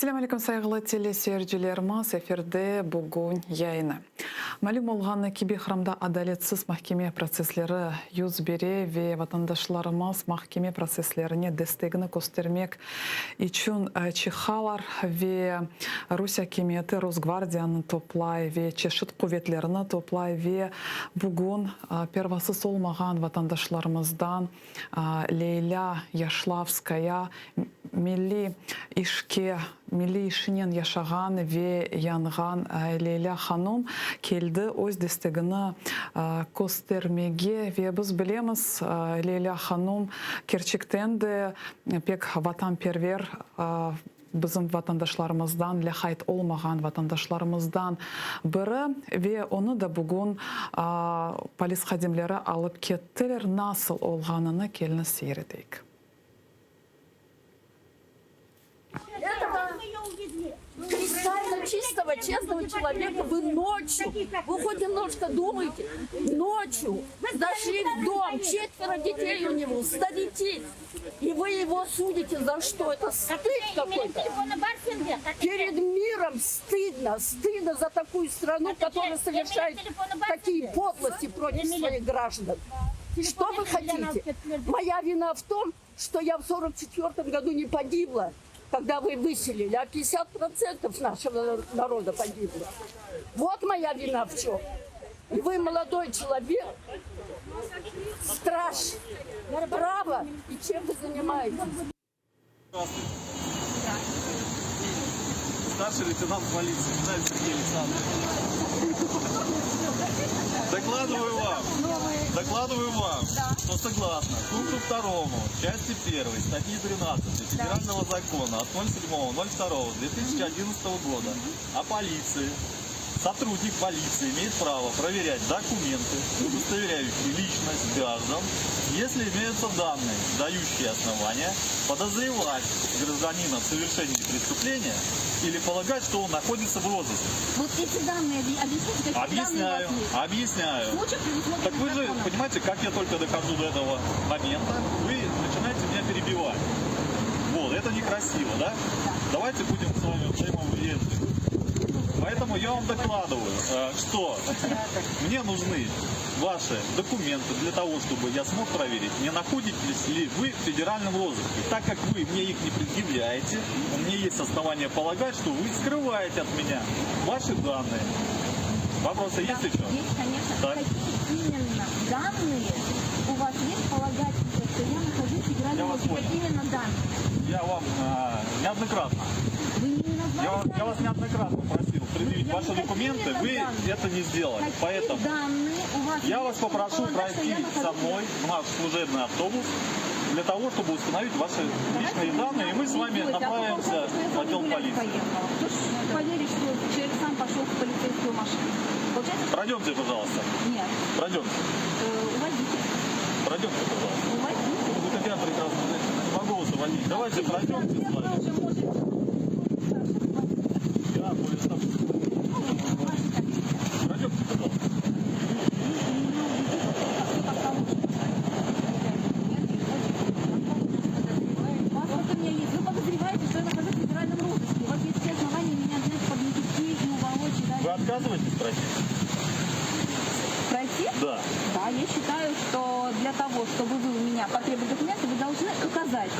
Selâm aleyküm, sayğılı teleseyircilerimiz, efirde Bugün yayını. Malüm olğanı kibi, Qırımda adaletsiz mahkeme protsessleri yüz bere ve vatandaşlarımız mahkeme protsesslerine destegini köstermek içün çıqalar ve Rusiye akimiyeti Rosgvardiyanı toplay ve çeşit quvetlerini toplay ve bugün pervasız olmağan vatandaşlarımızdan Leylâ Yaşlavskaya milliy işke, milliy işinen yaşağan ve yanğan Leylâ hanum keldi öz destegini köstermege ve biz bilemiz, Leylâ hanum kerçekten de pek vatanperver, Bizim vatandaşlarımızdan, lâqayt olmağan vatandaşlarımızdan biri ve onı da bugün polis hadimleri alıp kettiler. Nasıl olğanını keliñiz seyir eteyik. Кристально чистого, честного человека вы ночью, вы хоть немножко думаете, ночью зашли в дом, четверо детей у него, старики, И вы его судите за что? Это стыд какой-то. Перед миром стыдно, стыдно за такую страну, которая совершает такие подлости против своих граждан. Что вы хотите? Моя вина в том, что я в 44 году не погибла, когда вы выселили, а 50% нашего народа погибло. Вот моя вина в чем. И вы молодой человек, страж права, и чем вы занимаетесь? Здравствуйте. Старший лейтенант полиции Минаев Сергей Александрович. Докладываю вам, докладываю вам, что согласно пункту 2 части 1 статьи 13 Федерального закона от 07.02.2011 года о полиции Сотрудник полиции имеет право проверять документы, удостоверяющие личность граждан, если имеются данные, дающие основания подозревать гражданина в совершении преступления или полагать, что он находится в розыске. Вот эти данные, объясните, какие Объясняю, данные у вас есть? объясняю. Случай предусмотрен Так вы же законом. понимаете, как я только дохожу до этого момента, вы начинаете меня перебивать. Вот, это некрасиво, да? Давайте будем с вами взаимовежливы. Поэтому я вам докладываю, э, что мне нужны ваши документы для того, чтобы я смог проверить, не находитесь ли вы в федеральном розыске. Так как вы мне их не предъявляете, у меня есть основания полагать, что вы скрываете от меня ваши данные. Вопросы есть еще? Есть, конечно. Так. Какие именно данные у вас есть полагать, что я нахожусь в Я федеральном вас розыске? понял. Какие именно данные? Я вам э, неоднократно, Вы мне не назвали я, вас- я данные? вас неоднократно просил предъявить Я ваши не документы, какие вы данные? это не сделали. Какие Поэтому данные у вас я есть, вас чтобы попрошу полагать, что я пройти со нахожусь мной в наш служебный автобус для того, чтобы установить ваши личные данные, и мы с вами Давайте направимся а то в получается, что я отдел за рулем полиции. поехала. Кто ж поверит, что человек сам пошел в полицейскую машину? Получается, что- Пройдемте, пожалуйста. Нет. Пройдемте. Э, увозите. Пройдемте, пожалуйста. Увозите. Вы такая прекрасная женщина, не могу вас уводить. Давайте пройдемте с Вы вами. уже можете. Я более старший. Пройдемте, пожалуйста. Паспорт у меня есть. Вы подозреваете, что я нахожусь в федеральном розыске. У вас есть все основания меня взять под нитки и уволочь. и Вы дальше. отказываетесь пройти? Пройти? Да. Да, я считаю, что для того, чтобы вы у меня потребовали документы, вы должны указать,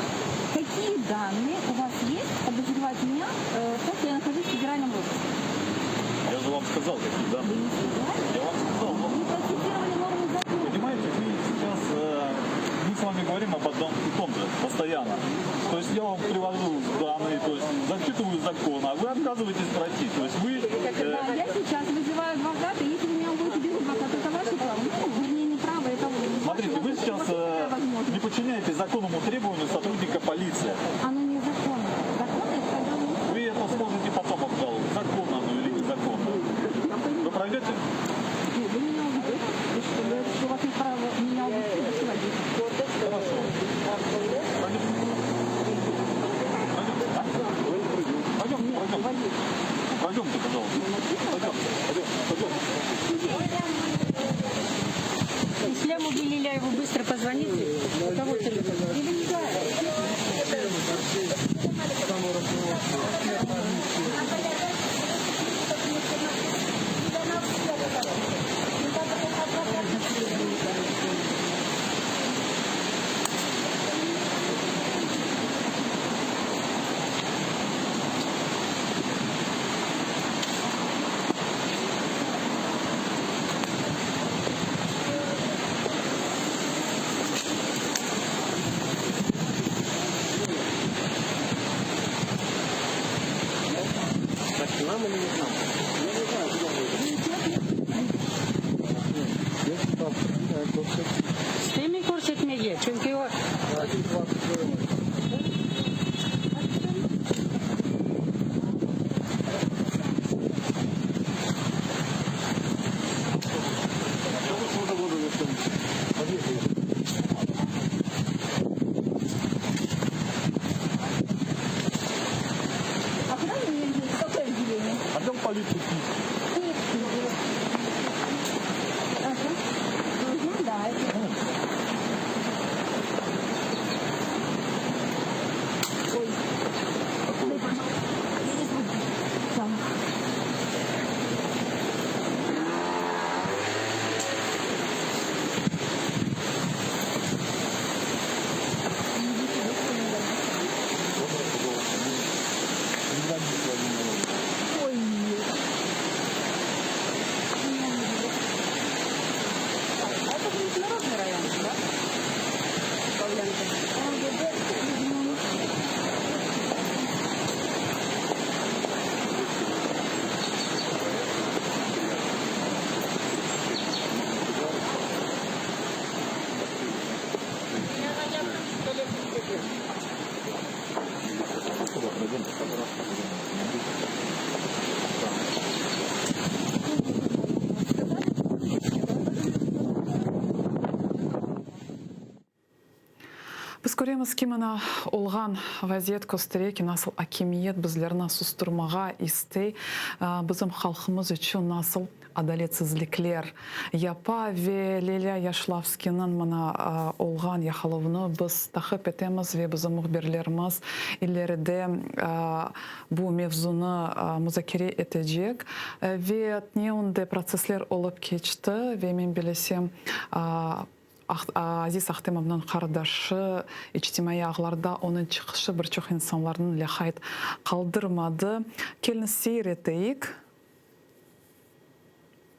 какие данные у вас есть подозревать меня э, в том, что я нахожусь в федеральном розыске. Я же вам сказал, какие Вы данные. не сказали? Я вам сказал. но- Вы процитировали норму закона. Понимаете, вы сейчас, э, мы с вами говорим об одном и том же постоянно. То есть я вам привожу данные, то есть зачитываю закон, а вы отказываетесь пройти. То есть вы... э, Да, я сейчас вызываю адвоката, если вы меня будете без адвоката, это ваше право. Ну, вернее, не право, это Смотрите, вы ваше- сейчас у вас такая э, возможность. не подчиняетесь законному требованию сотрудника полиции. Оно незаконно. Закон это когда вы... Вы это сможете потом обжаловать, законно оно или незаконно. Я понимаю. Вы пройдете? Нет, вы меня уведете. Вы что, говорите, что у вас нет права меня увезти, вы водите. Хорошо. Пройдемте. Пройдемте, а? Пойдемте, Нет, пройдемте. уводите. Пройдемте, пожалуйста. Пойдемте, пойдемте, пойдемте. Исляму Белиляеву быстро позвоните. У кого телефон? İstemey körsetmege, çünki o. Biz köremiz ki, mına olğan vaziyet köstere ki, nasıl akimiyet bizlerni susturmağa istey, bizim halqımız içün nasıl adaletsizlikler yapa ve Lilâ Yaşlavskiyniñ mına olğan yaqalavını biz taqip etemiz ve bizim mühbirlerimiz ileride bu mevzunı muzakere etecek. Ve tneunde protsessler olıp keçti ve men bilesem, Aziz Ahtemovnıñ qardaşı içtimaiy ağlarda onıñ çıqışı bir çoq insanlarnıñ lâqayt qaldırmadı. Keliñiz seyir eteyik.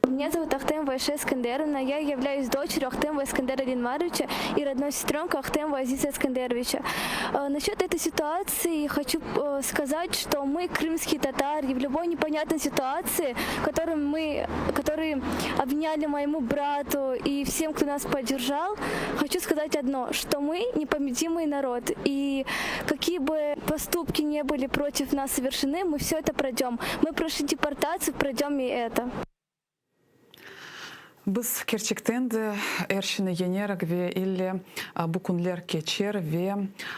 Меня зовут Ахтемова Айше Эскендеровна, я являюсь дочерью Ахтемова Эскендера Ленмаровича и родной сестренкой Ахтемова Азиза Эскендеровича. Насчет этой ситуации хочу сказать, что мы, крымские татары, в любой непонятной ситуации, которую мы, которые обвиняли моему брату и всем, кто нас поддержал, хочу сказать одно, что мы непобедимый народ, и какие бы поступки не были против нас совершены, мы все это пройдем. Мы прошли депортацию, пройдем и это. Biz kerçekten de er şeyni yeñerik ve ille bu künler keçer ve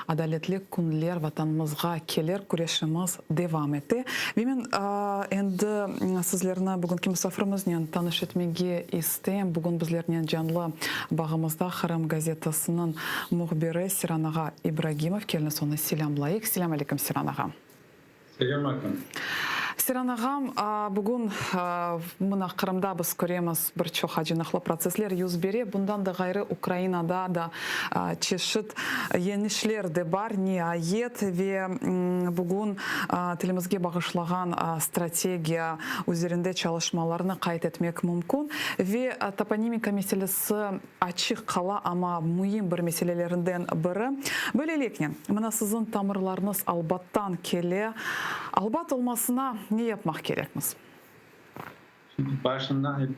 adaletli künler Vatanımızğa kelir, küreşimiz devam ete. Ve men endi sizlerni bugünki musafirimiznen tanış etmege isteyim. Bugün bizlernen canlı bağımızda Qırım gazetasınıñ mühbiri Siran ağa İbragimov. Keliñiz onı selâmlayıq. Selâm aleyküm, Siran ağa. Selâm aleyküm. Seyran ağam, bugün mına Qırımda biz köremiz, bir çoq acınıqlı protsessler yüz bere. Bundan da ğayrı Ukrainada da çeşit yeñişler de bar, niayet. Ve bugün tilimizge bağışlağan strategiya üzerinde çalışmalarnı qayd etmek mümkün. Ve toponimika meselesi açıq qala, amma müim bir meselelerinden biri. Böyleliknen, mına siziñ tamırlarıñız Albattan kele. Albat olmasına ne yapmaq kerekmiz? Şimdi başından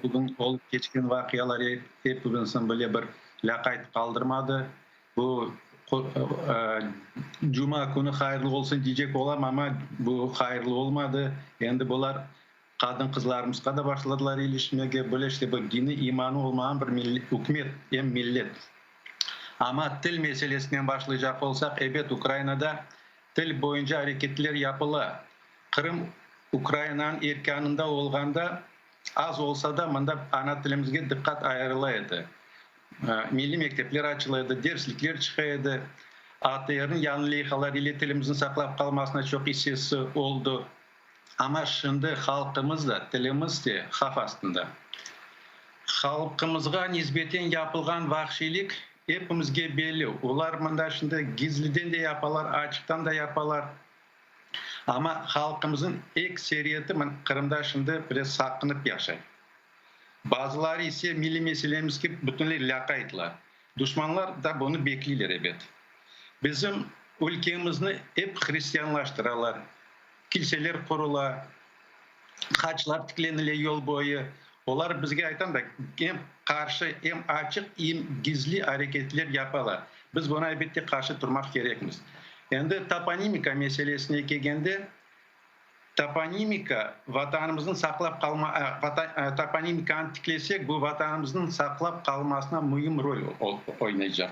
bugün olıp keçken vaqialar epimizniñ bile bir lâqayt qaldırmadı. Bu cuma künü hayırlı olsun diycek olam, amma bu hayırlı olmadı. Endi bular Qadın-qızlarımızğa da başladılar ilişmege, böyle işte bir dini, imanı olmağan bir ükümet em millet. Amma til meselesinen başlaycaq olsaq, ebet, Ukrainada til boyunca areketler yapıla. Qırım Ukrainanıñ erkânında olğanda, az olsa da, mında ana tilimizge diqqat ayırıla edi. Milliy mektepler açıla edi, derslikler çıqa edi. ATRniñ yañı leyhaları ile tilimizniñ saqlap qalmasına çoq issesi oldı. Amma şimdi halqımız da, tilimiz de havf astında. Halqımızğa nisbeten yapılğan vahşiylik epimizge belli. Olar mında şimdi gizliden de yapalar, açıqtan da yapalar. Amma halqımıznıñ ekseriyeti Qırımda şimdi biraz saqınıp yaşay. Bazıları ise milliy meselemizge bütünley lâqaytlar. Duşmanlar da bunı bekleyler, ebet. Bizim ülkemizni ep hristianlaştıralar. Kilseler qurula, haçlar tiklenile yol boyu. Olar, bizge aytam da, em qarşı, em açıq, em gizli areketler yapalar. Biz buña, elbette, qarşı turmaq kerekmiz. Endi toponimika meselesine kelgende, toponimika Vatanımıznıñ saqlap qalma, toponimikanı tiklesek, bu Vatanımıznıñ saqlap qalmasına müim rol oynaycaq.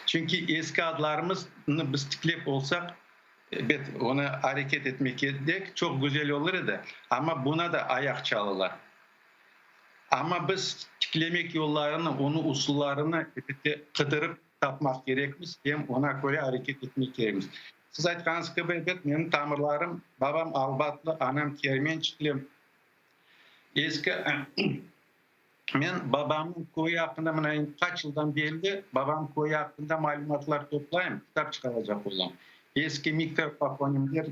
Çünki eski adlarımıznı biz tiklep olsaq, Ebet, onı areket etmek kerek, çoq güzel olur edi, amma buna da ayaq çalılar. Amma biz tiklemek yollarını, onı usullarını, elbette, qıdırıp tapmaq kerekmiz, em ona köre areket etmek kerekmiz. Siz aytqanıñız kibi, ebet, menim tamırlarım, babam Albatlı, anam Kermençikli, eski. Men babamnıñ köyü aqqında mına endi qaç yıldan berli babam köyü aqqında malümatlar toplayım, kitap çıqaracaq olam. Eski mikrotoponimler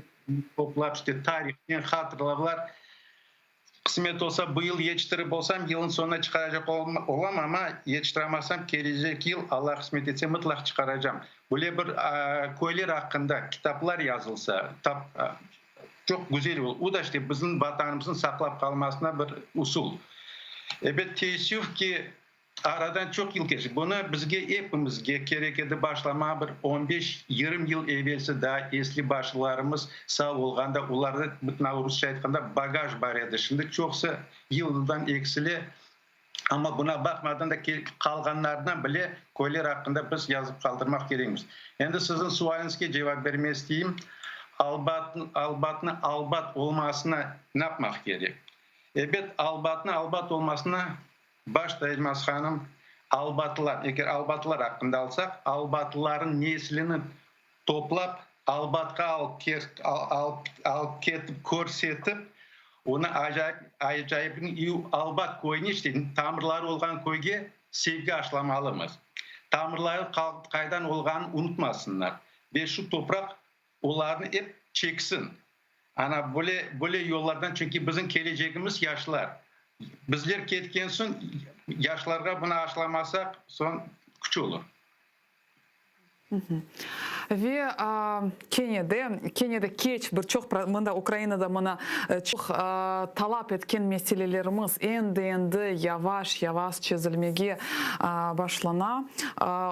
toplap, işte tarihnen hatırlavlar. Qısmet olsa, bu yıl yetiştirip olsam, yılın soñuna çıqaracaq olam, amma yetiştiramasam, kelecek yıl, Alla qısmet etse, mıtlaq çıqaracam. Böyle bir köyler aqqında kitaplar yazılsa, Çoq güzel olur. O da işte bizim Vatanımıznıñ saqlap qalmasına bir usul. Ebet, teessüf ki, aradan çoq yıl keçti. Bunı bizge epimizge kerek edi başlamağa bir on beş, 20 yıl evelsi daa esli başlılarımız sağ olğanda, olarda, mıtna rusça aytqanda, bagaj bar edi. Şimdi çoqusı yıl-yıldan eksile, amma buna baqmadan da qalğanlarına bile köyler aqqında biz yazıp qaldırmaq kerekmiz. Endi siziñ sualiñizge cevap bermege isteyim. Albat, Albatnı Albat olmasına ne yapmaq kerek? Ebet, Albatnı Albat olmasına başta Elmaz hanım, Albatlılar, eger Albatlılar aqqında alsaq, Albatlılarnıñ neslini toplap, Albatqa alıp alıp ketip, körsetip, onı acayip, acayip Albat köyüne, işte, tamırları olğan köyge sevgi aşlamalımız. Tamırları qaydan olğanın unutmasınlar ve şu topraq olarnı ep çeksin. Ana, böyle, böyle yollardan, çünki bizim kelecegimiz yaşlar. Bizler ketken soñ, yaşlarğa bunı aşlamasaq, soñ küç olur. Ve kene de, kene de keç bir çoq, mında Ukrainada mına çoq talap etken meselelerimiz endi-endi yavaş-yavaş çezilmege başlana.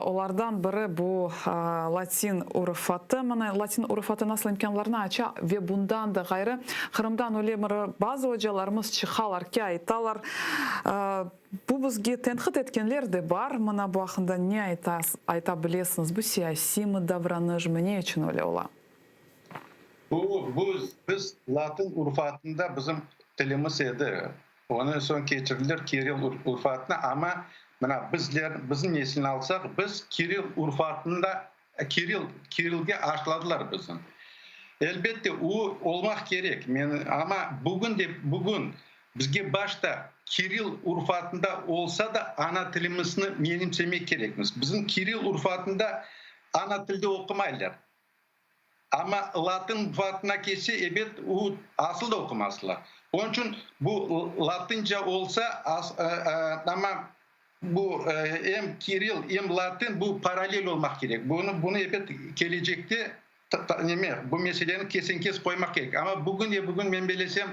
Olardan biri bu latin urufatı. Mına latin urufatı nasıl imkânlarnı aça ve bundan da ğayrı Qırımdan öyle bir bazı ocalarımız çıqalar ki, aytalar, Bu bizge tenqit etkenler de bar, mına bu aqqında ne ayta bilesiñiz, bu siyasiymi davranışmı, ne içün öyle ola? Bu, bu, biz latın urufatında bizim tilimiz edi, ondan soñ keçirdiler kiril urufatına, amma mına bizler, bizim nesilni alsaq, biz kiril urufatında, kiril, kirilge aşladılar bizni. Elbette, o olmaq kerek, men, amma bugün de, bugün Bizge başta kiril urufatında olsa da ana tilimizni menimsemek kerekmiz. Bizim kiril urufatında ana tilde oqumaylar. Amma latın urufatına kelse, ebet, u asıl da oqumazlar. Onıñ içün bu latınca olsa, amma bu em kiril, em latın bu parallel olmaq kerek. Bunı, bunı ebet, kelecekte neme, bu meseleni kesen-kes qoymaq kerek. Amma bugün de bugün men belesem,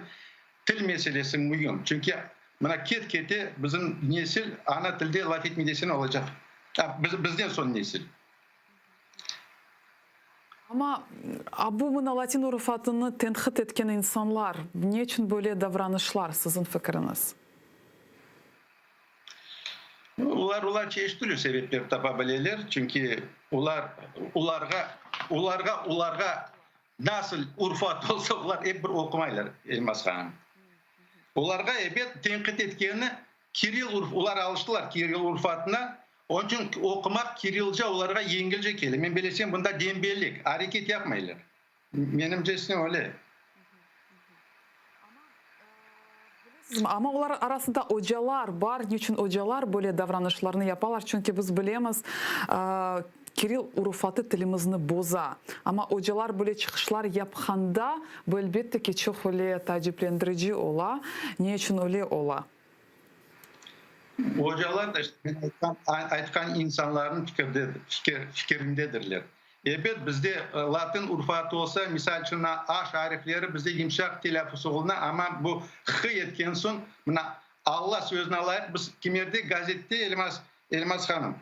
til meselesi müim. Çünki mına ket-kete bizim nesil ana tilde laf etmey desen olacaq. Bizden soñ nesil. Amma bu mına latin urufatını tenqit etken insanlar, ne içün böyle davranışlar, siziñ fikiriñiz? Olar, olar çeşit türlü sebepler tapa bileler, çünki olar, olarğa, olarğa, olarğa nasıl urfat olsa, olar ep bir oqumaylar, Elmaz hanım. Olarğa, ebet, tenqit etkeni kiril urf, olar alıştılar kiril urfatına, onıñ içün oqumaq kirilca olarğa yengilce kele. Men bilesem, bunda dembellik, areket yapmaylar. Menimcesine öyle. Amma olar arasında ocalar bar. Niçün ocalar böyle davranışlarnı yapalar? Çünki biz bilemiz, kiril urufatı tilimizni boza. Amma ocalar böyle çıqışlar yapqanda, bu, elbette ki, çoq öyle taaciplendirici ola. Ne içün öyle ola? Ocalar da işte men aytqan, aytqan insanlarnıñ fikirdedir, fikir, fikirindedirler. Ebet, bizde latın urufatı olsa, misal içün, mına aş arifleri bizde yımşaq telâffuz oluna, amma bu h etken soñ, mına Alla sözüni alayıq, biz kimerde gazette, Elmaz, Elmaz hanım,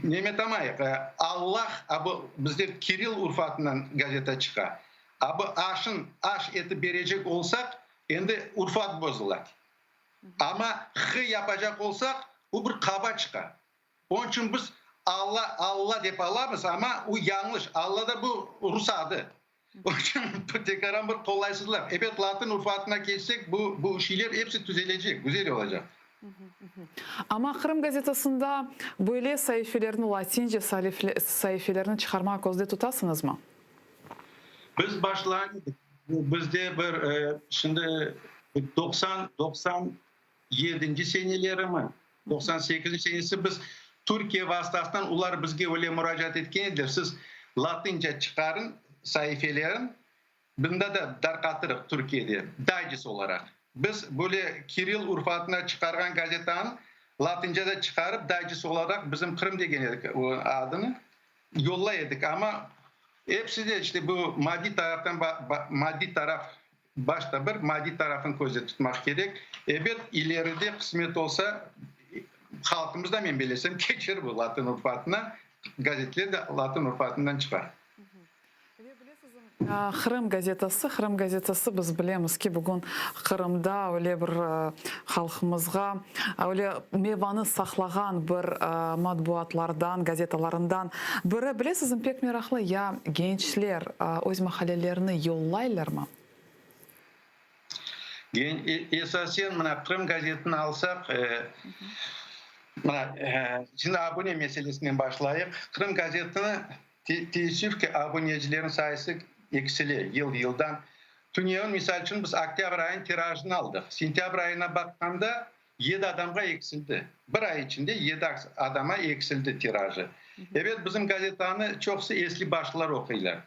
nemetamayıq, Allah, a bu bizde kiril urufatından gazeta çıqa, a bu aşın aş etip berecek olsaq, endi urfat bozula. Amma h yapacaq olsaq, bu bir qaba çıqa. Onıñ içün biz Alla, Alla dep alamız, amma u yañlış. Alla da bu rus adı. Onıñ içün tekaran bir qolaysızlıq. Ebet, latın urufatına keçsek, bu, bu şeyler episi tüzelecek, güzel olacaq. Amma Qırım gazetasında böyle saifelerni, latince saifelerni çıqarmağa közde tutasıñızmı? Biz başlağan edik. Bizde bir, şimdi 90, 97 senelerimi, 98 senesi biz Türkiye vastasınan olar bizge öyle muracaat etken ediler, siz latınca çıqarıñ saifelerin, bunda da darqatırıq Türkiyede, daycest olaraq. Biz böyle kiril urfatına çıqarğan gazetanı latınca da çıqarıp daycest olaraq bizim Qırım degen edik o adını, yollay edik. Amma episi de işte bu maddiy taraftan maddiy taraf Başta bir maddiy tarafını közde tutmaq kerek. Ebet, ileride qısmet olsa, halqımız da, men belesem, keçer bu latın urufatına, gazetler de latın urufatından çıqar. Ve bilesizmi, Qırım gazetası, Qırım gazetası, biz bilemiz ki, bugün Qırımda öyle bir halqımızğa öyle mevanı saqlağan bir matbuatlardan, gazetalarından biri. Bilesizmi, pek meraqlı, ya gençler öz mahallelerini yollaylarmı? Esasen, mına, Qırım gazetini alsaq, mına, şimdi abune meselesinen başlayıq. Qırım gazetini, teessüf ki, abunecilerniñ sayısı eksile yıl-yıldan. Tünevin, misal içün, biz oktâbr ayınıñ tirajını aldıq. Sentâbr ayına baqqanda, yedi adamğa eksildi. Bir ay içinde yedi adama eksildi tirajı. Ebet, bizim gazetanı çoqusı esli başlılar oquylar.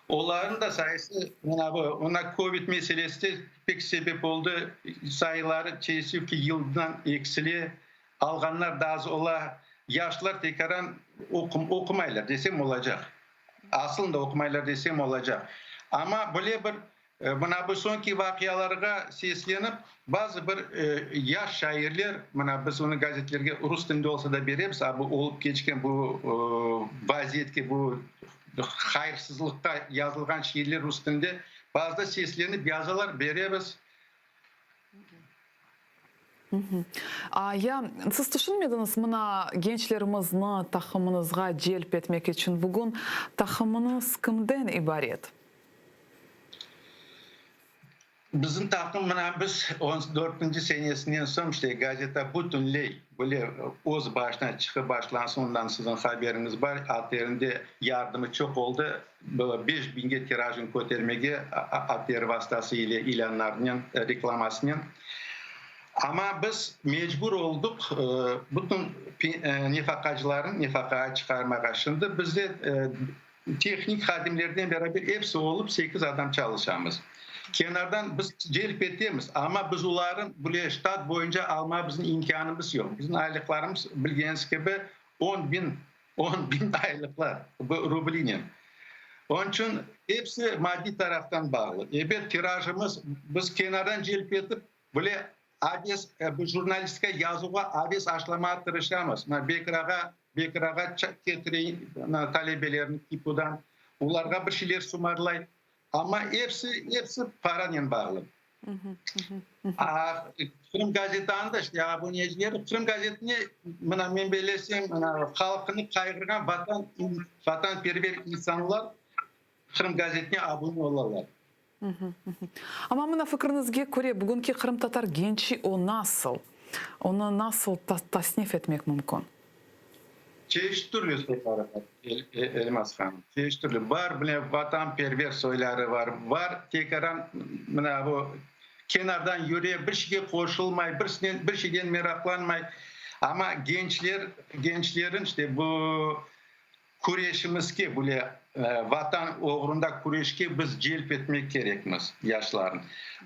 Olarnıñ da sayısı, mına bu, mına kovid meselesi de pek sebep oldı, sayıları teessüf ki, yıldan eksile, alğanlar da az ola, yaşlar tekaran oqumaylar desem olacaq, aslında oqumaylar desem olacaq. Amma böyle bir, mına bu soñki vaqialarğa seslenip, bazı bir yaş şairler, mına biz onı gazetlerge rus tilinde olsa da beremiz, a bu olıp keçken bu vaziyetke, bu hayırsızlıqqa yazılğan şiirler rus tilinde, bazıda seslenip yazalar, beremiz. A, ya siz tüşünmediñiz, mına, gençlerimizni taqımıñızğa celp etmek içün bugün taqımıñız kimden ibaret? Bizim taqım, mına, biz on dörtünci senesinden soñ, işte, gazeta bütünley böyle öz başına çıqıp başlansın, ondan siziñ haberiñiz bar, ATR-nde yardımı çoq oldı, beş biñge tirajını kötermege ATR vastası ile ilânlarnen, reklamasınen. Amma biz mecbur oldıq bütün nefaqacılarnı nefaqağa çıqarmağa. Şimdi bizde Tehnik hadimlerden beraber episi olıp sekiz adam çalışamız. Kenardan biz celp etemiz, amma biz olarnı bile ştat boyunca almağa bizim imkânımız yoq. Bizim aylıqlarımız, bilgeniñiz kibi, on biñ, on biñ aylıqlar, bu rublinen. Onıñ içün episi maddiy taraftan bağlı. Ebet, tirajımız, biz kenardan celp etip bile aves, bu jurnalistika yazuvğa aves aşlamağa tırışamız. Mına Bekir ağa Bekir ağa ketire talebelerni KİPUdan, olarğa bir şeyler sımarlay. Amma episi, episi paranen bağlı. Qırım gazetanı da işte abunecileri, Qırım gazetine mına men belesem, mına halqını qayğırğan vatan, vatanperver insanlar Qırım gazetine abune olalar. Amma mına fikriñizge köre, bugünki qırımtatar gençi o nasıl? Onı nasıl tasnif etmek mümkün? Çeşit türlü soyları bar, Elmaz hanım, çeşit türlü. Bar, mına, vatanperver soyları bar, bar tekaran, mına, bu kenardan yüre, bir şeyge qoşulmay, birisinen, bir şeyden meraqlanmay. Amma gençler, gençlerin işte bu Küreşimizge bile, Vatan oğrunda küreşke biz celp etmek kerekmiz yaşlarnı.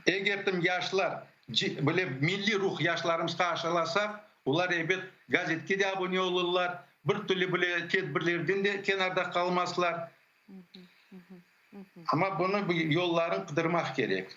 Eger yaşlar, bile milliy ruh yaşlarımızğa aşılasaq, olar ebet gazetke de abune olurlar. Bir türlü bile tedbirlerden de kenarda qalmazlar. Amma bunı bu yolların qıdırmaq kerek.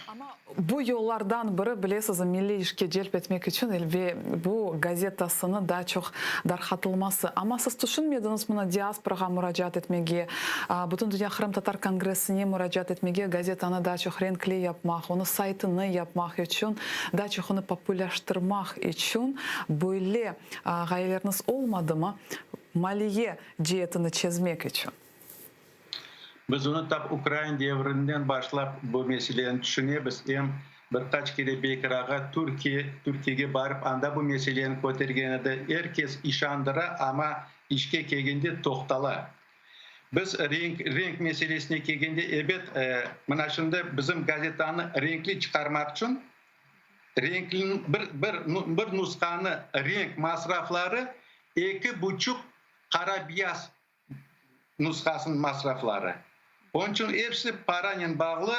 Amma bu yollardan biri, bilesiz, milliy işke celp etmek içün ve bu gazetasını daa çoq darqatılması. Amma siz tüşünmediñiz mına diasporağa muracaat etmege, Bütündünya qırımtatar kongressine muracaat etmege, gazetanı daa çoq renkli yapmaq, onı saytını yapmaq içün, daa çoq onı populâştırmaq içün böyle ğayeleriniz olmadımı, maliye ceetini çezmek içün? Biz onı tap ukrain devrinden başlap bu meseleni tüşünemiz. Em bir qaç kere Bekir ağa Türkiye, Türkiyege barıp anda bu meseleni kötergen edi. Er kes işandıra, amma işke kelgende toqtala. Biz renk, renk meselesine kelgende, ebet, mına şimdi bizim gazetanı renkli çıqarmaq içün renkliniñ bir, bir, bir nushanı renk masrafları eki buçuq qara-biyaz nushasınıñ masrafları. Onıñ içün episi paranen bağlı,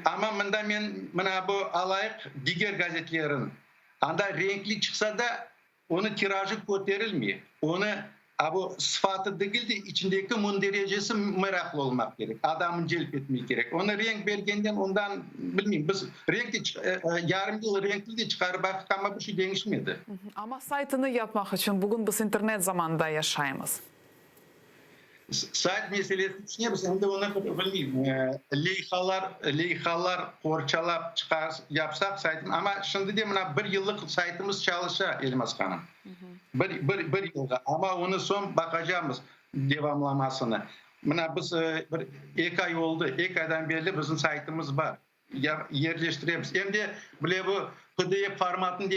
amma mında men mına bu alayıq diger gazetlerin, anda renkli çıqsa da, onıñ tirajı köterilmey, onı a bu sıfatı degil de, içindeki münderecesi meraqlı olmaq kerek, adamnı celp etmek kerek. Onı renk bergenden ondan, bilmeyim, biz renk de yarım yıl renkli de çıqarıp baqtıq, amma bir şey deñişmedi. Amma saytını yapmaq içün bugün biz internet zamanında yaşaymız. Sayt meselesini tüşünemiz, endi onı bilmeyim, leyhalar, leyhalar qorçalap çıqar, yapsaq saytını, amma şimdi de mına bir yıllıq saytımız çalışa, Elmaz hanım. Bir, bir, bir yılğa, amma onı soñ baqacamız devamlamasını. Mına biz bir eki ay oldı, eki aydan berli bizim saytımız bar. Yerleştiremiz. Em de bile bu PDF formatını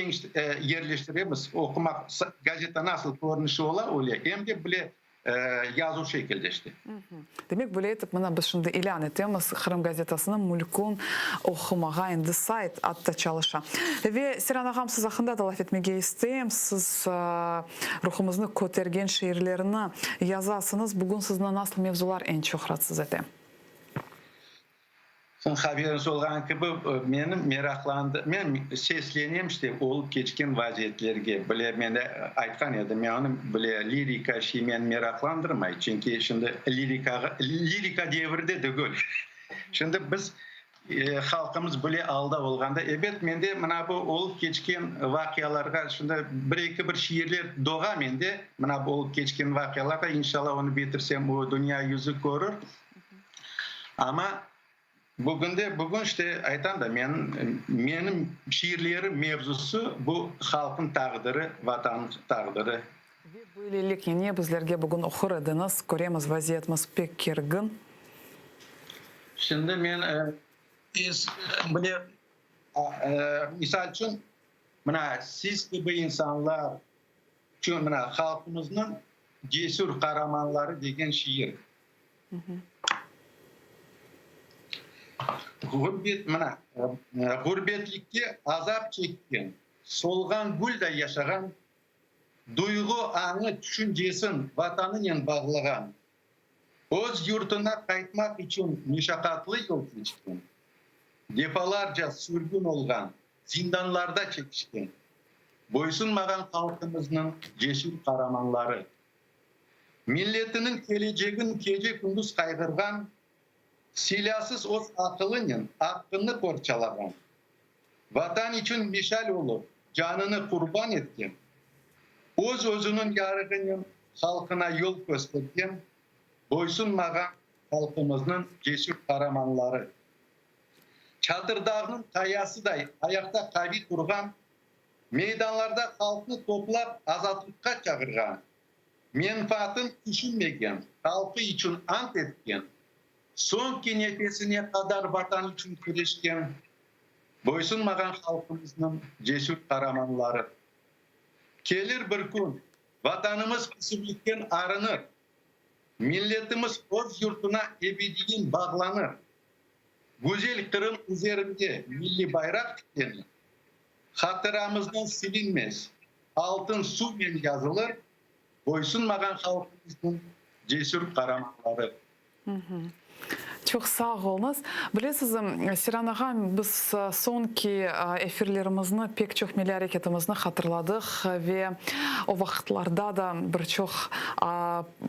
yerleştiremiz, oqumaq, gazeta nasıl körünişi ola, öyle, em de bile yazuv şekilde işte. Demek, böyle etip, mına biz şimdi ilân etemiz, Qırım gazetasını mülkün oqumağa endi sayt atta çalışa. Ve, Seyran ağam, siz aqqında da laf etmege isteyim. Siz ruhumıznı kötergen şiirlerni yazasıñız. Bugün sizni nasıl mevzular eñ çoq ratsız ete? Siziñ haberiñiz olğanı kibi, meni meraqlandı, men seslenem işte olıp keçken vaziyetlerge, bile men de aytqan edim, men onı bile lirika şey meni meraqlandırmay, çünki şimdi lirikağa, lirika devri de degil. Şimdi biz halqımız bile alda olğanda, ebet, mende mına bu olıp keçken vaqialarğa şimdi bir-eki bir şiirler doğa mende, mına bu olıp keçken vaqialarğa, inşallah onı bitirsem, o dünya yüzü körür. Amma bugünde bugün işte aytam da, menim menim şiirlerim mevzusı bu halqnıñ taqdiri, Vatannıñ taqdiri. Ve böylelikle ne bizlerge bugün oqur ediñiz? Köremiz, vaziyetimiz pek kergin. Şimdi men bile, misal içün, mına siz kibi insanlar, şu mına halqımıznıñ cesür qaramanları degen şiir. Ğurbet, mına, ğurbetlikte azap çekken, solğan gülday yaşağan, duyğu, añı, tüşüncesin Vatanınen bağlağan, öz yurtuna qaytmaq içün meşaqatlı yol keçken, defalarca sürgün olğan, zindanlarda çekişken, boysunmağan halqımıznıñ cesür qaramanları. Milletiniñ kelecegin gece-kündüz qayğırğan, silâsız öz aqılınen aqqını qorçalağan, Vatan içün mişal olıp canını qurban etken, öz-özüniñ yarığınen halqına yol köstergen, boysunmağan halqımıznıñ cesür qaramanları. Çatırdağnıñ qayasıday ayaqta qaviy turğan, Meydanlarda halqnı toplap azatlıqqa çağırğan, menfaatın tüşünmegen, halqı içün ant etken, soñki nefesine qadar Vatan içün küreşken, boysunmağan halqımıznıñ cesür qaramanları. Kelir bir kün, Vatanımız küsüvlikten arınır, milletimiz öz yurtuna ebediyen bağlanır, güzel Qırım üzerinde milliy bayraq tiklenir, Hatıramızdan silinmez, altın suvnen yazılır boysunmağan halqımıznıñ cesür qaramanları. Çoq sağ oluñız. Bilesiz, Seyran ağa, biz soñki efirlerimizni, pek çoq milliy areketimizni hatırladıq ve o vaqıtlarda da bir çoq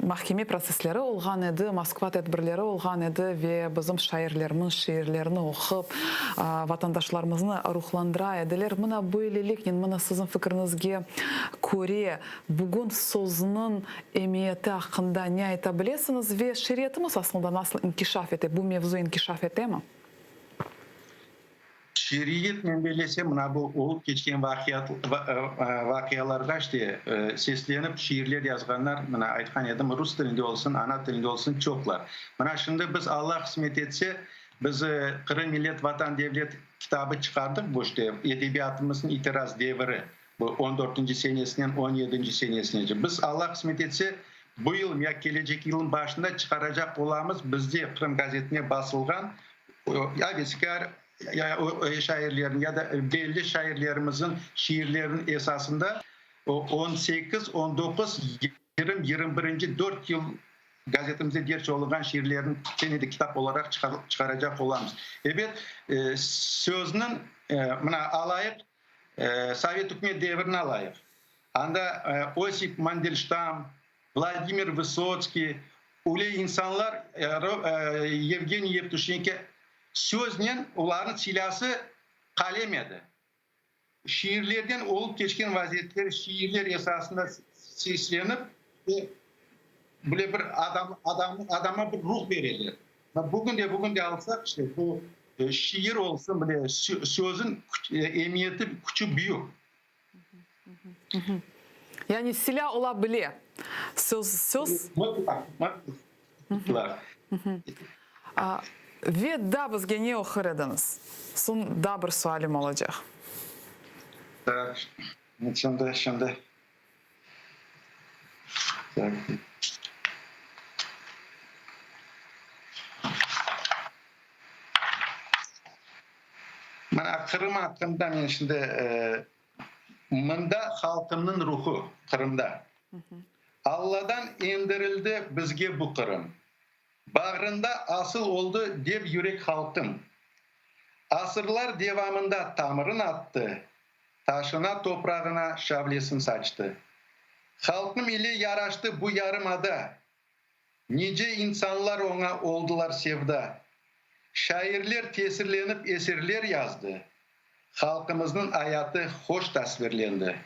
mahkeme protsessleri olğan edi, Moskva tedbirleri olğan edi ve bizim şairlerimiz şiirlerini oqup, vatandaşlarımıznı ruhlandıra ediler. Mına böyleliknen, mına siziñ fikriñizge köre, bugün sözniñ emiyeti aqqında ne ayta bilesiñiz ve şiiriyetimiz aslında nasıl inkişaf ete, bu mevzu inkişaf etemi? Şiiriyet, men bellesem, mına bu olıp keçken vaqialarğa işte seslenip şiirler yazğanlar, mına aytqan edim, rus tilinde olsun, ana tilinde olsun çoqlar. Mına şimdi biz, Alla qısmet etse, biz Qırım millet, vatan, devlet kitabı çıqardıq, bu işte edebiyatımıznıñ itiraz deviri. Bu on dörtünci senesinen on yedinci senesinece. Biz, Alla qısmet etse, bu yıl ya kelecek yılnıñ başında çıqaracaq olamız, bizde Qırım gazetine basılğan aveskâr şairlerniñ ya da belli şairlerimizniñ şiirleriniñ esasında on sekiz, on doquz, 20, 21-nci dört yıl gazetimizde derc olunğan şiirlerni kene de kitap olaraq çıqaracaq olamız. Ebet, sözniñ, mına, alayıq, Sovet ükümet devrini alayıq. Anda Osip Mandelştam, Vladimir Vısotskiy, öyle insanlar, Yevgeniy Yevtuşenko, söznen olarnıñ silâsı qalem edi. Şiirlerden olıp keçken vaziyetler şiirler esasında seslenip, böyle bir adam, adam, adama bir ruh bereler. Bugün de, bugün de alsaq, işte bu şiir olsun bile, sözün emiyeti, küçü büyük. Yani silâ ola bile, söz, söz. Mıtlaq, mıtlaq. Ve daa bizge ne oqur ediñiz? Soñ daa bir sualim olacaq. Tak, şimdi, şimdi. Tak. Mına Qırım aqqında men şimdi, mında halqımnıñ ruhu, Qırımda. Alladan endirildi bizge bu Qırım. Bağrında asıl oldı dev yürek halqım. Asırlar devamında tamırın attı, Taşına, toprağına şavlesin saçtı. Halqım ile yaraştı bu yarımada, Nice insanlar oña oldılar sevda. Şairler tesirlenip eserler yazdı, Halqımıznıñ ayatı hoş tasvirlendi.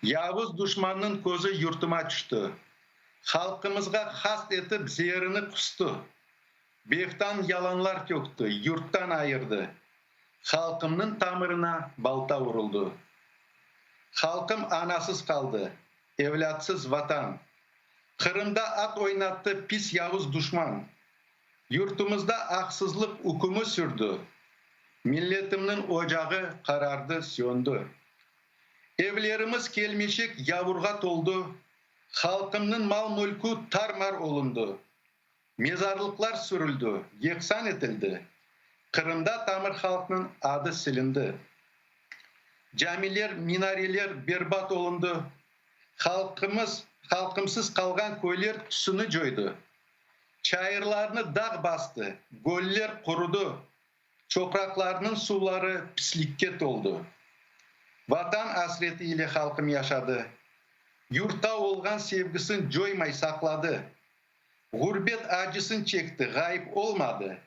Yavuz duşmannıñ közü yurtuma tüşti, Halqımızğa hast etip zeerini qustı. Beftan yalanlar tökti, yurttan ayırdı, Halqımnıñ tamırına balta uruldı. Halqım anasız qaldı, evlâtsız vatan. Qırımda at oynattı pis yavuz duşman. Yurtumızda aqsızlıq ükümi sürdü, Milletimniñ ocağı qarardı, söndü. Evlerimiz kelmeşek yavurğa toldu, Halqımnıñ mal-mülkü tar-mar olundı. Mezarlıqlar sürüldi, yeqsan etildi. Qırımda tamır halqnıñ adı silindi. Camiler, minareler berbat olundı. Halqımız, halqımsız qalğan köyler tüsüni coydı. Çayırlarnı dağ bastı, göller qurudı, çoqraqlarnıñ suvları pislikke toldı. Vatan asreti ile halqım yaşadı. Yurtqa olğan sevgisin coymay saqladı. Ğurbet acısın çekti, ğayıp olmadı,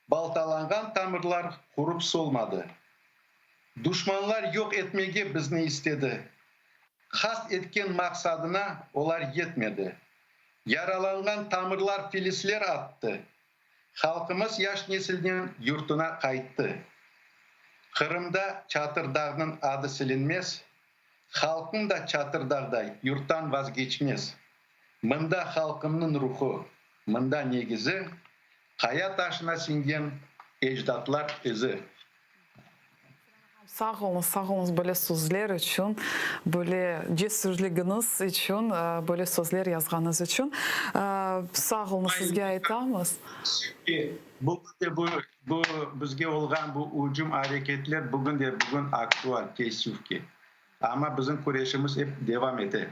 Baltalanğan tamırlar qurup solmadı. Duşmanlar yoq etmege bizni istedi, Qast etken maqsadına olar yetmedi. Yaralanğan tamırlar filisler attı, Halqımız yaş nesilnen yurtuna qayttı. Qırımda Çatırdağnıñ adı silinmez, Halqım da Çatırdağday yurttan vazgeçmez. Mında halqımnıñ ruhu, mında negizi, Qaya taşına siñgen ecdatlar izi. Sağ oluñız, sağ oluñız böyle sözler içün, böyle cesürligiñiz içün, böyle sözler yazğanıñız içün. Sağ oluñız, sizge aytamız. Bugün de bu, bu bizge olğan bu ücüm areketler bugün de bugün aktual, teessüf ki. Amma bizim küreşimiz ep devam ete.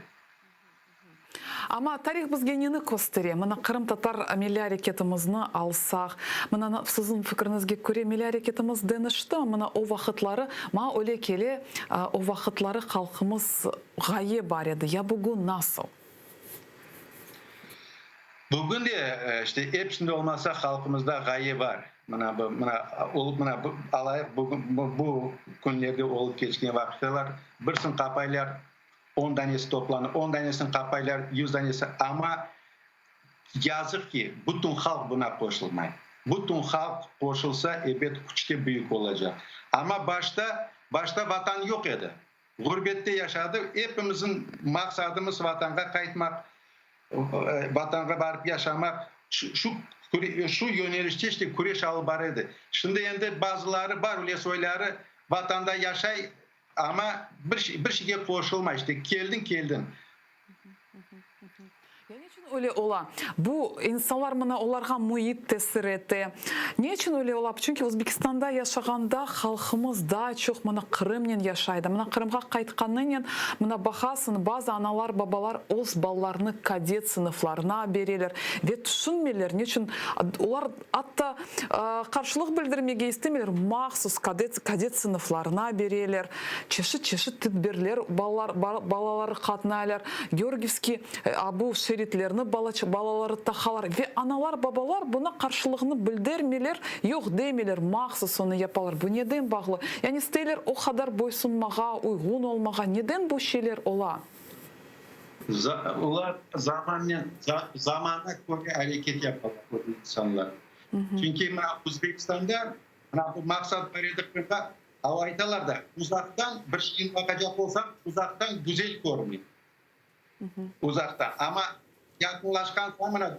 Amma tarih bizge neni köstere? Mına qırımtatar milliy areketimizni alsaq, mına siziñ fikriñizge köre milliy areketimiz deñiştimi? Mına o vaqıtları, maña öyle kele, o vaqıtları halqımız ğaye bar edi, ya bugün nasıl? Bugün de, işte, episinde olmasa, halqımızda ğaye bar. Mına bu, mına olıp, mına bu, alayıq, bugün, bu künlerde olıp keçken vaqialar, birsin qapaylar, on danesi toplanır, on danesini qapaylar, yuz danesi, amma yazıq ki, bütün halq buna qoşulmay. Bütün halq qoşulsa, ebet, küç de büyük olacaq. Amma başta, başta Vatan yoq edi. Ğurbette yaşadı, epimizin maqsadımız Vatanğa qaytmaq, Vatanğa barıp yaşamaq, şu şu yönelişte işte küreş alıp bara edi. Şimdi endi bazıları bar, öyle soyları Vatanda yaşay, amma bir bir şeyge qoşulmay, işte keldiñ, keldiñ. Ya ne içün öyle ola? Bu insanlar mına olarğa müit tesir ete. Ne içün öyle ola? Çünki Özbekistanda yaşağanda halqımız daa çoq mına Qırımnen yaşaydı. Mına Qırımğa qaytqanınen mına baqasıñ, bazı analar, babalar öz balalarını kadet sınıflarına bereler ve tüşünmeyler, ne içün olar atta qarşılıq bildirmege istemeyler, mahsus kadet kadet sınıflarına bereler, çeşit-çeşit tedbirler balalar balaları qatnaylar, Georgiyevskiy A bu şeritlerni balaları taqalar ve analar, babalar buna qarşılığını bildirmeyler, yoq demeyler, mahsus onı yapalar. Bu neden bağlı? Yani isteyler o qadar boysunmağa, uyğun olmağa. Neden bu şeyler ola? Olar zamannen, zamanğa köre areket yapalar o insanlar. Çünki mına Özbekistanda mına bu maqsat bar edi Qırımda, al aytalar da, uzaqtan bir şeyni baqacaq olsañ, uzaqtan güzel körüne. Uzaqtan. Amma yaqınlaşqan soñ, mına,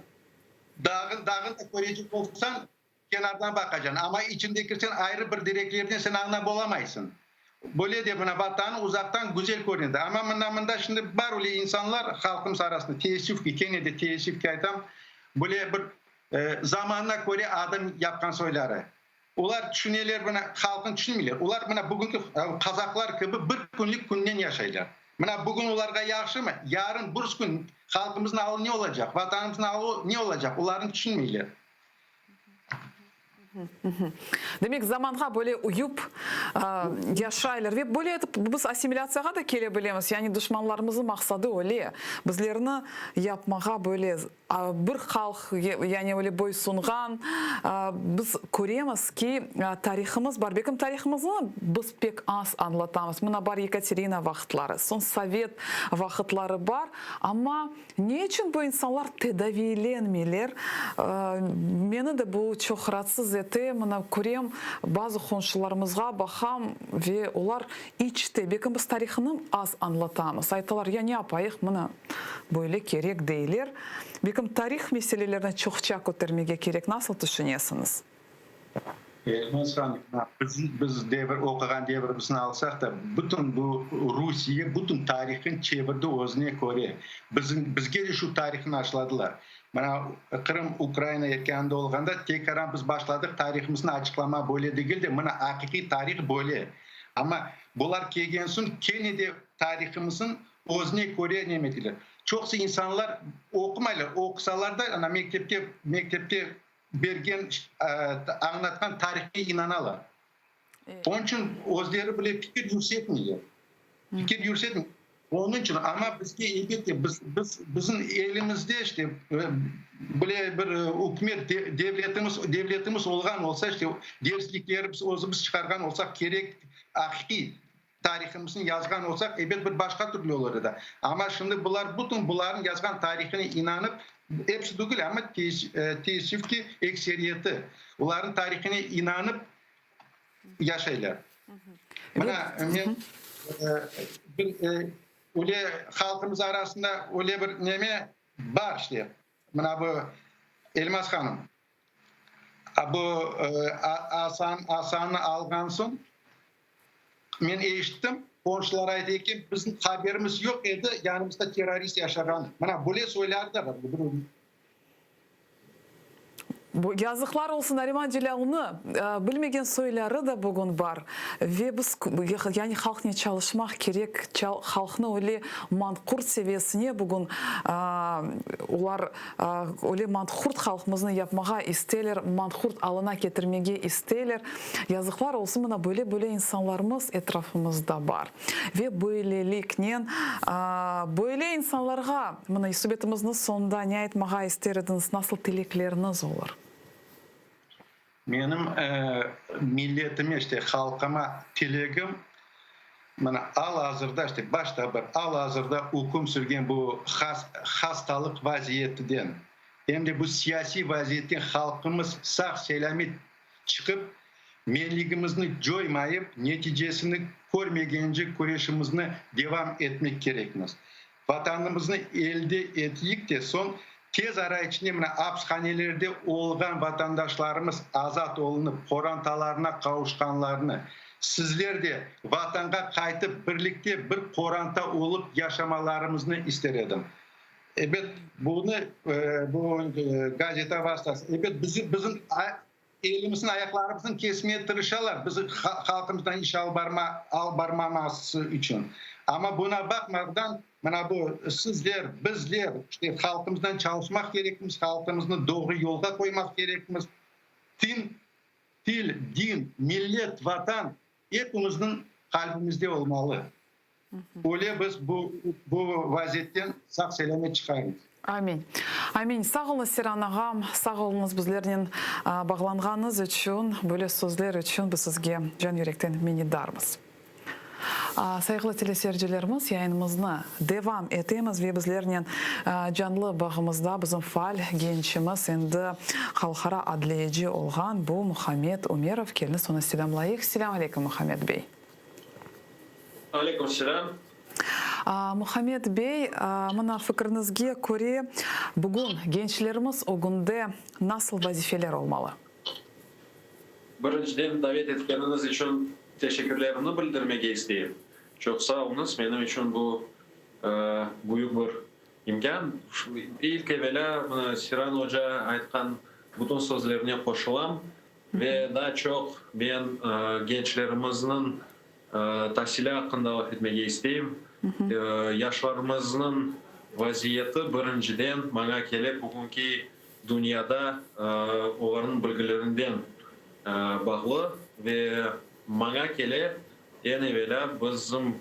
dağın, dağın da körecek olsañ, kenardan baqacañ. Amma içinde kirseñ, ayrı bir direklerden sen añlap olamaysıñ. Böyle de, mına, Vatan uzaqtan güzel körünedi. Amma mına mında şimdi bar öyle insanlar halqımız arasında, teessüf ki, kene de teessüf ki aytam, böyle bir zamanına köre adım yapqan soyları. Olar tüşüneler, mına, halqnı tüşünmeyler. Olar, mına, bugünki qazaqlar kibi bir künlik künnen yaşaylar. Mına, bugün olarğa yahşımı, yarın, burs kün halqımıznıñ alı ne olacaq, Vatanımıznıñ alı ne olacaq, olarnı tüşünmeyler. Demek, zamanğa böyle uyıp yaşaylar ve böyle etip biz assimilâtsiyağa da kele bilemiz. Yani duşmanlarımıznıñ maqsadı öyle, bizlerni yapmağa böyle Bir halq, yani öyle boysunğan, biz köremiz ki, tarihımız bar. Belkim tarihımıznı biz pek az añlatamız. Mına bar Yekaterina vaqıtları, soñ sovet vaqıtları bar. Amma ne içün bu insanlar tedaviylenmeyler? Meni de bu çoq raatsız ete. Mına körem, bazı qonşularımızğa baqam ve olar iç te, belkim biz tarihını az añlatamız. Aytalar, ya ne yapayıq, mına. Böyle kerek deyler. Belkim tarih meselelerini çoqça kötermege kerek, nasıl tüşünesiñiz? Elmaz hanım, biz devir, oquğan devirimizni alsaq da, bütün bu Rusiye bütün tarihın çevirdi özüne köre. Bizim, bizge de şu tarihni aşladılar. Mına Qırım Ukraina erkânında olğanda tekaran biz başladıq tarihımıznı açıqlama, böyle degil de, mına aqiqiy tarih böyle. Amma bular kelgen soñ kene de tarihımıznıñ Özüne köre neme deyler. Çoqusı insanlar oqumaylar, oqusalar da, ana mektepte, mektepte bergen, añlatqan tarihke inanalar. Onıñ içün özleri bile fikir yürsetmeyler. Fikir yürsetmey. Onıñ içün, amma bizge elbette, biz, biz, bizim elimizde işte bile bir ükümet, devletimiz, devletimiz olğan olsa, işte derslikleri biz özümiz çıqarğan olsaq kerek, aqiqiy Tarihımıznı yazğan olsaq, ebet, bir başqa türlü olur edi. Amma şimdi bular bütün bularnıñ yazğan tarihine inanıp, episi degil, amma teessüf ki, ekseriyeti olarnıñ tarihine inanıp yaşaylar. Mına, men bir öyle halqımız arasında öyle bir neme bar işte, mına bu Elmaz hanım. Bu Asan, Asannı alğan soñ men eşittim, qonşular ayta eken, bizim haberimiz yoq edi, yanımızda terrorist yaşağanı. Mına böyle soyları da bar. Bu, yazıqlar olsun, Nariman Celâlnı bilmegen soyları da bugün bar. Ve biz, yani halqnen çalışmaq kerek, halqnı öyle manqurt seviyesine bugün olar öyle manqurt halqımıznı yapmağa isteyler, manqurt alına ketirmege isteyler. Yazıqlar olsun, mına böyle-böyle insanlarımız etrafımızda bar. Ve böyleliknen, böyle insanlarğa, mına, subetimizniñ soñunda ne aytmağa ister ediñiz, nasıl tilekleriniz olur? Menim milletime, işte, halqıma tilegim, mına, al-azırda, işte, başta bir, al-azırda üküm sürgen bu hastalıq vaziyetiden, em de bu siyasiy vaziyetten halqımız sağ-selâmet çıqıp, menligimizni coymayıp, neticesini körmegence küreşimizni devam etmek kerekmiz. Vatanımıznı elde etiyik de, soñ tez ara içinde mına apishanelerde olğan vatandaşlarımız azat olunıp, qorantalarına qavuşqanlarını, sizler de Vatanğa qaytıp, birlikte bir qoranta olıp yaşamalarımıznı ister edim. Ebet, bunı bu gazeta vastası, ebet, bizi, bizim elimizniñ, ayaqlarımıznı kesmeye tırışalar, bizi halqımızdan iş alıp barma, alıp barmaması içün. Amma buna baqmadan, mına bu sizler, bizler, işte, halqımızdan çalışmaq kerekmiz, halqımıznı doğru yolğa qoymaq kerekmiz. Tin, til, din, millet, Vatan epimizniñ qalbimizde olmalı. Öyle biz bu bu vaziyetten sağ-selâmet çıqarmız. Amin. Amin. Sağ oluñız, Seyran ağam. Sağ oluñız bizlernen bağlanğanıñız içün, böyle sözler içün biz sizge can-yürekten minnetdarmız. Sayğılı teleseyircilerimiz, yayınımıznı devam etemiz ve bizlernen canlı bağımızda bizim faal gençimiz, endi halqara adliyeci olğan bu Muhammed Umerov. Keliñiz, onı selâmlayıq. Selâm aleyküm, Muhammed bey. Aleyküm selâm. Muhammed bey, mına fikriñizge köre, bugün gençlerimiz ögünde nasıl vazifeler olmalı? Birinciden, davet etkeniñiz içün teşekkürlerimni bildirmege isteyim. Çoq sağ oluñız, menim içün bu büyük bir imkân. İlk evelâ, mına Seyran oca aytqan bütün sözlerine qoşulam. Ve daa çoq men gençlerimizniñ tasili aqqında laf etmege isteyim. Yaşlarımıznıñ vaziyeti, birinciden, maña kele, bugünki dünyada olarnıñ bilgilerinden bağlı. Ve maña kele, eñ evelâ bizim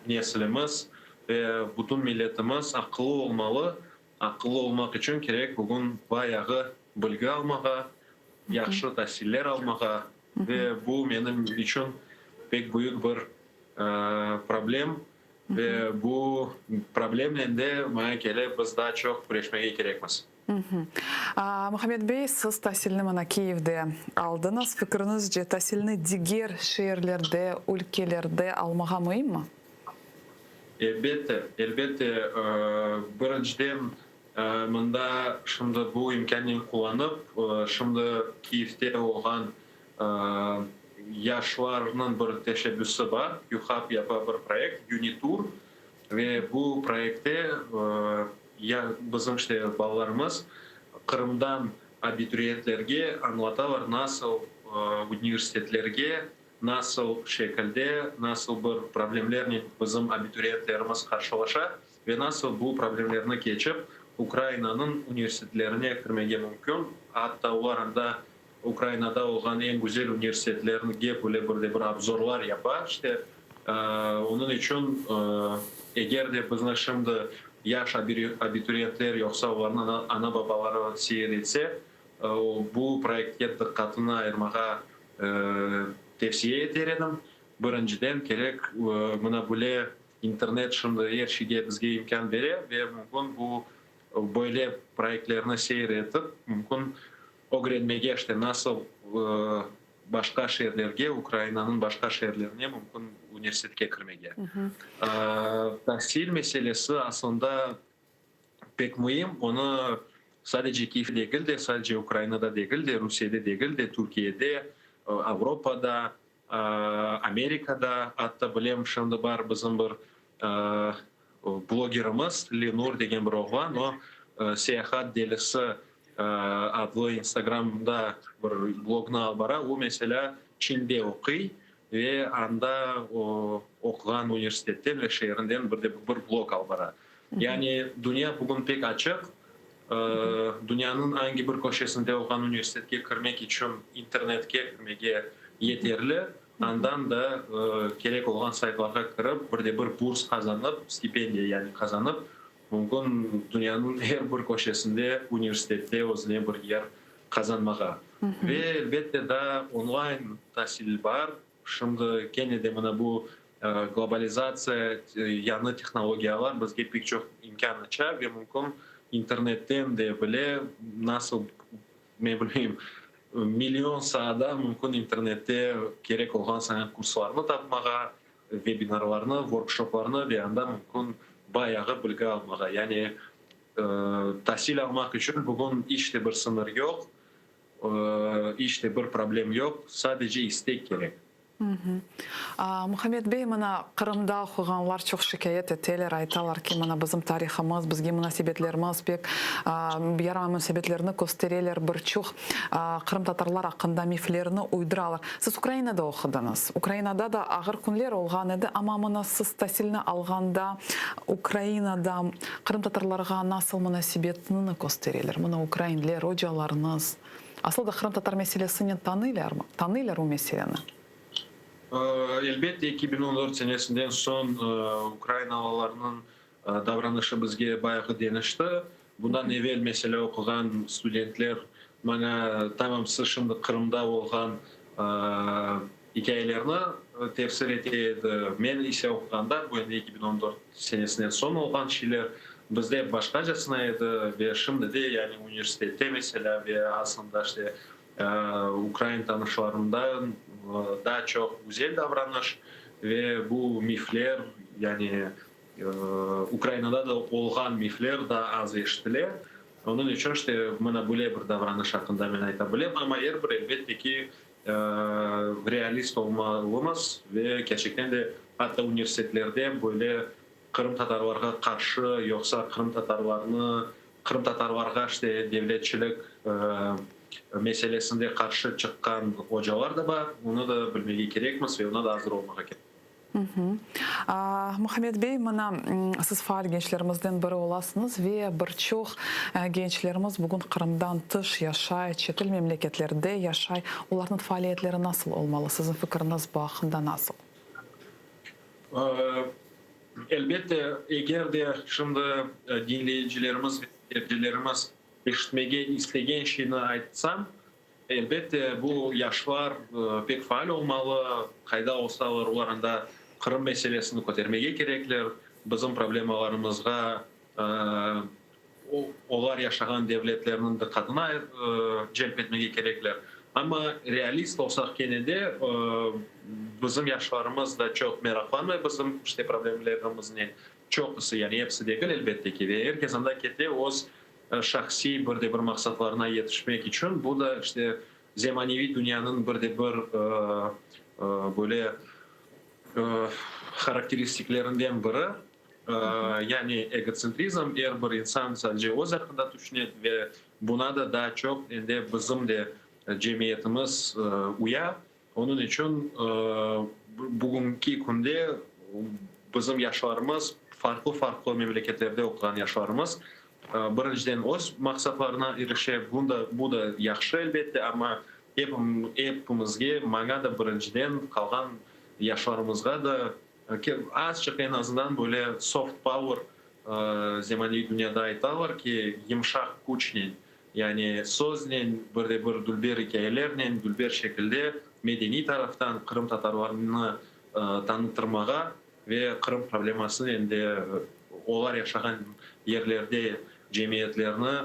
neslimiz ve bütün milletimiz aqıllı olmalı. Aqıllı olmaq içün kerek bugün bayağı bilgi almağa, yahşı tasiller almağa ve bu menim içün pek büyük bir problem ve bu problemnen de, maña kele, biz daa çoq küreşmege kerekmiz. Muhammed bey, siz tasilni mına Kiyevde aldıñız. Fikriñizce, tasilni diger şeerlerde, ülkelerde almağa müimmi? Elbette, elbette. Birinciden, mında şimdi bu imkânnen qullanıp, şimdi Kiyevde olğan yaşlarnıñ bir teşebbüsi bar, QHub yapa bir proyekt, Unitur, ve bu proyektte bizim işte balalarımız Qırımdan abituriyentlerge añlatalar, nasıl universitetlerge Nasıl şekilde, nasıl bir problemlernen bizim abituriyentlerimiz qarşılaşa ve nasıl bu problemlerni keçip, Ukrainanıñ universitetlerine kirmege mümkün, atta olar anda Ukrainada olğan eñ güzel universitetlerge bile bir de bir obzorlar yapa. İşte, onıñ içün, eger de bizni şimdi yaş abituriyentler yoqsa olarnıñ ana-babaları seyir etse, bu proyektke diqqatını ayırmağa tevsiye eter edim. Birinciden, kerek, mına böyle internet şimdi er şeyge bizge imkân bere ve mümkün bu böyle proyektlerni seyir etip, mümkün ögrenmege, işte, nasıl başqa şeerlerge, Ukrainanıñ başqa şeerlerine mümkün universitetke kirmege. Tasil meselesi aslında pek müim, onı sadece Kiyevde degil de, sadece Ukrainada degil de, Rusiyede degil de, Türkiyede, Avropada, Amerikada, atta bilem, şimdi bar bizim bir blogerimiz Lenur degen bir oğlan, o, seyahat delisi. adlı Instagramda bir blognı alıp bara. O, meselâ, Çinde oquy ve anda oquğan universitetten ve şeerinden bir de bir blog alıp bara. Yani dünya bugün pek açıq. Dünyanıñ angi bir köşesinde olğan universitetke kirmek içün internetke kirmege yeterli. Andan da kerek olğan saytlarğa kirip, bir de bir burs qazanıp, stipendiya yani qazanıp, mümkün dünyanıñ er bir köşesinde universitette özüne bir yer qazanmağa. Ve elbette daa onlayn tasil bar. Şimdi kene de mına bu globalizatsiya, yañı tehnologiyalar bizge pek çoq imkân aça ve mümkün internetten de bile nasıl, men bilmeyim, million saada mümkün internette kerek olğan saña kurslarnı tapmağa, vebinarlarnı, workshoplarnı ve anda mümkün bayağı bilgi almağa. Yani tasil almaq içün bugün iç de bir sıñır yoq. İç de bir problem yoq, sadece istek kerek. Muhammed bey, mına Qırımda oquğanlar çoq şikâyet eteler, aytalar ki, mına bizim tarihımız, bizge munasebetlerimiz pek yaramay munasebetlerni köstereler, bir çoq qırımtatarlar aqqında miflerni uyduralar. Siz Ukrainada oqudıñız, Ukrainada da ağır künler olğan edi, amma mına siz tasilni alğanda Ukrainada Qırımtatarlarğa nasıl munasebetni köstereler? Mına ukrainler, ocalarıñız, asıl da qırımtatar meselesinen tanıylarmı, tanıylar o meseleni? Elbette, 2014 senesinden soñ ukrainalılarnıñ davranışı bizge bayağı deñişti. Bundan evel, meselâ, oquğan studentler maña tamam siz şimdi Qırımda olğan İkâyelerni tefsir ete edi. Men ise oquğanda, bu endi 2014 senesinden soñ olğan şeyler, bizde başqacasına edi ve şimdi de, yani universitette, meselâ, ve aslında işte ukrain tanışlarımdan daa çoq güzel davranış ve bu mifler, yani Ukrainada da olğan mifler daa az eşitile. Onıñ içün işte mına böyle bir davranış aqqında men ayta bilem, amma er bir, elbette ki, realist olmalımız ve kerçekten de atta universitetlerde böyle qırımtatarlarğa qarşı yoqsa qırımtatarlarnı qırımtatarlarğa işte devletçilik meselesinde qarşı çıqqan ocalar da bar, onı da bilmege kerekmiz ve ona da azır olmağa kerek. Muhammed bey, mına, siz faal gençlerimizden biri olasıñız ve bir çoq gençlerimiz bugün Qırımdan tış yaşay, çetel memleketlerde yaşay. Olarnıñ faaliyetleri nasıl olmalı? Siziñ fikiriñiz bu aqqında nasıl? Elbette, eger de şimdi diñleyicilerimiz ve seyircilerimiz eşitmege istegen şeyni aytsam, Elbette, bu yaşlar pek faal olmalı, qayda olsalar, olar anda Qırım meselesini kötermege kerekler, bizim problemalarımızğa olar yaşağan devletlerniñ diqqatını celp etmege kerekler. Amma realist olsaq kene de, bizim yaşlarımız da çoq meraqlanmay bizim işte problemlerimiznen, çoqusı, yani episi degil, elbette ki, ve er kes anda kete öz şahsiy bir de bir maqsatlarına yetişmek içün, bu da işte zemaneviy dünyanıñ bir de bir böyle harakteristiklerinden biri, yani egotsentrizm, er bir insan sadece öz aqqında tüşüne ve buna da daa çoq endi bizim de cemiyetimiz uya. Onıñ içün bugünki künde bizim yaşlarımız, farqlı-farqlı memleketlerde oquğan yaşlarımız, birinciden öz maqsatlarına irişe, bu da yahşı, elbette, amma epimizge, maña da birinciden, qalğan yaşlarımızğa da azçıq eñ azından böyle soft power, zemaneviy dünyada aytalar ki, yımşaq küçnen Yani söznen, bir de bir dülber ikâyelernen, dülber şekilde medeniy taraftan qırımtatarlarnı tanıtırmağa ve Qırım problemasını endi olar yaşağan yerlerde cemiyetlerni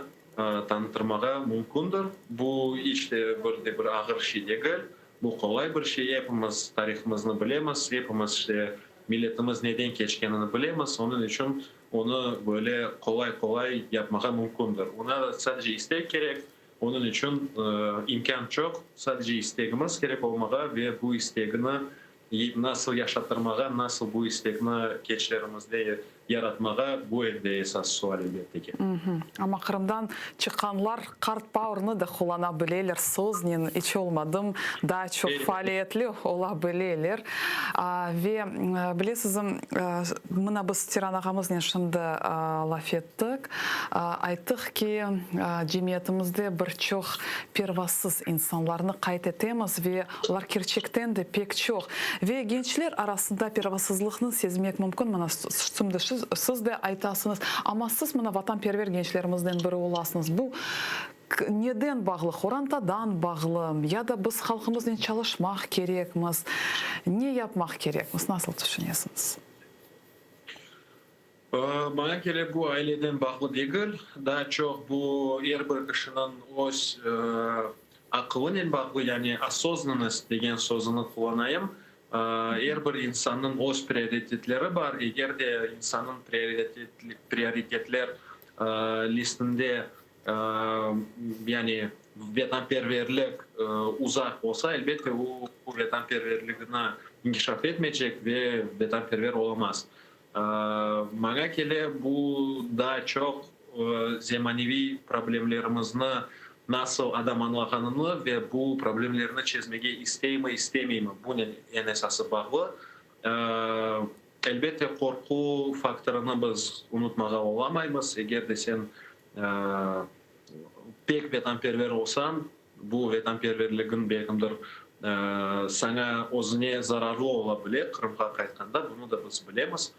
tanıtırmağa mümkündir. Bu iç de bir de bir ağır şey degil, bu qolay bir şey. Epimiz tarihımıznı bilemiz, epimiz işte milletimiz neden keçkenini bilemiz, onıñ içün Onı böyle qolay-qolay yapmağa mümkündir. Oña sadece istek kerek, onıñ içün imkân çoq, sadece istegimiz kerek olmağa ve bu istegini nasıl yaşattırmağa, nasıl bu istekni gençlerimizde. yaratmağa, bu endi esas sual, elbette ki. Amma Qırımdan çıqqanlar qart power'nı da qullana bileler, söznen iç olmadım daa çoq faaliyetli ola bileler. Ve bilesizm, mına biz Tiran ağamıznen şimdi laf ettik, ayttıq ki, cemiyetimizde bir çoq pervasız insanlarnı qayd etemiz ve olar kerçekten de pek çoq. Ve gençler arasında pervasızlıqnı sezmek mümkün, mına şimdi siz de aytasıñız, amma siz mına vatanperver gençlerimizden biri olasıñız. Bu neden bağlı, qorantadan bağlı ya da biz halqımıznen çalışmaq kerekmiz, ne yapmaq kerekmiz, nasıl tüşünesiñiz? Maña kele, bu aileden bağlı degil, daa çoq bu er bir kişiniñ öz aqılınen bağlı, yani osoznannost degen sözüni qullanayım. Er bir insannıñ öz prioritetleri bar. Eger de insannıñ prioritetler listinde yani vetanperverlik uzaq olsa, elbette, o vetanperverligini inkişaf etmeycek ve vetanperver olamaz. Maña kele, bu daa çoq zemaneviy problemlerimizni nasıl adam añlağanını ve bu problemlerni çezmege isteymi, istemeymi, bunen eñ esası bağlı. Elbette, qorqu faktorını biz unutmağa olamaymız. Eger de sen pek vetanperver olsañ, Bu vetanperverligiñ belkimdir saña özüne zararlı ola bile, Qırımğa qaytqanda, bunı da biz bilemiz.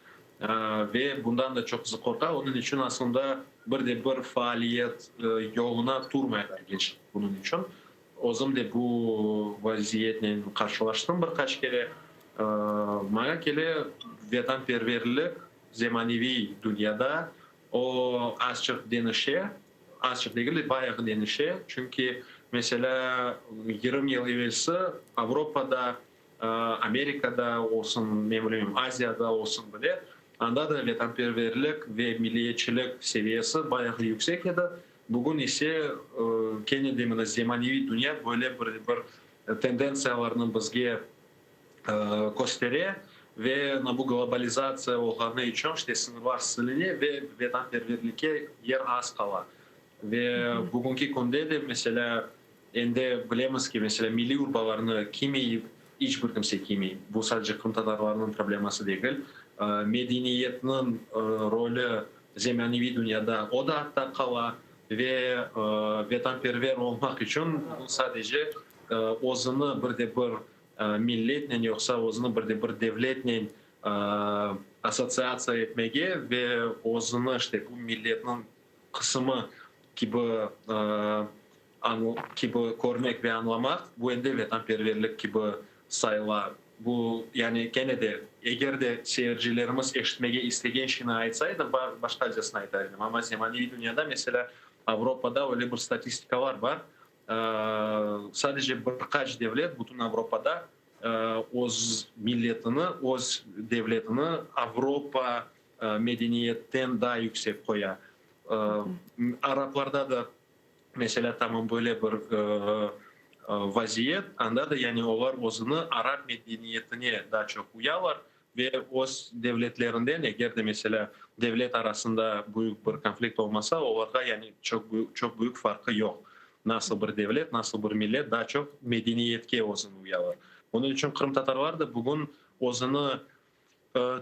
Ve bundan da çoqusı qorqa, onıñ içün aslında bir de bir faaliyet yoluna turmaylar gençler bunıñ içün. Özüm de bu vaziyetnen qarşılaştım bir qaç kere. Maña kele, vetanperverlik zemaneviy dünyada o azçıq deñişe. Azçıq degil de, bayağı deñişe. Çünki, meselâ, 20 yıl evelsi Avropada, Amerikada olsun, men bilmeyim, Aziyada olsun bile, anda da vetanperverlik ve milliyetçilik seviyesi bayağı yüksek edi. Bugün ise, kene de mına zemaneviy dünya böyle bir bir tendentsiyalarnı bizge köstere ve bu globalizatsiya olğanı içün işte sıñırlar siline ve vetanperverlikke yer az qala. Ve bugünki künde de, meselâ, endi bilemiz ki, meselâ, milliy urbalarnı kiymey, iç bir kimse kiymey. Bu sadece qırımtatarlarnıñ probleması degil. Medeniyetniñ rolü zemaneviy dünyada o da artta qala ve vetanperver olmaq içün sadece özüni bir de bir milletnen yoqsa özüni bir de bir devletnen assotsiatsiya etmege ve özüni işte bu milletniñ qısımı kibi kibi körmek ve añlamaq, bu endi vetanperverlik kibi sayıla. Bu, yani kene de, eger de seyircilerimiz eşitmege istegen şeyni aytsaydım, başqacasını aytar edim. Amma zemaneviy dünyada, meselâ, Avropada öyle bir statistikalar bar, Sadece bir qaç devlet bütün Avropada öz milletini, öz devletini Avropa medeniyetten daa yüksek qoya. Araplarda da, meselâ, tamam böyle bir vaziyet, anda da yani olar özüni arap medeniyetine daa çoq uyalar Ve öz devletlerinden, eger de, meselâ, devlet arasında büyük bir konflikt olmasa, olarğa yani çoq büyük, çoq büyük farqı yoq. Nasıl bir devlet, nasıl bir millet, daa çoq medeniyetke özüni uyalar. Onıñ içün qırımtatarlar da bugün özüni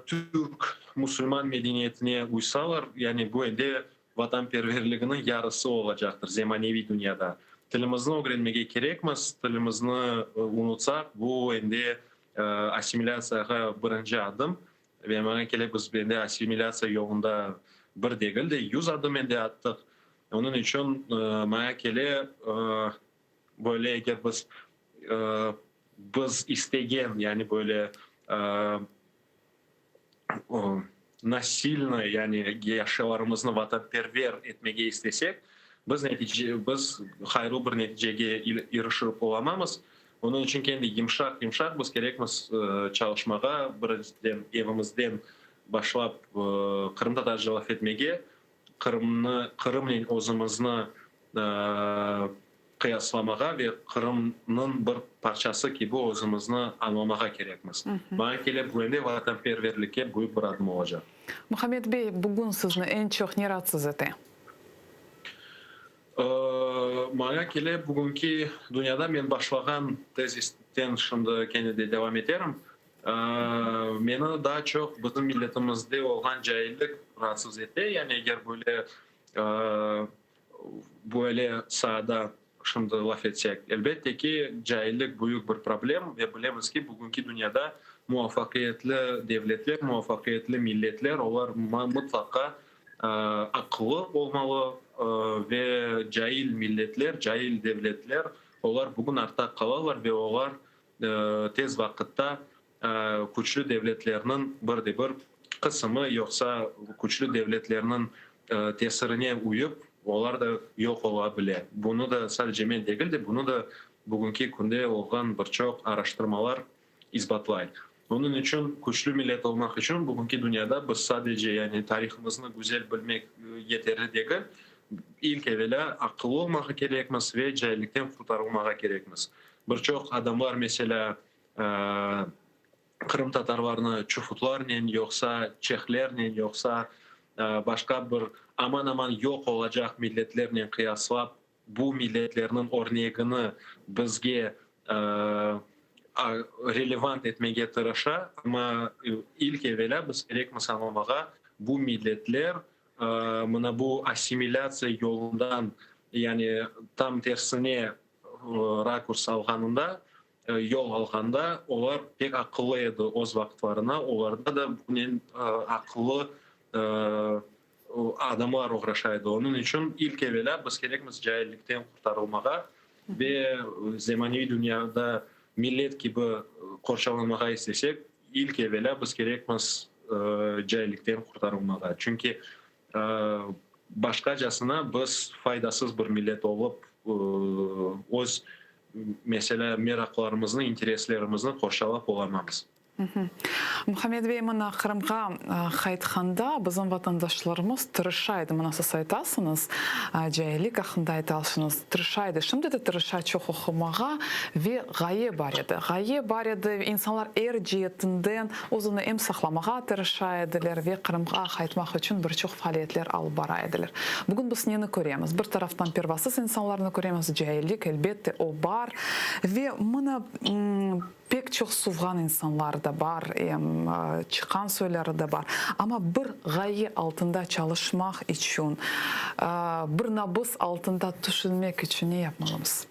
türk, musulman medeniyetine uysalar, yani bu ende vatanperverliginiñ yarısı olacaqtır zemaneviy dünyada. Tilimizni ögrenmege kerekmiz, tilimizni unutsaq, bu ende Assimilâtsiyağa birinci adım, ve maña kele, biz endi assimilâtsiya yolunda bir degil de, 100 adım endi attıq. Onıñ içün maña kele, böyle eger biz biz istegen, yani böyle nasilno, yani yaşlarımıznı vatanperver etmege istesek, biz netice, biz hayırlı bir neticege irişip olamamız. Onıñ içün kendi yımşaq-yımşaq biz kerekmiz çalışmağa, birinciden evimizden başlap qırımtatarca laf etmege, Qırımnı, Qırımnen özümizni. qıyaslamağa ve Qırımnıñ bir parçası kibi özümizni añlamağa kerekmiz. Maña kele, bu ende vatanperverlikke büyük bir adım olacaq. Muhammed bey, bugün sizni eñ çoq ne raatsız ete? Maña kele, bugünki dünyada men başlağan tezisten şimdi kene de devam eterim. Meni daa çoq bizim milletimizde olğan caillik raatsız ete. Yani eger böyle böyle saada şimdi laf etsek, elbette ki, caillik büyük bir problem ve bilemiz ki, bugünki dünyada muvafaqiyetli devletler, muvafaqiyetli milletler, olar mıtlaqa aqıllı olmalı ve cail milletler, cail devletler, olar bugün artta qalalar ve olar tez vaqıtta küçlü devletlerniñ bir de bir qısımı yoqsa küçlü devletlerniñ tesirine uyıp, olar da yoq ola bile. Bunı da sadece men degil de, bunı da bugünki künde olğan bir çoq araştırmalar isbatlay. Onıñ içün küçlü millet olmaq içün bugünki dünyada biz sadece yani tarihımıznı güzel bilmek yeterli degil, ilk evelâ aqıllı olmağa kerekmiz ve caillikten qurtarılmağa kerekmiz. Bir çoq adamlar, meselâ, qırımtatarlarnı çufutlarnen, yoqsa çehlernen, yoqsa başqa bir aman-aman yoq olacaq milletlernen qıyaslap, bu milletlerniñ örnegini bizge relevant etmege tırışa. Amma ilk evelâ biz kerekmiz añlamağa, bu milletler mına bu assimilâtsiya yolundan, yani tam tersine rakurs alğanında, yol alğanda, olar pek aqıllı edi öz vaqıtlarına, olarda da bunen aqıllı adamlar oğraşa edi. Onıñ içün ilk evelâ biz kerekmiz caillikten qurtarılmağa ve zemaneviy dünyada millet kibi qorçalanmağa istesek, ilk evelâ biz kerekmiz caillikten qurtarılmağa. Çünki Başqacasına biz faydasız bir millet olıp, öz, meselâ, meraqlarımıznı, intereslerimizni qorçalap olamamız. Muhammed bey, mına Qırımğa qaytqanda bizim vatandaşlarımız tırışa edi, mına siz aytasıñız, caillik aqqında aytasıñız, tırışa edi, şimdi de tırışa çoq oqumağa ve ğaye bar edi. Ğaye bar edi, insanlar er ceetinden Özüni em saqlamağa tırışa ediler ve Qırımğa qaytmaq içün bir çoq faaliyetler alıp bara ediler. Bugün biz neni köremiz? Bir taraftan pervasız insanlarnı köremiz, caillik, elbette, o bar ve mına pek çoq suvğan insanlar da bar, em çıqqan soyları da bar. Amma bir ğaye altında çalışmaq içün, bir nabız altında tüşünmek içün ne yapmalımız?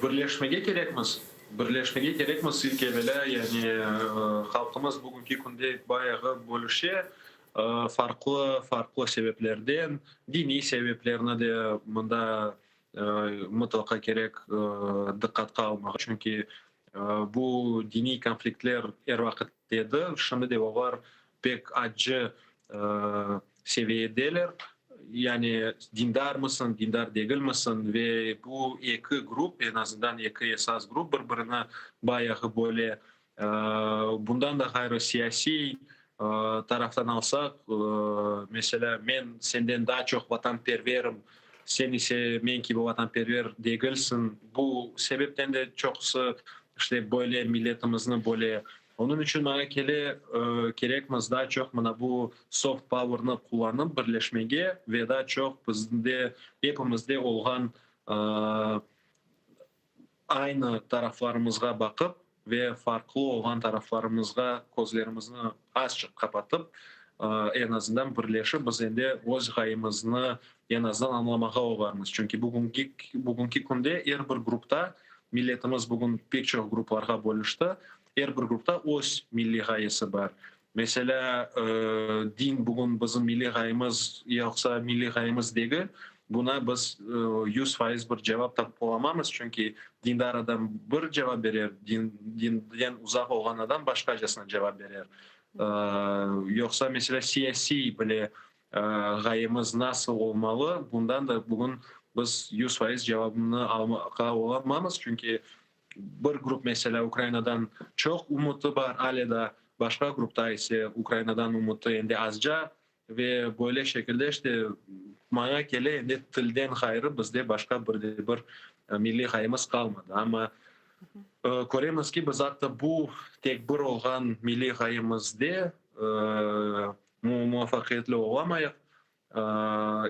Birleşmege kerekmiz. Birleşmege kerekmiz ilk evelâ, yani halqımız bugünki künde bayağı bölüşe, farqlı farqlı sebeplerden, diniy sebeplerni de mında mıtlaqa kerek diqqatqa almağa, çünki bu diniy konfliktler er vaqıt edi, şimdi de olar pek accı seviyedeler. Yani dindarmısıñ, dindar degilmisiñ ve bu eki grup, eñ azından eki esas grup bir-birini bayağı böle. Bundan da ğayrı siyasiy taraftan alsaq, meselâ, men senden daa çoq vatanperverim, sen ise men kibi vatanperver degilsiñ. Bu sebepten de çoqusı işte böyle milletimizni böle. Onıñ içün maña kele, kerekmiz daa çoq mına bu soft power'nı qullanıp birleşmege ve daa çoq bizde, epimizde olğan aynı taraflarımızğa baqıp ve farqlı olğan taraflarımızğa közlerimizni azçıq qapatıp, eñ azından birleşip biz endi öz ğayemizni eñ azından añlamağa olarmız. Çünki bugünki bugünki künde er bir grupta Milletimiz bugün pek çoq gruplarğa bölüşti. Er bir grupta öz milliy ğayesi bar. Meselâ, din bugün bizim milliy ğayemiz yoqsa milliy ğayemiz degil, buna biz 100% bir cevap tapıp olamamız, çünki dindar adam bir cevap berer, dinden uzaq olğan adam başqacasına cevap berer. Yoqsa, meselâ, siyasiy bile Ğayemiz nasıl olmalı, bundan da bugün biz 100% cevabını almağa olamamız, çünki bir grup, meselâ, Ukrainadan çoq ümüti bar ale da, başqa grupta ise Ukrainadan ümüti endi azca. Ve böyle şekilde işte maña kele, endi tilden ğayrı bizde başqa bir de bir milliy ğayemiz qalmadı. Amma köremiz ki, biz atta bu tek bir olğan milliy ğayemizde muvafaqiyetli olamayıq.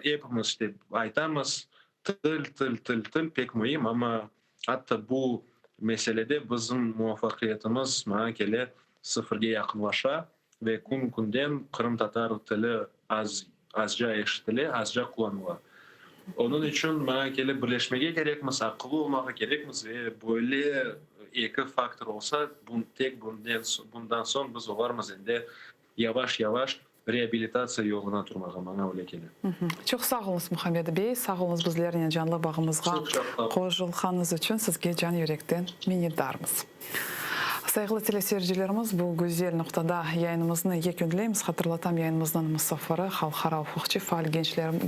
Epimiz işte aytamız, til, til, til, til pek müim, amma atta bu meselede bizim muvafaqiyetimiz, maña kele, sıfırge yaqınlaşa ve kün-künden qırımtatar tili az, azca eşitile, azca qullanıla. Onıñ içün, maña kele, birleşmege kerekmiz, aqıllı olmağa kerekmiz ve böyle eki faktor olsa, tek bundan soñ biz olarmız endi yavaş-yavaş reabilitatsiya yoluna turmağa, maña öyle kele. Çoq sağ oluñız, Muhammed bey, sağ oluñız bizlernen canlı bağımızğa qoşulğanıñız içün sizge can yürekten minnetdarmız. Sayğılı teleseyircilerimiz, bu güzel noqtada yayınımıznı yekünleymiz. Hatırlatam, yayınımıznıñ musafiri, halqara uquqçı, faal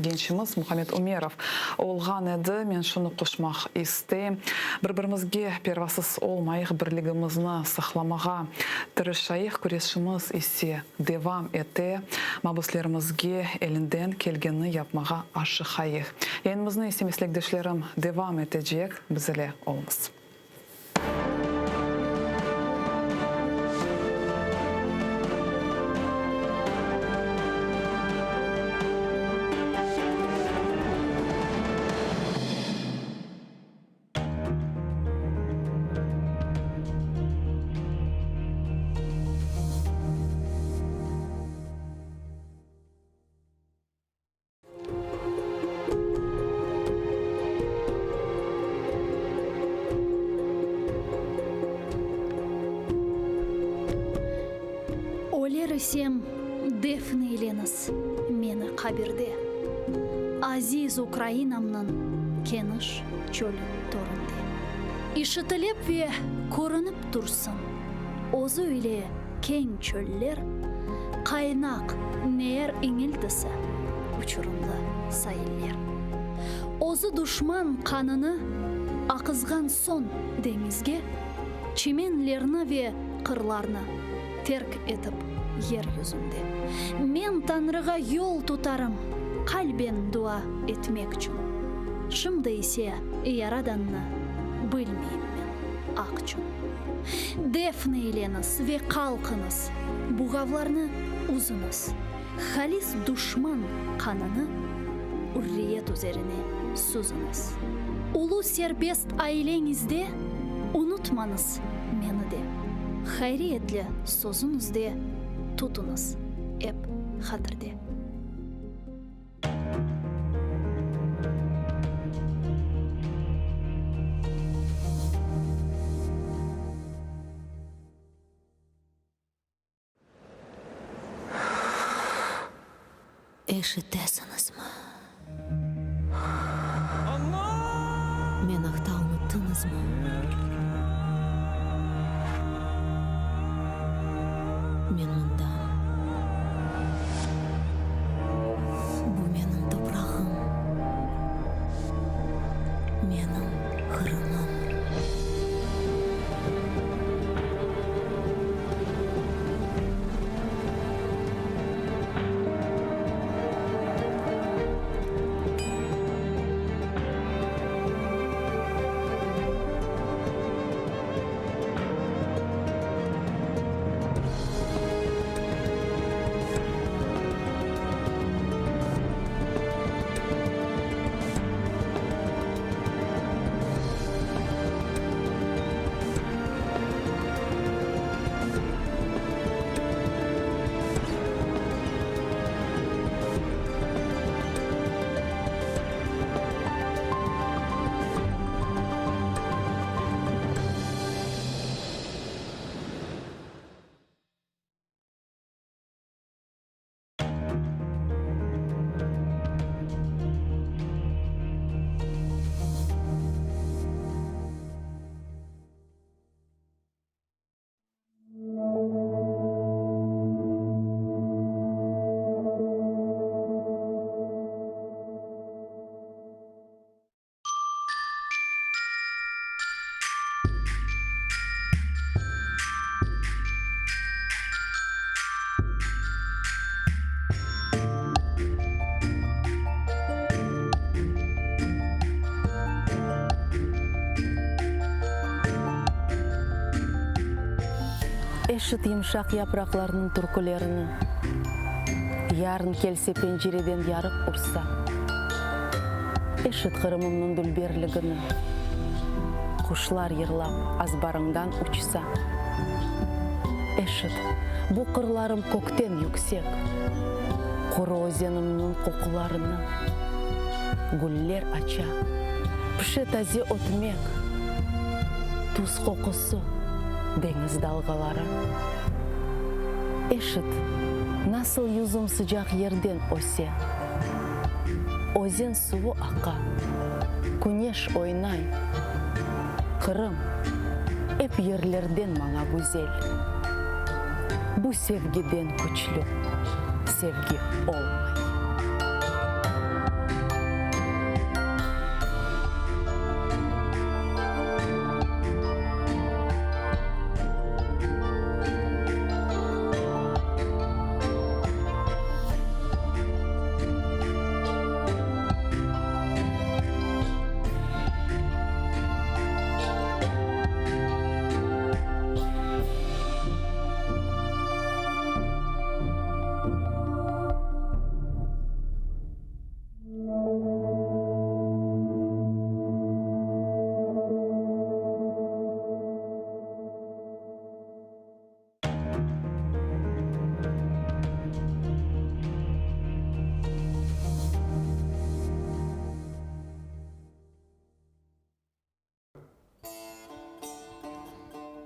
gençimiz Muhammed Umerov olğan edi. Men şunı qoşmaq isteyim, bir-birimizge pervasız olmayıq, birligimizni saqlamağa tırışayıq, küreşimiz ise devam ete, mabüslerimizge elinden kelgenini yapmağa aşıqayıq. Yayınımıznı ise meslekdeşlerim devam etecek, biz ile oluñız. Öler isem, defn eyleñiz meni qabirde, Aziz Ukrainamnıñ keniş çölü töründe. İşitilip ve körünip tursın özü ile keñ çöller, Qaynaq neer iñiltisi, uçurımlı sailler. Özü duşman qanını aqızğan soñ deñizge, Çimenlerni ve qırlarnı terk etip yer yüzünde. Men Tañrığa yol tutarım qalben dua etmekçün, Şimdi ise Yaradannı bilmeyim men aqçün. Defn eyleñiz ve qalqıñız, buğavlarnı üzüñiz, Halis duşman qanını ürriyet üzerine süzüñiz. Ulu serbest aileñizde unutmañız meni de, Hayriyetli sözüñizde tutuñız ep hatirde. Eşitesiñizmi? Men aqta unuttıñızmı? Men mındam. Bu menim toprağım, menim Qırımım. Eşit yımşaq yapraqlarnıñ türkülerini, Yarın kelse pencereden yarıq ursa. Eşit Qırımımnıñ dülberligini, Quşlar yırlap azbarıñdan uçsa. Eşit, bu qırlarım kökten yüksek, Quru özenimniñ qoqularını. Güller aça, pişe taze ötmek, Tuz qoqusı, deñiz dalğaları. Eşit, nasıl yüzüm sıcaq yerden öse, Özen suvu aqa, küneş oynay. Qırım, ep yerlerden maña güzel. Bu sevgiden küçlü sevgi olmay.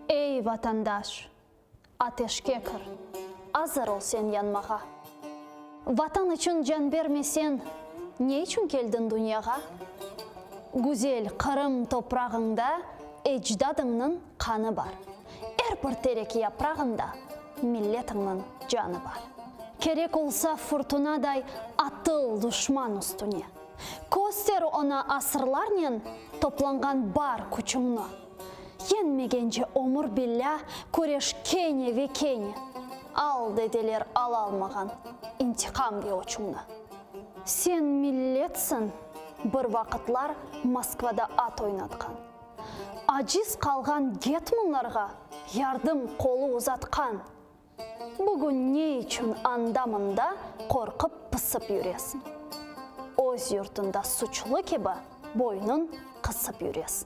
Ey, vatandaş, ateşke kir, azır ol sen yanmağa. Vatan içün can bermesen, ne içün keldiñ dünyağa? Güzel Qırım toprağıñda ecdadıñnıñ qanı bar. Er bir terek yaprağında milletiñniñ canı bar. Kerek olsa furtunaday atıl duşman üstüne. Köster oña asırlarnen toplanğan bar küçüñni. Yeñmegence ömür billâ küreş kene ve kene. Al, dedeler alalmağan intiqam ve öçüñni. Sen milletsiñ, bir vaqıtlar Moskvada at oynatqan. Aciz qalğan getmanlarğa yardım qolu uzatqan. Bugün ne içün anda-mında qorqıp-pısıp yüresiñ? Öz yurtunda suçlu kibi boynun qısıp yüresiñ.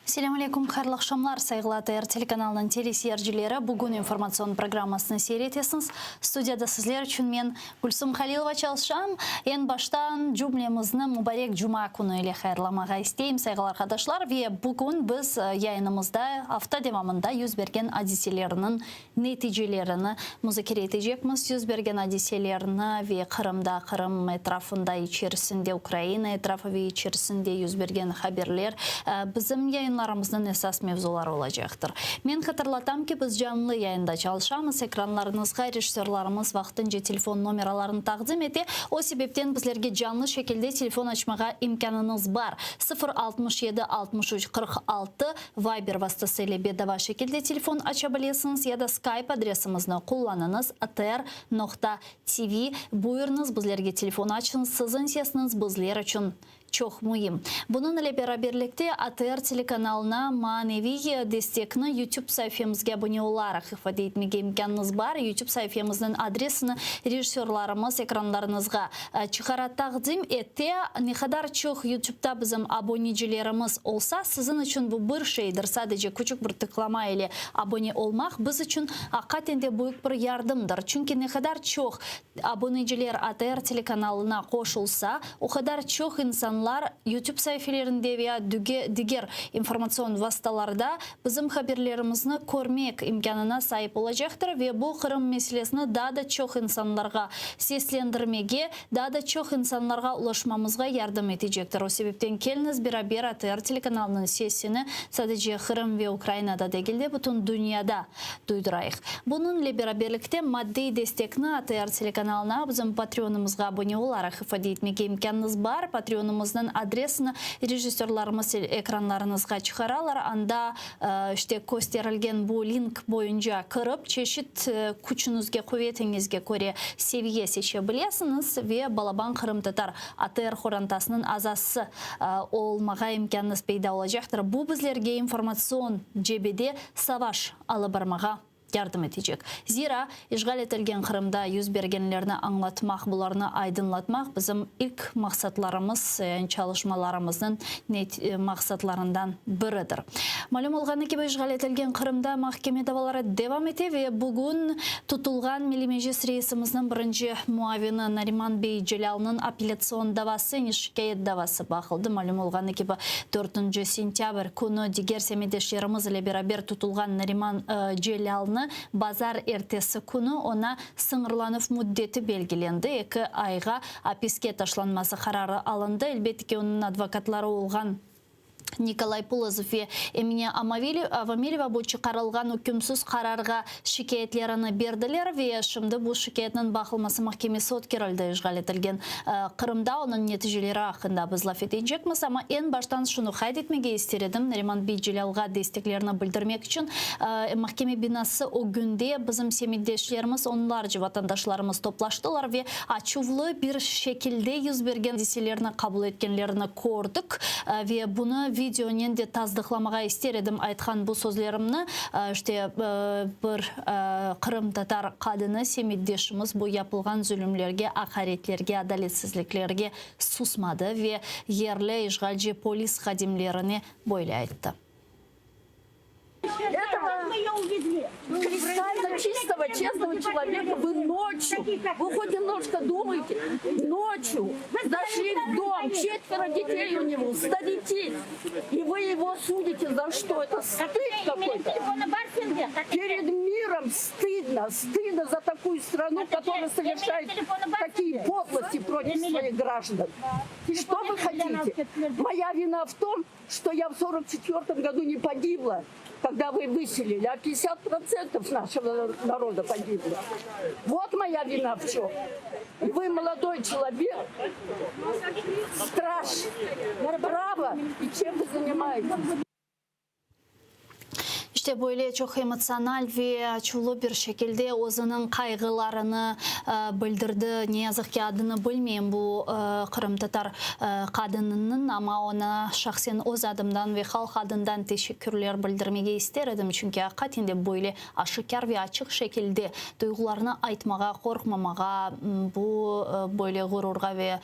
Selâm aleykum, hayırlı aqşamlar, sayğılı ATR telekanalınıñ teleseyircileri. Bugün informatsion programmasını seyir etesiñiz. Studiyada sizler içün men, Gülsum Halilova çalışam. Eñ baştan cümlemizni mubarek cuma künü ile hayırlamağa isteyim, sayğılı arqadaşlar. Ve bugün biz yayınımızda afta devamında yüz bergen adiselerniñ neticelerini muzakere etecekmiz. Yüz bergen adiselerni ve Qırımda, Qırım etrafında, içerisinde, Ukraina etrafı ve içerisinde yüz bergen haberler bizim yayınlarımıznıñ esas mevzuları olacaqtır. Men hatırlatam ki, biz canlı yayında çalışamız, ekranlarıñızğa rejissörlarımız vaqtınca telefon nomeralarını taqdim ete, o sebepten bizlerge canlı şekilde telefon açmağa imkânıñız bar, 0 67 63 46, Viber vastası ile bedava şekilde telefon aça bilesiñiz ya da Skype adresimizni qullanıñız, atr noqta tv. Buyurıñız, bizlerge telefon açıñız, siziñ sesiñiz bizler içün çoq müim. Bunıñ ile beraberlikte ATR telekanalına maneviy destekni YouTube saifemizge abone olaraq ifade etmege imkânıñız bar. YouTube saifemizniñ adresini rejissörlarımız ekranlarıñızğa çıqara taqdim ete. Ne qadar çoq YouTubeta bizim abonecilerimiz olsa, siziñ içün bu bir şeydir, sadece küçük bir tıqlama ile abone olmaq biz içün aqiqaten de büyük bir yardımdır. Çünki ne qadar çoq aboneciler ATR telekanalına qoşulsa, o qadar çoq insanlar. insanlar YouTube saifelerinde veya diger informatsion vastalarda bizim haberlerimizni körmek imkânına saip olacaqtır ve bu Qırım meselesini daa da çoq insanlarğa seslendirmege, daa da çoq insanlarğa ulaşmamızğa yardım etecektir. O sebepten keliñiz beraber ATR telekanalınıñ sesini sadece Qırım ve Ukrainada degil de, bütün dünyada duydurayıq. Bunıñle beraberlikte maddiy destekni ATR telekanalına bizim Patreonımızğa abone olaraq ifade etmege imkânıñız bar. Patreonımıznıñ adresini rejissörlarımız ekranlarıñızğa çıqaralar. Anda, işte, kösterilgen bu link boyunca kirip, çeşit küçüñizge, quvetiñizge köre seviye seçe bilesiñiz ve balaban qırımtatar ATR qorantasınıñ azası olmağa imkânıñız peyda olacaqtır. Bu bizlerge informatsion cebede savaş alıp barmağa yardım etecek. Zira, işğal etilgen Qırımda yüz bergenlerni añlatmaq, bularnı aydınlatmaq bizim ilk maqsatlarımız, yani çalışmalarımıznıñ maqsatlarından biridir. Malüm olğanı kibi, işğal etilgen Qırımda mahkeme davaları devam ete ve bugün tutulğan Milliy Meclis reisimizniñ birinci muavini Nariman bey Celâlnıñ apellâtsion davası, yani şikâyet davası baqıldı. Malüm olğanı kibi, dörtünci sentâbr künü diger semetdeşlerimiz ile beraber tutulğan Nariman Celâlnı bazar ertesi künü oña sıñırlanuv müddeti belgilendi, eki ayğa apiske taşlanması qararı alındı. Elbette ki, onıñ advokatları olğan Nikolay Polozov ve Emine Avamileva bu çıqarılğan ükümsiz qararğa şikâyetlerini berdiler ve şimdi bu şikâyetniñ baqılması mahkemesi ötkerildi işğal etilgen Qırımda. Onıñ neticeleri aqqında biz laf etecekmiz, amma eñ baştan şunı qayd etmege ister edim, Nariman bey Celâlğa desteklerini bildirmek içün mahkeme binası ögünde bizim semetdeşlerimiz, onlarca vatandaşlarımız toplaştılar ve açuvlı bir şekilde yüz bergen adiselerni qabul etkenlerini kördik ve bunı videonen de tasdıqlamağa ister edim aytqan bu sözlerimni. İşte, bir qırımtatar qadını, semetdeşimiz bu yapılğan zulümlerge, aqaretlerge, adaletsizliklerge susmadı ve yerli işğalci polis hadimlerine böyle ayttı. Этого кристально чистого, честного человека вы ночью, вы хоть немножко думаете, ночью зашли в дом, четверо детей у него, старики, и вы его судите за что? Это стыд какой-то. Перед миром стыдно, стыдно за такую страну, которая совершает такие подлости против своих граждан. И что вы хотите? Моя вина в том, что я в 44 году не погибла, когда вы выселили, а 50% нашего народа погибло. Вот моя вина в чем. И вы молодой человек, страж права, и чем вы занимаетесь? İşte böyle çoq emotsional ve açuvlı bir şekilde özüniñ qayğılarını bildirdi. Ne yazıq ki, adını bilmeyim bu qırımtatar qadınınıñ, amma oña şahsen öz adımdan ve halq adından teşekkürler bildirmege ister edim, çünki aqiqaten de böyle aşikâr ve açıq şekilde duyğularını aytmağa, qorqmamağa, bu böyle ğururğa ve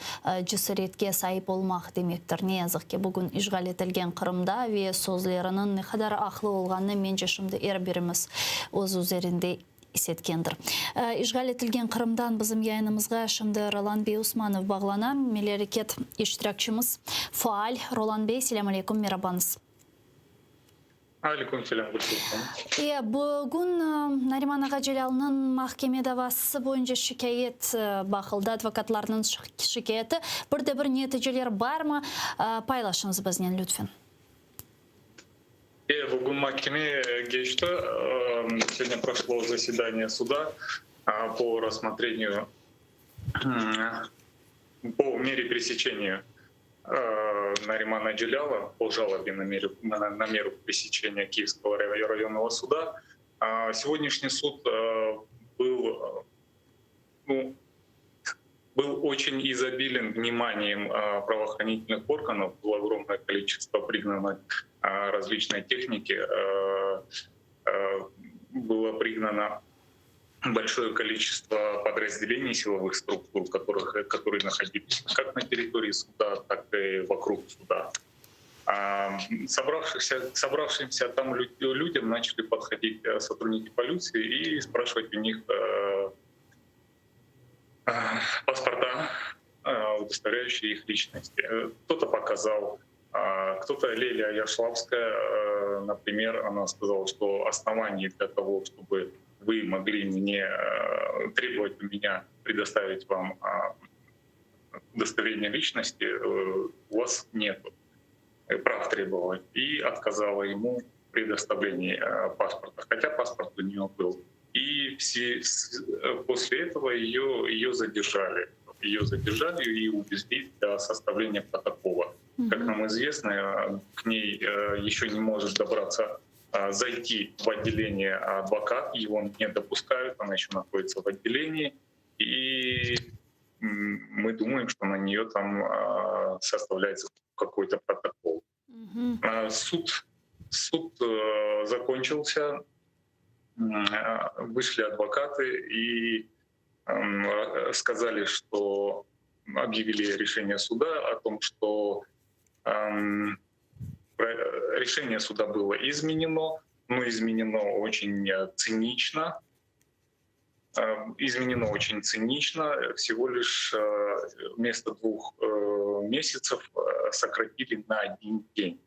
cesaretke saip olmaq demektir. Ne yazıq ki, bugün işğal etilgen Qırımda ve sözleriniñ ne qadar aqlı olğanını, mence, şimdi er birimiz öz üzerinde is etkendir. İşğal etilgen Qırımdan bizim yayınımızğa şimdi Rolan bey Usmanov bağlana, Milliy areket iştirakçimiz, faal. Rolan bey, selâm aleyküm, merabañız. Aleyküm selâm, Gülsüm hanım. E, bugün Nariman ağa Celâlnıñ mahkeme davası boyunca şikâyet baqıldı, advokatlarnıñ şikâyeti. Bir de bir neticeler barmı? Paylaşıñız biznen, lütfen. E, bugün mahkeme keçti. Сегодня прошло заседание суда по рассмотрению по мере пресечения Наримана Джеляла по жалобе на меру, на, на меру пресечения Киевского районного суда. Сегодняшний суд был, ну, был очень изобилен вниманием правоохранительных органов, было огромное количество пригнано различной техники, было пригнано большое количество подразделений силовых структур, которых, которые находились как на территории суда, так и вокруг суда. Собравшихся, собравшимся там людям начали подходить э, сотрудники полиции и спрашивать у них э, паспорта, удостоверения. удостоверяющие их личности. Кто-то показал, кто-то, Лилия Ярославская, например, она сказала, что оснований для того, чтобы вы могли мне требовать у меня предоставить вам удостоверение личности, у вас нет прав требовать. И отказала ему в предоставлении паспорта, хотя паспорт у нее был. И все, после этого ее, ее задержали. Ее задержали и увезли для составления протокола. Как нам известно, к ней еще не может добраться, зайти в отделение адвокат, его не допускают, она еще находится в отделении. И мы думаем, что на нее там составляется какой-то протокол. Суд, суд закончился, вышли адвокаты и сказали, что объявили решение суда о том, что решение суда было изменено, но изменено очень цинично. Изменено очень цинично, всего лишь вместо 2 месяцев сократили на 1 день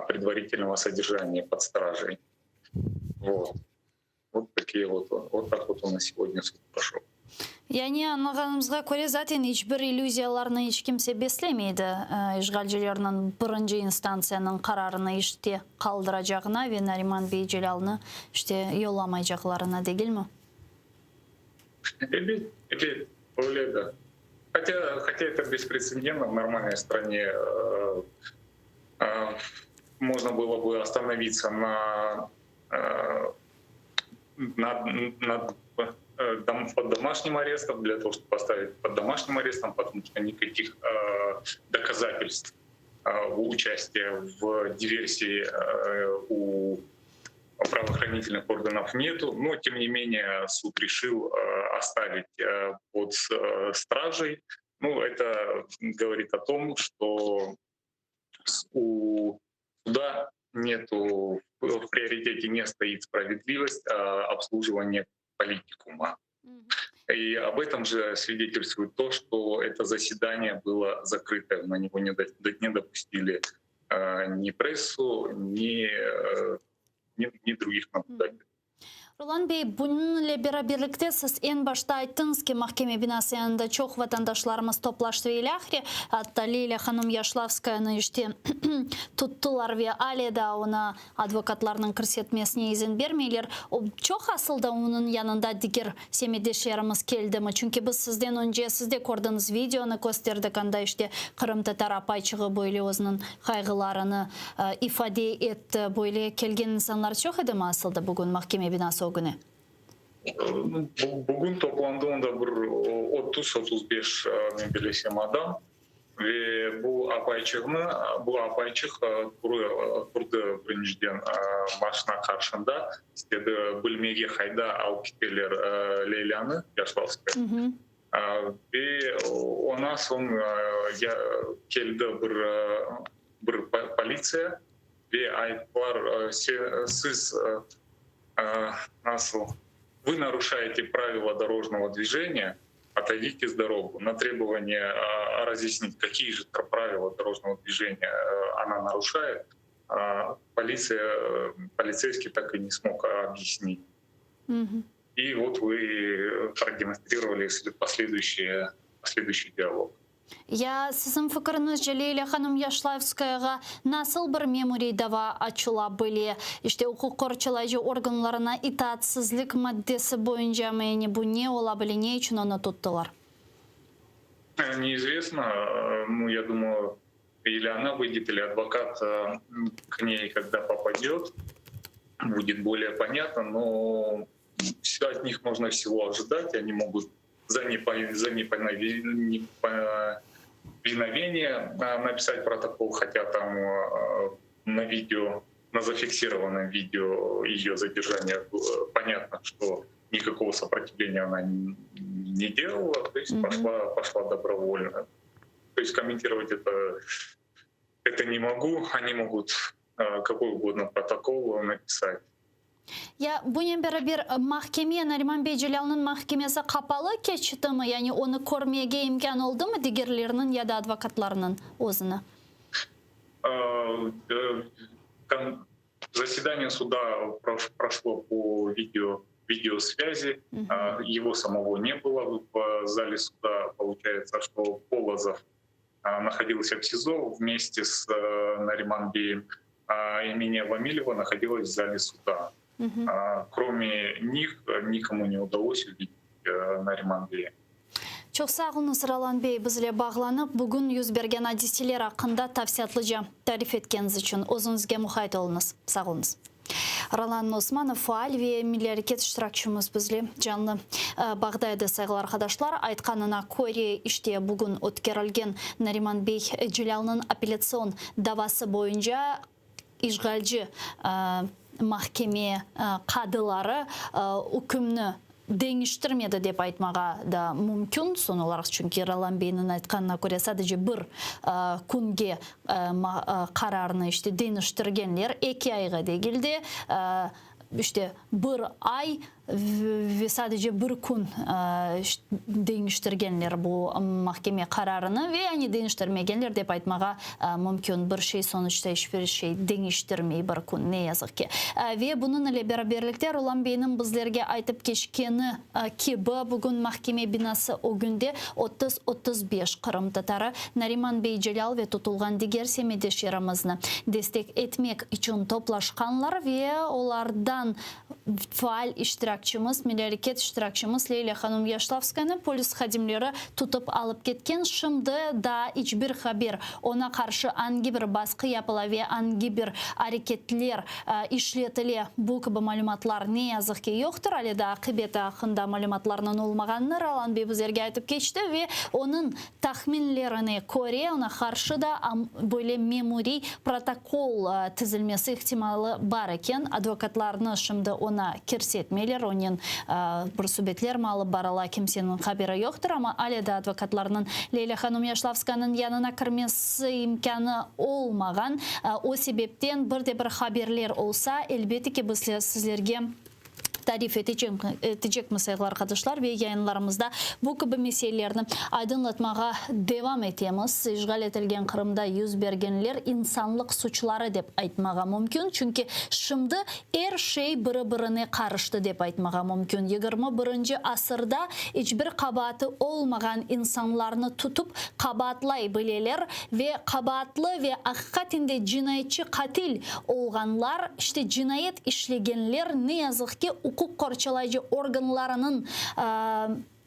предварительного содержания под стражей. Вот. Вот такие вот, вот так вот у нас сегодня суд прошел. Yani añlağanımızğa köre zaten iç bir illüziyalarnı iç kimse beslemeydi işğalcilerniñ birinci instantsiyanıñ qararını işte qaldıracağına ve Nariman bey Celâlnı işte yollamaycaqlarına degilmi? Ebet, ebet, öyle да. Хотя, хотя это беспрецедентно в нормальной стране. Можно было бы остановиться на, на, дом, под домашним арестом, для того, чтобы поставить под домашним арестом, потому что никаких э, доказательств э, участия в диверсии э, у правоохранительных органов нету, но тем не менее суд решил э, оставить э, под э, стражей. Ну, это говорит о том, что у суда нету, в приоритете не стоит справедливость, а обслуживание политикума. И об этом же свидетельствует то, что это заседание было закрыто, на него не, не допустили э, ни прессу, ни, э, ни, ни других наблюдателей. Rolan bey, bunıñle beraberlikte siz eñ başta ayttıñız ki mahkeme binası yanında çoq vatandaşlarımız toplaştı ve ilâhre, atta Lilâ hanım Yaşlavskayanı işte tuttılar ve ale da oña advokatlarnıñ kirsetmesine izin bermeyler. O çoq asılda onıñ yanında diger semetdeşlerimiz keldimi? Çünki biz sizden önce siz de kördiñiz videonı kösterdik, anda işte qırımtatar apayçığı böyle özüniñ qayğılarını ifade etti. Böyle kelgen insanlar çoq edimi asılda bugün mahkeme binası ögüne? Bugün toplandı onda bir 30-35 men bilesem adam ve bu apayçığını bu apayçıq turdı birinciden maşina qarşında istedi bilmege qayda alıp keteler Leylânı Yaşlavskaya ve ondan soñ keldi bir bir politsiya ve ayttılar siz nasıl вы нарушаете правила дорожного движения, отойдите с дорогу. На требование разъяснить, какие же правила дорожного движения она нарушает, полиция, полицейский так и не смог объяснить. Угу. И вот вы продемонстрировали последующий, последующий диалог. Ya siziñ fikiriñizce Leyla hanım Yaşlavskayağa nasıl bir memuriy dava açıla bile? İşte uquq qorçalayıcı organlarına itaatsizlik maddesi boyunca mı yani bu ne ola bile, ne içün onı tuttılar? Неизвестно. Ну, я думаю, или она выйдет, или адвокат к ней, когда попадет, будет более понятно, но все от них можно всего ожидать, они могут за, непо, за неповиновение написать протокол, хотя там на видео, на зафиксированном видео ее задержания понятно, что никакого сопротивления она не делала, то есть mm-hmm. пошла, пошла добровольно. То есть комментировать это, это не могу, они могут какой угодно протокол написать. Ya bunen beraber mahkeme, Nariman bey Celâlnıñ mahkemesi qapalı keçtimi, yani onı körmege imkân oldımı digerleriniñ ya da advokatlarnıñ özüni? Zasedaniye suda proşlo po video videosvязи, его самого не было в зале суда, получается, что Полозов находился в СИЗО вместе с Нариман Беем, а Эминия Вамилева находилась в зале суда. Угу. Кроме них никому не удалось увидеть Нариман Бея. Çoq sağ oluñız, Rolan bey, bizle bağlanıp, bugün yüz bergen adiseler aqqında tafsilâtlıca tarif etkeniñiz içün. Özüñizge muqayt oluñız. Sağ oluñız. Rolan Osmanov, faal ve milliy areket iştirakçimiz bizle canlı bağda edi, sayğılı arqadaşlar. Aytqanına köre, işte bugün ötkerilgen Nariman bey Celâlnıñ apellâtsion davası boyunca işğalci mahkeme qadıları ükümni deñiştirmedi dep aytmağa da mümkün, soñ olaraq, çünki Rolan beyniñ aytqanına köre, sadece bir künge qararnı işte deñiştirgenler, eki ayğa degil de, işte bir ay Ve sadece bir kün deñiştirgenler bu mahkeme qararını ve yani deñiştirmegenler dep aytmağa mümkün. Bir şey sonuçta iç bir şey deñiştirmey bir kün, ne yazıq ki. Ve bunıñ ile beraberlikte Rolan beyniñ bizlerge aytıp keçkeni kibi, bugün mahkeme binası ögünde 30-35 qırımtatarı Nariman bey Celâl ve tutulğan diger semetdeşlerimizni destek etmek içün toplaşqanlar ve olardan Faal iştirakçimiz, Milliy areket iştirakçimiz Leyla hanım Yaşlavskayanı polis hadimleri tutıp alıp ketken. Şimdi daa iç bir haber, oña qarşı angi bir basqı yapıla ve angi bir areketler işletile, bu kibi malümatlar ne yazıq ki yoqtır. Ale daa aqibeti aqqında malümatlarnıñ olmağanını Rolan bey bizlerge aytıp keçti ve onıñ Tahminlerine köre, oña qarşı da böyle memuriy protokol tizilmesi ihtimalı bar eken. Advokatlarnı şimdi oña kirsetmeyler, onen bir subetlermi alıp barıla, kimseniñ haberi yoqtır. Amma ale de advokatlarnıñ Leyla hanım Yaşlavskanıñ yanına kirmesi imkânı olmağan. O sebepten bir de bir haberler olsa, elbette ki, biz sizlerge tarif etecekmiz, sayğılı arqadaşlar, ve yayınlarımızda bu kibi meselelerni aydınlatmağa devam etemiz. İşğal etilgen Qırımda yüz bergenler insanlıq suçları dep aytmağa mümkün, çünki şimdi er şey biri-birine qarıştı dep aytmağa mümkün. Yigirmi birinci asırda iç bir qabaatı olmağan insanlarnı tutıp qabaatlay bileler ve qabaatlı ve aqiqaten de cinayetçi qatil olğanlar, işte cinayet işlegenler, ne yazıq ki, uquq qorçalayıcı organlarınıñ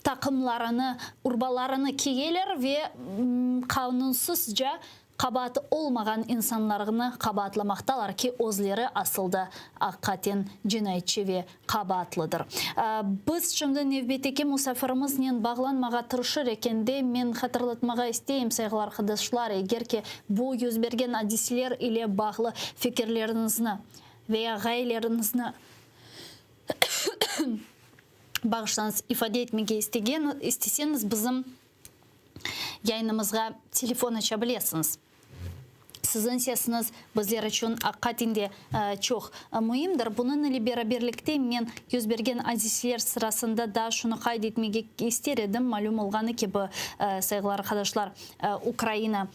taqımlarını, urbalarını kiyeler ve qanunsızca qabaatı olmağan insanlarnı qabaatlamaqtalar ki, özleri asılda aqiqaten cinayetçi ve qabaatlıdır. Biz şimdi nevbetteki musafirimiznen bağlanmağa tırışır ekende, men hatırlatmağa isteyim, sayğılı arqadaşlar, eger ki bu yüz bergen adiseler ile bağlı fikirleriñizni ve ya ğayeleriñizni bağışlañız, ifade etmege istegen isteseñiz, bizim yayınımızğa telefon aça bilesiñiz. Siziñ sesiñiz bizler içün aqiqaten de çoq müimdir. Bunıñ ile beraberlikte men yüz bergen adiseler sırasında daa şunı qayd etmege ister edim, malüm olğanı kibi, sayğılı arqadaşlar, Ukraina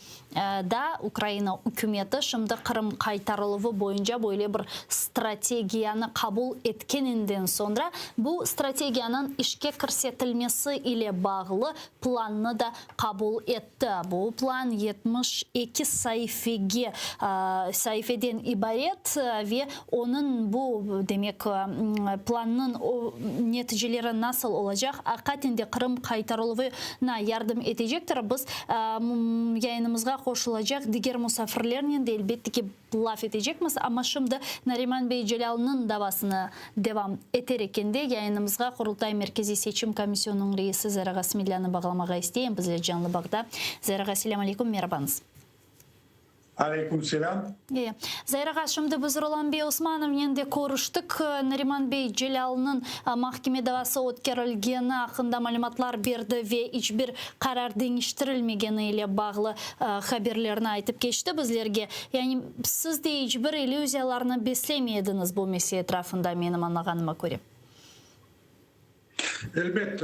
da Ukraina ükümeti şimdi Qırım qaytarıluvı boyunca böyle bir strategiyanı qabul etkeninden soñra bu strategiyanıñ işke kirsetilmesi ile bağlı plannı da qabul etti. Bu plan 72 saifege saifeden ibaret ve onıñ bu, demek, plannıñ neticeleri nasıl olacaq, aqiqaten de Qırım qaytarıluvına yardım etecektir, biz yayınımızğa qoşulacaq diger musafirlernen de elbette ki, Laf etecekmiz, amma şimdi Nariman bey Celâlnıñ davasını devam eter ekende yayınımızğa Qurultay Merkeziy Seçim Komisyonınıñ reisi Zera Smedlânı bağlamağa isteyim. Bizler canlı bağda. Zera, selâm aleyküm, merabañız. Aleyküm selâm. E. Zair ağa, şimdi biz Rolan bey Osmanovnen de körüştik. Nariman bey Celâlnıñ mahkeme davası ötkerilgeni aqqında malümatlar berdi ve iç bir qarar deñiştirilmegeni ile bağlı haberlerni aytıp keçti bizlerge. Yani siz de iç bir illüziyalarnı beslemey ediñiz bu mesele etrafında, menim añlağanıma köre. Elbet,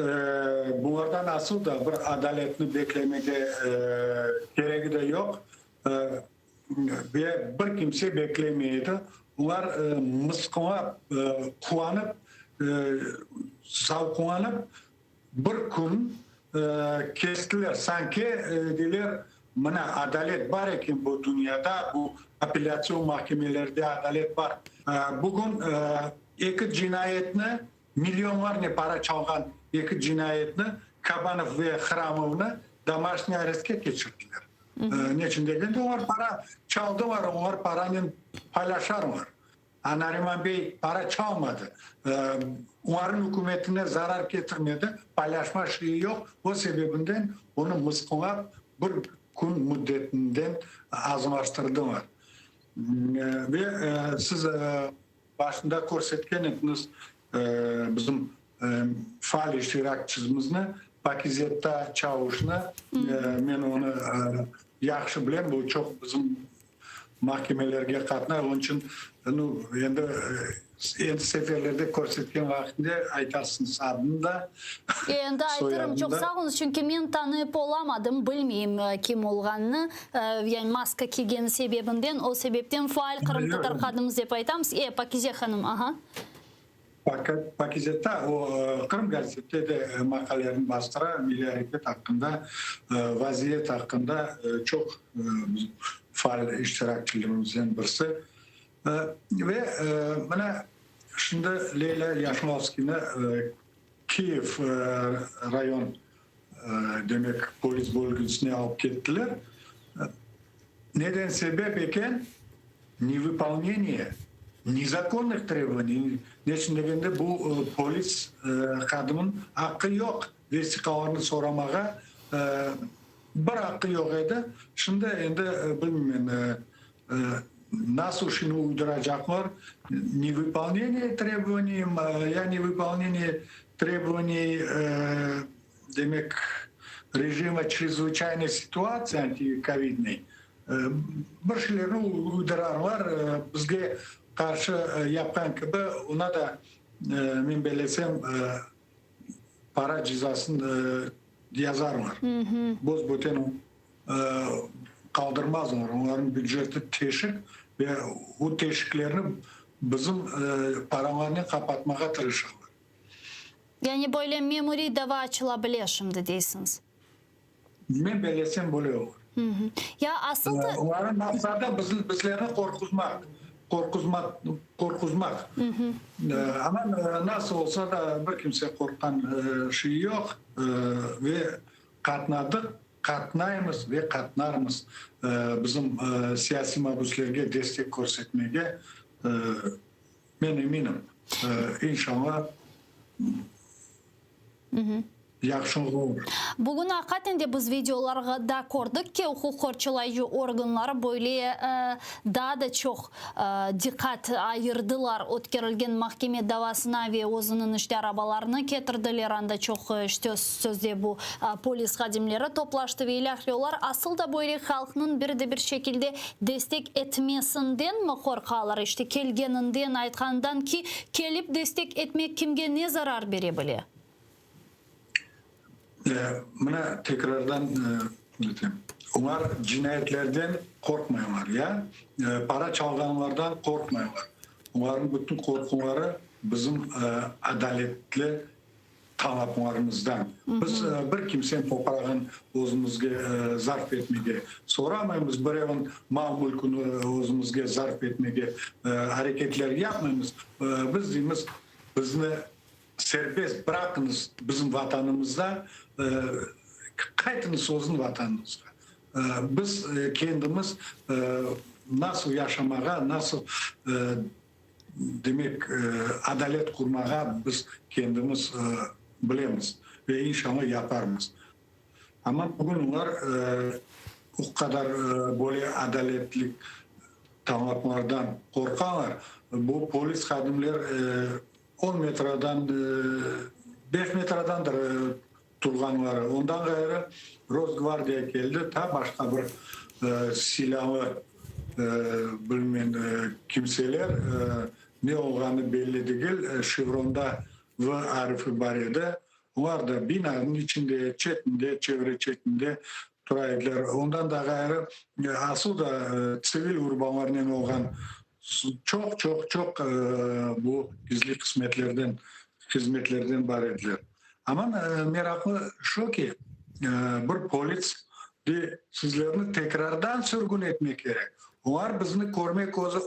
bulardan asıl da bir adaletni beklemege keregi de yoq ve bir kimse beklemey edi. Olar mısqılap, quvanıp, zavqlanıp bir kün kestiler, sanki deyler, mına adalet bar eken bu dünyada, bu apellâtsion mahkemelerde adalet bar. Bugün eki cinayetni Millionlarnen para çalğan eki cinayetni, Kabanov ve Hramovnı domaşniy arestke keçirdiler. Neçün degende, olar para çaldılar, olar paranen paylaşarlar. A Nariman bey para çalmadı, olarnıñ ükümetine zarar ketirmedi, paylaşma şeyi yoq, o sebebinden onı mısqılap bir kün müddetinden azlaştırdılar. Ve siz Başında körsetken ediñiz bizim faal iştirakçimizni, Pakizetta Çauşnı, men onı yahşı bilem, bu çoq bizim mahkemelerge qatnay, onıñ içün nu, endi endi seferlerde körsetken vaqtında aytarsıñız adını da, Endi aytırım, çoq soyadını da. sağ oluñız, çünki men tanıyıp olamadım, bilmeyim kim olğanını. Yani maska kiygeni sebebinden, o sebepten faal qırımtatar qadınımız dep aytamız. E, Pakize hanım, aha. Pakizetta, o, Qırım gazette de maqalelerini bastıra, milliy areket aqqında, vaziyet aqqında çoq faal iştirakçilerimizden birisi. Ve mına şimdi Leylâ Yaşmovskiyni Kiyev rayon demek, polis bölgüsine alıp kettiler. Neden sebep eken? Nevypolneniye nezakonnih trebovaniy. Neçün degende, bu polis hadiminiñ aqqı yoq vesiqalarnı soramağa, bir aqqı yoq edi. Şimdi endi bilmeymen, nasıl şunı uyduracaqlar, nevypolneniye trebovaniy, ya nevypolneniye trebovaniy, demek, rejima çrezvıçaynoy situatsiya antikovidnoy, bir şeylerni uydurarlar, bizge qarşı yapqan kibi, ona da, men bellesem, para cezasını yazarlar. Bos-böten qaldırmazlar, onlarnıñ büceti teşik ve o teşiklerni bizim paralarnen qapatmağa tırışırlar. Yani böyle memuriy dava açıla bile şimdi deysiñiz? Men bellesem böyle olur. Ya asıl da. Olarnıñ maqsadı bizlerni qorquzmaq, qorquzmaq, qorquzmaq. Amma nasıl olsa da bir kimse qorqqan şey yoq ve qatnadıq, qatnaymız ve qatnarmız bizim siyasiy mabüslerge destek körsetmege. Men eminim, inşallah yahşı olur. Bugün aqiqaten de biz videolarda kördik ki, uquq qorçalayıcı organları böyle daa da çoq diqqat ayırdılar ötkerilgen mahkeme davasına ve özüniñ işte arabalarını ketirdiler, anda çoq işte sözde bu polis hadimleri toplaştı ve ilâhre. Olar asıl da böyle halqnıñ bir de bir şekilde Destek etmesindenmi qorqalar? İşte kelgeninden, aytqanından ki, kelip destek etmek kimge ne zarar bere bile? Mına tekrardan aytayım, olar cinayetlerden qorqmaylar, ya para çalğanlardan qorqmaylar. Olarnıñ bütün qorquları bizim adaletli talaplarımızdan. Biz bir kimseniñ toprağın özümizge zarf etmege soramaymız, birevniñ mal-mülküni özümizge zarf etmege areketler yapmaymız. Biz deymiz, bizni serbest bıraqıñız bizim Vatanımızda, qaytıñız özüñ Vatanıñızğa. Biz kendimiz nasıl yaşamağa, nasıl Demek, adalet qurmağa biz kendimiz bilemiz ve inşallah yaparmız. Amma bugün olar. O qadar böyle adaletlik talaplardan qorqalar. Bu polis hadimler on metrodan, beş metrodandır turğanları. Ondan ğayrı Rosgvardiya keldi, ta başqa bir silâlı bilmen kimseler, ne olğanı belli degil, şevronda V arifi bar edi. Olar da binanıñ içinde, çetinde, çevre çetinde tura ediler. Ondan da ğayrı, asıl da tsivil urbalarnen olğan çoq, çoq, çoq bu gizli qısmetlerden, hizmetlerden bar ediler. Aman meraqlı şu ki, bir polits dey, sizlerni tekrardan sürgün etmek kerek. Olar bizni körme közü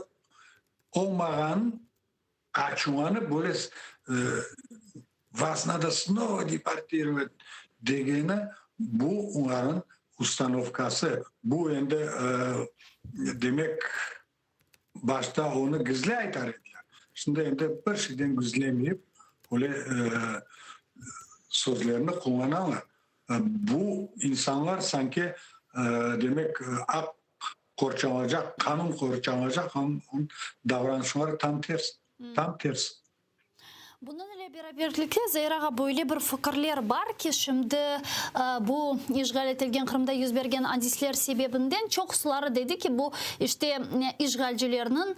olmağan Açuvlanıp, böyle Vas nado snova deportirovat degeni, bu olarnıñ ustanovkası. Bu endi, demek, başta onı gizli aytar ediler. Şimdi endi bir şeyden gizlemeyip, öyle sözlerni qullanalar. Bu insanlar sanki, demek, aq qorçalacaq, qanun qorçalacaq davranışları tam ters, tam ters. Bunıñ ile beraberlikte, Zair ağa, böyle bir fikirler bar ki, şimdi bu işğal etilgen Qırımda yüz bergen adisler sebebinden çoqusıları dedi ki, bu işte işğalcilerniñ,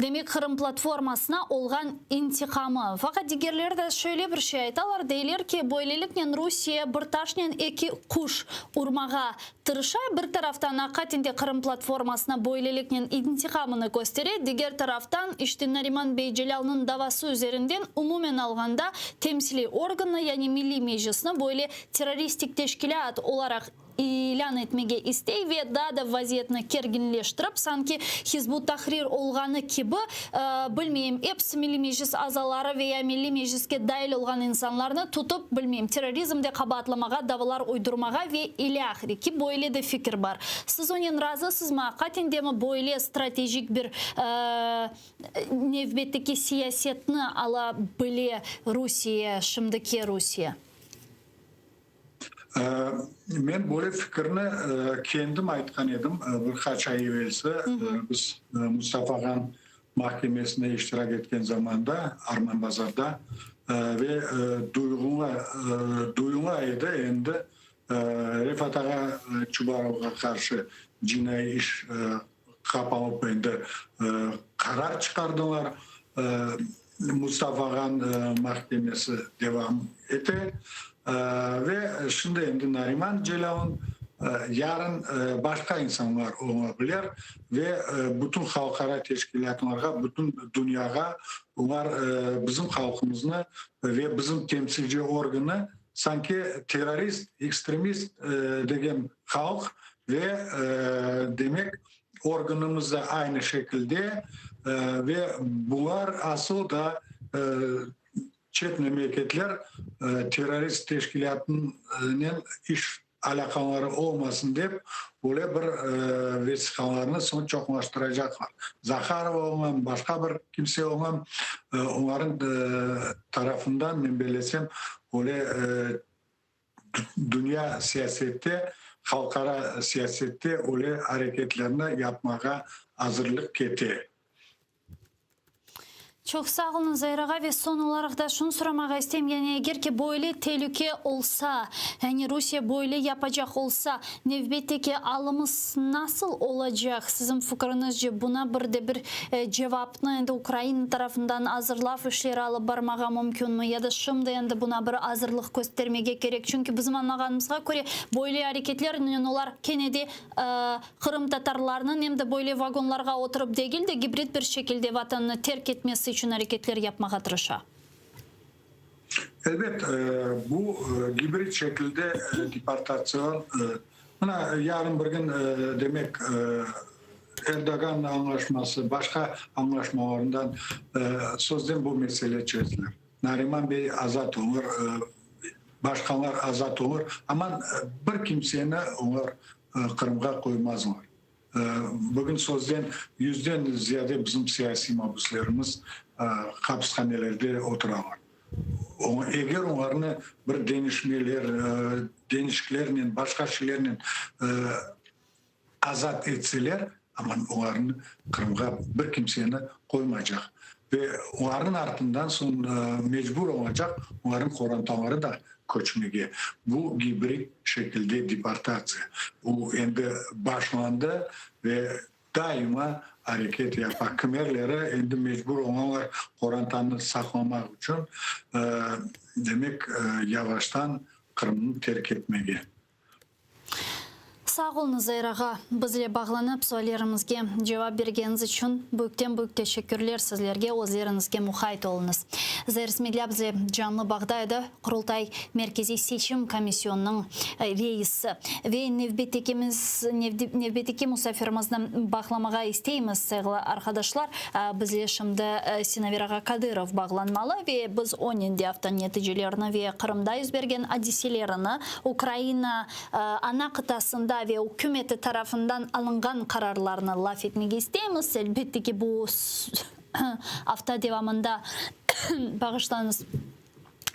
demek, Qırım platformasına olğan intiqamı. Faqat digerleri de şöyle bir şey aytalar, deyler ki, böyleliknen Rusiye bir taşnen eki quş urmağa Tırışa, bir taraftan aqaten de Qırım platformasına böyleliknen intiqamını köstere, diger taraftan, işte Nariman bey Celâlnıñ davası üzerinden umumen alğanda temsiliy organnı, yani Milliy Meclisni böyle terroristik teşkilât olaraq ilân etmege istey ve daa da vaziyetni kerginleştirip, sanki Hizb ut-Tahrir olğanı kibi, bilmeyim, episi Milliy Meclis azaları ve ya Milliy Mecliske dail olğan insanlarnı tutıp, bilmeyim, terrorizmde qabaatlamağa, davalar uydurmağa ve ilâhre ki, böyle de fikir bar. Siz onen razısızmı, aqaten demi böyle stratejik bir nevbetteki siyasetni ala bile Rusiye, şimdiki Rusiye? Men böyle fikirni kendim aytqan edim bir qaç ay evelsi, biz Mustafa ağan mahkemesinde iştirak etken zamanda, Arman-Bazarda, ve duyula edi endi Refat ağa Çubarovğa qarşı cinaiy iş qapalıp endi qarar çıqardılar. Mustafa ağan mahkemesi devam ete ve şimdi endi Nariman Celâlnıñ, yarın başqa insanlar ola bilir ve bütün halqara teşkilâtlarğa, bütün dünyağa olar bizim halqımıznı ve bizim temsilci organnı sanki terrorist, ekstremist degen halq ve demek organımız da aynı şekilde ve bular asıl da çet memleketler terrorist teşkilâtınen iş alâqaları olmasın dep, böyle bir vesiqalarnı soñ çoqlaştıracaqlar. Zaharova olam, başqa bir kimse olam, olarnıñ tarafından, men bellesem, böyle dünya siyasette, halqara siyasette öyle areketlerni yapmağa azırlıq kete. Çoq sağ oluñ, Zair ağa, ve soñ olaraq da şunı soramağa isteyim, yani eger ki böyle telüke olsa, yani Rusiye böyle yapacaq olsa, nevbetteki alımız nasıl olacaq, siziñ fikriñizce, buna bir de bir cevapnı endi Ukraina tarafından azırlav işleri alıp barmağa mümkünmi, ya da şimdi endi buna bir azırlıq köstermege kerek, çünki bizim añlağanımızğa köre, böyle areketlernen olar kene de Qırımtatarlarnıñ em de böyle vagonlarğa oturıp degil de, gibrid bir şekilde vatanını terk etmesi içün areketler yapmağa tırışa. Elbet, bu gibrid şekilde deportatsion, mına, yarın bir gün, demek, Erdoğan añlaşması, başqa añlaşmalarından sözden bu mesele çezilir. Nariman bey azat olur, başqalar azat olur, amma bir kimseni olar Qırımğa qoymazlar. Bugün sözden yüzden ziyade bizim siyasiy mabüslerimiz hapishanelerde oturalar. Eger olarnı bir deñişmeler, deñişiklernen, başqa şeylernen. azat etseler, aman olarnı Qırımğa bir kimseni qoymaycaq. Ve olarnıñ artından soñ mecbur olacaq olarnıñ qorantaları da köçmege. Bu gibrid şekilde deportatsiya. Bu endi başlandı ve daima areket yapa. Kimerleri endi mecbur olalar qorantanı saqlamaq içün, demek, yavaştan Qırımnı terk etmege. Sağ oluñız, Zair ağa, bizle bağlanıp suallerimizge cevap bergeniñiz içün büyükten-büyük teşekkürler sizlerge, özleriñizge muqayt oluñız. Zair Smedlâ bizle canlı bağda edi, Qurultay Merkeziy Seçim Komisyonınıñ reisi. Ve nevbettekimiz, nevbetteki musafirimizni bağlamağa isteymiz, sayğılı arqadaşlar. Bizle şimdi Sinaver ağa Kadırov bağlanmalı ve biz onen de aftanıñ neticelerini ve Qırımda yüz bergen adiselerini, Ukraina ana qıtasında ve ükümeti tarafından alınğan qararlarnı laf etmege isteymiz. Elbette ki, bu afta devamında, bağışlañız,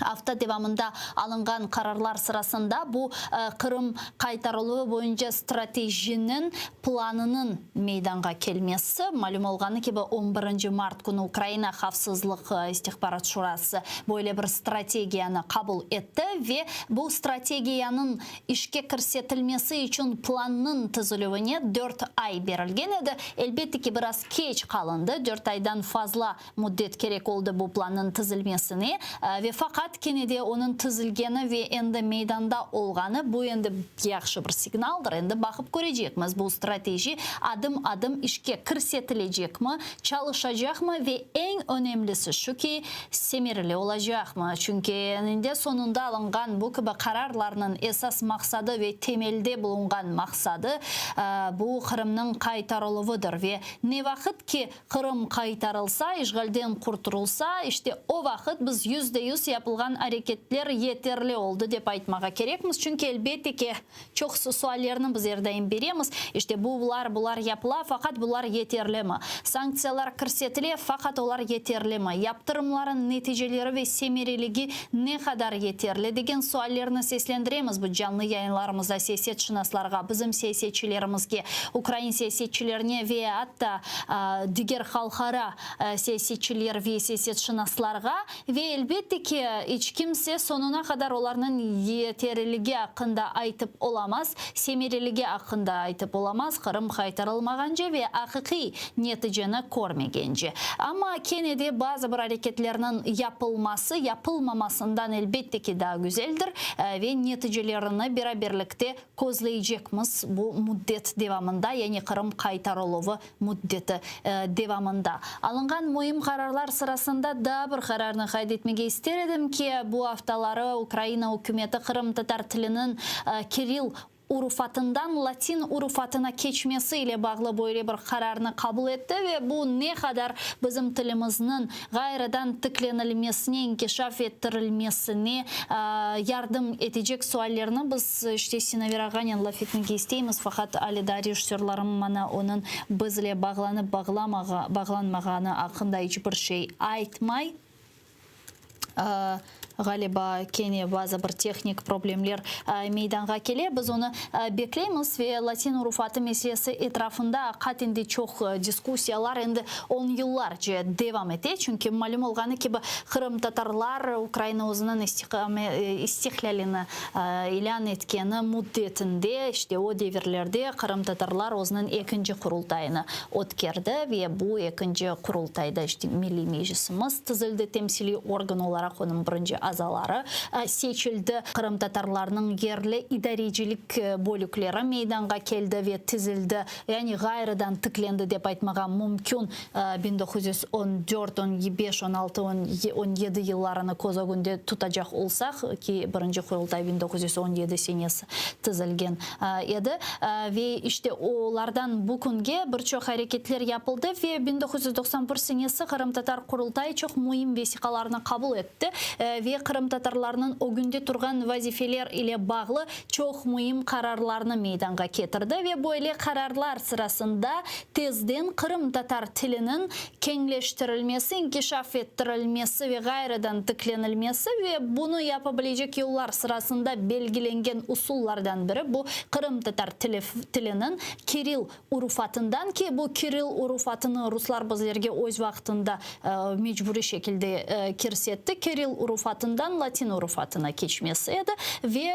afta devamında alınğan qararlar sırasında bu Qırım qaytarıluvı boyunca stratejiniñ planınıñ meydanğa kelmesi. Malüm olğanı kibi, on birinci mart künü Ukraina Havfsızlıq istihbarat şurası böyle bir strategiyanı qabul etti ve bu strategiyanıñ işke kirsetilmesi içün plannıñ tizilüvine dört ay berilgen edi. Elbette ki, biraz keç qalındı, dört aydan fazla müddet kerek oldı bu plannıñ tizilmesine ve faqat kene de onıñ tizilgeni ve endi meydanda olğanı, bu endi yahşı bir signaldır. Endi baqıp körecekmiz, bu strateji adım-adım işke kirsetilecekmi, çalışacaqmı ve eñ önemlisi şu ki, semereli olacaqmı? Çünki eninde soñunda alınğan bu kibi qararlarnıñ esas maqsadı ve temelde bulunğan maqsadı, bu Qırımnıñ qaytarıluvıdır ve ne vaqıt ki Qırım qaytarılsa, işğalden qurturılsa, işte o vaqıt biz 100% yapılğan areketler yeterli oldı, dep aytmağa kerekmiz. Çünki, elbette ki, çoqusı suallerni biz er daim beremiz, işte bular, bular yapıla, faqat bular yeterlimi? Sanktsiyalar kirsetile, faqat olar yeterlimi? Yaptırımlarıñ neticeleri ve semereligi ne qadar yeterli? degen suallerni seslendiremiz bu canlı yayınlarımızda siyasetşınaslarğa, bizim siyasetçilerimizge, ukrain siyasetçilerine ve atta diger halqara siyasetçiler ve siyasetşınaslarğa ve, elbette ki, iç kimse soñuna qadar olarnıñ yeterliligi aqqında aytıp olamaz, semereligi aqqında aytıp olamaz, Qırım qaytarılmağance ve aqiqiy neticeni körmegence. Amma kene de bazı bir areketlerniñ yapılması, yapılmamasından, elbette ki, daa güzeldir ve neticelerini beraberlikte közleycekmiz bu müddet devamında, yani Qırım qaytarıluvı müddeti devamında. Alınğan müim qararlar sırasında daa bir qararnı qayd etmege ister edim ki, bu aftaları Ukraina ükümeti qırımtatar tiliniñ kirill urufatından latin urufatına keçmesi ile bağlı böyle bir qararnı qabul etti ve bu ne qadar bizim tilimizniñ ğayrıdan tiklenilmesine, inkişaf ettirilmesine yardım etecek suallerni biz işte Sinaver ağanen laf etmege isteymiz, faqat ale daa rejissörlarım maña onıñ bizle bağlanıp bağlanmağanı aqqında iç bir şey aytmay. Ğaliba, kene bazı bir tehnik problemler meydanğa kele. Biz onı bekleymiz ve latin urufatı meselesi etrafında aqiqaten de çoq diskussiyalar endi on yıllarca devam ete. Çünki malüm olğanı kibi, qırımtatarlar Ukraina özüniñ istiqlâlini ilân etkeni müddetinde, işte o devirlerde qırımtatarlar özüniñ ekinci Qurultayını ötkerdi ve bu ekinci Qurultayda işte Milliy Meclisimiz tizildi, temsiliy organ olaraq onıñ birinci azaları seçildi, qırımtatarlarnıñ yerli idarecilik bölükleri meydanğa keldi ve tizildi, yani ğayrıdan tiklendi dep aytmağa mümkün, 1914, 15, 16, 17 yıllarını köz ögünde tutacaq olsaq, ki birinci Qurultay 1917 senesi tizilgen edi, ve işte olardan bu künge bir çoq areketler yapıldı ve 1991 senesi Qırımtatar Qurultayı çoq müim vesiqalarnı qabul etti ve. qırımtatarlarnıñ ögünde turğan vazifeler ile bağlı çoq müim qararlarnı meydanğa ketirdi ve böyle qararlar sırasında tezden qırımtatar tiliniñ keñleştirilmesi, inkişaf ettirilmesi ve ğayrıdan tiklenilmesi ve bunı yapa bilecek yollar sırasında belgilengen usullardan biri bu qırımtatar tiliniñ kirill urufatından ki, bu kirill urufatını ruslar bizlerge öz vaqtında mecburiy şekilde kirsetti, kirill urufatından latin urufatına keçmesi edi ve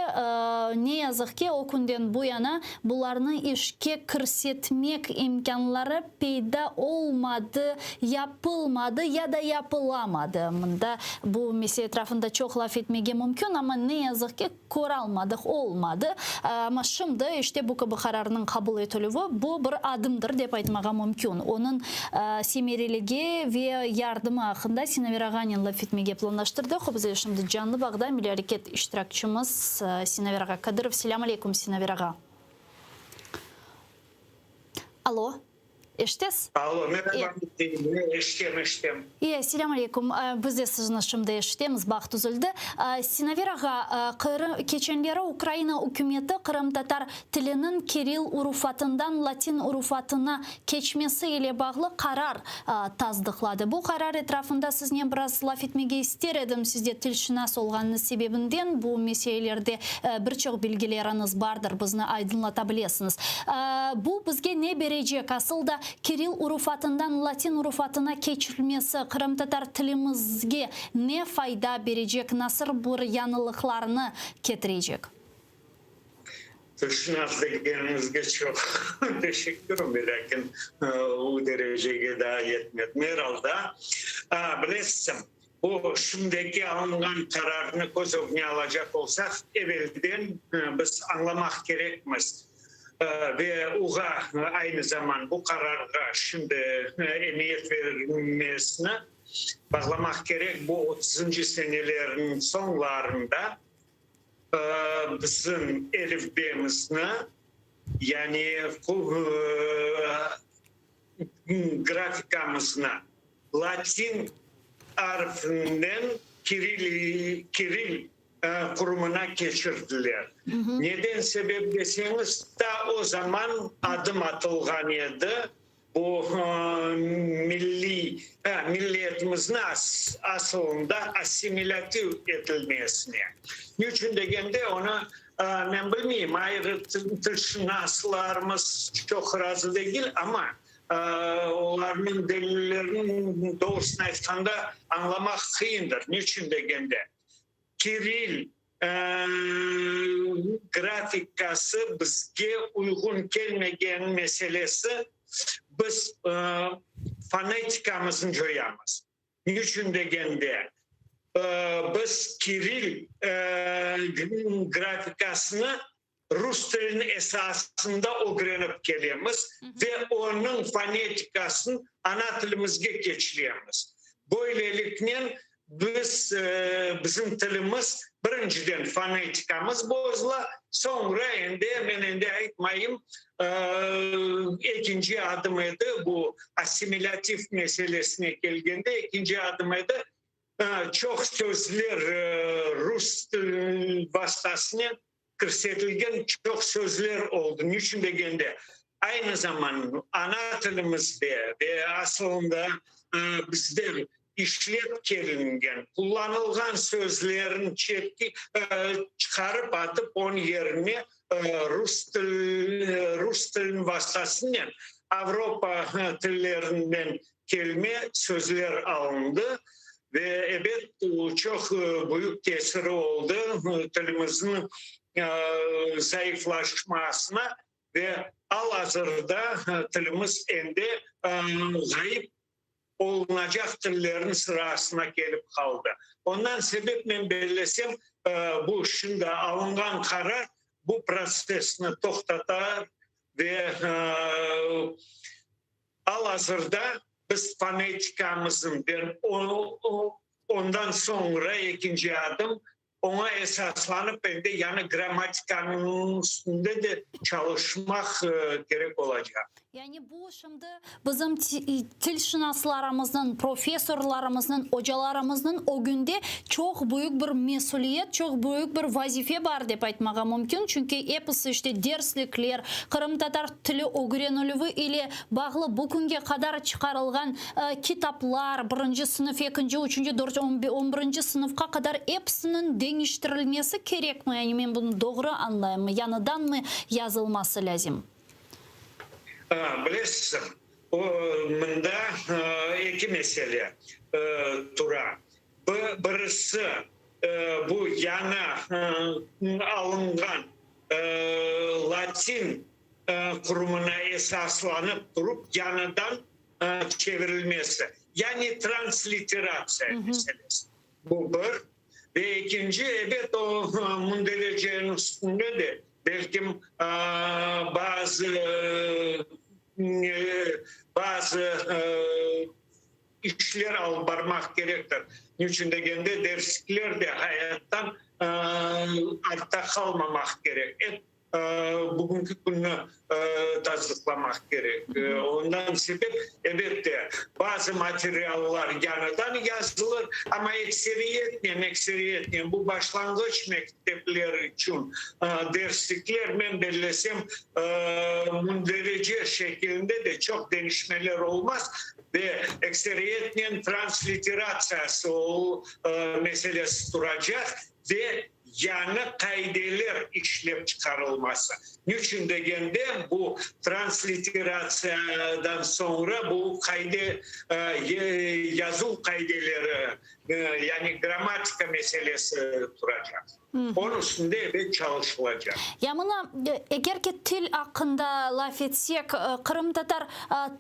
ne yazıq ki, o künden bu yana bularnı işke kirsetmek imkânları peyda olmadı, yapılmadı ya da yapılamadı. Mında bu mesele etrafında çoq laf etmege mümkün, amma ne yazıq ki, köralmadıq, olmadı. Amma şimdi işte bu kibi qararnıñ qabul etilüvi, bu bir adımdır, dep aytmağa mümkün. Onıñ semereligi ve yardımı aqqında Sinaver ağanen laf etmege planlaştırdıq. O bizle şimdi canlı bağda, Milliy areket iştirakçimiz Sinaver ağa Kadırov. Selâm aleyküm, Sinaver ağa. Alo, eşitesiz? Alo, merhaba, eşitem, eşitem. E, selâm aleyküm. Biz de sizni şimdi eşitemiz, bağ tüzüldi. Sinaver ağa, Qırım, keçenleri Ukraina ükümeti qırımtatar tiliniñ kirill urufatından latin urufatına keçmesi ile bağlı qarar tasdıqladı. Bu qarar etrafında siznen biraz laf etmege ister edim, siz de tilşınas olğanıñız sebebinden bu meselelerde bir çoq bilgileriñiz bardır, bizni aydınlata bilesiñiz. Bu bizge ne berecek? Asıl da kirill urufatından latin urufatına keçilmesi qırımtatar tilimizge ne fayda berecek, nasır bir yañılıqlarnı ketirecek? Tilşınas degeniñizge çoq teşekkürim, velâkin o derecege daa yetmedim. Er alda, bilesizmi, bu şimdiki alınğan qararnı köz ögüne alacaq olsaq, evelden biz añlamaq kerekmiz ve oğa aynı zaman bu qararğa şimdi emiyet verilmesini bağlamaq kerek, bu otuzıncı senelerniñ soñlarında Bizim elifbemizni, yani grafikamıznı latin arfinden kiril qurumına keçirdiler. Neden sebep deseñiz, ta o zaman adım atılğan edi, Bu milliy milletimizni asılında assimilâtiv etilmesine. Niçün degende, onı men bilmeyim, ayrı tilşınaslarımız çoq razı degil, amma olarnıñ delillerini, doğrusını aytqanda, añlamaq qıyındır. Niçün degende, Kiril grafikası bizge uyğun kelmegen meselesi, biz fonetikamıznı coyamız. Niçün degende, biz kiril grafikasını rus tiliniñ esasında ögrenip kelemiz ve onıñ fonetikasını ana tilimizge keçiremiz. Böyleliknen, biz, bizim tilimiz, birinciden fonetikamız bozula, soñra endi, men endi aytmayım, ekinci adım edi, bu assimilâtiv meselesine kelgende, ekinci adım edi, çoq sözler rus tiliniñ vastasınen kirsetilgen çoq sözler oldı. Niçün degende, aynı zaman ana tilimizde ve asılında bizde işlep kelingen, qullanılğan sözlerni çetke çıqarıp atıp, onıñ yerine rus til, rus tiliniñ vastasınen Avropa tillerinden kelme sözler alındı ve, ebet, çoq büyük tesiri oldı tilimizniñ zayıflaşmasına ve al-azırda tilimiz endi ğayıp olunacaq tillerniñ sırasına kelip qaldı. Ondan sebep men bellesem, bu şimdi alınğan qarar bu protsessni toqtatar ve Al-azırda biz fonetikamıznı ve ondan soñra ekinci adım, oña esaslanıp endi yañı grammatikanıñ üstünde de çalışmaq kerek olacaq. Yani bu şimdi bizim tilşınaslarımıznıñ, professorlarımıznıñ, ocalarımıznıñ ögünde çoq büyük bir mesüliyet, çoq büyük bir vazife bar dep aytmağa mümkün, çünki episi işte derslikler, qırımtatar tili ögrenilüvi ile bağlı bu künge qadar çıqarılğan kitaplar, birinci sınıf, ekinci, üçünci, dörtünci, on birinci sınıfqa qadar episiniñ deñiştirilmesi kerekmi? Yani men bunı doğru añlayımmı, yañıdanmı yazılması lâzim? Bilesiz, mında eki mesele tura. Birisi, bu yañı alınğan latin qurumına esaslanıp turıp yañıdan çevirilmesi, yani transliteratsiya meselesi. Bu bir. Ve ekinci, ebet, o mündericeniñ üstünde de belkim bazı bazı işler alıp barmaq kerektir. Niçün degende, derslikler de hayattan artta qalmamaq kerek. Ep bugünki künni tasdıqlamaq kerek. Ondan sebep, elbette, bazı materiallar yañıdan yazılır, amma ekseriyetnen, ekseriyetnen bu başlanğıç mektepler içün derslikler, men bellesem, münderice şekilinde de çoq deñişmeler olmaz ve ekseriyetnen transliteratsiyası meselesi turacaq ve yañı qaideler işlep çıqarılması. Niçün degende, bu transliteratsiyadan soñra bu qaide, yazuv qaideleri, yani grammatika meselesi turacaq. Onıñ üstünde ebet çalışılacaq. Ya mına, eger ki til aqqında laf etsek, qırımtatar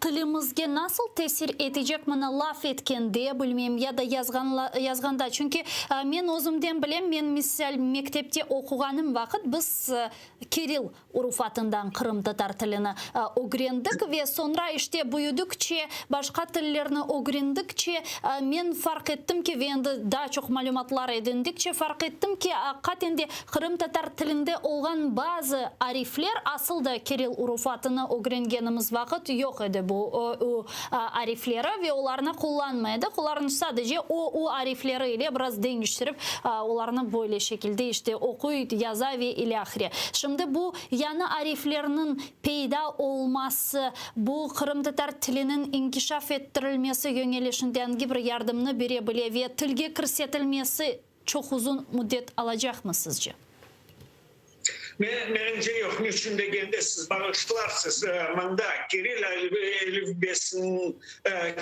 tilimizge nasıl tesir etecek mına laf etkende, bilmeyim, ya da yazğanda? Çünki men özümden bilem, men, misal, mektepte oquğanım vaqıt biz kirill urufatından qırımtatar tilini ögrendik ve soñra, işte, büyüdikçe, başqa tillerni ögrendikçe, men farq ettim ki, ve endi daa çoq malümatlar edindikçe farq ettim ki, aqiqaten de qırımtatar tilinde olğan bazı arifler, asıl da kirill urufatını ögrengenimiz vaqıt yoq edi bu ö, ü arifleri ve olarnı qullanmay edik, olarnı sadece o, u arifleri ile biraz deñiştirip, olarnı böyle şekilde, işte, oquy, yaza ve ilâhre. Şimdi bu yañı ariflerniñ peyda olması, bu qırımtatar tiliniñ inkişaf ettirilmesi yöñelişinde angi bir yardımnı bere bile ve tilge kirsetilmesi çoq uzun müddet alacaqmı sizce? Menimce yoq. Niçün degende, siz bağışlarsız, mında kiril elifbesiniñ,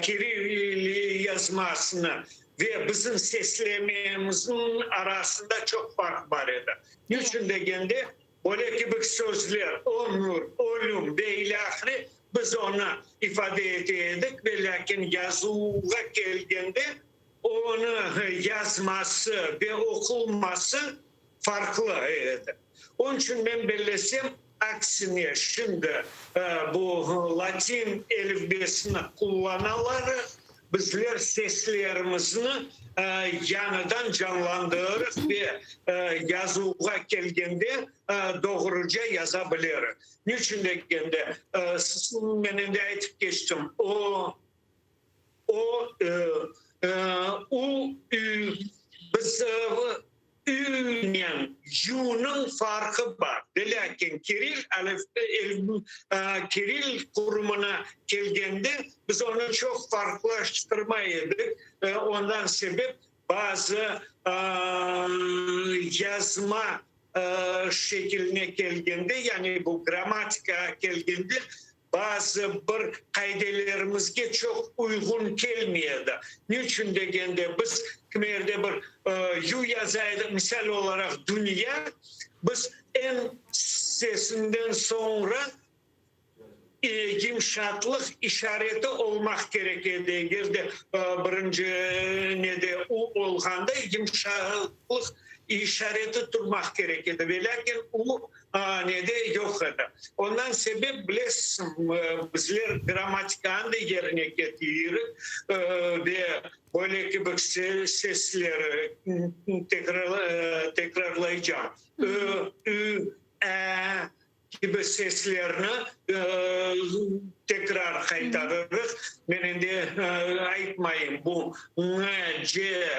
kiril yazmasını ve bizim seslememizniñ arasında çoq farq bar edi. Niçün degende, böyle kibi sözler, ömür, ölüm ve ilâhre, biz onı ifade ete edik, ve lâkin yazuvğa kelgende, onı yazması ve oqulması farqlı edi. Onıñ içün men bellesem, aksine, şimdi bu latin elifbesini qullanalar, bizler seslerimizni yañıdan canlandırırıq ve yazuvğa kelgende doğruca yaza bilerik. Niçün degende, men endi aytıp keçtim, o, O, Ö, U, Ü, biz Ünen Yunıñ farqı bar. Velâkin kiril kiril qurumına kelgende biz onı çoq farqlaştırmay edik. Ondan sebep bazı yazma şekiline kelgende, yani bu grammatikağa kelgende Bazı bir qaidelerimizge çoq uyğun kelmey edi. Niçün degende, biz kimerde bir yu yaza edik, misal olaraq, dünya, biz n sesinden soñra yımşatlıq işareti olmaq kerek edi, eger de birinci nede u olğanda, yımşatlıq işareti turmaq kerek edi, velâkin u nede yoq edi. Ondan sebep, bilesiñ, bizler grammatikanı da yerine ketirik ve böyle kibi sesleri tekrarlaycam, ö, ü, ä kibi seslerni. Tekrar qaytarırıq. Men endi aytmayım, bu ñ, c,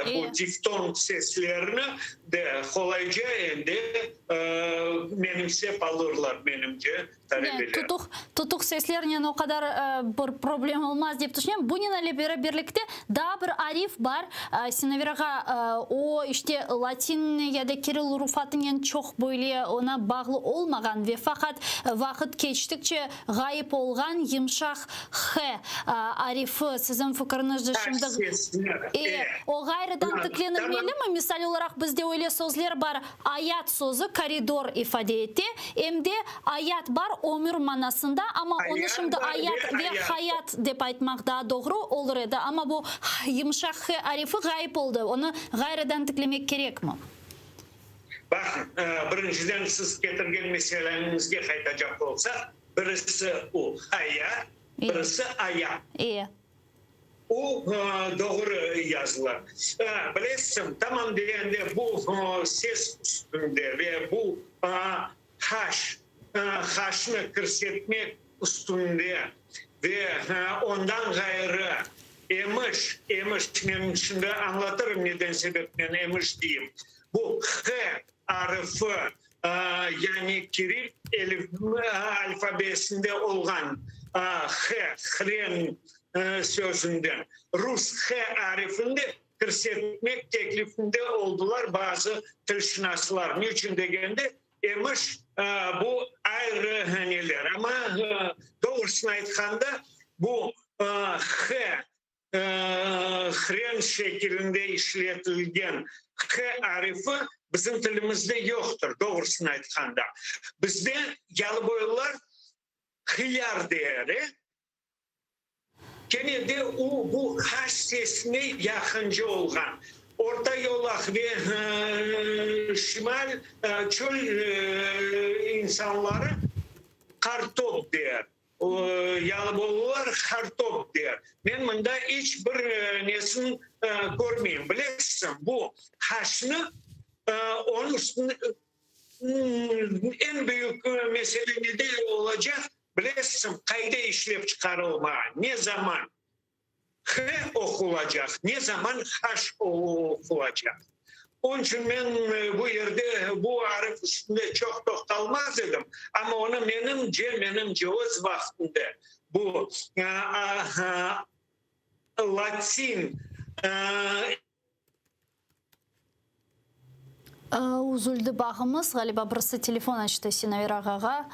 bu diftong seslerini de qolayca endi menimsep alırlar, menimce, talebeler. Tutuq, tutuq seslernen o qadar bir problem olmaz dep tüşünem. Bunen ile beraberlikte daa bir arif bar, Sinaver ağa, o, işte, latin ya da kiril urufatınen çoq böyle oña bağlı olmağan ve faqat vaqıt keçtikçe Ğayıp olğan yımşaq h arifi, siziñ fikiriñizce şimdi, e, o ğayrıdan tiklenilmelimi? Misal olaraq, bizde öyle sözler bar, ayat sözü koridor ifade ete, em de ayat bar ömür manasında, amma onı şimdi ayat ve hayat dep aytmaq daa doğru olur edi, amma bu yımşaq h arifi ğayıp oldı, onı ğayrıdan tiklemek kerekmi? Baqıñ, birinciden siz ketirgen meseleñizge qaytacaq olsaq, birisi u haya, birisi aya. U doğru yazıla. Bilesiñ, tamam degende bu ses üstünde ve bu haş, haşnı kirsetmek üstünde ve ondan ğayrı emiş, emiş, men şimdi añlatırım neden sebep men emiş deyim, bu h arfı, yani kiril alfabesinde olğan h, hren sözünden, rus h arifini kirsetmek teklifinde oldılar bazı tilşınaslar. Niçün degende, Emiş, bu ayrı neler, amma doğrusını aytqanda, bu h, hren şekilinde işletilgen h arifi bizim tilimizde yoqtır, doğrusını aytqanda. Bizde yalıboylular hıyar der, e. Kene de o, bu haş sesine yaqınca olğan. Orta Yolaq ve şimal çöl insanları qartop der, yalıbolılar hartop der. Men mında iç bir nesini körmeyim. Bilesiñ, bu haşnı onıñ üstüne eñ büyük mesele nede olacaq, Bilesiñ, qayda işlep çıqarılma, ne zaman h oqulacaq, ne zaman h oqulacaq. Onıñ içün men bu yerde bu arif üstünde çoq toqtalmaz edim, amma onı menimce, menimce öz vaqtında bu latin Üzüldi bağımız, ğaliba birisi telefon açtı Sinaver ağağa.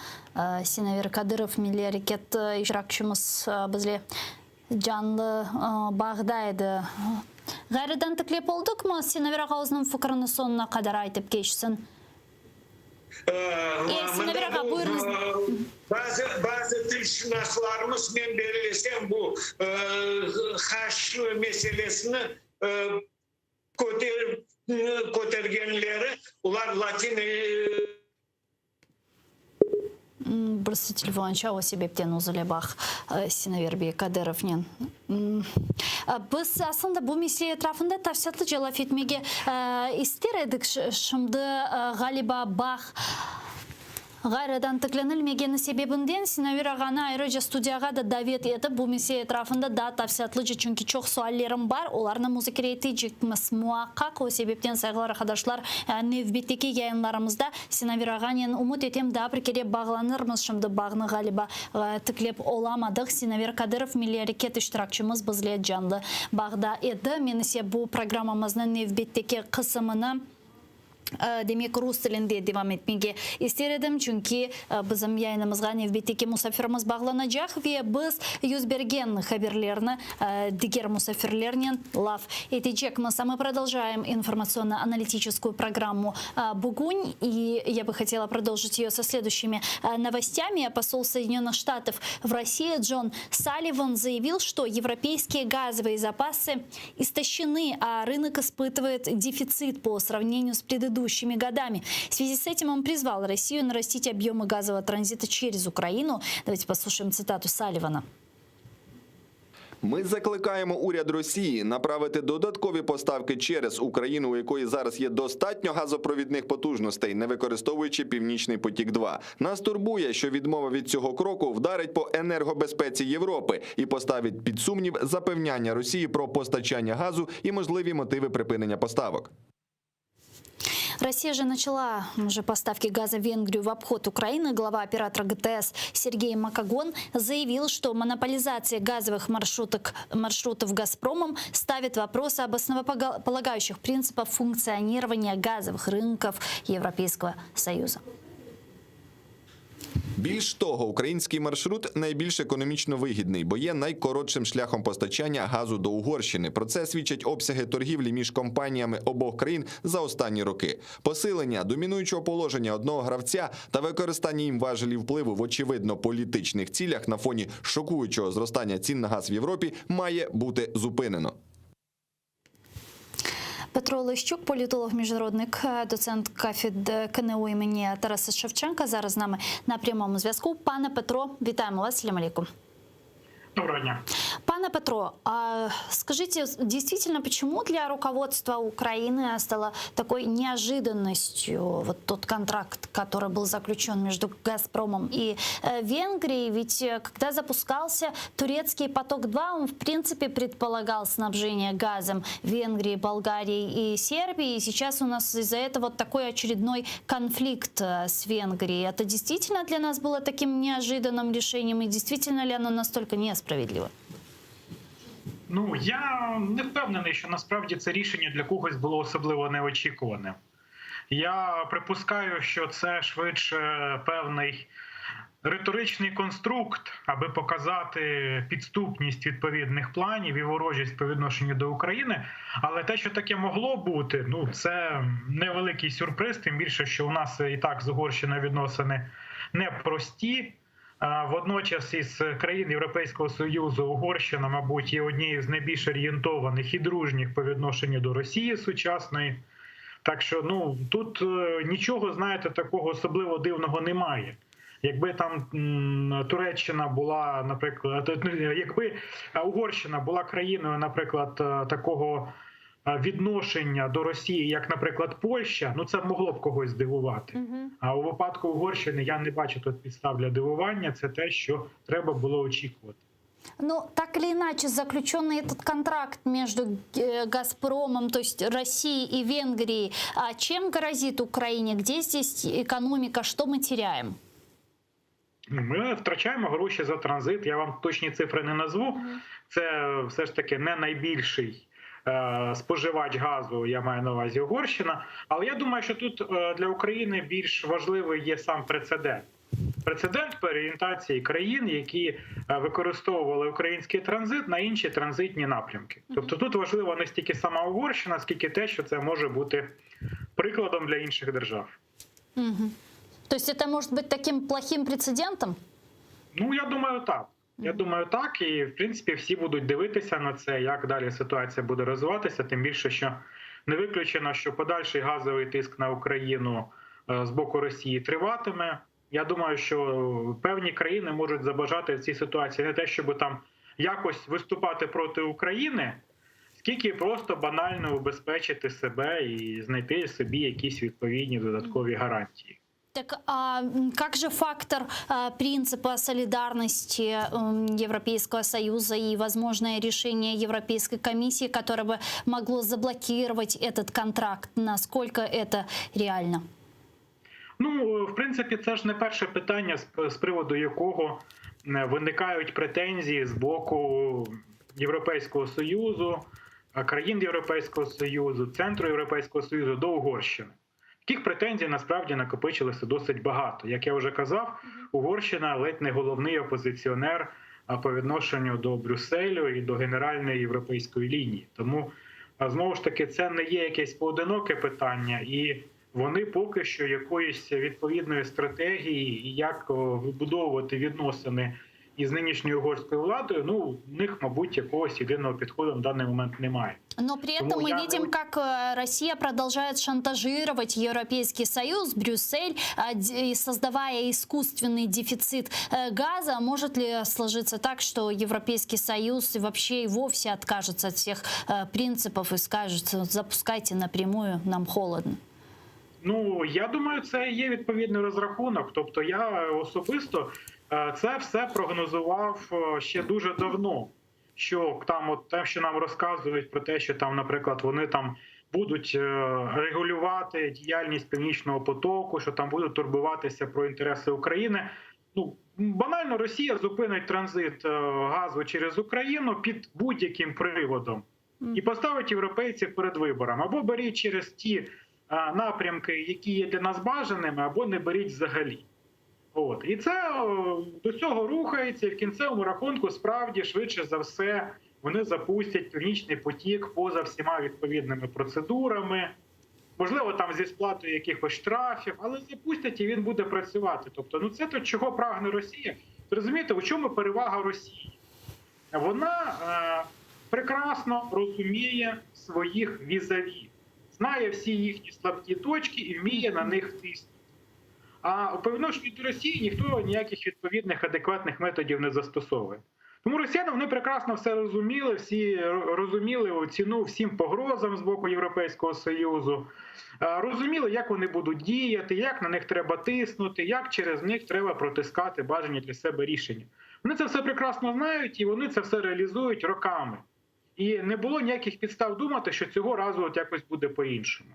Sinaver Kadırov, Milliy areket iştirakçımız bizle canlı bağda edi. Ğayrıdan tiklep oldıqmı? Sinaver ağa özüniñ fikirini soñuna qadar aytıp keçsin. E, Sinaver ağa, buyurıñız. Bazı, bazı tilşınaslarımız, men bellesem, bu haş meselesini kötergenleri, olar latin. Birisi telefon aça, o sebepten üzüle bağ Sinaver bey Kadırovnen. Biz aslında bu mesele etrafında tafsilâtlıca laf etmege ister edik. Şimdi, ğaliba, bağ Ğayrıdan tiklenilmegeni sebebinden Sinaver ağanı ayrıca studiyağa da davet etip, bu mesele etrafında daa tafsilâtlıca, çünki çoq suallerim bar, olarnı muzakere etecekmiz muaqqaq. O sebepten, sayğılı arqadaşlar, nevbetteki yayınlarımızda Sinaver ağanen, ümüt etem, daa bir kere bağlanırmız. Şimdi bağnı, ğaliba, tiklep olamadıq. Sinaver Kadırov, Milliy areket iştirakçimiz bizle canlı bağda edi. Men ise bu programmamıznıñ nevbetteki qısımını. Demek, rus tilinde devam etmege ister edim, çünki bizim yayınımızğa nevbetteki musafirimiz bağlanacaq ve biz yüz bergen haberlerni diger musafirlernen laf etecekmiz. A mı prodoljaem informatsionno-analitiçeskuyu programmu Bugün, i ya bı hotela prodoljit eyo so sleduyuşimi novostâmi. Posol Soyedinennıh Ştatov v Rossii Džon Sallivan zayavil, çto evropeyskiye gazovıye zapası istoşçenı, a rınok испытывает дефицит по сравнению с предыдущими годами. В связи с этим он призвал Россию нарастить объемы газового транзита через Украину. Давайте послушаем цитату Салливана. Ми закликаємо уряд Росії направити додаткові поставки через Україну, у якої зараз є достатньо газопровідних потужностей, не використовуючи Північний потік. 2 Нас турбує, що відмова від цього кроку вдарить по енергобезпеці Європи і поставить під сумнів запевняння Росії про постачання газу і можливі мотиви припинення поставок. Россия же начала уже поставки газа в Венгрию в обход Украины. Глава оператора ГТС Сергей Макогон заявил, что монополизация газовых маршруток, маршрутов «Газпромом» ставит вопрос об основополагающих принципах функционирования газовых рынков Европейского Союза. Більш того, український маршрут найбільш економічно вигідний, бо є найкоротшим шляхом постачання газу до Угорщини. Про це свідчать обсяги торгівлі між компаніями обох країн за останні роки. Посилення домінуючого положення одного гравця та використання їм важелів впливу в очевидно політичних цілях на фоні шокуючого зростання цін на газ в Європі має бути зупинено. Петро Лищук, політолог, міжнародник, доцент кафедри КНУ імені Тараса Шевченка. Зараз з нами на прямому зв'язку. Пане Петро, вітаємо вас. Салям алейкум. Доброго дня. Пане Петро, а скажите, действительно, почему для руководства Украины стало такой неожиданностью вот тот контракт, который был заключен между «Газпромом» и э, Венгрией? Ведь э, когда запускался турецкий «Поток-2», он, в принципе, предполагал снабжение газом Венгрии, Болгарии и Сербии. И сейчас у нас из-за этого вот такой очередной конфликт э, с Венгрией. Это действительно для нас было таким неожиданным решением? И действительно ли оно настолько несправедливо? Ну я не впевнений, що насправді це рішення для когось було особливо неочікуваним. Я припускаю, що це швидше певний риторичний конструкт, аби показати підступність відповідних планів і ворожість по відношенню до України. Але те, що таке могло бути, ну це невеликий сюрприз, тим більше, що у нас і так з Угорщиною відносини непрості. Водночас із країн Європейського Союзу Угорщина, мабуть, є однією з найбільш орієнтованих і дружніх по відношенню до Росії сучасної. Так що ну тут е, нічого, знаєте, такого особливо дивного немає. Якби там Туреччина була, наприклад, ну, якби Угорщина була країною, наприклад, е, такого відношення до Росії, як, наприклад, Польща, ну це могло б когось здивувати. А у випадку Угорщини я не бачу тут підстав для дивування. Це те, що треба було очікувати. Ну, так или иначе, заключенный этот контракт между э, «Газпромом», то есть Россией и Венгрией, а чем грозит Украине? Где здесь экономика? Что мы теряем? Ну, Ми втрачаємо гроші за транзит. Я вам точні цифри не назву. Це все ж таки не найбільший е, споживач газу, я маю на увазі Угорщина. Але я думаю, що тут е, для України більш важливий є сам прецедент. Прецедент переорієнтації країн, які е, використовували український транзит на інші транзитні напрямки. Тобто тут важливо не стільки сама Угорщина, скільки те, що це може бути прикладом для інших держав. Мгм. То есть это может быть таким плохим прецедентом? Ну, я думаю, так. Я думаю, так. І в принципі всі будуть дивитися на це, як далі ситуація буде розвиватися. Тим більше, що не виключено, що подальший газовий тиск на Україну е, з боку Росії триватиме. Я думаю, що певні країни можуть забажати в цій ситуації не те, щоб там якось виступати проти України, скільки просто банально убезпечити себе і знайти собі якісь відповідні додаткові гарантії. Так а м, как же фактор а, принципа солидарности м, Европейского Союза и возможное решение Европейской комиссии, которое бы могло заблокировать этот контракт? Насколько это реально? Ну, в принципі, це ж не перше питання, з, з приводу якого е, виникають претензії з боку Європейського Союзу, е, країн Європейського Союзу, Центру Європейського Союзу до Угорщини. Таких претензій насправді накопичилося досить багато. Як я вже казав, Угорщина ледь не головний опозиціонер по відношенню до Брюсселю і до генеральної європейської лінії. Тому знову ж таки це не є якесь поодиноке питання, і вони поки що якоїсь відповідної стратегії, як вибудовувати відносини. із нинішньою угорською владою, ну, у них, мабуть, якогось єдиного підходу на даний момент немає. Но при этом Тому мы я видим, как э, Россия продолжает шантажировать Европейский Союз, Брюссель, а, д- и создавая искусственный дефицит э, газа. Может ли сложиться так, что Европейский Союз и вообще и вовсе откажется от всех э, принципов и скажет, запускайте напрямую, нам холодно? Ну, я думаю, це і є відповідний розрахунок. Тобто, я особисто е, це все прогнозував е, ще дуже давно. Що там, от те, що нам розказують про те, що там, наприклад, вони там будуть е, регулювати діяльність північного потоку, що там будуть турбуватися про інтереси України. Ну банально, Росія зупинить транзит е, газу через Україну під будь-яким приводом і поставить європейців перед вибором або беріть через ті е, напрямки, які є для нас бажаними, або не беріть взагалі. От і це е, до цього рухається, і в кінцевому рахунку справді швидше за все вони запустять північний потік поза всіма відповідними процедурами, можливо, там зі сплатою якихось штрафів, але запустять і він буде працювати. Тобто, ну це то, чого прагне Росія. Зрозумієте, у чому перевага Росії? Вона е, прекрасно розуміє своїх візаві, знає всі їхні слабкі точки і вміє на них тиснути. А по відношенню до Росії ніхто ніяких відповідних адекватних методів не застосовує. Тому росіяни вони прекрасно все розуміли, всі розуміли ціну всім погрозам з боку Європейського Союзу, е, розуміли, як вони будуть діяти, як на них треба тиснути, як через них треба протискати бажані для себе рішення. Вони це все прекрасно знають і вони це все реалізують роками. І не було ніяких підстав думати, що цього разу от якось буде по-іншому.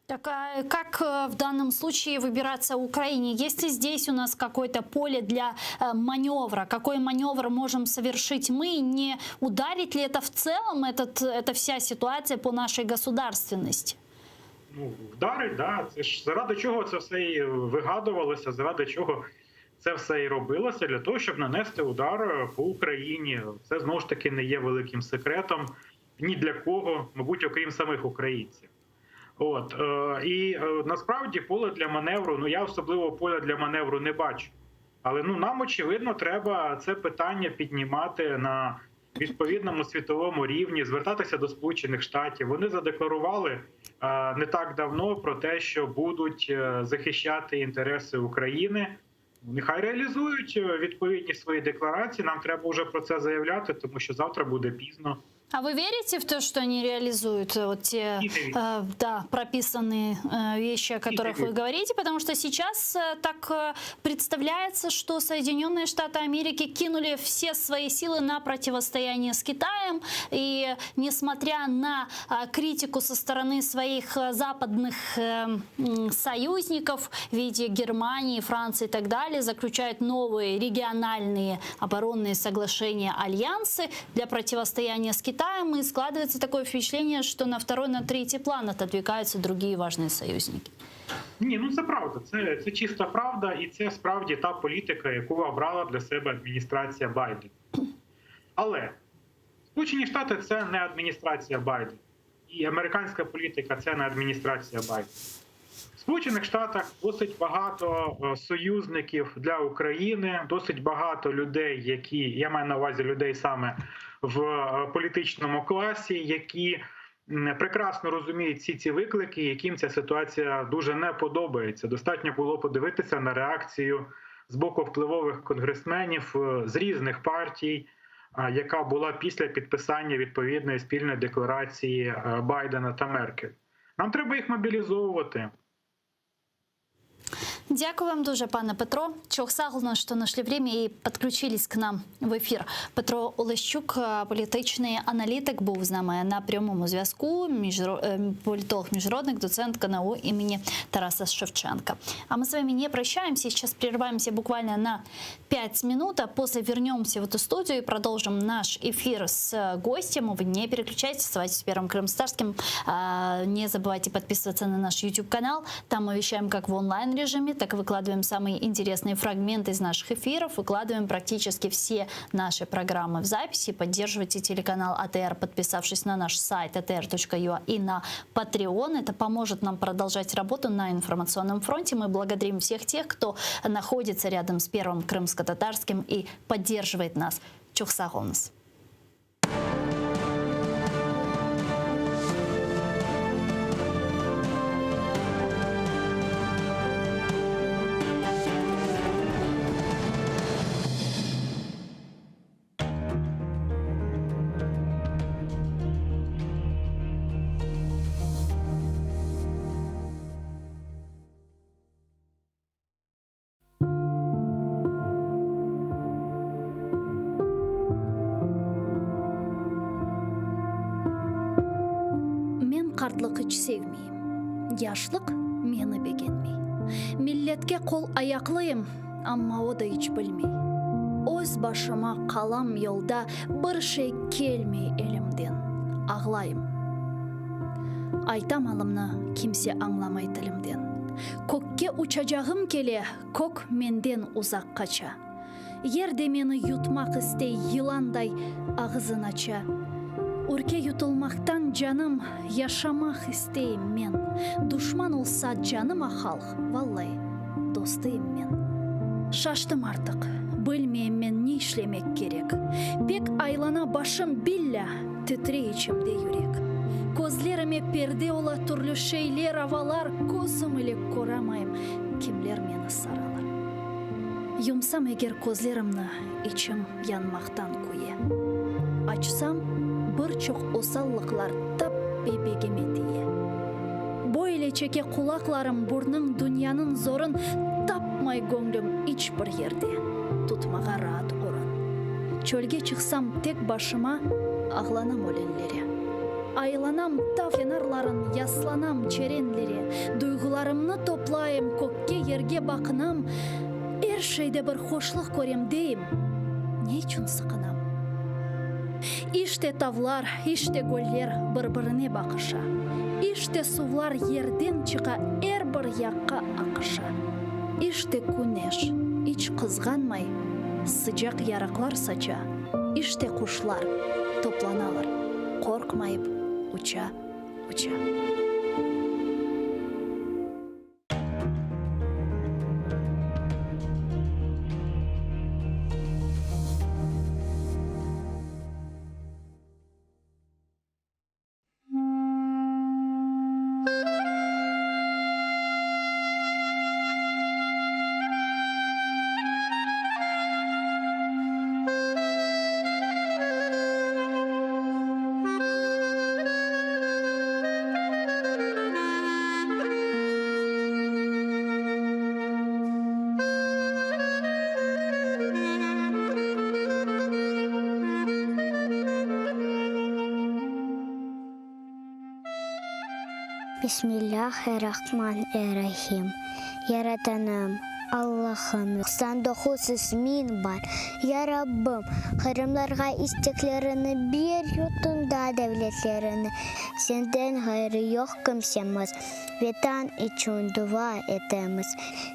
Так а как э, в данном случае выбираться Украине? Есть ли здесь у нас какое-то поле для э, маневра? Какой маневр можем совершить мы? Не ударит ли это в целом, этот, эта вся ситуация по нашей государственности? Ну, вдарить, да. Це ж заради чого це все і вигадувалося, заради чого це все і робилося, для того, щоб нанести удар е, по Україні. Це знову ж таки не є великим секретом ні для кого, мабуть, окрім самих українців. От е, і е, насправді поле для маневру, ну я особливо поля для маневру не бачу. Але ну нам очевидно треба це питання піднімати на відповідному світовому рівні, звертатися до Сполучених Штатів. Вони задекларували е, не так давно про те, що будуть е, захищати інтереси України. Нехай реалізують е, відповідні свої декларації. Нам треба вже про це заявляти, тому що завтра буде пізно. А вы верите в то, что они реализуют э, вот те э, да, прописанные э, вещи, о которых вы говорите? Потому что сейчас э, так э, представляется, что Соединенные Штаты Америки кинули все свои силы на противостояние с Китаем. И несмотря на э, критику со стороны своих э, западных э, м, союзников в виде Германии, Франции и так далее, заключают новые региональные оборонные соглашения, альянсы для противостояния с Китаем. И складывается такое впечатление, что на второй, на третий план отодвигаются другие важные союзники. Ні, ну це правда. Це, це чиста правда, і це справді та політика, яку обрала для себе адміністрація Байдена. Але Сполучені Штати це не адміністрація Байдена. І американська політика це не адміністрація Байдена. В Сполучених Штатах досить багато е, союзників для України, досить багато людей, які я маю на увазі людей саме в е, політичному класі, які м, прекрасно розуміють всі ці виклики, яким ця ситуація дуже не подобається. Достатньо було подивитися на реакцію з боку впливових конгресменів е, з різних партій, а, яка була після підписання відповідної спільної декларації е, Байдена та Меркель. Нам треба їх мобілізовувати. Дякую вам дуже, пане Петро. Çoq sağ oluñ, что нашли время и подключились к нам в эфир. Петро Олещук, е, політичний аналітик, був з нами на прямому зв'язку. Міжро... е, Політолог міжнародник, доцент КНУ імені Тараса Шевченка. А мы с вами не прощаемся. Сейчас прерываемся буквально на 5 минут, а после вернемся в эту студию и продолжим наш эфир с гостем. Вы не переключайтесь, оставайтесь с Первым Крымскотатарским. А, Не забывайте подписываться на наш YouTube-канал. Там мы вещаем как в онлайн-режиме, Так выкладываем самые интересные фрагменты из наших эфиров, выкладываем практически все наши программы в записи. Поддерживайте телеканал АТР, подписавшись на наш сайт atr.ua и на Patreon. Это поможет нам продолжать работу на информационном фронте. Мы благодарим всех тех, кто находится рядом с Первым Крымско-Татарским и поддерживает нас. Çoq sağ oluñız. Men qartlıq iç sevmeyim, Yaşlıq meni begenmey. Milletke qol-ayaqlıyım, Amma o da iç bilmey. Öz başıma qalam yolda, Bir şey kelmey elimden, Ağlayım. Aytam alımnı, kimse añlamay tilimden. Kökke uçacağım kele, kök menden uzaq qaça. Yer de meni yutmaq istey, yılanday ağızın aça. Ürke yutulmaqtan canım, yaşamaq isteyim men. Duşman olsa canıma halq, vallai, dostıyım men. Şaştım artıq, bilmeyim men ne işlemek kerek. Pek aylana başım, billâ, titrey içimde yürek. Közlerime perde ola türlü şeyler, avalar, közüm ile köramayım, kimler meni saralar. Yumsam eger közlerimni, içim yanmaqtan küye. Açsam, bir çoq osallıqlar tap bebegime tiye. Böyle çeke qulaqlarım burnıñ dünyanıñ zorun, tapmay göñlüm iç bir yerde tutmağa raat orun. Çölge çıqsam tek başıma, ağlanam ölenlere. Aylanam tav kenarların, yaslanam çerenlere, duyğularımnı toplayım, kökke, yerge baqınam, er şeyde bir hoşluq körem deyim, ne içün sıqınam? İşte tavlar, işte göller bir-birine baqışa, işte suvlar yerden çıqa er bir yaqqa aqışa, işte küneş iç qızğanmay sıcaq yarıqlar saça, işte quşlar toplanalar qorqmayıp uça, uça. Bismillâh-er-Rahman-er-Rahim. Yaratanım, Allahım, 99 ismiñ bar. Ya Rabbim, qırımlarğa isteklerini ber, yurtunda devletlerini. Senden ğayrı yoq kimsemiz, Vetan içün dua etemiz.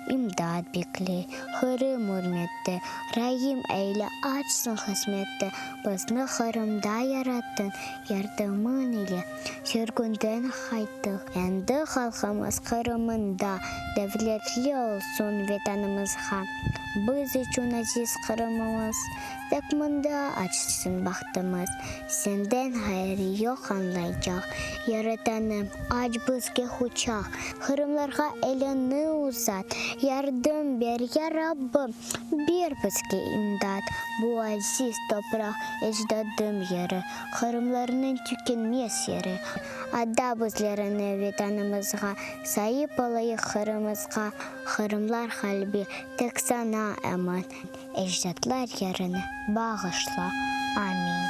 İmdat bekley, Qırım ürmette, Raim eyle, açsın qısmette. Bizni Qırımda yarattıñ, Yardımıñ ile sürgünden qayttıq. Endi halqımız Qırımında devletli olsun Vetanımızğa. Biz içün aziz Qırımımız, Tek mında açsın bahtımız. Senden ğayrı yoq añlaycaq. Yaratanım, aç bizge quçaq, Qırımlarğa eliñni uzat. Yardım ber, ya Rabbim, ber bizge imdat. Bu aziz topraq ecdadım yeri, Qırımlarnıñ tükenmez yeri. Ada bizlerni Vetanımızğa, Saip olayıq Qırımızğa. Qırımlar qalbi tek saña emin. Ecdatlar yerini bağışla. Amin.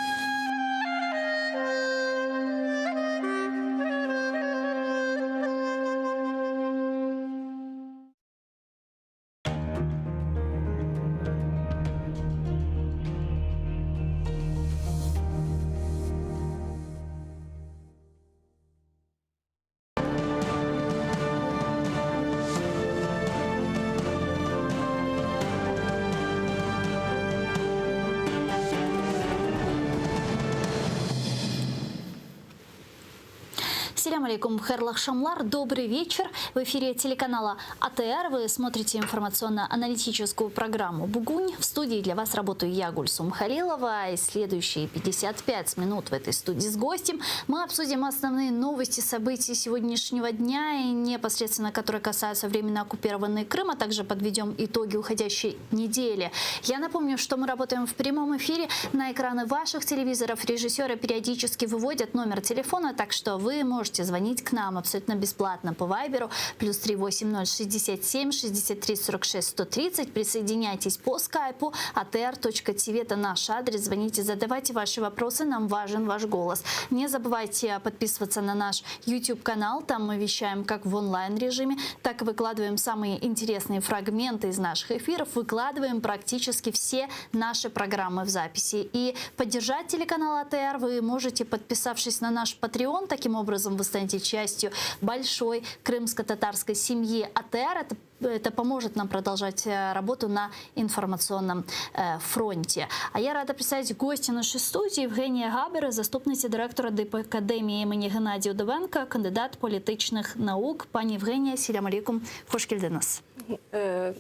Selâm aleyküm, hayırlı aqşamlar, добрый вечер. В эфире телеканала АТР вы смотрите информационно-аналитическую программу «Бугунь». В студии для вас работаю я, Гульсум Халилова. И следующие 55 минут в этой студии с гостем мы обсудим основные новости, события сегодняшнего дня и непосредственно, которые касаются временно оккупированный Крым, а также подведем итоги уходящей недели. Я напомню, что мы работаем в прямом эфире на экраны ваших телевизоров. Режиссеры периодически выводят номер телефона, так что вы можете звонить к нам абсолютно бесплатно по Вайберу плюс 380 67 63 46 130. Присоединяйтесь по скайпу atr.tv. Это наш адрес. Звоните, задавайте ваши вопросы. Нам важен ваш голос. Не забывайте подписываться на наш YouTube-канал. Там мы вещаем как в онлайн-режиме, так и выкладываем самые интересные фрагменты из наших эфиров. Выкладываем практически все наши программы в записи. И поддержать телеканал АТР вы можете, подписавшись на наш Patreon. Таким образом, вы станете частью большой крымско-татарской семьи АТР. Это это поможет нам продолжать э, работу на информационном э, фронте. А я рада представить гостя нашей студии Євгенія Габера, заступниця директора Дипакадемії імені Геннадія Удовенка, кандидат політичних наук. Пані Євгенія, selâm aleyküm, hoş keldiñiz.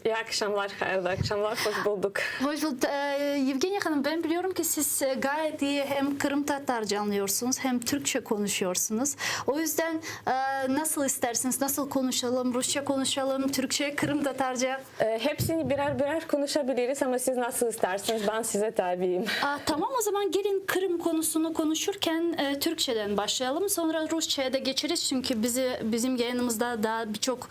İyi aqşamlar, hayırlı aqşamlar, hoş bulduq. Hoş bulduk. Yevgeniya hanım, ben biliyorum ki siz gayet iyi hem Qırımtatarca anlıyorsunuz, hem Türkçe konuşuyorsunuz. O yüzden nasıl istersiniz, nasıl konuşalım, Rusça konuşalım, Türkçe, Qırımtatarca? Hepsini birer birer konuşabiliriz ama siz nasıl isterseniz ben size tabiyim. Tamam o zaman gelin Kırım konusunu konuşurken Türkçeden başlayalım. Sonra Rusçaya da geçeriz çünkü bizi bizim yayınımızda daha birçok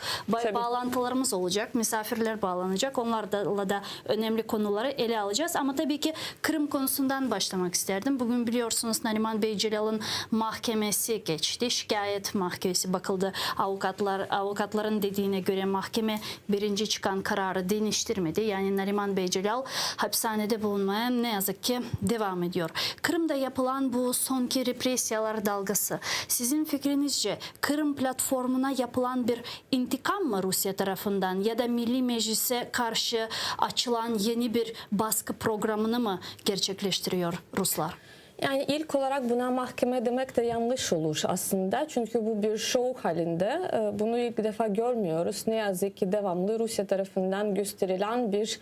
bağlantılarımız olacak. Misafirler bağlanacak. Onlarla da önemli konuları ele alacağız. Ama tabii ki Kırım konusundan başlamak isterdim. Bugün biliyorsunuz Nariman Bey Celâl'ın mahkemesi geçti. Şikâyet mahkemesi bakıldı. Avukatlar avukatların dediğine göre mahkeme birinci çıkan kararı deñiştirmedi. Yani Nariman Bey Celâl hapishanede bulunmaya ne yazık ki devam ediyor. Kırımda yapılan bu soñki repressiyalar dalgası siziñ fikriñizce Kırım platformuna yapılan bir intiqam mı Rusiye tarafından ya da Milliy Meclise qarşı açılan yeni bir basqı programını mı kerçekleştiriyor ruslar? Yani ilk olaraq buna mahkeme demek de yanlış olur aslında. Çünkü bu bir şov halinde. Bunu ilk defa görmüyoruz. Ne yazık ki devamlı Rusya tarafından gösterilen bir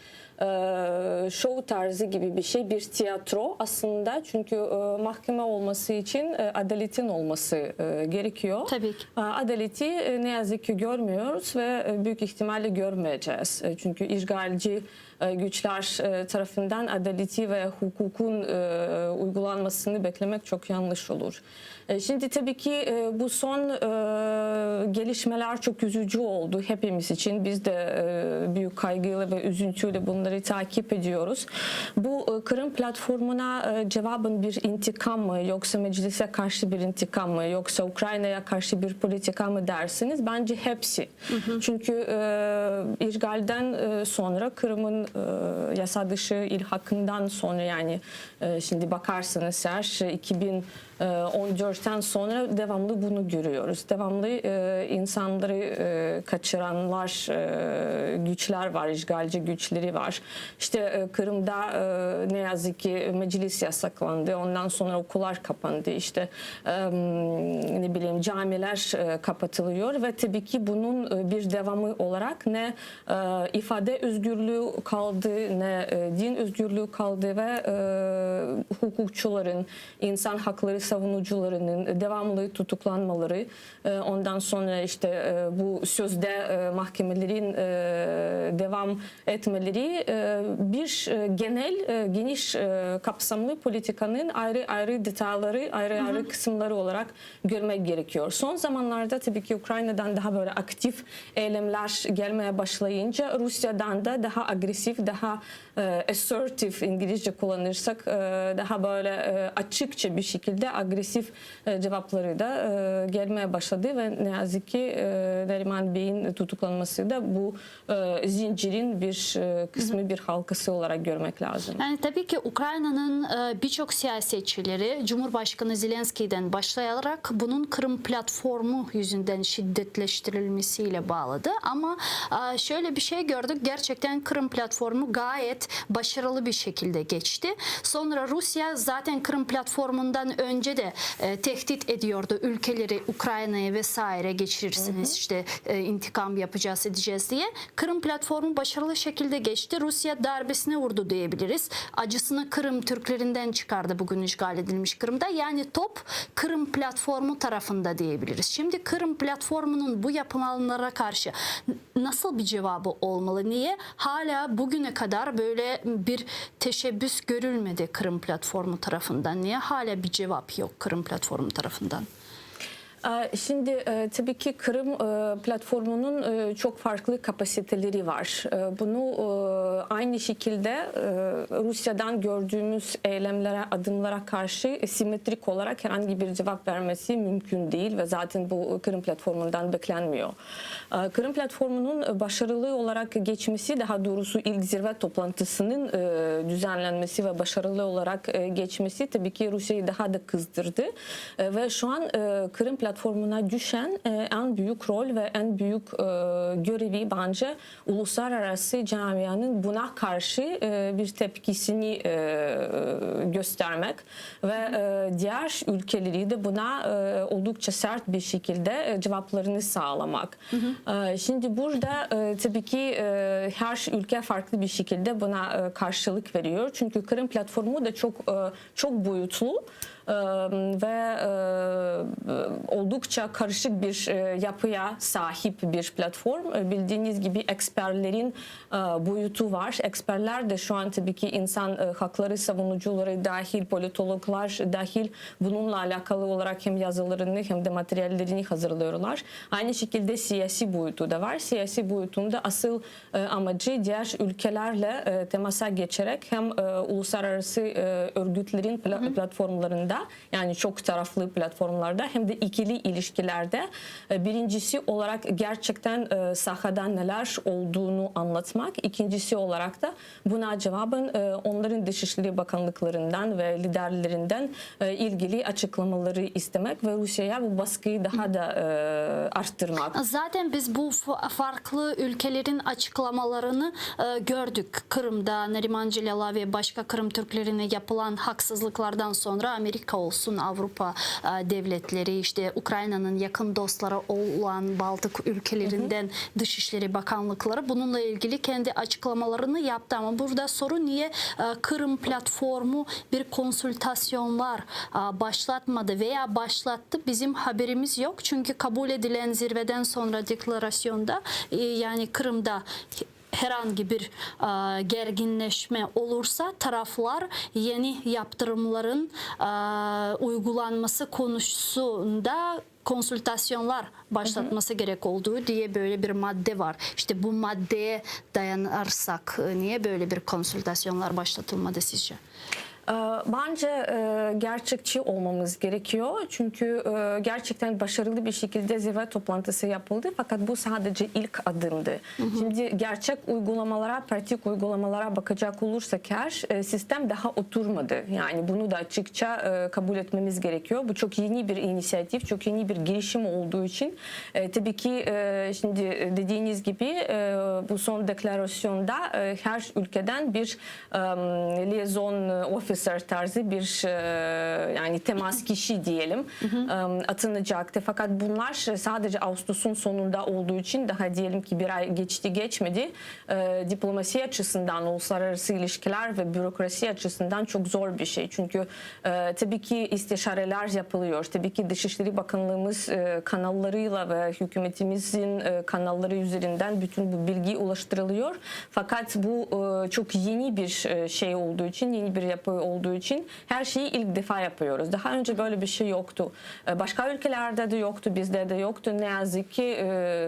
şov tarzı gibi bir şey, bir tiyatro aslında. Çünkü mahkeme olması için adaletin olması gerekiyor. Tabii ki. Adaleti ne yazık ki görmüyoruz ve büyük ihtimalle görmeyeceğiz. Çünkü işgalci güçler tarafından adaleti ve hukukun uygulanmasını beklemek çok yanlış olur. Şimdi tabii ki bu son gelişmeler çok üzücü oldu hepimiz için. Biz de büyük kaygıyla ve üzüntüyle bunları takip ediyoruz. Bu Kırım platformuna cevabın bir intikam mı yoksa meclise karşı bir intikam mı yoksa Ukrayna'ya karşı bir politika mı dersiniz? Bence hepsi. Çünkü işgalden sonra Kırım'ın yasa dışı ilhakından sonra yani şimdi bakarsanız eğer 2014'ten sonra devamlı bunu görüyoruz. Devamlı insanları kaçıranlar güçler var, işgalci güçleri var. İşte Kırım'da ne yazık ki meclis yasaklandı. Ondan sonra okullar kapandı. İşte ne bileyim camiler kapatılıyor ve tabii ki bunun bir devamı olarak ne ifade özgürlüğü kaldı, ne din özgürlüğü kaldı ve hukukçuların, insan hakları savunucularının devamlı tutuklanmaları, ondan sonra işte bu sözde mahkemelerin devam etmeleri bir genel, geniş kapsamlı politikanın ayrı ayrı detayları, ayrı ayrı kısımları olarak görmek gerekiyor. Son zamanlarda tabii ki Ukrayna'dan daha böyle aktif eylemler gelmeye başlayınca Rusya'dan da daha agresif, daha assertive İngilizce kullanırsak daha böyle açıkça bir şekilde agresif cevapları da gelmeye başladı ve ne yazık ki Neriman Bey'in tutuklanması da bu zincirin bir kısmı. resmi bir halqası olaraq körmek lazım. Yani tabii ki Ukrayinanıñ bir çoq siyasetçileri, Cumhurbaşqanı Zelenskiyden başlayaraq, bunıñ Qırım platformu yüzünden şiddetleştirilmesi ile bağlıdı. Amma şöyle bir şey gördük, gerçekten Qırım platformu ğayet başarılı bir şekilde keçti. Soñra Rusiye zaten Qırım platformundan önce de tehdit ediyordu ülkeleri Ukrayinaya ve saire geçirirsiniz, işte intiqam yapacağız, edeceğiz diye. Qırım platformu başarılı şekilde geçti. Rusiye darbesine urdu diyebiliriz. Acısını Qırım türklerinden çıqardı bugün işğal edilmiş Qırımda. Yani top Qırım platformu tarafında diyebiliriz. Şimdi Qırım platformunıñ bu yapılanlara qarşı nasıl bir cevabı olmalı? Niye hala bugüne qadar böyle bir teşebbüs körülmedi Qırım platformu tarafından? Niye hala bir cevap yoq Qırım platformu tarafından? Şimdi tabii ki Qırım platformunıñ çoq farqlı kapasiteleri var. Bunu aynı şekilde Rusiyadan gördüğümüz eylemlere, adımlara qarşı simmetrik olaraq herhangi bir cevap vermesi mümkün değil ve zaten bu Qırım platformundan beklenmiyor. Qırım platformunıñ başarılı olaraq geçmesi, daha doğrusu ilk zirve toplantısınıñ düzenlenmesi ve başarılı olaraq geçmesi tabii ki Rusiyayı daha da qızdırdı. Ve şu an Qırım platformuna düşen eñ büyük rol ve eñ büyük görevi bence uluslararası camianıñ buna qarşı bir tepkisini göstermek ve diğer ülkeleri de buna oldukça sert bir şekilde cevaplarını sağlamak. Şimdi burada tabii ki her ülke farklı bir şekilde buna karşılık veriyor. Çünkü Qırım platformu da çok çoq boyutlu ve olduqça qarışıq bir yapıya sahip bir platform. Bildiğiniz kibi, eksperlerin boyutu var. Eksperler de şu an tabii ki insan haqları savunucuları dahil, politologlar dahil bununla alâqalı olaraq hem yazılarını, hem de materiallerini hazırlıyorlar. Aynı şekilde siyasiy boyutu da var. Siyasiy boyutunda asıl Amacı, diğer ülkelerle temasa geçerek hem uluslararası örgütlerin platformlarında, yani çoq taraflı platformlarda, hem de ikili ilişkilerde birincisi olaraq gerçekten sahada neler olduğunu añlatmaq, ikincisi olaraq da buna cevaben onların Dışişleri bakanlıqlarından ve liderlerinden ilgili açıqlamaları istemek ve Rusiyaya bu basqıyı daha da arttırmaq. Zaten biz bu farqlı ülkelerin açıqlamalarını gördük. Qırımda Nariman Celâla ve başqa Qırım türklerine yapılan haqsızlıqlardan soñra Amerika olsun, Avropa devletleri, işte Ukrainanıñ yaqın dostları olan Baltık ülkelerinden Dışişleri bakanlıqları bununla ilgili kendi açıqlamalarını yaptı. Amma burada soru niye Qırım platformu bir konsultasyonlar başlatmadı veya başlattı, bizim haberimiz yoq, çünki qabul edilen zirveden soñra deklarasyonda, yani Qırımda her angi bir gerginleşme olursa, taraflar yeni yaptırımların uygulanması konusunda konsultasyonlar başlatması gerek olduğu diye böyle bir madde var. İşte bu maddeye dayanarsak, niye böyle bir konsultasyonlar başlatılmadı sizce? Bence gerçekçi olmamız gerekiyor. Çünkü gerçekten başarılı bir şekilde zirve toplantısı yapıldı. Fakat bu sadece ilk adımdı. Şimdi gerçek uygulamalara, pratik uygulamalara bakacaq olursak eğer, sistem daha oturmadı. Yani bunu da açıkça kabul etmemiz gerekiyor. Bu çok yeni bir inisiyatif, çok yeni bir girişim olduğu için tabii ki şimdi dediğiniz gibi bu son deklarasyonda her ülkeden bir liaison officer tarzı bir yani temas kişi diyelim atınacaktı. Fakat bunlar sadece Ağustos'un sonunda olduğu için daha diyelim ki bir ay geçti geçmedi. Diplomasi açısından, uluslararası ilişkiler ve bürokrasi açısından çok zor bir şey. Çünkü tabii ki istişareler yapılıyor. Tabii ki Dışişleri Bakanlığımız kanallarıyla ve hükümetimizin kanalları üzerinden bütün bu bilgi ulaştırılıyor. Fakat bu çok yeni bir şey olduğu için, yeni bir yapı olduğu için her şeyi ilk defa yapıyoruz. Daha önce böyle bir şey yoktu. Başka ülkelerde de yoktu, bizde de yoktu. Ne yazık ki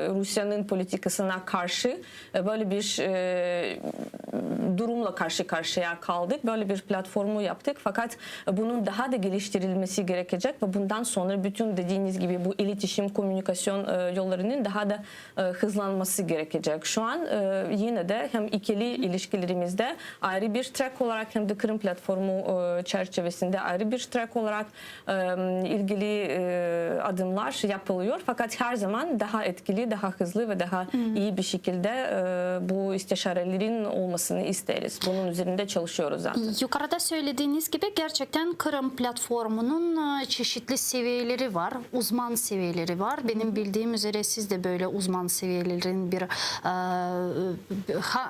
Rusya'nın politikasına karşı böyle bir. durumla qarşı qarşıya qaldıq, böyle bir platformu yaptıq, faqat bunıñ daha da geliştirilmesi gerekecek ve bundan soñra bütün, dediğiniz kibi, bu iletişim, kommunikasyon yollarınıñ daha da hızlanması gerekecek. Şu an yine de hem ikili ilişkilerimizde ayrı bir trek olaraq, hem de Qırım platformu çerçevesinde ayrı bir trek olaraq ilgili adımlar yapılıyor. Faqat her zaman daha etkili, daha hızlı ve daha iyi bir şekilde bu istişarelerin olmasını isteriz. Bunıñ üzerinde çalışıyoruz zaten. Yuqarıda söylediğiniz kibi, gerçekten Qırım platformunıñ çeşitli seviyeleri var, uzman seviyeleri var. Benim bildiğim üzere siz de böyle uzman seviyelerin bir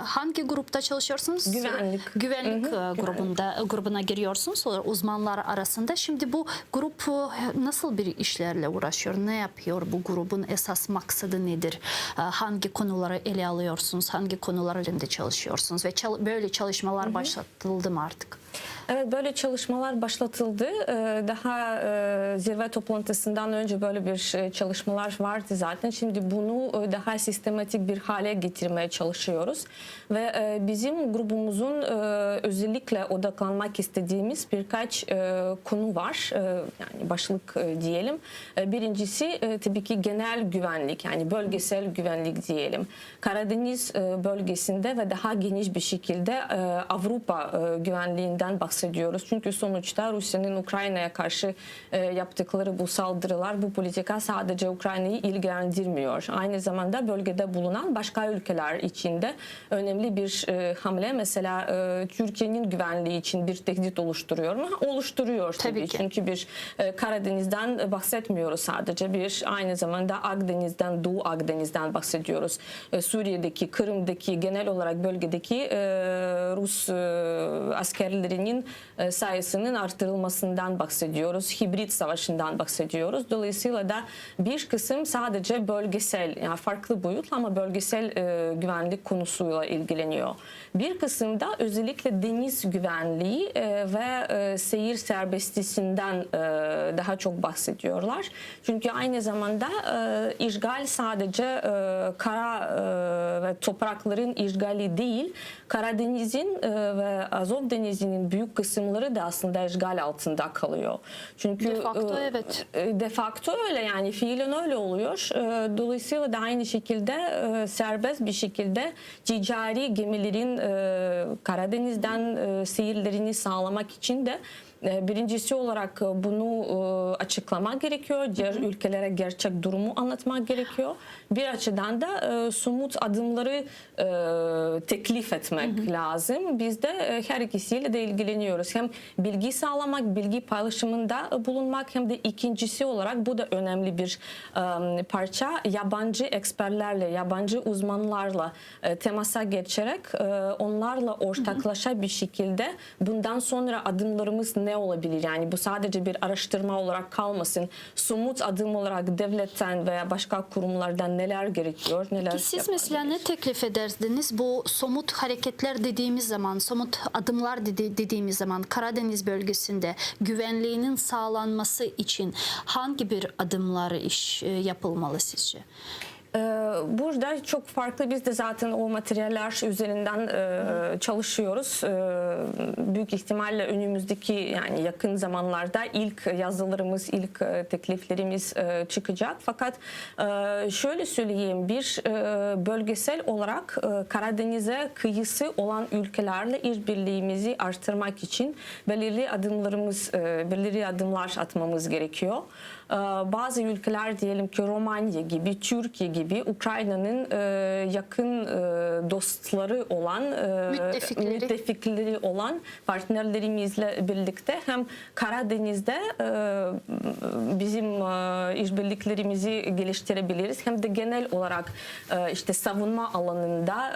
hangi grupta çalışıyorsunuz? Güvenlik. Güvenlik grubunda, grubuna giriyorsunuz, uzmanlar arasında. Şimdi bu grup nasıl bir işlerle uğraşıyor, ne yapıyor, bu grubun esas maqsadı nedir? Hangi konuları ele alıyorsunuz, hangi konular üzerinde çalışıyorsunuz ve böyle çalışmalar başlatıldı mı artıq? Evet, böyle çalışmalar başlatıldı. Daha zirve toplantısından önce böyle bir çalışmalar vardı zaten. Şimdi bunu daha sistematik bir hale getirmeye çalışıyoruz. Ve bizim grubumuzun özellikle odaklanmak istediğimiz birkaç konu var. Yani başlık diyelim. Birincisi tabii ki genel güvenlik, yani bölgesel güvenlik diyelim. Karadeniz bölgesinde ve daha geniş bir şekilde Avrupa güvenliğinden bahsediyoruz. Çünkü sonuçta Rusya'nın Ukrayna'ya karşı yaptıkları bu saldırılar, bu politika sadece Ukrayna'yı ilgilendirmiyor. Aynı zamanda bölgede bulunan başka ülkeler için de önemli bir hamle. Mesela Türkiye'nin güvenliği için bir tehdit oluşturuyor mu? Oluşturuyor tabii. Tabii ki. Çünkü bir Karadeniz'den bahsetmiyoruz sadece. Bir aynı zamanda Akdeniz'den, Doğu Akdeniz'den bahsediyoruz. Suriye'deki, Kırım'daki, genel olarak bölgedeki Rus askerlerinin sayısının artırılmasından bahsediyoruz. Hibrit savaşından bahsediyoruz. Dolayısıyla da bir kısım sadece bölgesel, yani farklı boyutlu ama bölgesel güvenlik konusuyla ilgileniyor. Bir kısım da özellikle deniz güvenliği ve seyir serbestisinden daha çok bahsediyorlar. Çünkü aynı zamanda işgal sadece kara ve toprakların işgali değil, Karadeniz'in ve Azov Denizi'nin büyük kısımları da aslında işgal altında kalıyor. Çünkü De facto evet. De facto öyle, yani fiilen öyle oluyor. Dolayısıyla da aynı şekilde serbest bir şekilde ticari gemilerin Karadeniz'den seyirlerini sağlamak için de birincisi olarak bunu açıklamak gerekiyor. Diğer ülkelere gerçek durumu anlatmak gerekiyor. Bir açıdan da somut adımları teklif etmek lazım. Biz de her ikisiyle de ilgileniyoruz. Hem bilgi sağlamak, bilgi paylaşımında bulunmak hem de ikincisi olarak bu da önemli bir parça. Yabancı eksperlerle, yabancı uzmanlarla temasa geçerek onlarla ortaklaşa bir şekilde bundan sonra adımlarımız ne olabilir? Yani bu sadece bir araştırma olarak kalmasın. Somut adım olarak devletten veya başka kurumlardan neler gerekiyor? Neler Peki siz mesela ne teklif ederdiniz? Bu somut hareketler dediğimiz zaman, somut adımlar dediğimiz zaman Karadeniz bölgesinde güvenliğinin sağlanması için hangi bir adımlar iş yapılmalı sizce? Burada çok farklı, biz de zaten o materyaller üzerinden çalışıyoruz. Büyük ihtimalle önümüzdeki, yani yakın zamanlarda ilk yazılarımız, ilk tekliflerimiz çıkacak. Fakat şöyle söyleyeyim, bir bölgesel olarak Karadeniz'e kıyısı olan ülkelerle işbirliğimizi artırmak için belirli adımlarımız, belirli adımlar atmamız gerekiyor. Bazı ülkeler, diyelim ki Romanya gibi, Türkiye gibi Ukrayna'nın yakın dostları olan, müttefikleri. müttefikleri olan partnerlerimizle birlikte hem Karadeniz'de bizim işbirliklerimizi geliştirebiliriz hem de genel olarak işte savunma alanında,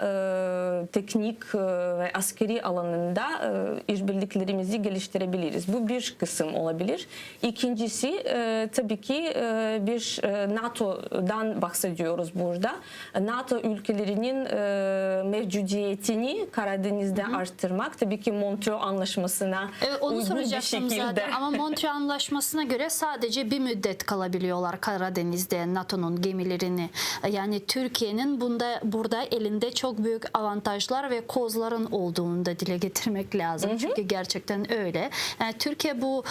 teknik ve askeri alanında işbirliklerimizi geliştirebiliriz. Bu bir kısım olabilir. İkincisi tabii ki bir NATO'dan bahsediyoruz. görüyoruz burada? NATO ülkeleriniñ mevcudiyetini Qaradenizde arttırmaq, tabii ki Montrö añlaşmasına Evet, onu uygun bir soracaktım şekilde. zaten. Ama Montrö añlaşmasına göre sadece bir müddet kalabiliyorlar Qaradenizde NATOnıñ gemilerini. Yani Türkiyeniñ bunda burada elinde çoq büyük avantajlar ve kozların olduğunu da dile getirmek lâzım. Çünki gerçekten öyle. Yani Türkiye bu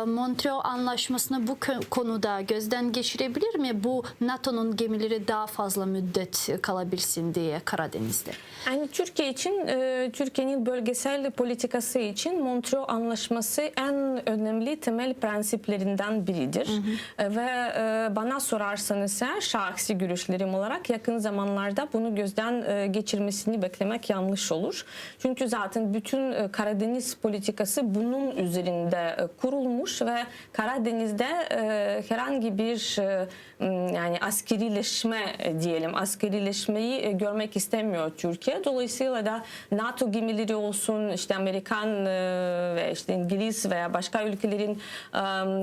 Montrö añlaşmasını bu konuda gözden geçirebilir mi? Bu NATOnıñ gemileri daa fazla müddet kalabilsin diye Qaradenizde. Yani Türkiye içün, Türkiyeniñ bölgesel politikası içün Montrö añlaşması eñ önemli temel prensiplerinden biridir. Ve bana sorarsañız eğer, şahsiy görüşlerim olaraq, yaqın zamanlarda bunı gözden geçirmesini beklemek yanlış olur. Çünki zaten bütün Karadeniz politikası bunıñ üzerinde qurulmuş ve Karadenizde herhangi bir yani askerileşme diyelim, askerileşmeyi görmek istemiyor Türkiye. Dolayısıyla da NATO gemileri olsun, işte Amerikan ve işte İngiliz veya başka ülkelerin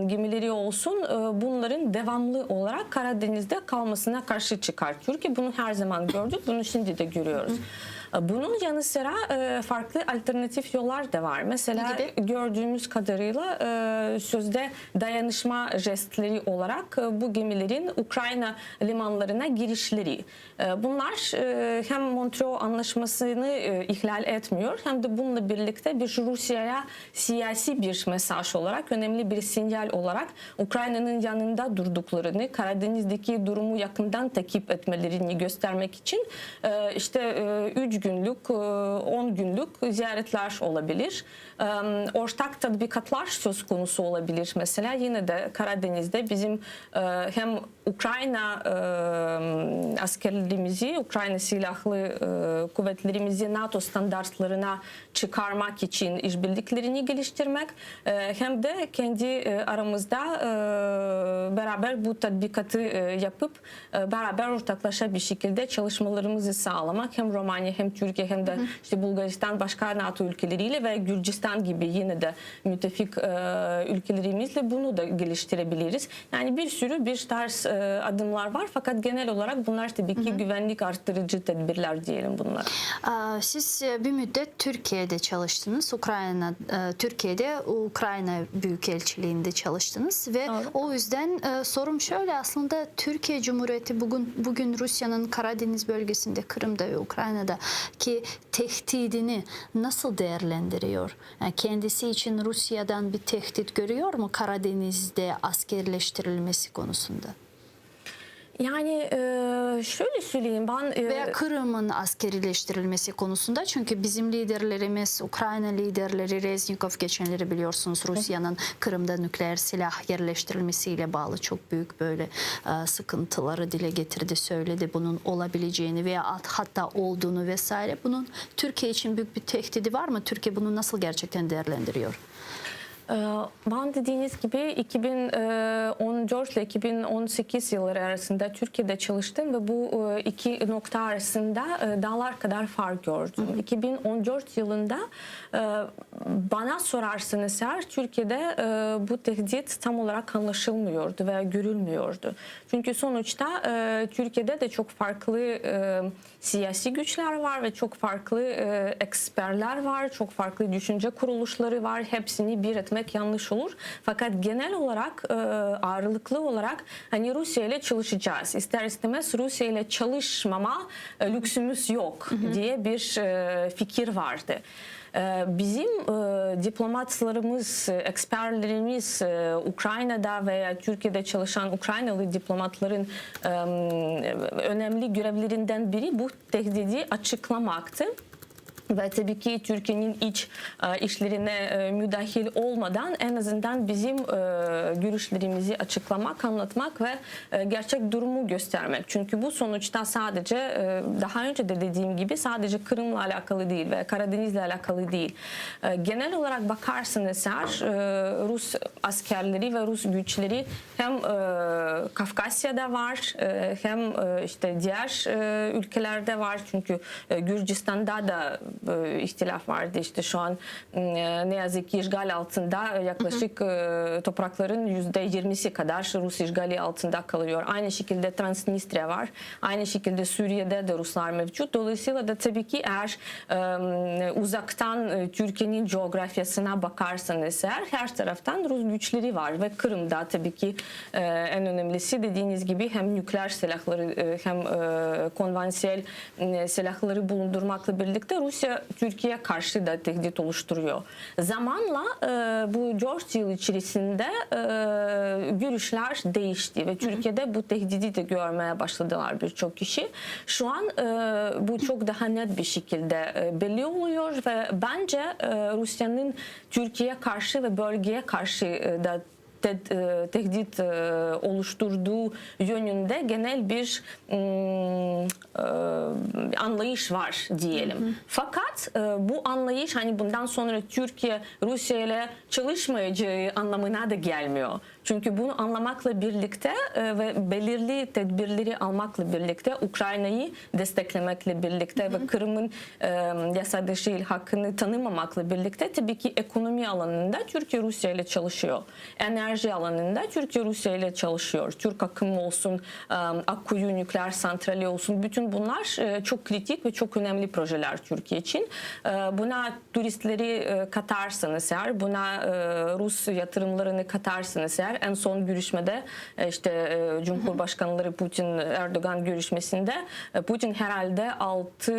gemileri olsun, bunların devamlı olarak Karadenizde kalmasına karşı çıkar Türkiye. Bunu her zaman gördük, bunu şimdi de görüyoruz. Bunıñ yanı sıra farqlı alternativ yollar da var. Meselâ, gördüğümüz kadarıyla sözde dayanışma jestleri olaraq bu gemilerin Ukraina limanlarına girişleri. Bunlar hem Montrö añlaşmasını ihlal etmiyor, hem de bununla birlikte bir Rusiyaya siyasiy bir mesaj olaraq, önemli bir sinyal olaraq Ukrainanıñ yanında durduqlarını, Qaradeñizdeki durumu yaqından takip etmelerini göstermek içün işte üç günlük, on günlük ziyaretler olabilir. Ortaq tadbiqatlar söz konusu olabilir. Meselâ, yine de Qaradeñizde bizim hem Ukraina askerlerimizi, Ukraina silâhlı quvetlerimizi NATO standartlarına çıqarmaq içün işbirliklerini geliştirmek, hem de kendi aramızda beraber bu tadbiqatı yapıp, beraber ortaqlaşa bir şekilde çalışmalarımızı sağlamaq, hem Romaniya, hem Türkiye, hem de işte Bulgaristan, başqa NATO ülkeleriyle ve Gürcistan kibi yine de müttefik ülkelerimizle bunu da geliştirebiliriz. Yani bir sürü bir tarz adımlar var, fakat genel olaraq bunlar tabii ki güvenlik arttırıcı tedbirler diyelim bunlara. Siz bir müddet Türkiyede çalıştıñız, Ukraina, Türkiyede Ukraina Büyükelçiliğinde çalıştıñız ve o yüzden sorum şöyle, aslında Türkiye Cumhuriyeti bugün bugün Rusiyeniñ Qara deñiz bölgesinde, Qırımda ve Ukrainadaki tehdidini nasıl değerlendiriyor? Yani kendisi içün Rusiyadan bir tehdit görüyor mu Qara deñizde askerleştirilmesi konusunda? Yani şöyle söyleyeyim, ben... Veya Qırım'ın askerileştirilmesi konusunda, çünki bizim liderlerimiz, Ukraina liderleri Reznikov geçenleri biliyorsunuz Rusiyanıñ Qırımda nükleer silâh yerleştirilmesi ile bağlı çoq büyük böyle sıqıntıları dile getirdi, söyledi bunıñ olabileceğini veya hatta olduğunu ve saire. Bunıñ Türkiye içün büyük bir tehdidi varmı? Türkiye bunı nasıl gerçekten değerlendiriyor? Ben dediğiniz gibi 2014 ile 2018 yılları arasında Türkiye'de çalıştım ve bu iki nokta arasında dağlar kadar fark gördüm. 2014 yılında bana sorarsanız eğer Türkiye'de bu tehdit tam olarak anlaşılmıyordu veya görülmüyordu. Çünkü sonuçta Türkiye'de de çok farklı siyasiy güçler var ve çoq farqlı eksperler var, çoq farqlı düşünce qurulışları var, hepsini bir etmek yanlış olur. Faqat genel olaraq, ağırlıqlı olaraq, hani Rusiye ile çalışacağız, ister-istemez Rusiye ile çalışmama lüksümüz yoq diye bir fikir vardı. Bizim diplomatlarımız, eksperlerimiz, Ukrainada veya Türkiyede çalışan ukrainalı diplomatların önemli görevlerinden biri bu tehdidi açıqlamaqtı. Ve tabii ki, Türkiyeniñ iç işlerine müdahil olmadan, eñ azından bizim görüşlerimizi açıqlamaq, añlatmaq ve gerçek durumu göstermek. Çünki bu sonuçta sadece, daha önce de dediğim gibi, sadece Qırımla alâqalı değil ve Karadenizle alâqalı değil. Genel olaraq baqarsıñız eğer, rus askerleri ve rus güçleri hem Kafkasyada var, hem işte diğer ülkelerde var. Çünki Gürcistanda da. ihtilâf vardı. İşte şu an ne yazık ki işğal altında yaklaşık topraqların yüzde yirmisi qadar rus işğali altında qalıyor. Aynı şekilde Transnistriya var. Aynı şekilde Suriyede de ruslar mevcut. Dolayısıyla da tabii ki eğer uzaqtan Türkiyeniñ coğrafiyasına baqarsañız eğer, her taraftan rus güçleri var ve Qırımda tabii ki eñ önemlisi dediğiniz kibi hem nükleer silâhları hem konvansiyel silâhları bulundurmaqla birlikte Rusiye Türkiye qarşı da tehdit oluşturuyor. Zamanla bu dört yıl içerisinde görüşler değişti ve Türkiyede bu tehdidi de görmeye başladılar bir çoq kişi. Şu an bu çoq daha net bir şekilde belli oluyor ve bence Rusiyanıñ Türkiye qarşı ve bölgeye qarşı da tehdit oluşturduğu yönünde genel bir anlayış var diyelim. Fakat bu anlayış hani bundan sonra Türkiye Rusiye ile çalışmayacağı anlamına da gelmiyor. Çünki bunu añlamaqla birlikte ve belirli tedbirleri almaqla birlikte, Ukrainayı desteklemekle birlikte ve Qırımın yasa dışı ilhaqını tanımamaqla birlikte, tabi ki, ekonomi alanında Türkiye Rusiye ile çalışıyor. Enerji alanında Türkiye Rusiye ile çalışıyor. Türk akımı olsun, Akkuyu nükleer santrali olsun, bütün bunlar çoq kritik ve çoq önemli projeler Türkiye içün. Buna Turistleri qatarsıñız eğer, buna rus yatırımlarını qatarsıñız eğer, eñ soñ görüşmede, işte, Cumhurbaşqanları Putin-Erdoğan görüşmesinde Putin herhalde altı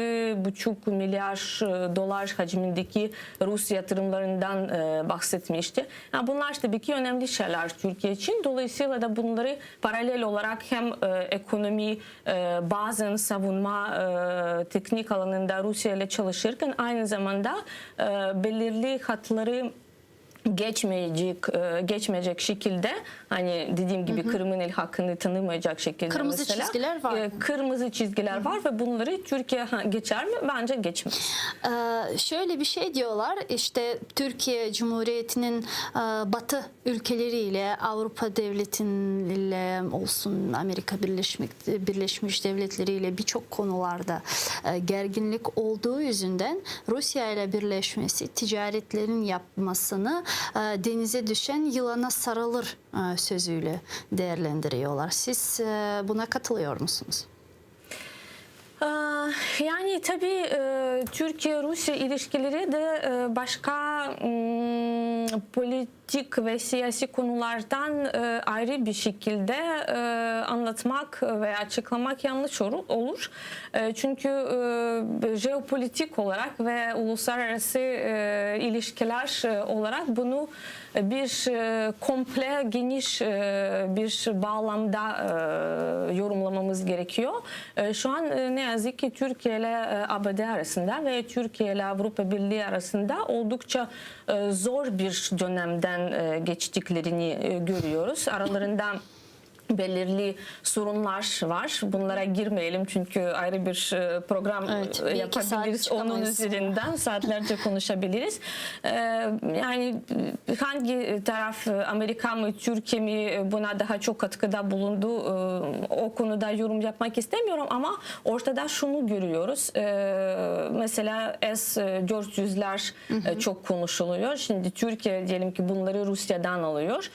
buçuq milyar dollar hacmindeki rus yatırımlarından bahsetmişti. Bunlar tabii ki önemli şeyler Türkiye içün, dolayısıyla da bunları paralel olaraq hem ekonomi, Bazen savunma teknik alanında Rusiye ile çalışırken, aynı zamanda belirli hatları geçmeyecek geçmeyecek şekilde, hani dediğim gibi Qırım'ın ilhaqını tanımayacaq şekilde Qırmızı mesela, çizgiler var. Qırmızı çizgiler var ve bunları Türkiye geçer mi? Bence geçmez. Şöyle bir şey diyorlar, işte Türkiye Cumhuriyetiniñ Batı ülkeleri ile, Avropa devletinle olsun, Amerika Birleşmiş Devletleri ile bir çoq konularda gerginlik olduğu yüzünden Rusiye ile birleşmesi, ticaretlerin yapmasını denize düşen yılana sarılır sözüyle değerlendiriyorlar. Siz buna katılıyor musunuz? Yani, tabiy, Türkiye-Rusiye ilişkileri de başqa politik ve siyasiy konulardan ayrı bir şekilde añlatmaq ve açıqlamaq yanlış olur. Çünki jeopolitik olaraq ve uluslararası ilişkiler olaraq bunı Bir komple, geniş bir bağlamda yorumlamamız gerekiyor. Şu an ne yazık ki Türkiye ile ABD arasında ve Türkiye ile Avrupa Birliği arasında oldukça zor bir dönemden geçtiklerini görüyoruz. Aralarında Belirli sorunlar var. Bunlara girmeyelim, çünki ayrı bir program Evet, bir iki saat yapabiliriz onun çıkamayız. üzerinden, saatlerce konuşabiliriz. Yani hangi taraf, Amerika mı, Türkiye mi buna daha çok katkıda bulundu, o konuda yorum yapmak istemiyorum ama ortada şunu görüyoruz. Mesela S 400'ler çok konuşuluyor. Şimdi Türkiye diyelim ki bunları Rusya'dan alıyor.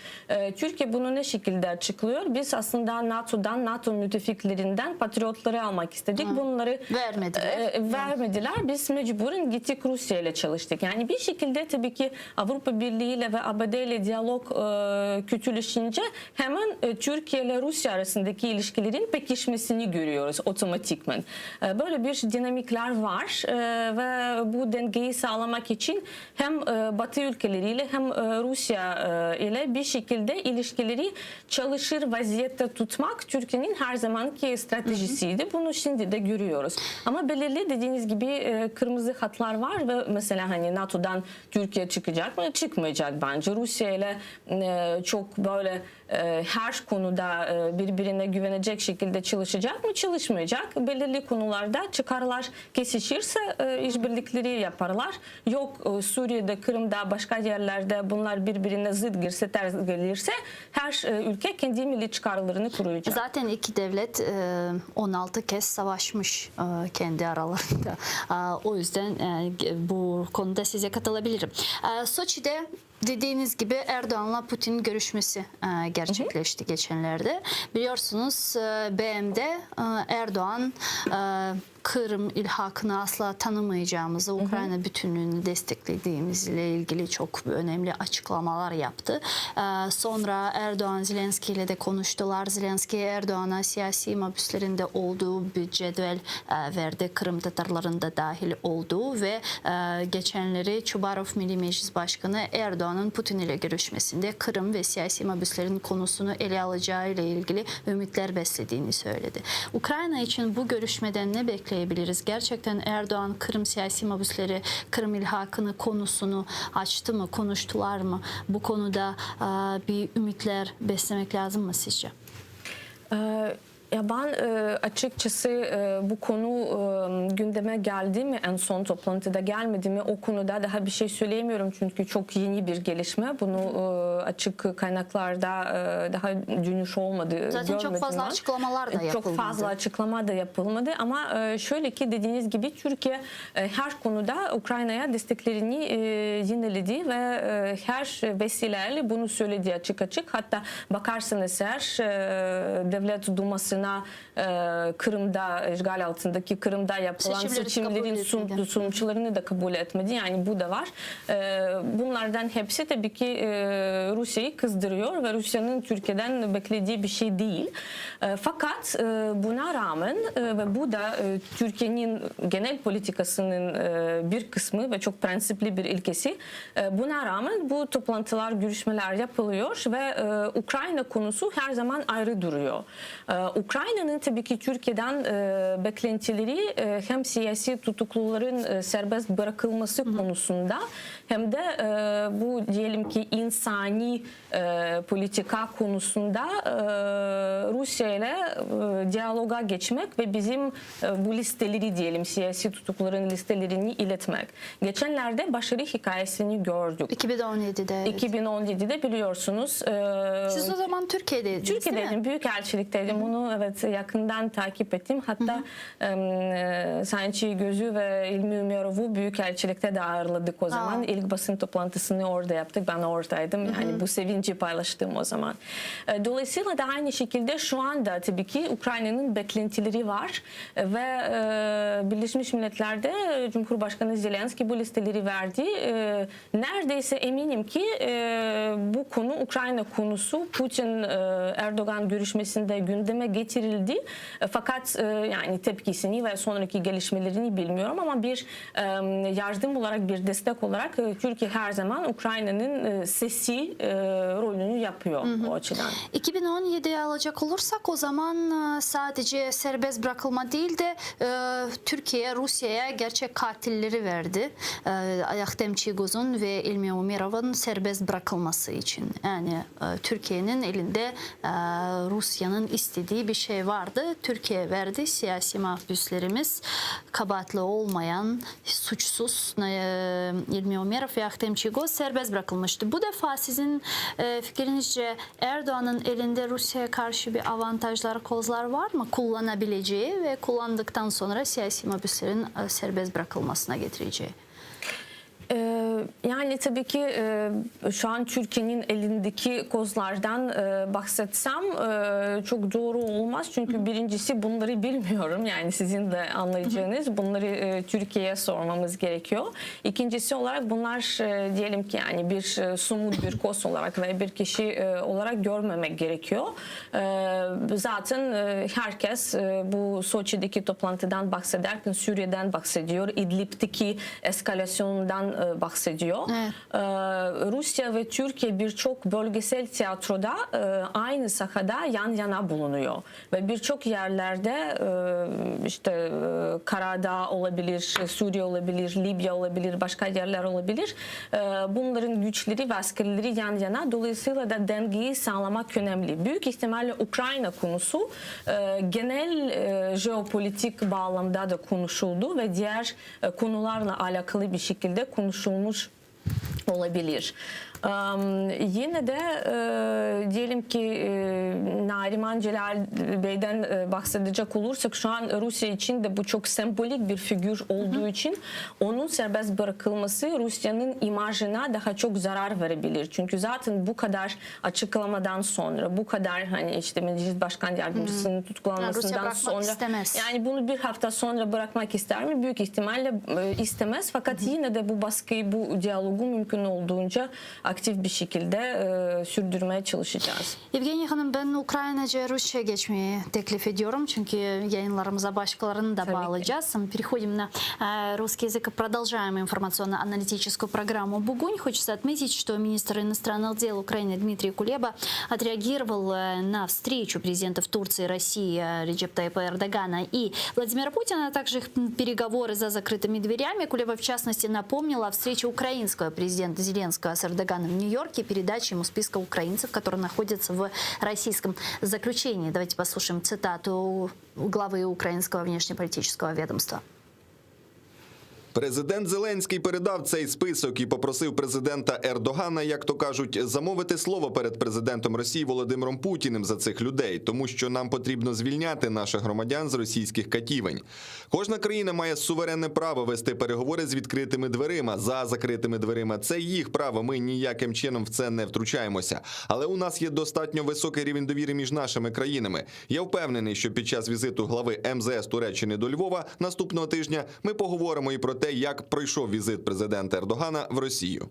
Türkiye bunu ne şekilde açıklıyor? Biz aslında NATO'dan, NATO müttefiklerinden patriotları almak istedik. Bunları Vermediler. vermediler. Biz mecburen gittik Rusya ile çalıştık. Yani bir şekilde tabii ki Avrupa Birliği ile ve ABD ile diyalog kötüleşince hemen Türkiye ile Rusya arasındaki ilişkilerin pekişmesini görüyoruz otomatikmen. Böyle bir dinamikler var ve bu dengeyi sağlamak için Hem Batı ülkeleri ile hem Rusya ile bir şekilde ilişkileri çalışır vaziyette tutmaq Türkiyeniñ her zamanki stratejisiydi. Bunu şimdi de görüyoruz. Ama belirli dediğiniz gibi kırmızı hatlar var ve mesela hani NATO'dan Türkiye çıkacak mı? Çıkmayacak bence. Rusya ile çok böyle her konuda birbirine güvenecek şekilde çalışacak mı? Çalışmayacak. Belirli konularda çıkarlar kesişirse işbirlikleri yaparlar. Yoq, Suriyede, Qırımda, başqa yerlerde bunlar bir-birine zıt girse, ters gelirse, her ülke kendi milliy çıqarlarını. çıqarlarını qoruyacaq. Zaten iki devlet 16 kez savaşmış kendi aralarında. O yüzden bu konuda size katılabilirim. Soçide dediğiniz gibi Erdoğan'la Putin görüşmesi gerçekleşti geçenlerde. Biliyorsunuz BM'de Erdoğan Qırım ilhaqını asla tanımaycağımızı, Ukraina bütünlüğünü desteklediğimiz ile ilgili çok önemli açıqlamalar yaptı. Soñra Erdoğan Zelenskıy ile de konuştılar. Zelenskıy Erdoğana siyasiy mabüslerin de olduğu bir cedvel verdi, qırımtatarların da dahil olduğu ve geçenleri Çubarov Milliy Meclis başqanı Erdoğan'ın Putin ile görüşmesinde Qırım ve siyasiy mabüslerin konusunu ele alacağı ile ilgili ümütler beslediğini söyledi. Ukraina içün bu görüşmeden ne bekleyebiliriz? Gerçekten Erdoğan Qırım siyasiy mabüsleri, Qırım ilhaqını konusunu açtımı, konuştularmı? Bu konuda bir ümütler beslemek lâzımmı sizce? Ya ben açıkçası bu konu gündeme geldi mi en son toplantıda gelmedi mi o konuda daha bir şey söyleyemiyorum çünkü çok yeni bir gelişme. Bunu açık kaynaklarda daha dönüş olmadı. Zaten çok fazla ben. açıqlamalar da yapılmadı. Çok fazla açıklama da yapılmadı ama şöyle ki dediğiniz gibi Türkiye her konuda Ukrayna'ya desteklerini yineledi ve her vesileyle bunu söyledi açık açık. Hatta bakarsınız eğer Devlet Dumasına Qırımda işgal altındaki Qırımda yapılan Seçimleri seçimlerin kabul etmedi. sonuçlarını da kabul etmedi. Yani bu da var. Bunlardan hepsi tabii ki Rusya'yı kızdırıyor ve Rusya'nın Türkiye'den beklediği bir şey değil. Fakat buna rağmen ve bu da Türkiye'nin genel politikasının bir kısmı ve çok prensipli bir ilkesi. Buna rağmen bu toplantılar, görüşmeler yapılıyor ve Ukrayna konusu her zaman ayrı duruyor. Ukrayna'nın tabii ki Türkiye'den beklentileri hem siyasi tutukluların serbest bırakılması konusunda hem de bu diyelim ki insani politika konusunda Rusya ile diyaloga geçmek ve bizim bu listeleri diyelim siyasi tutukluların listelerini iletmek. Geçenlerde başarı hikayesini gördük. 2017'de. Evet. 2017'de biliyorsunuz. Siz o zaman Türkiye'deydiniz değil mi? Türkiye'deydim, Büyükelçilik'teydim. Bunu evet yakından takip ettim. Hatta e, Sayın Çiğgöz'ü ve İlmi Ümerov'u Büyükelçilik'te de ağırladık o zaman. Aa. İlk basın toplantısını orada yaptık. Ben oradaydım. Yani bu sevinci paylaştım o zaman. Dolayısıyla da aynı şekilde şu anda tabii ki Ukrayna'nın beklentileri var ve e, Birleşmiş Milletler'de Cumhurbaşkanı Zelenski bu listeleri verdi. E, neredeyse eminim ki e, bu konu Ukrayna konusu Putin Erdoğan görüşmesinde gündeme getirildi. Fakat yani tepkisini ve sonraki gelişmelerini bilmiyorum ama bir yardım olarak bir destek olarak Türkiye her zaman Ukrayna'nın sesi rolünü yapıyor o açıdan. 2017'ye alacak olursak o zaman sadece serbest bırakılma değil de Türkiye Rusya'ya gerçek katilleri verdi. Ahtem Çiygoz'un ve İlmi Umerov'un serbest bırakılması için. Yani Türkiye'nin elinde Rusya'nın istediği bir şey vardı. Türkiye verdi. Siyasi mahpüslerimiz kabahatli olmayan suçsuz İlmi Umerov ve Ahtem Çiygoz serbest bırakılmıştı. Bu defa sizin fikrinizce Erdoğan'ın elinde Rusya'ya karşı bir avantajlar, kozlar var mı? Kullanabileceği ve kullandıktan sonra siyasi mahpüslerin serbest bırakılmasına getireceği. Yani tabii ki şu an Türkiye'nin elindeki kozlardan bahsetsem çok doğru olmaz. Çünkü birincisi bunları bilmiyorum. Yani sizin de anlayacağınız bunları Türkiye'ye sormamız gerekiyor. İkincisi olarak bunlar diyelim ki yani bir somut bir koz olarak ve bir kişi olarak görmemek gerekiyor. Zaten herkes bu Soçi'deki toplantıdan bahsederken Suriye'den bahsediyor. İdlib'deki eskalasyondan bahsediyor. Evet. Rusya ve Türkiye birçok bölgesel tiyatroda aynı sahada yan yana bulunuyor. Ve birçok yerlerde işte Karadağ olabilir, Suriye olabilir, Libya olabilir, başka yerler olabilir. Bunların güçleri ve askerleri yan yana. Dolayısıyla da dengeyi sağlamak önemli. Büyük ihtimalle Ukrayna konusu genel jeopolitik bağlamda da konuşuldu ve diğer konularla alakalı bir şekilde konuşulmuş olabilir. Yine de, diyelim ki, Nariman Celâl beyden bahsedecek olursak, şu an Rusiye içün de bu çoq sembolik bir figür olduğu içün, onıñ serbest bırakılması Rusiyeniñ imajına daha çoq zarar verebilir. Çünki zaten bu qadar açıqlamadan soñra, bu qadar, hani, işte, Meclis başqan yardımcısınıñ tutuqlanmasından soñra, yani bunı bir hafta soñra bırakmaq istermi? Büyük ihtimalle istemez. Faqat yine de bu basqıyı, bu dialogı mümkün olduğunca aktiv bir şekilde sürdürmeye çalışacağız. Yevgeniya hanım, ben ukrainaca rusça geçmeyi teklif ediyorum, çünki yayınlarımıza başqalarını da bağlaycağız. Переходим на русский язык и продолжаем информационно-аналитическую программу «Бугунь». Хочется отметить, что министр иностранных дел Украины Дмитрий Кулеба отреагировал на встречу президентов Турции, России Реджеп Тайпа Эрдогана и Владимира Путина, а также их переговоры за закрытыми дверями. Кулеба, в частности, напомнил о встрече украинского президента Зеленского с Эрдоганом в Нью-Йорке, передаче ему списка украинцев, которые находятся в российском заключении. Давайте послушаем цитату главы украинского внешнеполитического ведомства. Президент Зеленський передав цей список і попросив президента Ердогана, як то кажуть, замовити слово перед президентом Росії Володимиром Путіним за цих людей, тому що нам потрібно звільняти наших громадян з російських катівень. Кожна країна має суверенне право вести переговори з відкритими дверима, за закритими дверима. Це їх право. Ми ніяким чином в це не втручаємося. Але у нас є достатньо високий рівень довіри між нашими країнами. Я впевнений, що під час візиту глави МЗС Туреччини до Львова наступного тижня ми поговоримо і про те, як пройшов візит президента Ердогана в Росію.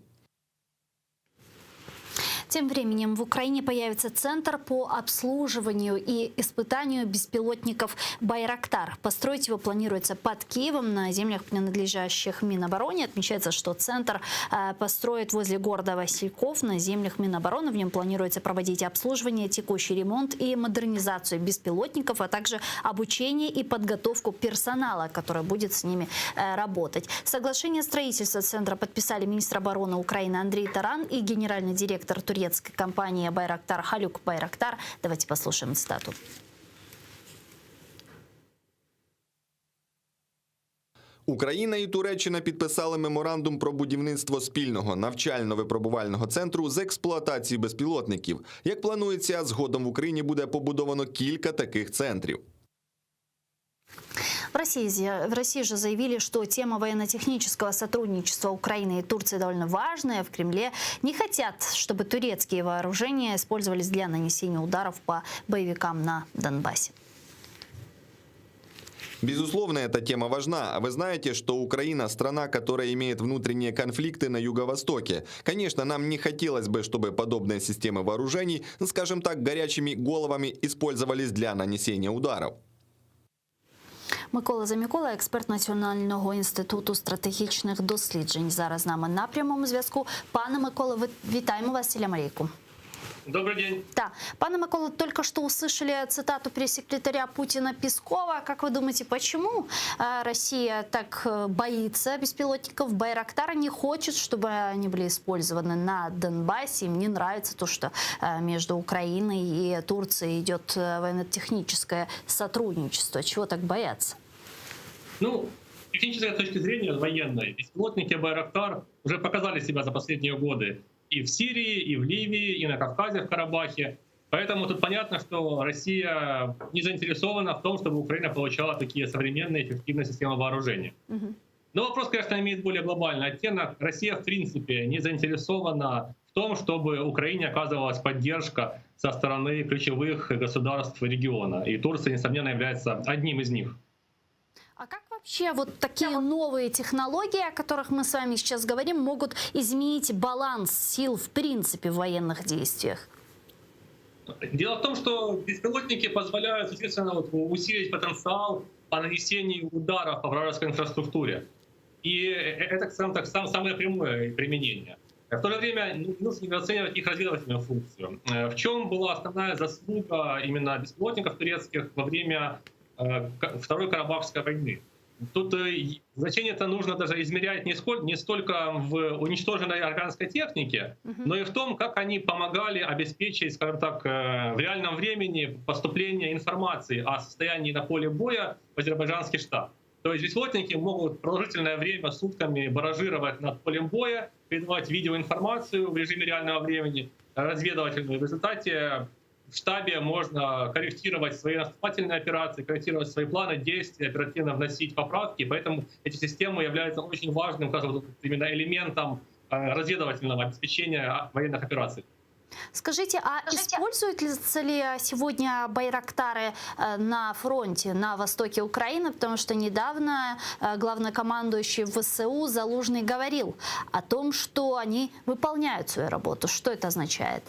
Тем временем в Украине появится центр по обслуживанию и испытанию беспилотников «Байрактар». Построить его планируется под Киевом на землях, принадлежащих Минобороне. Отмечается, что центр э, построят возле города Васильков на землях Минобороны. В нем планируется проводить обслуживание, текущий ремонт и модернизацию беспилотников, а также обучение и подготовку персонала, который будет с ними э, работать. Соглашение строительства центра подписали министр обороны Украины Андрей Таран и генеральный директор турецкой компании «Байрактар» Халюк Байрактар. Давайте послушаем цитату. Україна і Туреччина підписали меморандум про будівництво спільного навчально-випробувального центру з експлуатації безпілотників. Як планується, згодом в Україні буде побудовано кілька таких центрів. В России, в России же заявили, что тема военно-технического сотрудничества Украины и Турции довольно важная. В Кремле не хотят, чтобы турецкие вооружения использовались для нанесения ударов по боевикам на Донбассе. Безусловно, эта тема важна. Вы знаете, что Украина – страна, которая имеет внутренние конфликты на Юго-Востоке. Конечно, нам не хотелось бы, чтобы подобные системы вооружений, скажем так, горячими головами использовались для нанесения ударов. Микола Замікола, експерт Національного інституту стратегічних досліджень. Зараз з нами на прямому зв'язку. Пане Миколо, вітаємо вас, Селям алейкум. Добрый день. Да. Пане Микола, только что услышали цитату пресс-секретаря Путина Пескова. Как вы думаете, почему э, Россия так э, боится беспилотников Байрактара, не хочет, чтобы они были использованы на Донбассе? Им не нравится то, что э, между Украиной и Турцией идет военно-техническое сотрудничество. Чего так боятся? Ну, с технической точки зрения военной, беспилотники Байрактар уже показали себя за последние годы и в Сирии, и в Ливии, и на Кавказе, в Карабахе. Поэтому тут понятно, что Россия не заинтересована в том, чтобы Украина получала такие современные эффективные системы вооружения. Но вопрос, конечно, имеет более глобальный оттенок. Россия, в принципе, не заинтересована в том, чтобы Украине оказывалась поддержка со стороны ключевых государств региона. И Турция, несомненно, является одним из них. А как вообще вот такие новые технологии, о которых мы с вами сейчас говорим, могут изменить баланс сил в принципе в военных действиях? Дело в том, что беспилотники позволяют, соответственно, вот, усилить потенциал по нанесению ударов по вражеской инфраструктуре. И это, скажем так, сам, самое прямое применение. В то же время не нужно недооценивать их разведывательную функцию. В чем была основная заслуга именно беспилотников турецких во время Второй Карабахской войны? Тут значение это нужно даже измерять не, сколь, не столько в уничтоженной армянской технике, но и в том, как они помогали обеспечить, скажем так, в реальном времени поступление информации о состоянии на поле боя в азербайджанский штаб. То есть беспилотники могут продолжительное время сутками баражировать над полем боя, передавать видеоинформацию в режиме реального времени, разведывательную. В результате в штабе можно корректировать свои наступательные операции, корректировать свои планы действий, оперативно вносить поправки. Поэтому эти системы являются очень важным скажем, именно элементом э, разведывательного обеспечения военных операций. Скажите, а используются ли сегодня байрактары э, на фронте, на востоке Украины? Потому что недавно э, главнокомандующий ВСУ Залужный говорил о том, что они выполняют свою работу. Что это означает?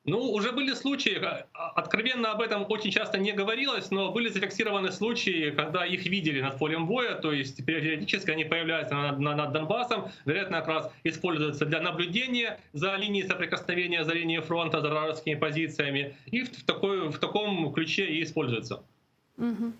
Ну, уже были случаи, э, откровенно об этом очень часто не говорилось, но были зафиксированы случаи, когда их видели над полем боя, то есть периодически они появляются над, над Донбассом, вероятно, как раз используются для наблюдения за линией соприкосновения, за линией фронта, за вражескими позициями, и в, такой, в таком ключе и используются. Угу.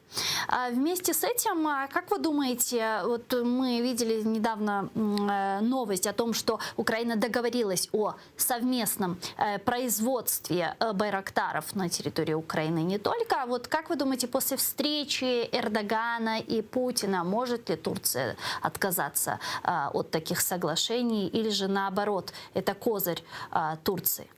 А вместе с этим, а как вы думаете, вот мы видели недавно э, новость о том, что Украина договорилась о совместном э, производстве э, байрактаров на территории Украины не только. А вот как вы думаете, после встречи Эрдогана и Путина может ли Турция отказаться от таких соглашений или же наоборот, это козырь Турции?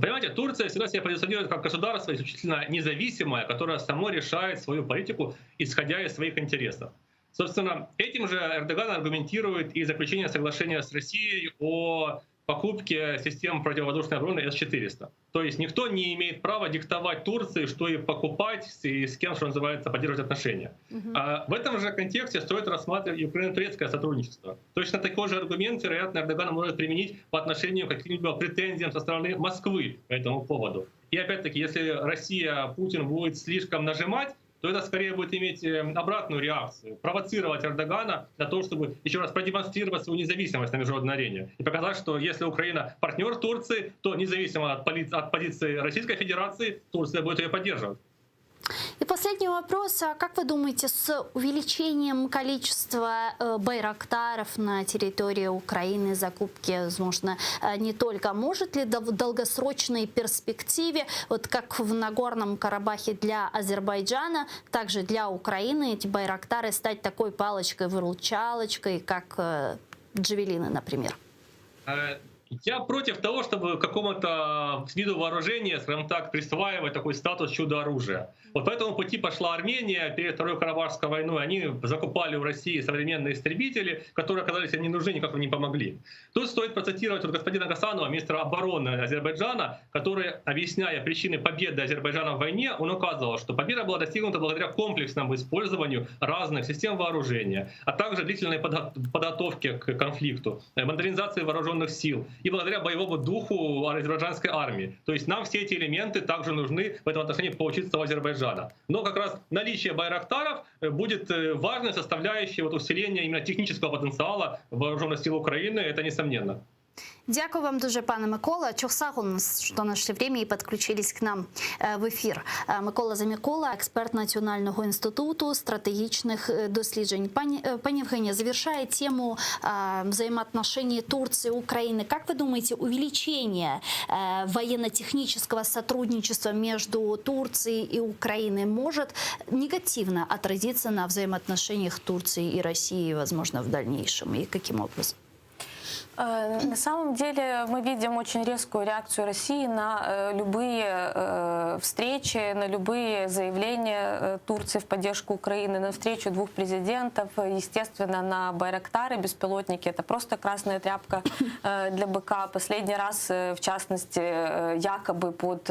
Понимаете, Турция всегда себя позиционирует как государство исключительно независимое, которое само решает свою политику, исходя из своих интересов. Собственно, этим же Эрдоган аргументирует и заключение соглашения с Россией о покупке систем противовоздушной обороны С-400. То есть никто не имеет права диктовать Турции, что и покупать, и с кем, что называется, поддерживать отношения. Угу. А в этом же контексте стоит рассматривать и украино-турецкое сотрудничество. Точно такой же аргумент, вероятно, Эрдоган может применить по отношению к каким-либо претензиям со стороны Москвы по этому поводу. И опять-таки, если Россия, Путин будет слишком нажимать, то это скорее будет иметь э, обратную реакцию, провоцировать Эрдогана на то, чтобы еще раз продемонстрировать свою независимость на международной арене и показать, что если Украина партнер Турции, то независимо от, поли от позиции Российской Федерации, Турция будет ее поддерживать. И последний вопрос. А как вы думаете, с увеличением количества э, байрактаров на территории Украины, закупки, возможно, э, не только, может ли в долгосрочной перспективе, вот как в Нагорном Карабахе для Азербайджана, также для Украины эти байрактары стать такой палочкой-выручалочкой, как э, джавелины, например? Я против того, чтобы какому-то виду вооружения, скажем так, присваивать такой статус чудо-оружия. Вот по этому пути пошла Армения перед Второй Карабахской войной. Они закупали у России современные истребители, которые оказались им не нужны, никак им не помогли. Тут стоит процитировать вот господина Гасанова, министра обороны Азербайджана, который, объясняя причины победы Азербайджана в войне, он указывал, что победа была достигнута благодаря комплексному использованию разных систем вооружения, а также длительной подготовке к конфликту, модернизации вооруженных сил и благодаря боевому духу азербайджанской армии. То есть нам все эти элементы также нужны в этом отношении поучиться у Азербайджана. Но как раз наличие байрактаров э, будет э, важной составляющей вот усиления именно технического потенциала вооруженных сил Украины, это несомненно. Дякую вам дуже, пане Микола. Çoq sağ oluñız, что нашли время и подключились к нам э, в эфир. Э, Микола Замікола, експерт Національного інституту стратегічних э, досліджень. Пані, пані Евгения, завершая тему взаимоотношений Турции и Украины, как вы думаете, увеличение военно-технического сотрудничества между Турцией и Украиной может негативно отразиться на взаимоотношениях Турции и России, возможно, в дальнейшем? И каким образом? Э, на самом деле мы видим очень резкую реакцию России на э, любые э, встречи, на любые заявления Турции в поддержку Украины, на встречу двух президентов, естественно, на Байрактары, беспилотники. Это просто красная тряпка для быка. Последний раз, в частности, якобы под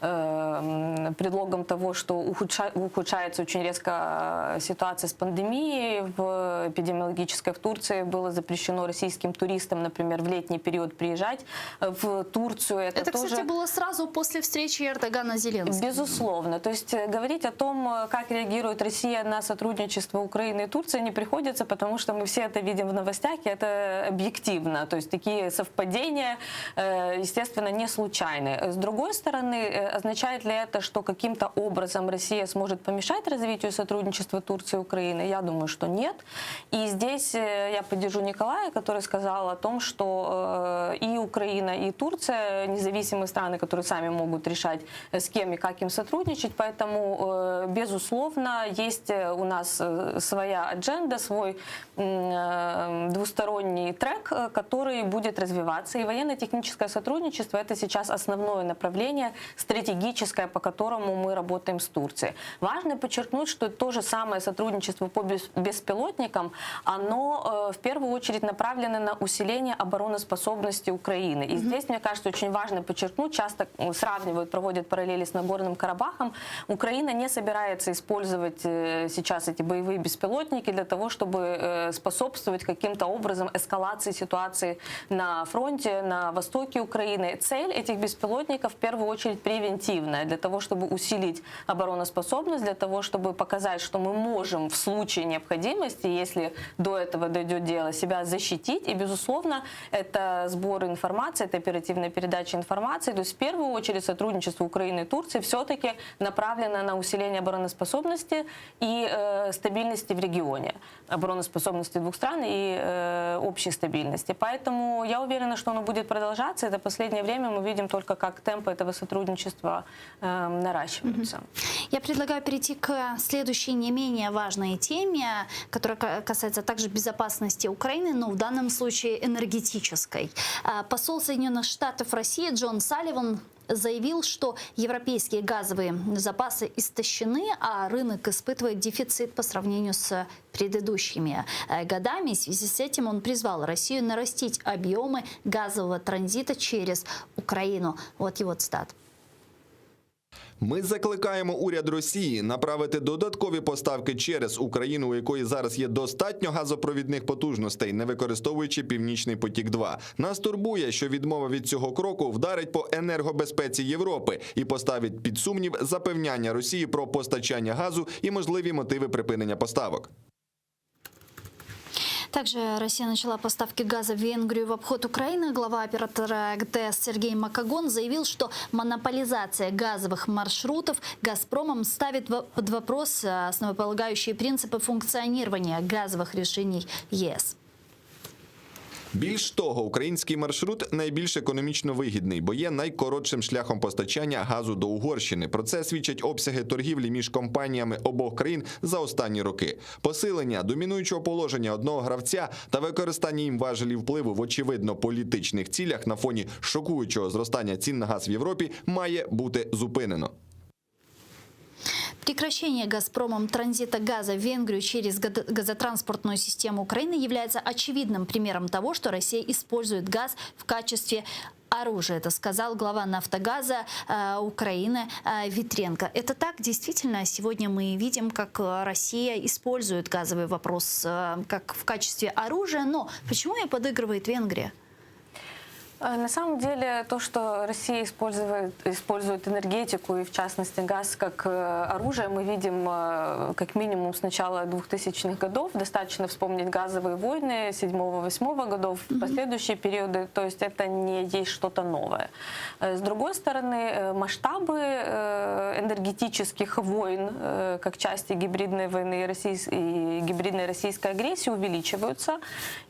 предлогом того, что ухудшается очень резко ситуация с пандемией в эпидемиологической в Турции, было запрещено российским туристам, например, в летний период приезжать в Турцию. Это, Это тоже... кстати, было сразу после встречи Эрдогана с Зеленским. Безусловно. То есть э, говорить о том, э, как реагирует Россия на сотрудничество Украины и Турции, не приходится, потому что мы все это видим в новостях, и это объективно. То есть такие совпадения, э, естественно, не случайны. С другой стороны, означает ли это, что каким-то образом Россия сможет помешать развитию сотрудничества Турции и Украины? Я думаю, что нет. И здесь я поддержу Николая, который сказал о том, что о том, что э, и Украина, и Турция независимые страны, которые сами могут решать, э, с кем и как им сотрудничать. Поэтому, э, безусловно, есть э, у нас э, своя адженда, свой м, э, двусторонний трек, э, который будет развиваться. И военно-техническое сотрудничество – это сейчас основное направление стратегическое, по которому мы работаем с Турцией. Важно подчеркнуть, что то же самое сотрудничество по бес- беспилотникам, оно э, в первую очередь направлено на усиление обороноспособности Украины. И здесь, мне кажется, очень важно подчеркнуть, часто м, сравнивают, проводят параллели с Нагорным Карабахом. Украина не собирается использовать э, сейчас эти боевые беспилотники для того, чтобы э, способствовать каким-то образом эскалации ситуации на фронте, на востоке Украины. Цель этих беспилотников в первую очередь превентивная, для того, чтобы усилить обороноспособность, для того, чтобы показать, что мы можем в случае необходимости, если до этого дойдет дело, себя защитить. И, безусловно, это сбор информации, это оперативная передача информации. То есть, в первую очередь, сотрудничество Украины и Турции все-таки направлено на усиление обороноспособности и э, стабильности в регионе. Обороноспособности двух стран и э, общей стабильности. Поэтому я уверена, что оно будет продолжаться. Это последнее время мы видим только, как темпы этого сотрудничества э, наращиваются. Я предлагаю перейти к следующей не менее важной теме, которая ка- касается также безопасности Украины, но в данном случае энергетической. А, Посол Соединенных Штатов в России Джон Салливан заявил, что европейские газовые запасы истощены, а рынок испытывает дефицит по сравнению с предыдущими э, годами. В связи с этим он призвал Россию нарастить объемы газового транзита через Украину. Вот его цитата. Ми закликаємо уряд Росії направити додаткові поставки через Україну, у якої зараз є достатньо газопровідних потужностей, не використовуючи Північний потік. 2 нас турбує, що відмова від цього кроку вдарить по енергобезпеці Європи і поставить під сумнів запевняння Росії про постачання газу і можливі мотиви припинення поставок. Также Россия начала поставки газа в Венгрию в обход Украины. Глава оператора ГТС Сергей Макогон заявил, что монополизация газовых маршрутов «Газпромом» ставит во- под вопрос э, основополагающие принципы функционирования газовых решений ЕС. Більш того, український маршрут найбільш економічно вигідний, бо є найкоротшим шляхом постачання газу до Угорщини. Про це свідчать обсяги торгівлі між компаніями обох країн за останні роки. Посилення домінуючого положення одного гравця та використання їм важелів впливу в очевидно політичних цілях на фоні шокуючого зростання цін на газ в Європі має бути зупинено. Прекращение «Газпромом» транзита газа в Венгрию через гад- газотранспортную систему Украины является очевидным примером того, что Россия использует газ в качестве оружия. Это сказал глава «Нафтогаза» э, Украины э, Витренко. Это так, действительно, сегодня мы видим, как э, Россия использует газовый вопрос э, как в качестве оружия. Но почему ей подыгрывает Венгрия? Э, На самом деле то, что Россия использует, использует энергетику и в частности газ как э, оружие, мы видим э, как минимум с начала 2000-х годов. Достаточно вспомнить газовые войны 7-8 годов, последующие периоды. То есть это не есть что-то новое. Э, С другой стороны, э, масштабы э, энергетических войн э, как части гибридной войны и, российс- и гибридной российской агрессии увеличиваются.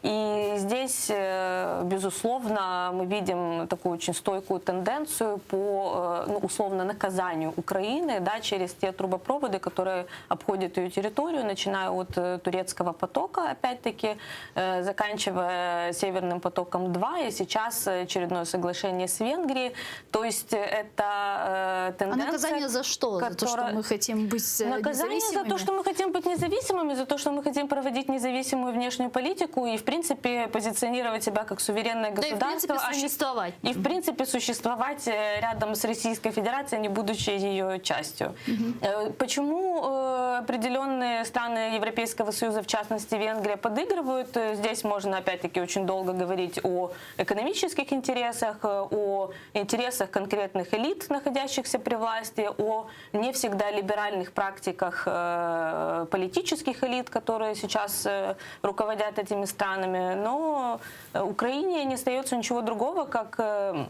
И здесь, э, безусловно, мы видим такую очень стойкую тенденцию по, э, ну, условно, наказанию Украины да, через те трубопроводы, которые обходят ее территорию, начиная от э, турецкого потока, опять-таки, э, заканчивая Северным потоком 2, и сейчас очередное соглашение с Венгрией. То есть э, это э, А тенденция... наказание за что? За то, что которая- мы хотим быть э, Наказание за то, независимыми? что мы хотим быть независимыми, за то, что мы хотим проводить независимую внешнюю политику и, в принципе, позиционировать себя как суверенное Да и, в государство. принципе, а не- существовать. И, в принципе, существовать э, рядом с Российской Федерацией, не будучи ее частью. Э, Почему э, определенные страны Европейского Союза, в частности Венгрия, подыгрывают? Э, Здесь можно, опять-таки, очень долго говорить о экономических интересах, э, о интересах конкретных элит, находящихся при власти, о не всегда либеральных практиках э, политических элит, которые сейчас э, руководят этими странами. Но э, Украине не остается ничего другого, как э,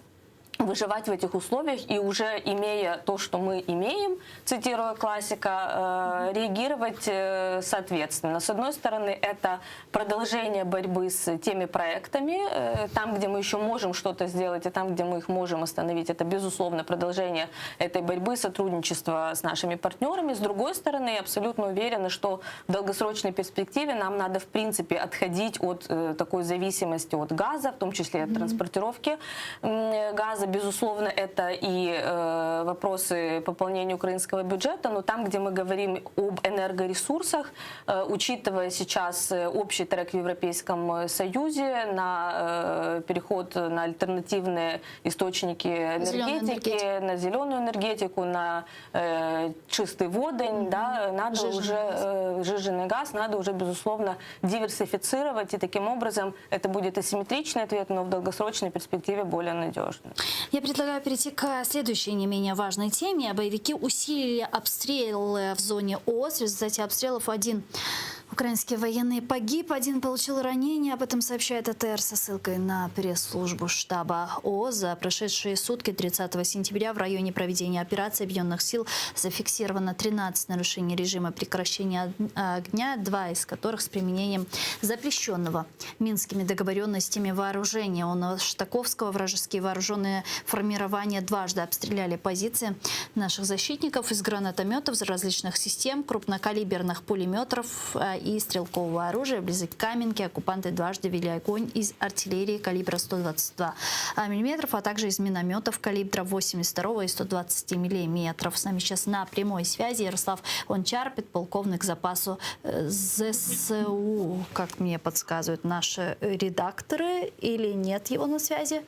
Выживать в этих условиях и уже имея то, что мы имеем, цитируя классика, э, реагировать э, соответственно. С одной стороны, это продолжение борьбы с теми проектами, э, там, где мы еще можем что-то сделать, и там, где мы их можем остановить, это, безусловно, продолжение этой борьбы, сотрудничества с нашими партнерами. С другой стороны, я абсолютно уверена, что в долгосрочной перспективе нам надо, в принципе, отходить от такой зависимости от газа, в том числе от транспортировки газа. Безусловно, это и э, вопросы пополнения украинского бюджета, но там, где мы говорим об энергоресурсах, э, учитывая сейчас э, общий трек в Европейском Союзе на э, переход на альтернативные источники энергетики, на зеленую энергетику, на э, чистый водень, mm -hmm. да, надо жиженый уже э, жиженый газ, надо уже, безусловно, диверсифицировать, и таким образом это будет асимметричный ответ, но в долгосрочной перспективе более надежный. Я предлагаю перейти к следующей не менее важной теме. Боевики усилили обстрелы в зоне ООС. В результате обстрелов один украинский военный погиб, один получил ранение. Об этом сообщает АТР со ссылкой на пресс-службу штаба ООС. За прошедшие сутки 30 сентября в районе проведения операции Объединенных сил зафиксировано 13 нарушений режима прекращения огня, два из которых с применением запрещенного Минскими договоренностями вооружения. У Штаковского вражеские вооруженные формирования дважды обстреляли позиции наших защитников из гранатометов, различных систем, крупнокалиберных пулеметов э, и стрелкового оружия. Вблизи Каменки оккупанты дважды вели огонь из артиллерии калибра 122 миллиметров, а также из минометов калибра 82 и 120 миллиметров. С нами сейчас на прямой связи Ярослав Гончар, подполковник запасу э, ЗСУ, как мне подсказывают наши редакторы, или нет его на связи?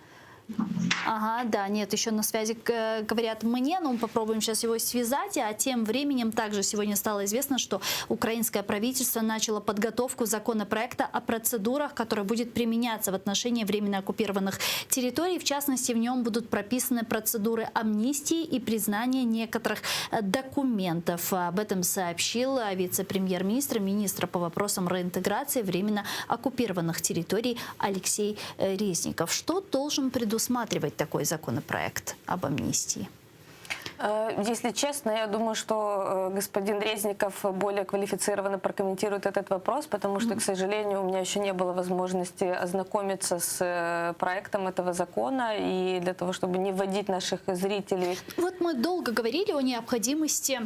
Ага, да, нет, еще на связи говорят мне, но мы попробуем сейчас его связать. А тем временем также сегодня стало известно, что украинское правительство начало подготовку законопроекта о процедурах, который будет применяться в отношении временно оккупированных территорий. В частности, в нем будут прописаны процедуры амнистии и признания некоторых э, документов. Об этом сообщил вице-премьер-министр, министр по вопросам реинтеграции временно оккупированных территорий Алексей э, Резников. Что должен предусматривать такой законопроект об амнистии? Э, если честно, я думаю, что э, господин Резников более квалифицированно прокомментирует этот вопрос, потому что, к сожалению, у меня еще не было возможности ознакомиться с э, проектом этого закона, и для того, чтобы не вводить наших зрителей. Вот мы долго говорили о необходимости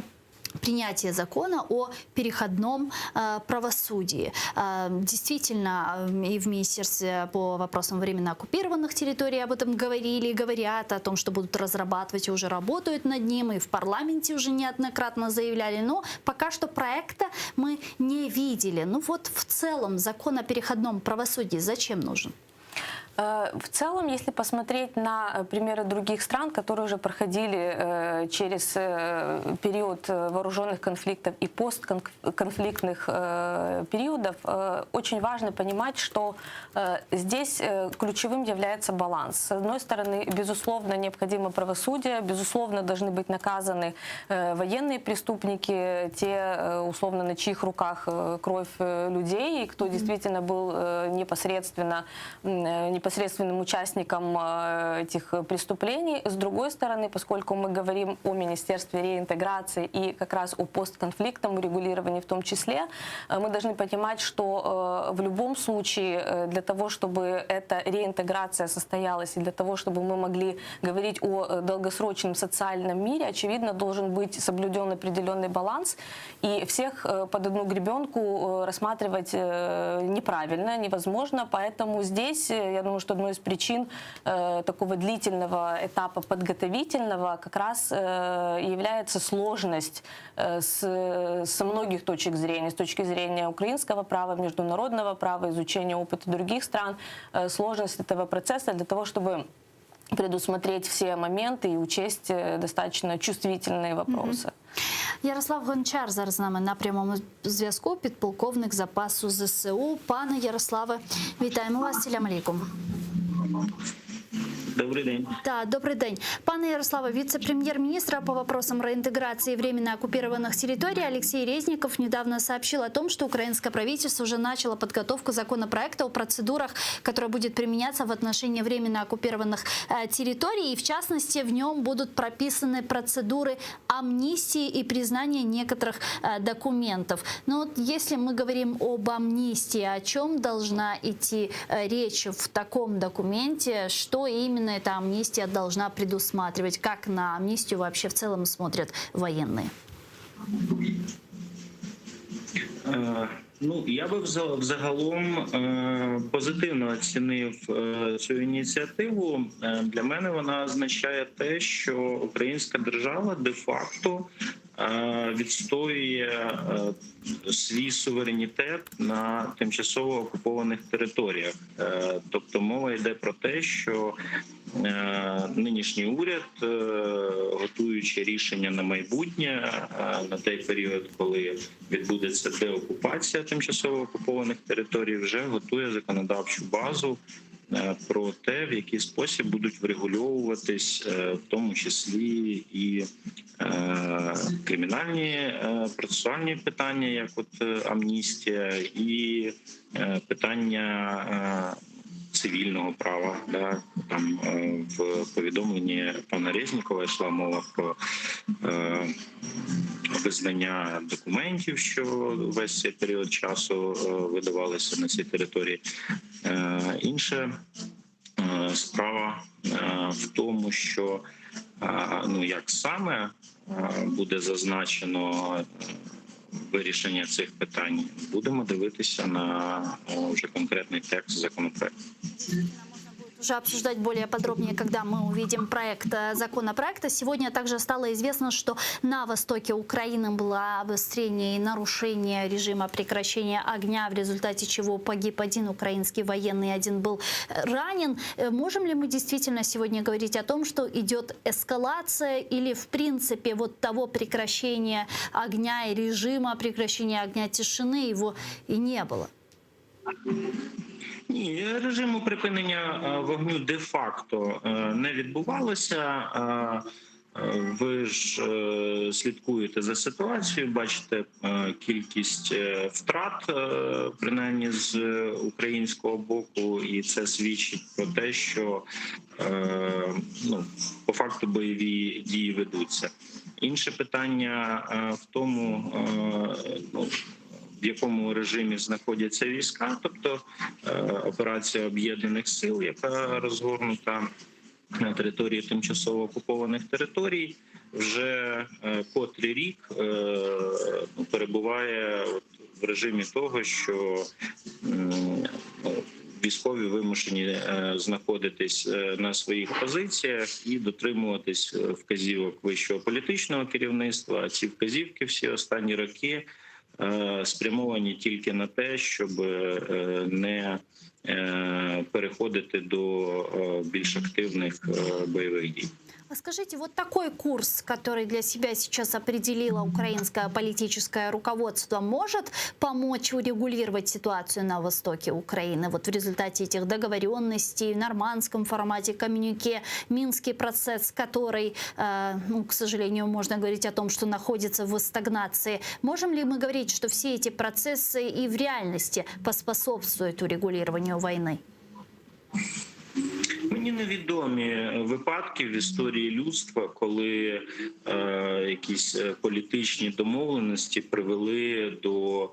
принятия закона о переходном э, правосудии. Э, действительно, и в Министерстве по вопросам временно оккупированных территорий об этом говорили, говорят о том, что будут разрабатывать и уже работают над ним, и в парламенте уже неоднократно заявляли, но пока что проекта мы не видели. Ну вот в целом закон о переходном правосудии зачем нужен? Э, в целом, если посмотреть на э, примеры других стран, которые уже проходили э, через период вооруженных конфликтов и постконфликтных периодов, очень важно понимать, что здесь ключевым является баланс. С одной стороны, безусловно, необходимо правосудие, безусловно, должны быть наказаны военные преступники, те, условно, на чьих руках кровь людей, и кто действительно был непосредственно, непосредственным участником э, этих преступлений. С другой стороны, поскольку мы говорим о Министерстве реинтеграции и как раз о постконфликтном урегулировании в том числе, э, мы должны понимать, что э, в любом случае для того, чтобы эта реинтеграция состоялась и для того, чтобы мы могли говорить о долгосрочном социальном мире, очевидно, должен быть соблюден определенный баланс, и всех под одну гребенку рассматривать неправильно, невозможно, поэтому здесь, я думаю, что одной из причин э, такого длительного этапа подготовительного как раз э, является сложность э, с, со многих точек зрения, с точки зрения украинского права, международного права, изучения опыта других стран, э, сложность этого процесса для того, чтобы предусмотреть все моменты и учесть э, достаточно чувствительные вопросы. Mm -hmm. Ярослав Гончар зараз з нами на прямому зв'язку, підполковник запасу ЗСУ. Пане Ярославе, вітаємо вас. Селям алейкум. Добрый день. Да, добрый день. Пане Ярославе, вице-премьер-министра по вопросам реинтеграции временно оккупированных территорий Алексей Резников недавно сообщил о том, что украинское правительство уже начало подготовку законопроекта о процедурах, которая будет применяться в отношении временно оккупированных э, территорий. И в частности, в нем будут прописаны процедуры амнистии и признания некоторых э, документов. Но вот если мы говорим об амнистии, о чем должна идти э, речь в таком документе, что именно эта амнистия должна предусматривать, как на амнистию вообще в целом смотрят военные? Е, Ну, я би взагалом е, позитивно оцінив е, цю ініціативу. Для мене вона означає те, що українська держава де-факто відстоює свій суверенітет на тимчасово окупованих територіях. Тобто мова йде про те, що нинішній уряд, е, готуючи рішення на майбутнє, е, на той період, коли відбудеться деокупація тимчасово окупованих територій, вже готує законодавчу базу е, про те, в який спосіб будуть врегульовуватись, е, в тому числі і е, кримінальні е, процесуальні питання, як от е, амністія, і е, питання. Цивільного права, да там е, в повідомленні пана Резнікова йшла мова про е, визнання документів, що весь цей період часу е, видавалися на цій території. Е, інша е, справа е, в тому, що е, ну як саме буде зазначено вирішення цих питань, будемо дивитися на вже конкретний текст законопроекту. Уже обсуждать более подробнее, когда мы увидим проект э, законопроекта. Сегодня также стало известно, что на востоке Украины было обострение и нарушение режима прекращения огня, в результате чего погиб один украинский военный, один был э, ранен. Э, Можем ли мы действительно сегодня говорить о том, что идет эскалация или в принципе вот того прекращения огня и режима прекращения огня тишины его и не было? Ні, режиму припинення е, вогню де-факто е, не відбувалося. Е, Ви ж слідкуєте за ситуацією, бачите кількість втрат, принаймні з українського боку, і це свідчить про те, що ну, по факту бойові дії ведуться. Інше питання в тому, ну, в якому режимі знаходяться війська, тобто е, операція об'єднаних сил, яка розгорнута на території тимчасово окупованих територій, вже е, котрий рік е, ну, перебуває от в режимі того, що ну, військові вимушені знаходитись на своїх позиціях і дотримуватись вказівок вищого політичного керівництва. А ці вказівки всі останні роки спрямовані тільки на те, щоб е, не е, переходити до е, більш активних е, бойових дій. А скажите, вот такой курс, который для себя сейчас определило украинское политическое руководство, может помочь урегулировать ситуацию на востоке Украины? Вот в результате этих договоренностей в нормандском формате, коммюнике, Минский процесс, который, э, ну, к сожалению, можно говорить о том, что находится в стагнации. Можем ли мы говорить, что все эти процессы и в реальности поспособствуют урегулированию войны? Мені невідомі випадки в історії людства, коли е, якісь е, політичні домовленості привели до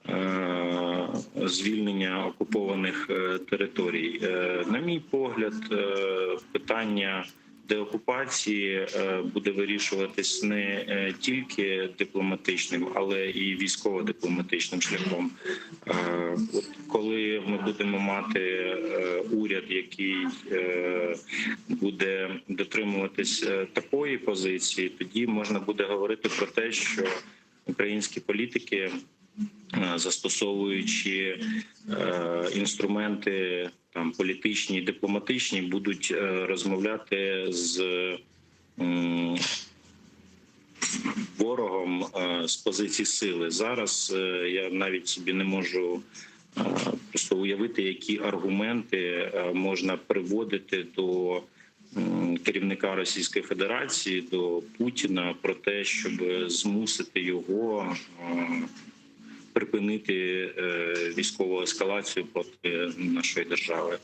е, звільнення окупованих е, територій. Е, на мій погляд, е, питання деокупації е, буде вирішуватись не е, тільки дипломатичним, але і військово-дипломатичним шляхом. Е, От коли ми будемо мати уряд, який буде дотримуватись такої позиції, тоді можна буде говорити про те, що українські політики, застосовуючи інструменти там політичні і дипломатичні, будуть е, розмовляти з ворогом е, з позиції сили. Зараз е, я навіть собі не можу просто уявити, які аргументи можна приводити до. керівника Російської Федерації, до Путіна про те, щоб змусити його припинити військову ескалацію проти нашої держави.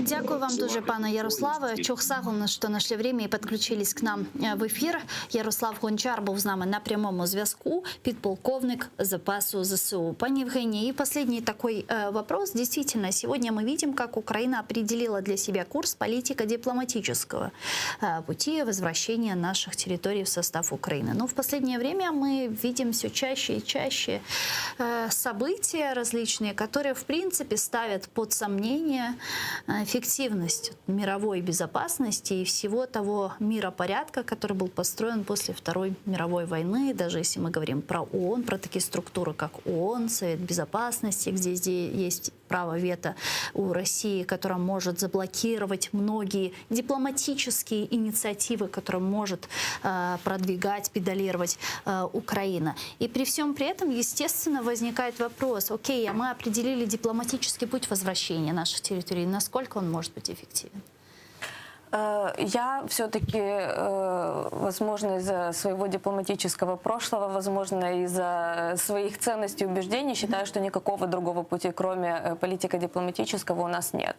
Дякую вам дуже, пане Ярославе. Çoq sağ oluñız, что нашли время и подключились к нам в эфир. Ярослав Гончар був з нами на прямому зв'язку, підполковник запасу ЗСУ. Пані Євгенія, и последний такой э, вопрос. Действительно, сегодня мы видим, как Украина определила для себя курс политико-дипломатического э, пути возвращения наших территорий в состав Украины. Но в последнее время мы видим все чаще и чаще э, события различные, которые, в принципе, ставят под сомнение эффективность мировой безопасности и всего того миропорядка, который был построен после Второй мировой войны. Даже если мы говорим про ООН, про такие структуры, как ООН, Совет Безопасности, где есть право вето у России, которое может заблокировать многие дипломатические инициативы, которые может э, продвигать, педалировать э, Украина. И при всем при этом, естественно, возникает вопрос, окей, а мы определили дипломатический путь возвращения наших территорий, насколько он может быть эффективен? Э, я все-таки, э, возможно, из-за своего дипломатического прошлого, возможно, из-за своих ценностей и убеждений считаю, что никакого другого пути, кроме э, политико-дипломатического, у нас нет.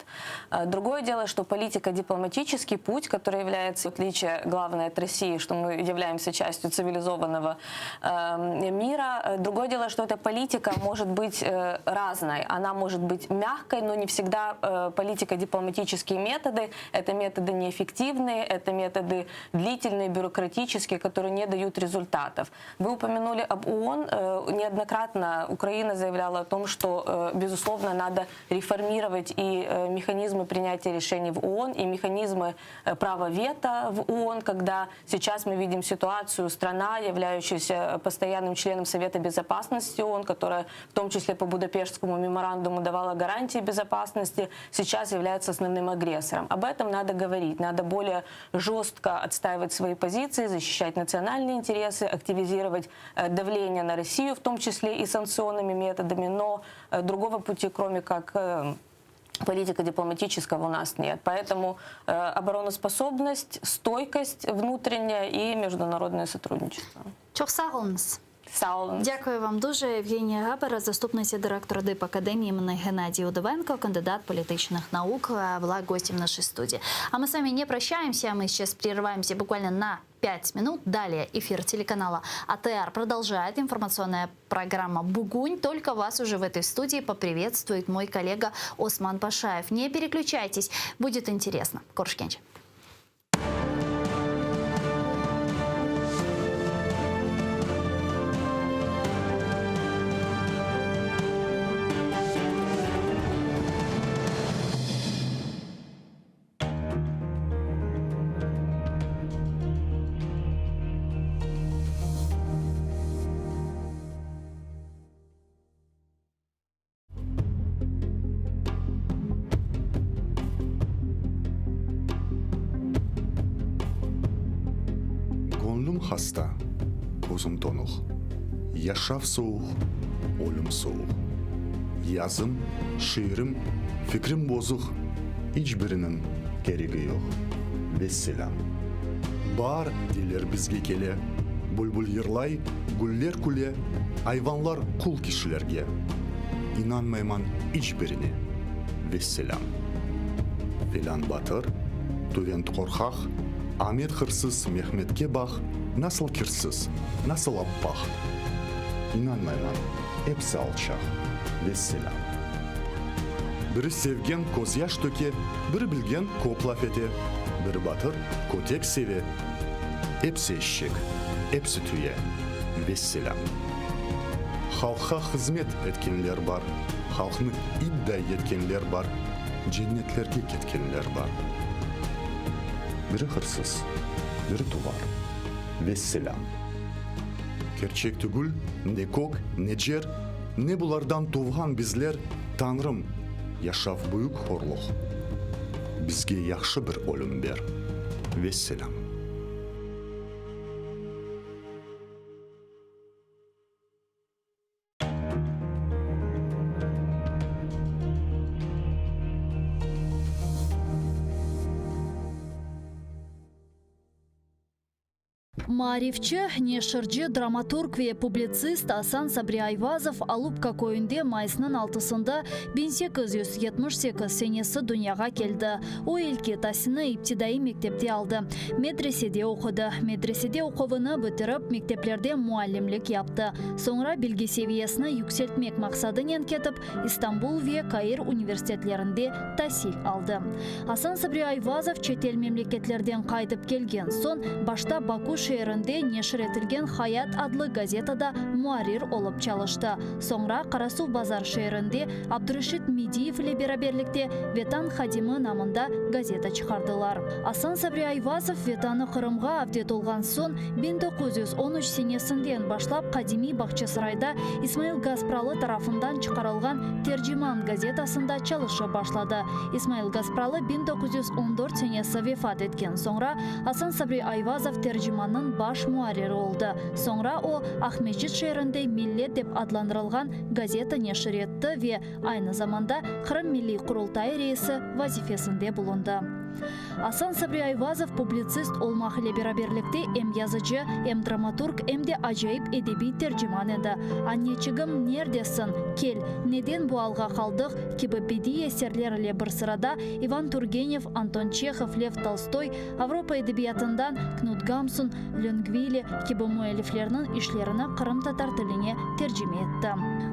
Другое дело, что политико-дипломатический путь, который является, отличие главное от России, что мы являемся частью цивилизованного мира. Другое дело, что эта политика может быть разной. Она может быть мягкой, но не всегда политико-дипломатические методы — это методы неэффективные, это методы длительные, бюрократические, которые не дают результатов. Вы упомянули об ООН. Э, неоднократно Украина заявляла о том, что, э, безусловно, надо реформировать и э, механизмы принятия решений в ООН, и механизмы права вето в ООН, когда сейчас мы видим ситуацию, страна, являющаяся постоянным членом Совета Безопасности ООН, которая в том числе по Будапештскому меморандуму давала гарантии безопасности, сейчас является основным агрессором. Об этом надо говорить. Надо более жестко отстаивать свои позиции, защищать национальные интересы, активизировать э, давление на Россию, в том числе и санкционными методами. Но э, другого пути, кроме как э, политико-дипломатического у нас нет. Поэтому э, обороноспособность, стойкость внутренняя и международное сотрудничество. Çoq sağ oluñız. Sağ oluñ. Дякую вам дуже. Євгенія Габера, заступниця директора ДИП Академії імені Геннадія Удовенко, кандидат політичних наук, была гостем нашей студии. А мы с вами не прощаемся, мы сейчас прерываемся буквально на 5 минут. Далее эфир телеканала АТР продолжает информационная программа «Бугунь». Только вас уже в этой студии поприветствует мой коллега Осман Пашаев. Не переключайтесь, будет интересно. Körüşkence. Göñlüm hasta, közüm tonuq, Yaşav sovuq, ölüm sovuq. Yazım, şiirim, fikrim bozuq, İç biriniñ keregi yoq. Vesselâm. Baar, deyler, bizge kele, Bülbül yırlay, güller küle, Ayvanlar qul kişilerge. İnanmayman iç birine. Vesselâm. Felân batır, tüvent qorqaq, Amet hırsız, Mehmetke baq, Nasıl kirsiz, nasıl appaq. İnanmayman, episi alçaq. Vesselâm. Biri sevgen közyaş töke, Biri bilgen köp laf ete, Biri batır, kötek seve, Episi eşek, episi tüye. Vesselâm. Halqqa hızmet etkenler bar, Halqnı itday etkenler bar, Cennetlerge ketkenler bar. Biri hırsız, biri tuvar. Vesselâm. Kerçek tügül, ne kök, ne cer, Ne bulardan tuvğan bizler, Tañrım, yaşav büyük horluq, Bizge yahşı bir ölüm ber. Vesselâm. Maarifçi, neşirci, dramaturg ve publitsist Asan Sabri Ayvazov Alupka köyünde mayısnıñ altısında 1878 senesi dünyağa keldi. O ilki tasilni iptidaiy mektepte aldı, medresede oqudı. Medresede oquvını bitirip, mekteplerde muallimlik yaptı. Soñra bilgi seviyesini yükseltmek maqsadınen ketip, İstanbul ve Kair universitetlerinde tasil aldı. Asan Sabri Ayvazov çetel memleketlerden qaytıp kelgen soñ, başta Baku şeerinde neşir etilgen Hayat adlı gazetada muarrir olıp çalıştı. Soñra Qarasuvbazar şeerinde Abdureşit Mediyev ile beraberlikte Vetan hadimi namında gazeta çıqardılar. Asan Sabri Ayvazov Vetanı Qırımğa avdet olğan soñ, 1913 senesinden başlap qadimiy Bağçasarayda İsmail Gaspralı tarafından çıqarılğan Terciman gazetasında çalışıp başladı. İsmail Gaspralı 1914 senesi vefat etken soñra, Asan Sabri Ayvazov Tercimannıñ baş muarriri oldı. Soñra o, Aqmescit şeerinde Millet dep adlandırılğan gazeta neşir etti ve aynı zamanda Qırım Milliy Qurultayı reisi vazifesinde bulundı. Asan Sabri Ayvazov publitsist olmaq ile beraberlikte em yazıcı, em dramaturg, em de acayip edebiy terciman edi. Anneçigim, nerdesiñ? Kel, neden bu alğa qaldıq? kibi bediiy eserler ile bir sırada İvan Turgenev, Anton Çehov, Lev Tolstoy, Avropa edebiyatından Knut Gamsun, Löngvili kibi müelliflerniñ işlerini qırımtatar tiline tercime etti.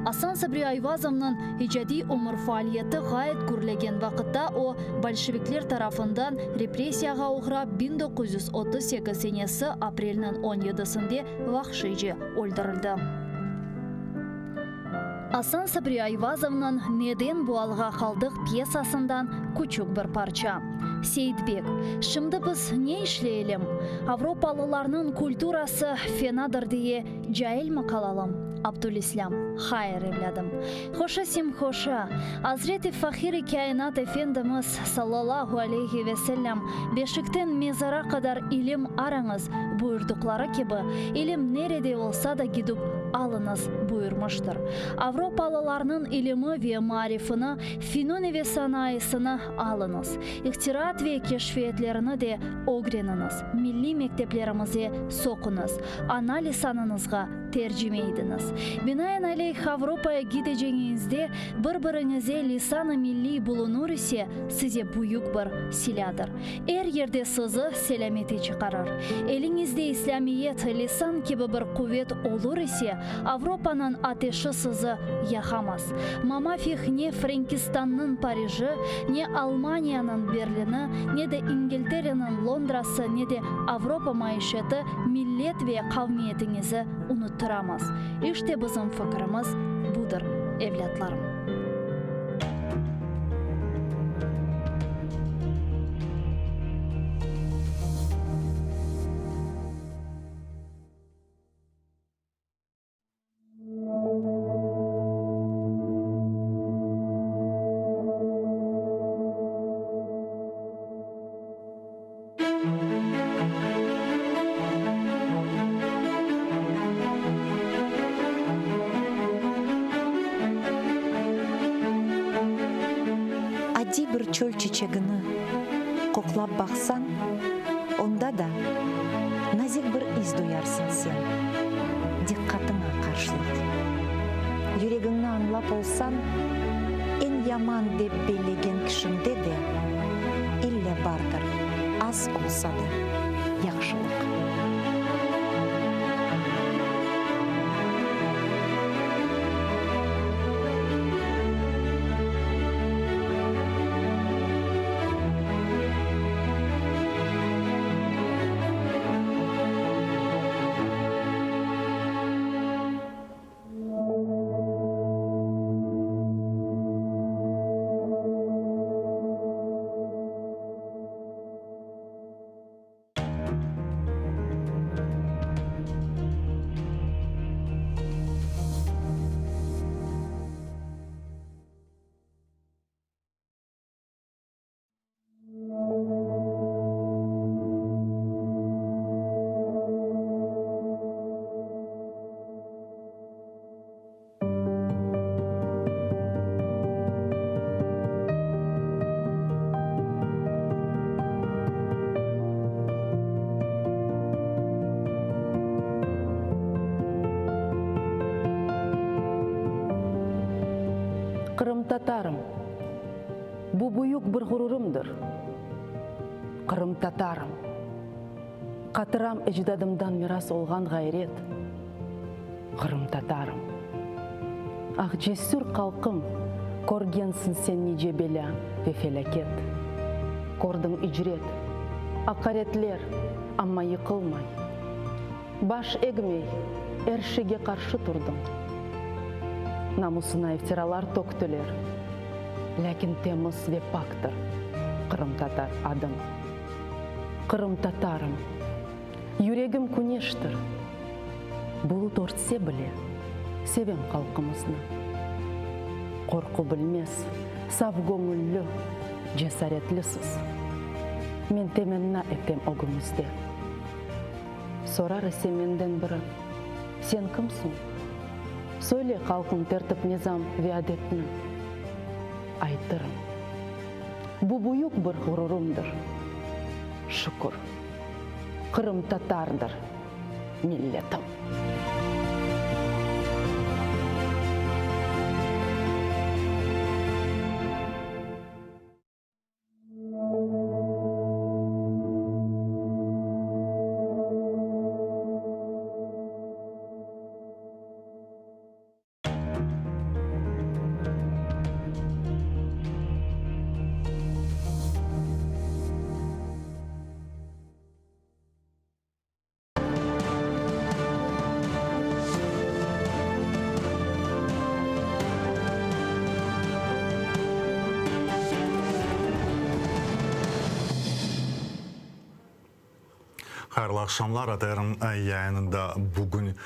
Asan Sabri Ayvazovnıñ icadiy ömür faaliyeti ğayet gürlegen vaqıtta o, bolşevikler tarafından repressiyağa oğrap 1938 senesi aprelniñ on yedisinde vahşiyce öldürildi. Asan Sabri Ayvazovnıñ Neden bu alğa qaldıq pyesasından küçük bir parça. Seyitbek, Şimdi biz ne işleyelim? Avropalılarnıñ kulturası fenadır diye cailmi qalalım? Abdülislâm, Hayır, evlâdım. Hoşa sem hoşa. Azret-i Fahir-i Kâinat Efendimiz, sallallahu aleyhi ve sellem, Beşikten mezara qadar ilim arañız, buyurdıqları kibi, ilim nerede olsa da gidip alıñız, buyurmıştır. Avropalılarnıñ ilimi ve maarifini, finuni ve sanayısını alıñız. İhtiraat ve keşfiyetlerini de ögreniñiz, milliy mekteplerimize soquñız, ana lisanıñızğa tercime idiñiz. Binaenaleyh, Avropaya gidecegiñizde bir-biriñize lisan-ı milliy bulunur ise, size büyük bir silâdır. Er yerde sizi selâmete çıqarır. Eliñizde İslâmiyet, lisan kibi bir quvet olur ise, Avropanıñ ateşi sizi yaqamaz. Mamafih ne Frenkistannıñ Pariji, ne Almaniyanıñ Berlini, ne de İngiltereniñ Londrası, ne de Avropa maişeti millet ve qavmiyetiñizi unuttıramaz. İşte bizim fikirimiz budır, evlâtlarım. Adiy bir çöl çiçegini qoqlap baqsañ, onda da nazik bir is duyarsıñ sen, diqqatıña qarşılıq. Yüregiñni añlap olsañ, eñ yaman dep bellegen kişiñde de ille bardır, az olsa da, yahşılıq. Qırımtatarım, bu büyük bir ğururımdır. Qırımtatarım, hatıram ecdadımdan miras olğan ğayret. Qırımtatarım, ah, cesür halqım, körgensiñ sen nice belâ ve felâket. Kördiñ icret, aqaretler, amma yıqılmay. Baş egmey, er şeyge qarşı turdıñ. Namusına iftiralar töktüler, lâkin temiz ve paktır qırımtatar adıñ. Qırımtatarım, yüregim küneştir, bulut örtse bile, sevem halqımıznı. Qorqu bilmez, saf göñüllü, cesaretlisiz. Men temenna etem ögüñizde. Sorar ise menden biri, Sen kimsiñ? Söyle halqıñ tertip-nizam ve adetni. Aytırım. Bu büyük bir ğururımdır. Şükür, qırımtatardır milletim. Hayırlı aqşamlar, ATR-niñ yayınında bugün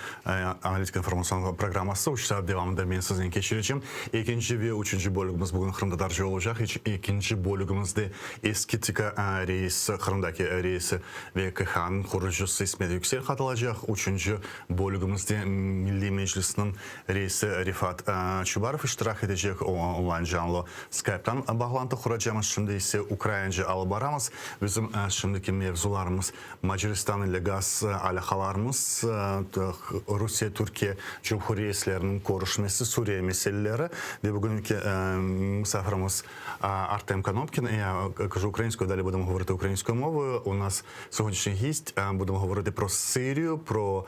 analitik informatsion programması. Üç saat devamında men siznen keçirecem. Ekinci ve üçünci bölügimiz bugün qırımtatarca olacaq. Ekinci bölügimizde eski TİKA reisi, Qırımdaki reisi ve KHAnıñ qurucısı İsmet Yüksel qatılacaq. Üçünci bölügimizde Milliy Meclisniñ reisi Refat Çubarov iştirak etecek, onlayn canlı Skype'tan bağlantı quracamız. Şimdi ise ukraince alıp baramız. Bizim şimdiki mevzularımız Macaristan ile gaz alâqalarımız, Rusiye-Türkiye cumhuriyetleriniñ körüşmesi, Suriye meseleleri ve bugünki musafirimiz Artem Konopkin. Я кажу українською, далі будемо говорити українською мовою. У нас сьогоднішній гість. Будемо говорити про Сирію, про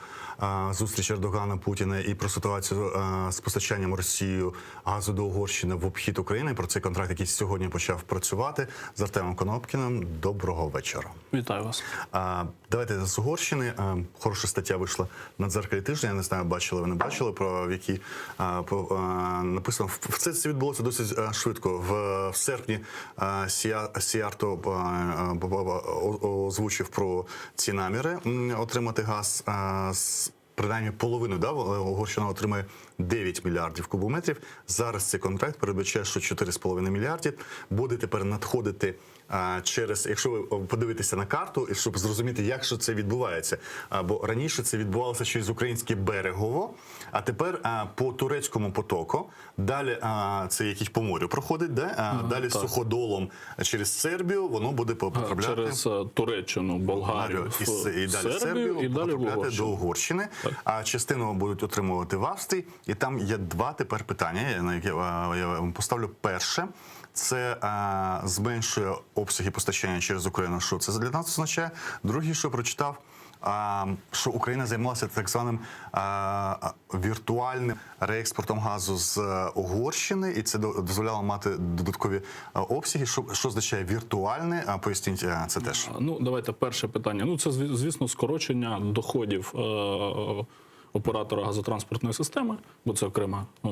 зустріч Ердогана, Путіна і про ситуацію з постачанням Росією газу до Угорщини в обхід України. Про цей контракт, який сьогодні почав працювати з Артемом Конопкіним. Доброго вечора. Вітаю вас. Давайте з Угорщини. Хороша стаття вийшла на дзеркалі тижня. Я не знаю, бачили ви не бачили, про в якій написано все це відбулося досить швидко. В серпні Сіярто озвучив про ці наміри отримати газ з принаймні половину, да, Угорщина отримає 9 мільярдів кубометрів. Зараз цей контракт передбачає, що 4,5 мільярдів буде тепер надходити через, якщо ви подивитеся на карту, і щоб зрозуміти, як же це відбувається. Бо раніше це відбувалося через українське берегово, а тепер по турецькому потоку. Далі це якийсь по морю проходить, де? Далі так. суходолом через Сербію воно буде потрапляти через е, Туреччину, Болгарію, і, і далі Сербію, і далі потрапляти до Угорщини. Так. А частину будуть отримувати в Австрії. І там є два тепер питання, на які я вам поставлю. Перше, це е, зменшує обсяги постачання через Україну. Що це для нас означає? Друге, що прочитав, що Україна займалася так званим віртуальним реекспортом газу з Угорщини, і це дозволяло мати додаткові обсяги. Що, що означає віртуальне? Поясніть це теж. Ну, давайте перше питання. Ну, це звісно скорочення доходів е, оператора газотранспортної системи, бо це окрема е,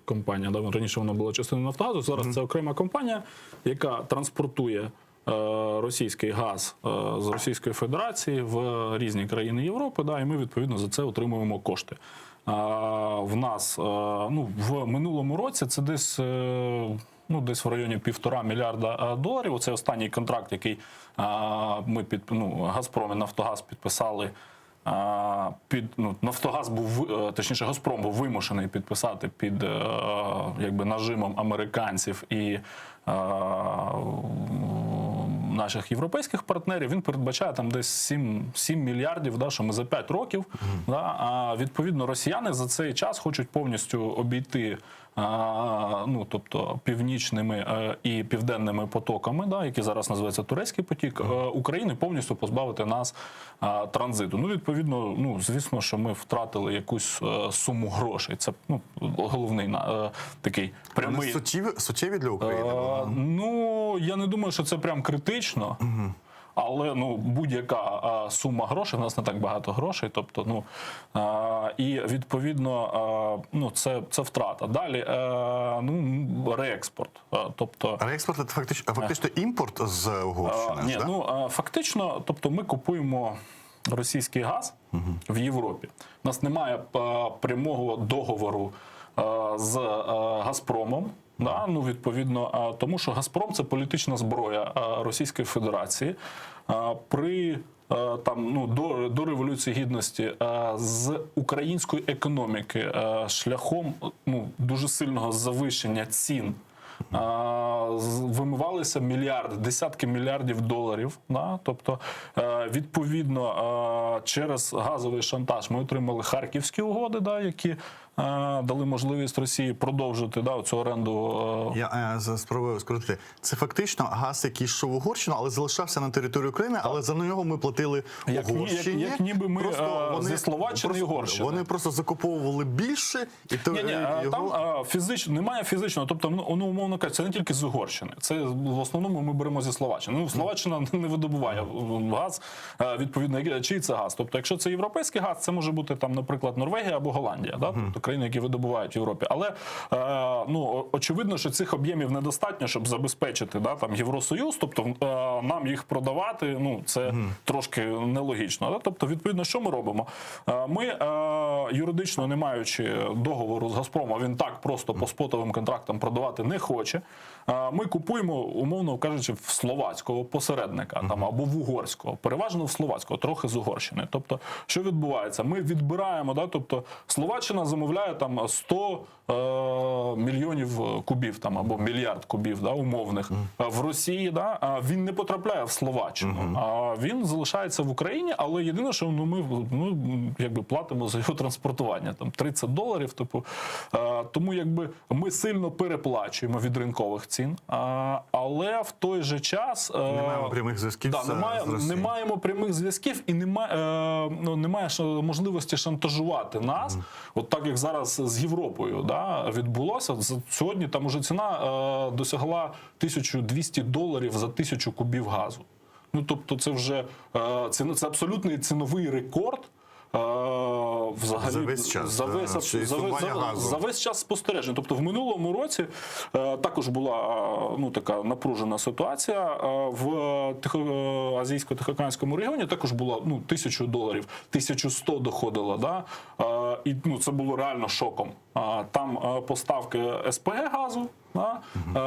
компанія. Да? Раніше вона була частиною Нафтогазу, зараз mm -hmm. це окрема компанія, яка транспортує е, російський газ е, з Російської Федерації в різні країни Європи, да, і ми відповідно за це отримуємо кошти. В нас ну, в минулому році це десь. Ну, десь в районі півтора мільярда доларів. Оце останній контракт, який ми під ну, Газпром і Нафтогаз підписали. Під ну, Нафтогаз був точніше, Газпром був вимушений підписати під якби нажимом американців і е, наших європейських партнерів, він передбачає там десь 7, 7 мільярдів, да, що ми за 5 років. Да, а відповідно, росіяни за цей час хочуть повністю обійти. а, Ну, тобто північними е, і південними потоками, да, які зараз називаються турецький потік, е, України повністю позбавити нас е, транзиту. Ну, відповідно, ну звісно, що ми втратили якусь е, суму грошей. Це ну, головний на- е, такий прямий Вони суттєві, суттєві для України? Е, Ну, я не думаю, що це прям критично. Але ну будь-яка е, сума грошей, в нас не так багато грошей, тобто, ну е, і відповідно, е, ну це, це втрата. Далі е, ну реекспорт. Е, Тобто Реекспорт це фактично, фактично імпорт з Угорщини. Е, Ні, ж, да? ну е, фактично, тобто ми купуємо російський газ в Європі. У нас немає е, прямого договору е, з е, Газпромом. Да, ну відповідно, е, тому що Газпром це політична зброя е, Російської Федерації. Е, При е, там ну до, до революції гідності е, з української економіки е, шляхом ну дуже сильного завищення цін а, з- вимивалися мільярди, десятки мільярдів доларів. Да? Тобто, е, відповідно, е, через газовий шантаж ми отримали харківські угоди, да, які е, дали можливість Росії продовжити да, цю оренду. е, Я е, за- спробую скоротити. Це фактично газ, який йшов в Угорщину, але залишався на території України, але за нього ми платили Як ні- як- Угорщині. як ніби ми, е, зі Словаччини і просто- Угорщини. Вони просто закуповували більше, і то Ні, ні, е, е, його... там фізично немає фізичного, тобто, ну, ну, умовно кажучи, це не тільки з Угорщини, це в основному ми беремо зі Словаччини. Ну, Словаччина не видобуває газ, е, відповідно, який- чий це газ. Тобто, якщо це європейський газ, це може бути там, наприклад, Норвегія або Голландія, да? тобто країни, які видобувають в Європі. Але е, ну, о- очевидно, що цих об'ємів недостатньо, щоб забезпечити да, там, Євросоюз, тобто е, нам їх продавати, ну, це трошки нелогічно. Да? Тобто, відповідно, що ми робимо? Е, Ми е, юридично не маючи договору з Газпромом, він так просто по спотовим контрактам продавати не хоче. Е, Ми купуємо, умовно кажучи, в словацького посередника там або в угорського, переважно в словацького, трохи з Угорщини. Тобто, що відбувається? Ми відбираємо, да, тобто Словаччина замовляє там 100 е, мільйонів кубів там або мільярд кубів, да, умовних Е, в Росії. Да, а він не потрапляє в Словаччину, а він залишається в Україні, але єдине, що ну, ми ну, якби платимо за його транспортування там 30 доларів. Типу, е, тому якби ми сильно переплачуємо від ринкових цін, а, але в той же час е, Не маємо прямих зв'язків Да, з- немає, з Росією. не маємо прямих зв'язків і немає, е, ну, немає ш- можливості шантажувати нас, от так як зараз з Європою да, відбулося. За- Сьогодні там уже ціна е, досягла 1200 доларів за тисячу кубів газу. Ну тобто, це вже е, ціна, це абсолютний ціновий рекорд. е, Взагалі За весь час, за да, весь, чи за, весь- існування за, газу. за весь час спостережень. Тобто в минулому році е, також була е, ну, така напружена ситуація е, в Тихо, е, Азійсько-Тихоокеанському регіоні також була ну, 1000 доларів, 1100 доходило. Да? Е, і ну, це було реально шоком. Е, Там е, поставки СПГ газу. Да?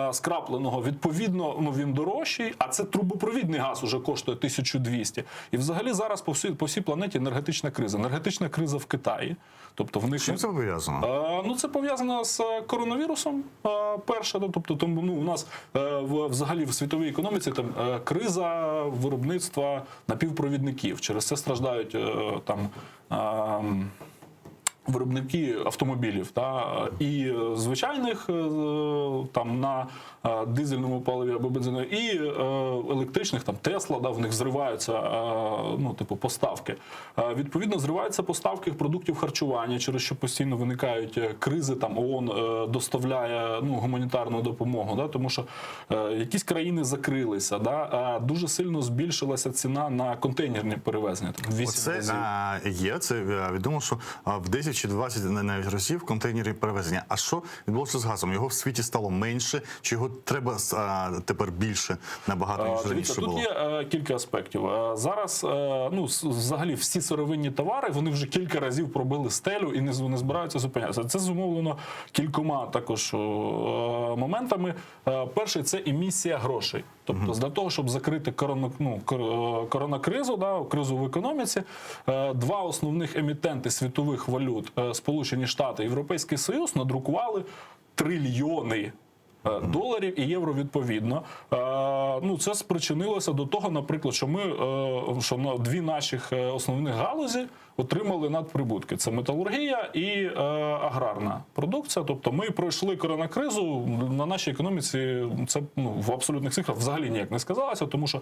е, Скрапленого, відповідно, ну він дорожчий, а це трубопровідний газ уже коштує 1200. І взагалі зараз по всій, по всій планеті енергетична криза. Енергетична криза в Китаї. Тобто в них Чим це пов'язано? Е, Ну, це пов'язано з е, коронавірусом. е, Перше, да, тобто, тому ну, у нас е, в- взагалі в світовій економіці там е, криза виробництва напівпровідників. Через це страждають е, там. ем, Виробники автомобілів та і е, звичайних е, там на е, дизельному паливі або бензинові, і е, електричних там Тесла, да, в них зриваються е, ну, типу, поставки. Е, Відповідно, зриваються поставки продуктів харчування, через що постійно виникають е, кризи. Там ООН е, доставляє ну, гуманітарну допомогу, да, тому що е, якісь країни закрилися. Да, е, дуже сильно збільшилася ціна на контейнерні перевезення. Там, 8 Оце разів. а, є, це е, відомо, що а, в 10 чи 20 на- навіть разів контейнери перевезення. А що відбулося з газом? Його в світі стало менше, чи його треба а, тепер більше набагато, ніж Е, Дивіться, раніше тут було? є е, кілька аспектів. Е, Зараз е, ну, с- взагалі всі сировинні товари вони вже кілька разів пробили стелю і не, з- не збираються зупинятися. Це зумовлено кількома також е, моментами. Е, Перший це емісія грошей. Тобто, для того, щоб закрити корона, ну, кор- е, коронакризу, да, кризу в економіці, е, два основних емітенти світових валют е, Сполучені Штати і Європейський Союз надрукували трильйони. Е, Доларів і євро відповідно. Е, Ну, це спричинилося до того, наприклад, що ми е, що на дві наших е, основних галузі отримали надприбутки: це металургія і е, аграрна продукція. Тобто ми пройшли коронакризу на нашій економіці. Це ну, в абсолютних цифрах взагалі ніяк не сказалося, тому що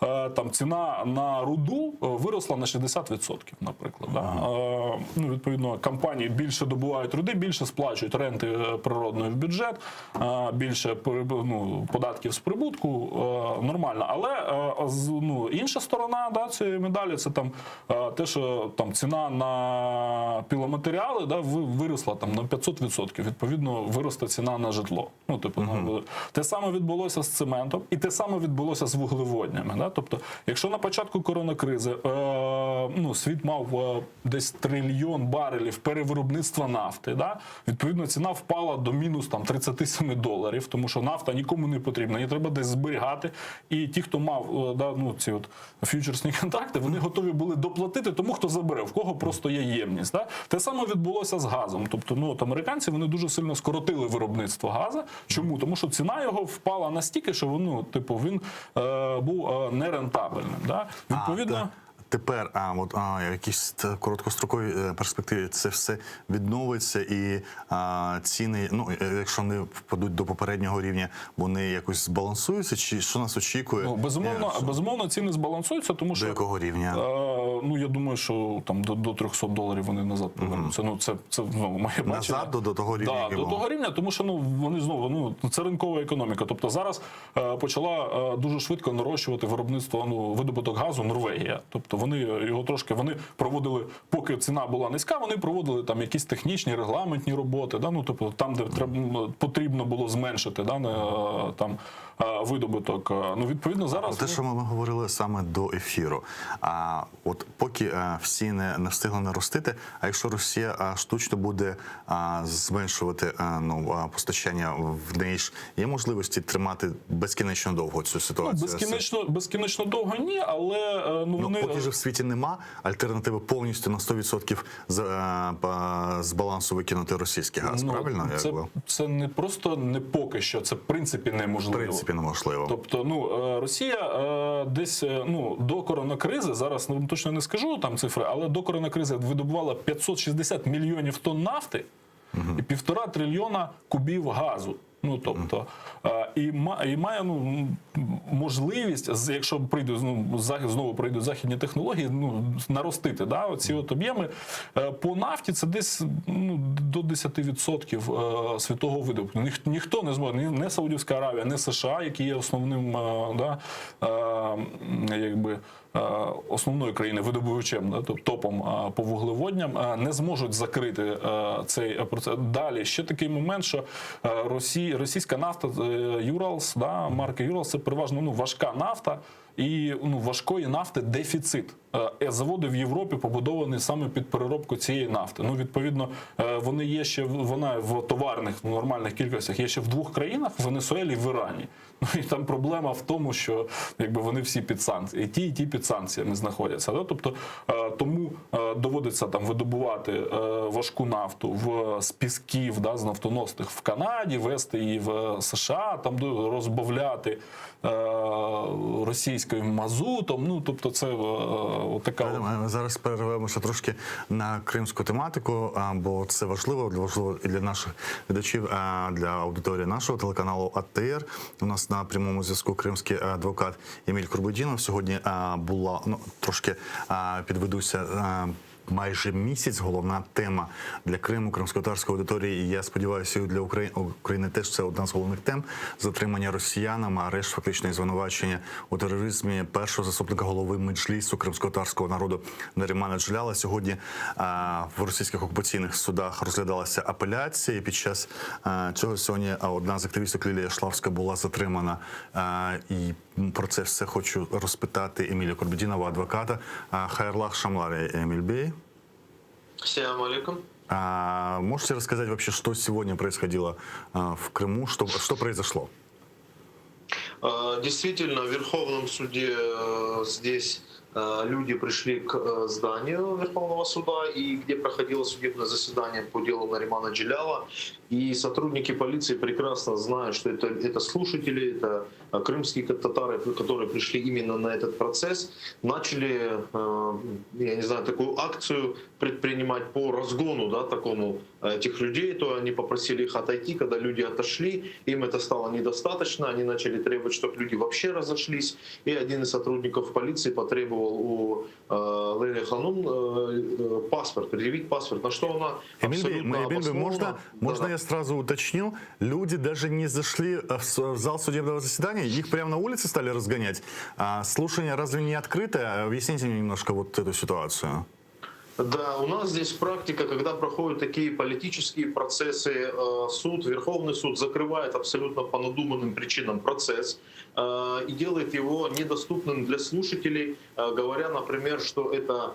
е, там ціна на руду е, виросла на 60%, наприклад. Да? Е, ну, відповідно, компанії більше добувають руди, більше сплачують ренти е, природної в бюджет, е, більше при- ну, податків з прибутку. е, Нормально. Але е, з- ну, інша сторона да, цієї медалі це там е, те, що там ціна на піломатеріали да, ви- виросла там на 500%. Відповідно, виросте ціна на житло. Ну, типу, на- те саме відбулося з цементом, і те саме відбулося з вуглеводнями. Да? Тобто, якщо на початку коронакризи е, ну, світ мав е, десь трильйон барелів перевиробництва нафти, да? відповідно, ціна впала до мінус там, 37 доларів, тому що нафта нікому не потрібна, її треба десь зберігати. І ті, хто мав е, да, ну, ці от ф'ючерсні контракти, вони готові були доплатити тому, хто забере, в кого просто є ємність. Да? Те саме відбулося з газом. Тобто, ну, от американці вони дуже сильно скоротили виробництво газу. Чому? Тому що ціна його впала настільки, що воно, типу, він е, був е, нерентабельним. Да? Відповідно. А, та- тепер, а, от, а, якісь т- короткострокові е, перспективі це все відновиться і а, ціни, ну, е, якщо не впадуть до попереднього рівня, вони якось збалансуються, чи що нас очікує? Ну, безумовно, Е, що- безумовно, ціни збалансуються, тому що До якого рівня? Е, ну я думаю, що там до, до 300 доларів вони назад повернуться. Ну це це знову моє бачення. Назад до, до того рівня, Да, який до був. того рівня, тому що ну вони знову ну це ринкова економіка. Тобто зараз е, почала е, дуже швидко нарощувати виробництво ну видобуток газу Норвегія. Тобто вони його трошки вони проводили, поки ціна була низька, вони проводили там якісь технічні регламентні роботи. Да, ну тобто там, де треба потрібно було зменшити да, не, е, там е, видобуток. Е, Ну відповідно зараз Те, що ми говорили саме до ефіру. А от поки е, всі не, не встигли наростити, а якщо Росія е, штучно буде а, зменшувати е, ну, а, постачання в неї ж є можливості тримати безкінечно довго цю ну, ситуацію? безкінечно, безкінечно довго ні, але е, ну Ну, вони поки ж в світі нема альтернативи повністю на 100% з, е, па- з балансу викинути російський газ. Ну, правильно? Це, Якби? це не просто не поки що, це в принципі неможливо. В принципі, неможливо. Тобто, ну е, Росія е, десь е, ну до коронакризи, зараз ну, точно не скажу там цифри, але до коронакризи видобувала 560 мільйонів тонн нафти і півтора трильйона кубів газу. Ну тобто е, і, ма- і має ну, м, можливість, з- якщо прийдуть ну, зах- знову прийдуть західні технології, ну наростити да, оці от об'єми. Е, По нафті це десь ну, до 10% е, світового видобутку. Ніх, ніхто не зможе, ні, не Саудівська Аравія, не США, які є основним е, да, е, м, якби, е, основною країною видобувачем, да, тобто топом е, по вуглеводням, е, не зможуть закрити е, цей процес. Далі ще такий момент, що е, Росі, російська нафта е, Юралс, да, марки Юралс, це переважно ну, важка нафта. І ну, важкої нафти дефіцит. Е, Заводи в Європі побудовані саме під переробку цієї нафти. Ну, відповідно, е, вони є ще в- вона в товарних в нормальних кількостях є ще в двох країнах: в Венесуелі і в Ірані. Ну і там проблема в тому, що якби вони всі під санкціями, і ті, і ті під санкціями знаходяться. Да? Тобто е, тому е, доводиться там видобувати е, важку нафту в з пісків, да, з нафтоносних в Канаді, вести її в США, там до- розбавляти е, російським мазутом. Ну тобто, це е, така от Ми зараз перервемося трошки на кримську тематику, а, бо це важливо, важливо і для наших глядачів, а, для аудиторії нашого телеканалу АТР. У нас на прямому зв'язку кримський адвокат Еміль Курбедінов. Сьогодні а, була ну трошки а, підведуся. а, Майже місяць головна тема для Криму, кримськотатарської аудиторії. І я сподіваюся, і для України, України теж це одна з головних тем затримання росіянами, арешт фактично і звинувачення у тероризмі першого заступника голови меджлісу кримськотатарського народу Нарімана Джеляла. Сьогодні а, в російських окупаційних судах розглядалася апеляція. І під час а, цього сьогодні а, одна з активісток Лілія Шлавська була затримана. А, і про це все хочу розпитати Еміля Курбедінова, адвоката. А, Hayırlı aqşamlar, Эмиль Бей. Selâm aleyküm. А, можете рассказать вообще, что сегодня происходило а, в Крыму, что, что произошло? Э, Действительно, в Верховном суде э, здесь. Люди пришли к зданию Верховного суда, и где проходило судебное заседание по делу Наримана Джеляла. И сотрудники полиции прекрасно знают, что это, это слушатели, это крымские татары, которые пришли именно на этот процесс, начали, я не знаю, такую акцию предпринимать по разгону, да, такому этих людей, то они попросили их отойти. Когда люди отошли, им это стало недостаточно, они начали требовать, чтобы люди вообще разошлись. И один из сотрудников полиции потребовал у э, Лейлы Ханум э, паспорт, предъявить паспорт, на что она Эмиль абсолютно Бей, можно, можно я сразу уточню? Люди даже не зашли в зал судебного заседания, их прямо на улице стали разгонять. А слушание разве не открытое? Объясните мне немножко вот эту ситуацию. Да, у нас здесь практика, когда проходят такие политические процессы, суд, Верховный суд закрывает абсолютно по надуманным причинам процесс и делает его недоступным для слушателей, говоря, например, что это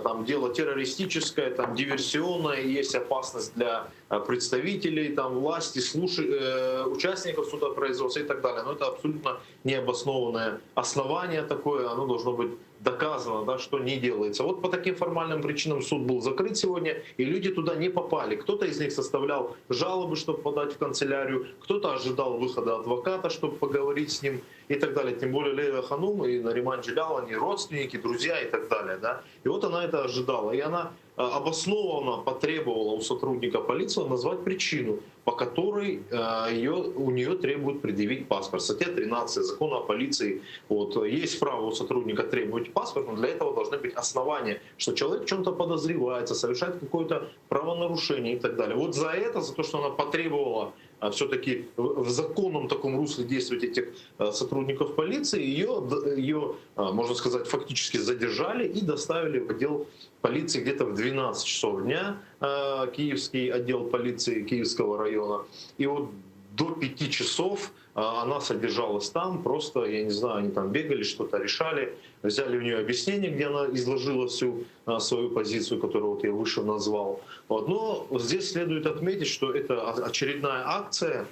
там дело террористическое, там диверсионное, есть опасность для представителей там власти, слуш-, участников судопроизводства и так далее. Но это абсолютно необоснованное основание такое, оно должно быть доказано, да, что не делается. Вот по таким формальным причинам суд был закрыт сегодня, и люди туда не попали. Кто-то из них составлял жалобы, чтобы подать в канцелярию, кто-то ожидал выхода адвоката, чтобы поговорить с ним и так далее. Тем более Лейла Ханум и Нариман Джелял, они родственники, друзья и так далее. Да? И вот она это ожидала. И она обоснованно потребовала у сотрудника полиции назвать причину, по которой ее, у нее требуют предъявить паспорт. Статья 13 закона о полиции. Вот, есть право у сотрудника требовать паспорт, но для этого должны быть основания, что человек в чем-то подозревается, совершает какое-то правонарушение и так далее. Вот за это, за то, что она потребовала все-таки в законном таком русле действовать этих сотрудников полиции, ее, ее, можно сказать, фактически задержали и доставили в отдел полиции где-то в 12 часов дня, киевский отдел полиции Киевского района. И вот до 5 часов она содержалась там, просто, я не знаю, они там бегали, что-то решали, взяли у нее объяснение, где она изложила всю свою позицию, которую вот я выше назвал. Вот. Но здесь следует отметить, что это очередная акция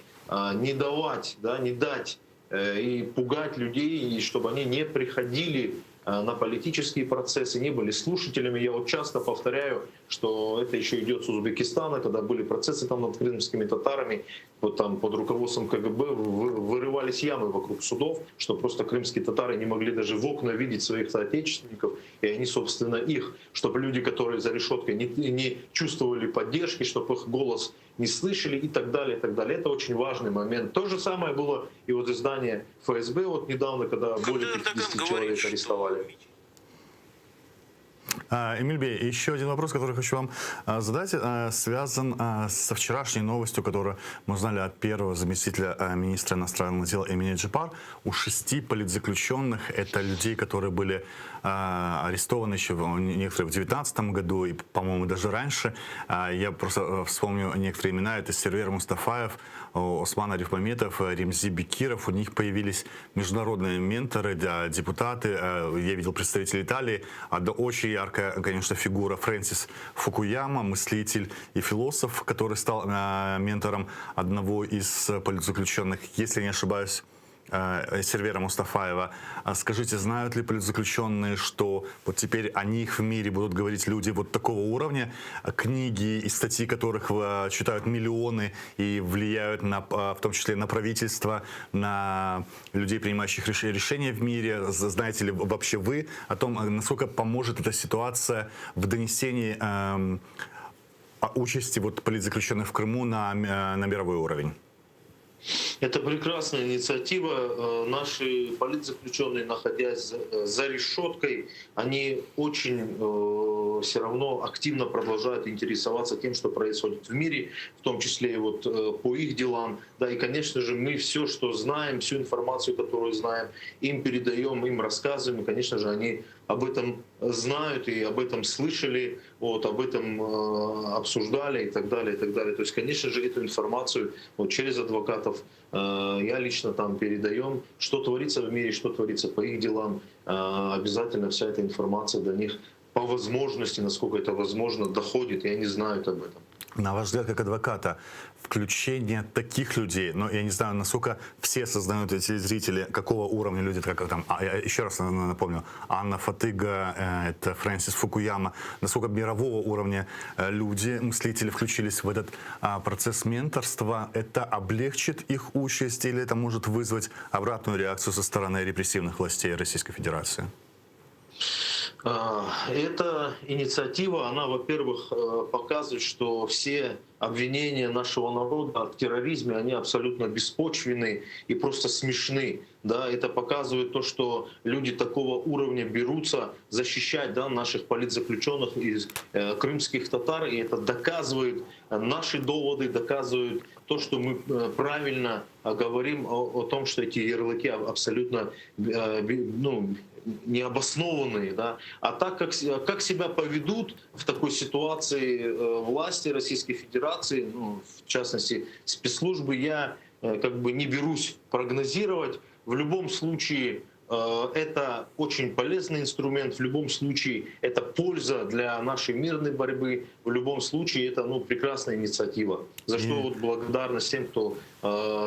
не давать, да, не дать и пугать людей, и чтобы они не приходили на политические процессы, не были слушателями. Я вот часто повторяю, что это еще идет с Узбекистана, когда были процессы там над крымскими татарами, вот там под руководством КГБ вырывались ямы вокруг судов, что просто крымские татары не могли даже в окна видеть своих соотечественников, и они, собственно, их, чтобы люди, которые за решеткой, не, не чувствовали поддержки, чтобы их голос не слышали и так далее, и так далее. Это очень важный момент. То же самое было и вот издание ФСБ вот недавно, когда более 50 человек арестовали. Эмиль Бей, еще один вопрос, который хочу вам задать, связан со вчерашней новостью, которую мы узнали от первого заместителя министра иностранных дел Эмине Джеппар. У 6 политзаключенных, это людей, которые были арестованы еще некоторые в 19 году и, по-моему, даже раньше. Я просто вспомню некоторые имена. Это Сервер Мустафаев, Осман Арифмаметов, Ремзи Бекиров. У них появились международные менторы, да, депутаты. Я видел представителей Италии. Одна очень яркая, конечно, фигура Фрэнсис Фукуяма, мыслитель и философ, который стал ментором одного из политзаключенных, если не ошибаюсь, Сервера Мустафаева. А скажите, знают ли политзаключенные, что вот теперь о них в мире будут говорить люди вот такого уровня, книги и статьи которых читают миллионы и влияют на, в том числе на правительство, на людей, принимающих решения в мире? Знаете ли вообще вы о том, насколько поможет эта ситуация в донесении, эм, участи вот политзаключенных в Крыму на, на мировой уровень? Это прекрасная инициатива. Наши политзаключенные, находясь за решеткой, они очень э, все равно активно продолжают интересоваться тем, что происходит в мире, в том числе и вот э, по их делам. Да, и, конечно же, мы все, что знаем, всю информацию, которую знаем, им передаем, им рассказываем. И, конечно же, они об этом знают и об этом слышали, вот, об этом э, обсуждали и так далее, и так далее. То есть, конечно же, эту информацию вот, через адвокатов э, я лично там передаем, что творится в мире, что творится по их делам. Э, обязательно вся эта информация до них по возможности, насколько это возможно, доходит, и они знают об этом. На ваш взгляд, как адвоката, включение таких людей, но я не знаю, насколько все осознают эти зрители, какого уровня люди, как там, а, я еще раз напомню, Анна Фотыга, э, это Фрэнсис Фукуяма, насколько мирового уровня э, люди, мыслители включились в этот а, процесс менторства, это облегчит их участь или это может вызвать обратную реакцию со стороны репрессивных властей Российской Федерации? А, эта инициатива, она, во-первых, э, показывает, что все обвинения нашего народа в терроризме, они абсолютно беспочвенны и просто смешны. Да, это показывает то, что люди такого уровня берутся защищать да, наших политзаключенных из э, крымских татар, и это доказывает наши доводы, доказывает то, что мы э, правильно говорим о, о том, что эти ярлыки абсолютно э, ну, необоснованные. Да? А так как, как себя поведут в такой ситуации э, власти Российской Федерации, ну, в частности спецслужбы, я э, как бы не берусь прогнозировать. В любом случае э, это очень полезный инструмент, в любом случае это польза для нашей мирной борьбы, в любом случае это ну, прекрасная инициатива. За что вот благодарность тем, кто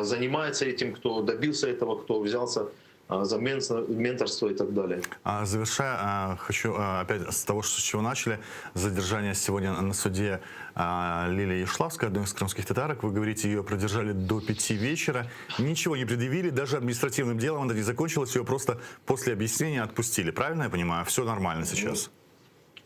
занимается этим, кто добился этого, кто взялся за менторство и так далее. А, завершая, а, хочу опять с того, с чего начали. Задержание сегодня на суде Лилии Яшлавской, одной из крымских татарок. Вы говорите, ее продержали до пяти вечера. Ничего не предъявили, даже административным делом это не закончилось. Ее просто после объяснения отпустили. Правильно я понимаю? Все нормально сейчас?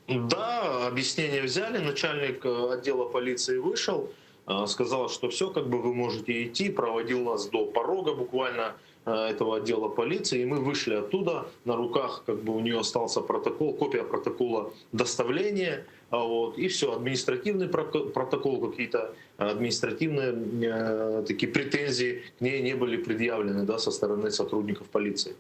Да, объяснение взяли. Начальник э, отдела полиции вышел, э, сказал, что все, как бы вы можете идти. Проводил нас до порога буквально Э, этого отдела полиции, и мы вышли оттуда, на руках как бы у нее остался протокол, копия протокола доставления, а вот, и все, административный протокол, какие-то административные э, такие претензии к ней не были предъявлены да, со стороны сотрудников полиции.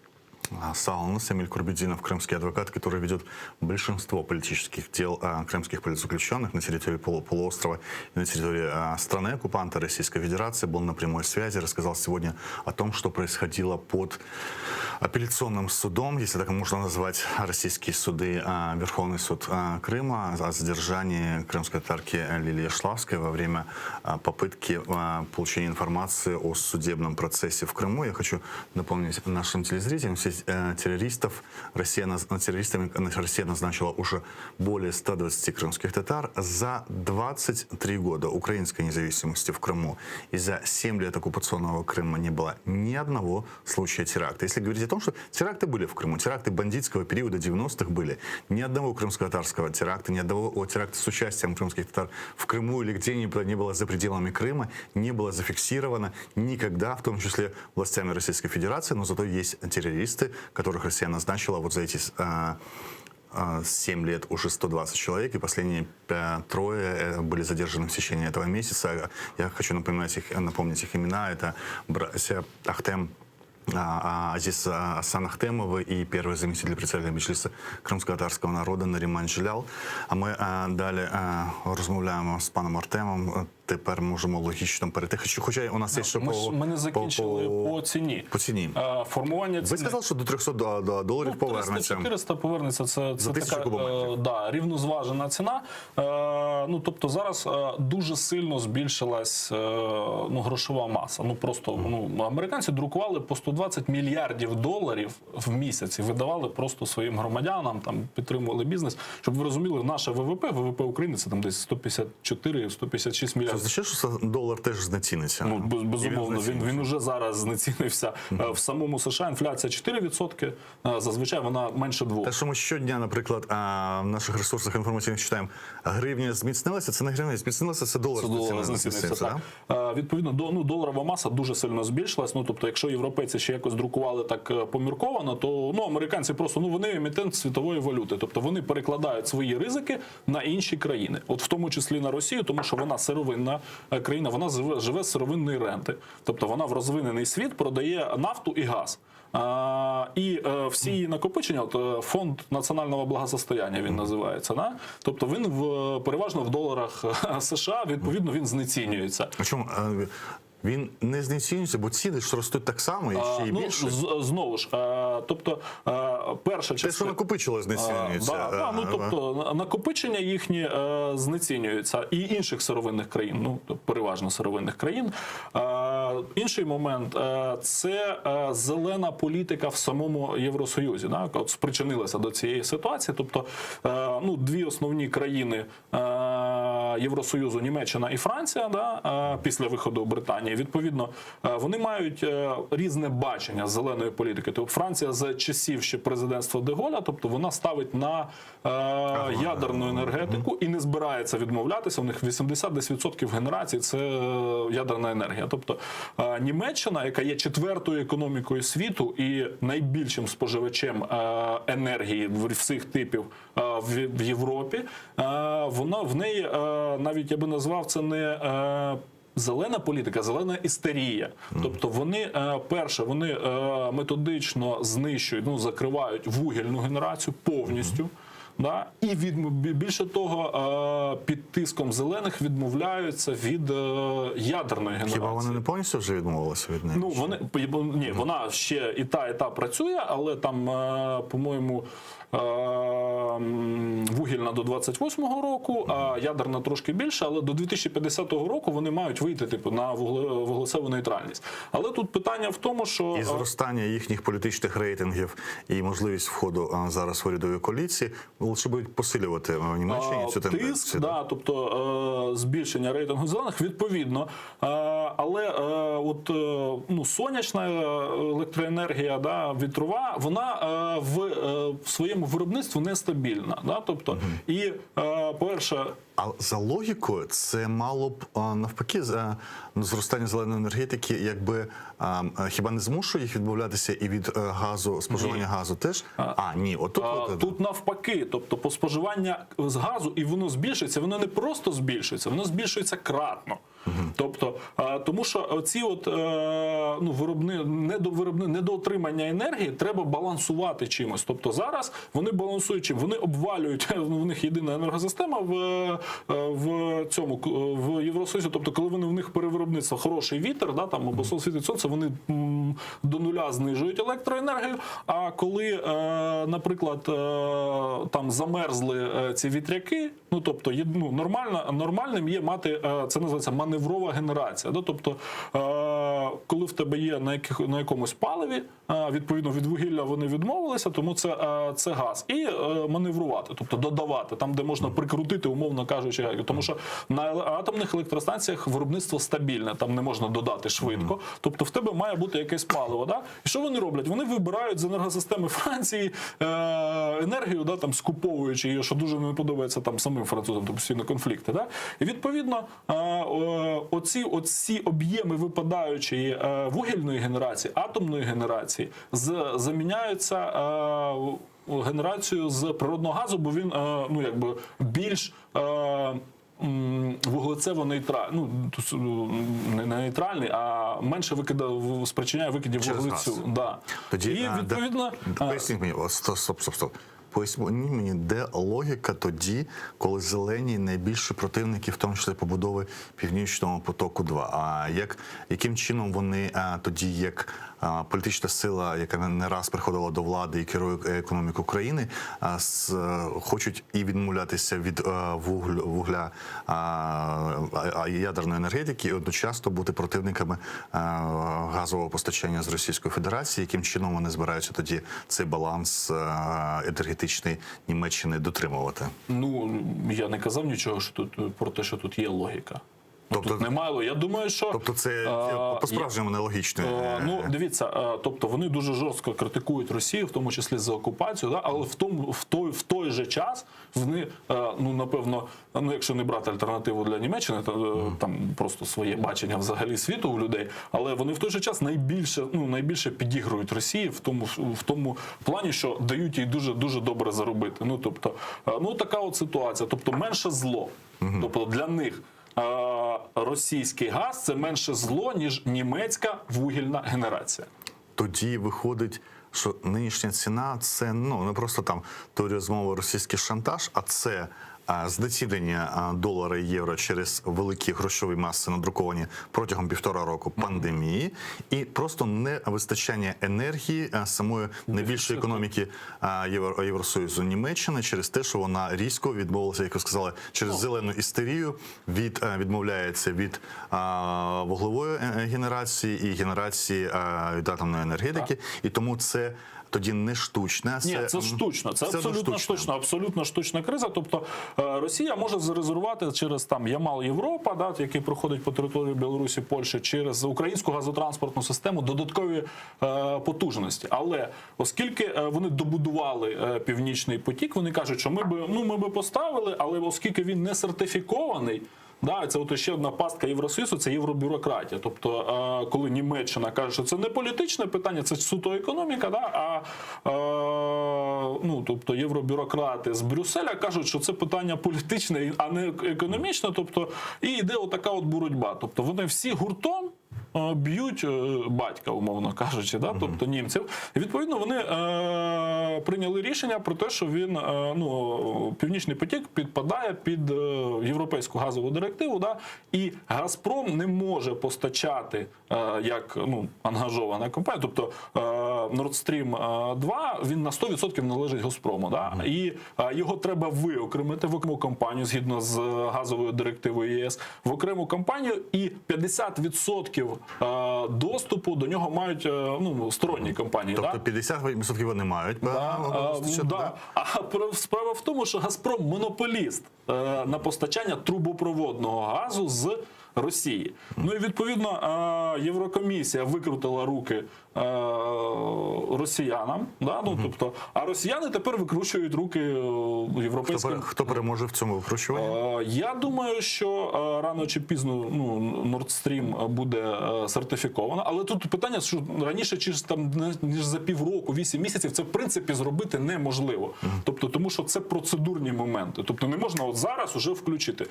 Sağ oluñız, Эмиль Курбединов, крымский адвокат, который ведет большинство политических дел а, крымских политзаключенных на территории полу полуострова и на территории а, страны-оккупанта Российской Федерации, был на прямой связи, рассказал сегодня о том, что происходило под апелляционным судом, если так можно назвать российские суды, а, Верховный суд а, Крыма о задержании крымской татарки Лилии Яшлавской во время а, попытки получения информации о судебном процессе в Крыму. Я хочу напомнить нашим телезрителям, все э, террористов Россия, террористами Россия назначила уже более 120 крымских татар за 23 года украинской независимости в Крыму. И за 7 лет оккупационного Крыма не было ни одного случая теракта. Если говорить о том, что теракты были в Крыму, теракты бандитского периода 90-х были, ни одного крымско-татарского теракта, ни одного теракта с участием крымских татар в Крыму или где-нибудь не было за пределами Крыма, не было зафиксировано никогда, в том числе властями Российской Федерации, но зато есть террористы, которых Россия назначила вот за эти 7 лет уже 120 человек, и последние трое э, были задержаны в течение этого месяца. Я хочу напоминать их, напомнить их имена. Это братья Ахтем Азиз Асан Ахтемовы и первый заместитель председателя Меджлиса крымско-татарского народа Нариман Джелял. А ми далі розмовляємо з паном Артемом. Тепер можемо логічно перейти. Хоча у нас є ще ми, по, ми не закінчили по, по ціні. По ціні. Формування ціни. Ви сказали, що до 300 доларів ну, повернеться. 400 повернеться. Це, За це така е, да, рівнозважена ціна. Е, ну, тобто зараз е, дуже сильно збільшилась е, ну, грошова маса. Ну, просто ну, американці друкували по 120 мільярдів доларів в місяць і видавали просто своїм громадянам, там, підтримували бізнес. Щоб ви розуміли, наше ВВП, ВВП України це там десь 154-156 мільярдів. Це означає, що долар теж знеціниться? Ну, безумовно, він, він уже зараз знецінився. Mm. В самому США інфляція 4%, зазвичай вона менше 2. Те, що ми щодня, наприклад, в наших ресурсах інформаційних читаємо, гривня зміцнилася, це не гривня зміцнилася, це долар, це долар знецінився. Так. Відповідно, до, ну, доларова маса дуже сильно збільшилась. Ну, тобто, якщо європейці ще якось друкували так е, помірковано, то ну, американці просто ну, вони емітент світової валюти. Тобто вони перекладають свої ризики на інші країни, от в тому числі на Росію, тому що вона сировинна е, країна, вона живе, живе з сировинної ренти. Тобто вона в розвинений світ продає нафту і газ. А, і е, всі її накопичення, от е, фонд національного благосостояння він називається, да? Тобто він в переважно в доларах США, відповідно, він знецінюється. А чому? Він не знецінюється, бо ціни ж ростуть так само і ще й Ну, більше. з- знову ж, е, тобто, е, перша Те, що накопичилось, знецінюється. Да, да, ну, Е, тобто, на- накопичення їхні е, знецінюються і інших сировинних країн, ну, тобто, переважно сировинних країн. Е, інший момент е, це е, зелена політика в самому Євросоюзі, да, яка от спричинилася до цієї ситуації. Тобто, е, ну, дві основні країни е, Євросоюзу, Німеччина і Франція, да, е, після виходу Британії, відповідно, е, вони мають е, різне бачення зеленої політики. Тобто Франція за часів ще президентства Деголя, тобто вона ставить на е, ядерну енергетику і не збирається відмовлятися. У них 80 десь відсотків генерації це е, ядерна енергія. Тобто е, Німеччина, яка є четвертою економікою світу і найбільшим споживачем е, енергії в- всіх типів е, в в Європі, е, вона в неї е, навіть я би назвав це не е, Зелена політика, зелена істерія. Тобто вони е, перше, вони е, методично знищують, ну закривають вугільну генерацію повністю. Да? І від, більше того, е, під тиском зелених відмовляються від е, ядерної генерації. Хіба вони не повністю вже відмовилися від неї? Ну вони ні, вона ще і та, і та працює, але там, е, по-моєму, е, м, вугільна до 28-го року, а ядерна трошки більше, але до 2050 року вони мають вийти типу на вугле- вуглецеву нейтральність. Але тут питання в тому, що І зростання їхніх політичних рейтингів і можливість входу а, зараз в урядові коаліції лише будуть посилювати в Німеччині А, цю тенденцію. Тиск, да, тобто е, збільшення рейтингу зелених, відповідно. Е, але е, от, е, ну, сонячна е, електроенергія, да, вітрова, вона е, в, е, в своєму виробництві нестабільна. Да? Тобто, і, е, по-перше, А за логікою, це мало б а, навпаки за ну, зростання зеленої енергетики, якби а, а, хіба не змушує їх відмовлятися і від е, газу, споживання Ні. газу теж? А, ні, отут А, от, тут навпаки, тобто по споживання з газу, і воно збільшиться, воно не просто збільшується, воно збільшується кратно. Тобто, а, тому що оці от, е, ну, виробни, недовиробни, недоотримання енергії треба балансувати чимось. Тобто зараз вони балансують чим? Вони обвалюють, ну, в них єдина енергосистема в, е, в цьому в Євросоюзі. Тобто, коли вони в них перевиробництво хороший вітер, да, там або світить сонце, вони м, до нуля знижують електроенергію. А коли, е, наприклад, е, там замерзли е, ці вітряки, ну тобто є- ну, нормально, нормальним є мати е, це називається маневрова генерація. Да? Тобто, е, коли в тебе є на, яких, на якомусь паливі, е, відповідно від вугілля вони відмовилися, тому це, е, це газ. І е, маневрувати, тобто додавати там, де можна прикрутити, умовно кажучи, гайку. Тому що на еле- атомних електростанціях виробництво стабільне, там не можна додати швидко. Тобто в тебе має бути якесь паливо. Да? І що вони роблять? Вони вибирають з енергосистеми Франції е, енергію, да, там, скуповуючи її, що дуже не подобається там самим французам, тобто постійно конфлікти. Да? І відповідно е, е, оці, оці об'єми випадаючої е, вугільної генерації, атомної генерації з, заміняються. Е, генерацію з природного газу, бо він е, ну, якби більш е, м, вуглецево-нейтральний, ну, тус- не нейтральний, а менше викида, в- спричиняє викидів Через вуглецю. газ. Да. Тоді, І а, де- відповідно. Поясніть мені, о, стоп, стоп, стоп, стоп. Поясніть мені, де логіка тоді, коли зелені найбільші противники, в тому числі побудови Північного потоку 2 А як, яким чином вони а, тоді, як а, політична сила, яка не- не раз приходила до влади і керує економіку країни, а, с, е, хочуть і відмовлятися від е, вуглю, вугля а, а, ядерної енергетики і одночасно бути противниками е, газового постачання з Російської Федерації, яким чином вони збираються тоді цей баланс е, енергетичний Німеччини дотримувати? Ну, я не казав нічого що тут, про те, що тут є логіка. Ну, тут немає. Я думаю, що Тобто це е, по-справжньому нелогічно. Е, Ну, дивіться, е, тобто вони дуже жорстко критикують Росію, в тому числі за окупацію, да? але в тому в той в той же час вони, е, ну напевно, ну якщо не брати альтернативу для Німеччини, то е, там просто своє бачення взагалі світу у людей, але вони в той же час найбільше, ну найбільше підігрують Росії в тому в тому плані, що дають їй дуже дуже добре заробити. Ну тобто, е, ну така от ситуація, тобто менше зло, тобто для них. Е, Російський газ це менше зло, ніж німецька вугільна генерація. Тоді виходить, що нинішня ціна це ну не просто там теорія змови російський шантаж, а це. Знецінення долара і євро через великі грошові маси, надруковані протягом півтора року пандемії, і просто невистачання енергії самої найбільшої економіки Євросоюзу Німеччини через те, що вона різко відмовилася, як ви сказали, через зелену істерію від відмовляється від вуглевої генерації і генерації від атомної енергетики, і тому це тоді не штучна. Ні, це штучно. Це абсолютно штучно, абсолютно штучна криза. Тобто Росія може зарезервувати через там Ямал Європа, да, який проходить по території Білорусі, Польщі, через українську газотранспортну систему додаткові е, потужності. Але оскільки вони добудували е, Північний потік, вони кажуть, що ми би ну ми би поставили, але оскільки він не сертифікований. Да, це от ще одна пастка Євросоюзу, це євробюрократія. Тобто, коли Німеччина каже, що це не політичне питання, це суто економіка, да, а ну, тобто євробюрократи з Брюсселя кажуть, що це питання політичне, а не економічне. Тобто, і йде отака от боротьба. Тобто вони всі гуртом б'ють батька, умовно кажучи, да? тобто німців. І відповідно вони е, прийняли рішення про те, що він е, ну, Північний потік підпадає під європейську газову директиву, да? і Газпром не може постачати е, як ну, ангажована компанія, тобто е, Nord Stream 2, він на 100% належить Газпрому. Да? І е, його треба виокремити в окрему компанію згідно з газовою директивою ЄС, в окрему компанію, і 50% доступу до нього мають ну, сторонні компанії. Тобто 50% вони мають. Да, а, да. А справа в тому, що Газпром монополіст на постачання трубопроводного газу з Росії. Ну і відповідно Єврокомісія викрутила руки росіянам, да? ну, тобто, а росіяни тепер викручують руки європейським. Хто, хто переможе в цьому викручуванні? Я думаю, що рано чи пізно ну, Nord Stream буде сертифіковано, але тут питання, що раніше чи там ніж за півроку, 8 місяців, це в принципі зробити неможливо. Тобто, тому що це процедурні моменти. Тобто не можна от зараз уже включити.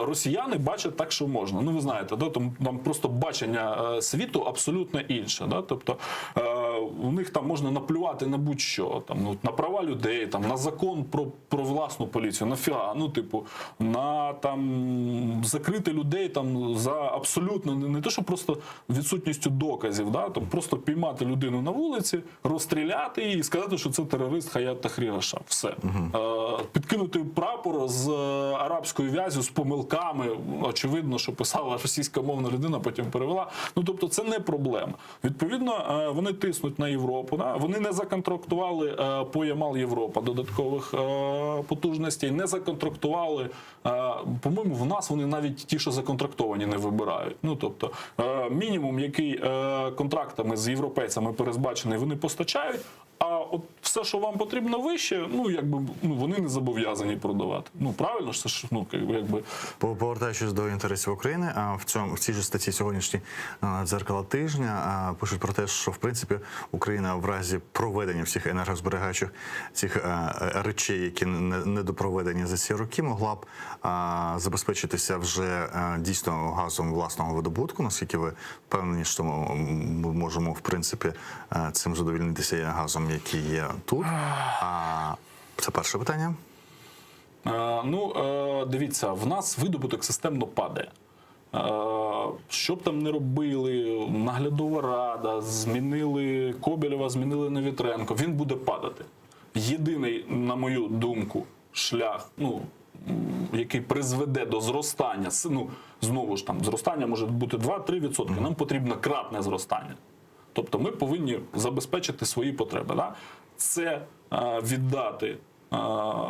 Росіяни бачать так, що можна. Ну ви знаєте, да, там, там просто бачення світу абсолютно інше. Да? Тобто у них там можна наплювати на будь-що, там, ну, на права людей, там, на закон про, про власну поліцію, на фіа, ну, типу, на там, закрити людей там, за абсолютно не, не те, що просто відсутністю доказів, да? там, просто піймати людину на вулиці, розстріляти її і сказати, що це терорист Хаят Тахрір Шам. Все. Е, підкинути прапор з арабською в'язю, з помилками, очевидно, що писала російськомовна людина, потім перевела. Ну, тобто це не проблема. Відповідно, вони тиснуть на Європу. Да? Вони не законтрактували по Ямал Європа додаткових потужностей, не законтрактували, по-моєму, в нас вони навіть ті, що законтрактовані, не вибирають. Ну, тобто, мінімум, який контрактами з європейцями передбачений, вони постачають, а от все, що вам потрібно вище, ну, якби, ну, вони не зобов'язані продавати. Ну, правильно ж, це ж, ну, якби... Повертаючись до інтересів України, в цьому в цій же статті сьогоднішній «Дзеркало тижня» пишуть про те, що в принципі Україна в разі проведення всіх енергозберігаючих цих речей, які не допроведені за ці роки, могла б забезпечитися вже дійсно газом власного видобутку. Наскільки ви впевнені, що ми можемо в принципі цим задовольнитися газом, який є тут? А це перше питання. Ну, дивіться, в нас видобуток системно падає. Що б там не робили, наглядова рада, змінили Коболєва, змінили на Вітренко, він буде падати. Єдиний, на мою думку, шлях, ну, який призведе до зростання, ну, знову ж там, зростання може бути 2-3%, нам потрібно кратне зростання. Тобто ми повинні забезпечити свої потреби. Да? Це віддати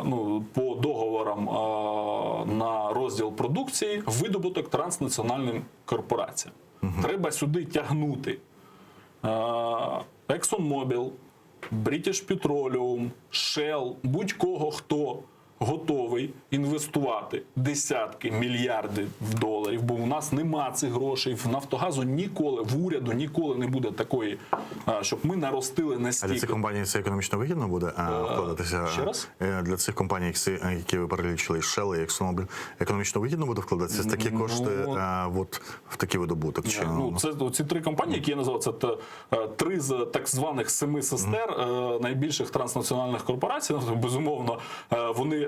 ну, по договорам на розділ продукції видобуток транснаціональним корпораціям. Треба сюди тягнути ExxonMobil, British Petroleum, Shell, будь-кого, хто готовий інвестувати десятки мільярдів доларів, бо у нас нема цих грошей, в Нафтогазу ніколи, в уряду ніколи не буде такої, щоб ми наростили А для цих компаній це економічно вигідно буде вкладатися? Ще раз? Для цих компаній, які ви перелічили, Shell і ExxonMobil, економічно вигідно буде вкладатися такі кошти ну, от, в такий видобуток? Чи, ну, це ці три компанії, які я назвав, це три з так званих семи сестер найбільших транснаціональних корпорацій. Ну, безумовно, вони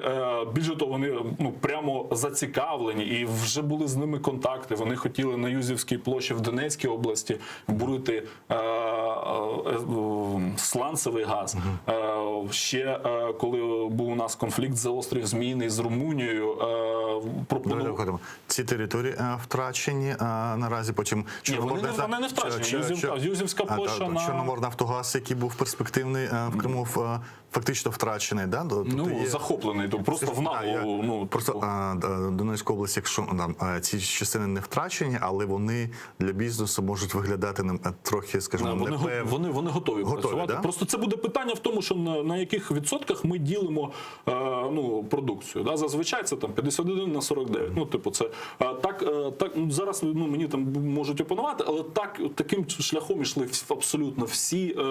більше того, вони ну прямо зацікавлені і вже були з ними контакти. Вони хотіли на Юзівській площі в Донецькій області бурити е, е, сланцевий газ. Е, ще е, коли був у нас конфлікт за острів Зміїний з Румунією, е, пропонували. Ці території е, втрачені е, наразі. Потім Ні, вони не- вони не втрачені. Юзівка- Юзівська площа на- Чорноморнафтогаз, який був перспективний е, в Криму, е, фактично втрачений. Да? Тобто Ну, є- захоплений, то просто в Да, я- наглу, ну, просто е, д- Донецька область, якщо там е, ці частини не втрачені, але вони для бізнесу можуть виглядати ним, е, трохи, скажімо, Да, вони, го- непев- вони, вони готові, Готові, працювати. да? Просто це буде питання в тому, що на, на яких відсотках ми ділимо е, ну, продукцію. Да? Зазвичай це там 51 на 49. Ну, типу, це е, так, е, так ну, зараз ну, мені там можуть опонувати, але так, таким шляхом йшли всі- абсолютно всі е,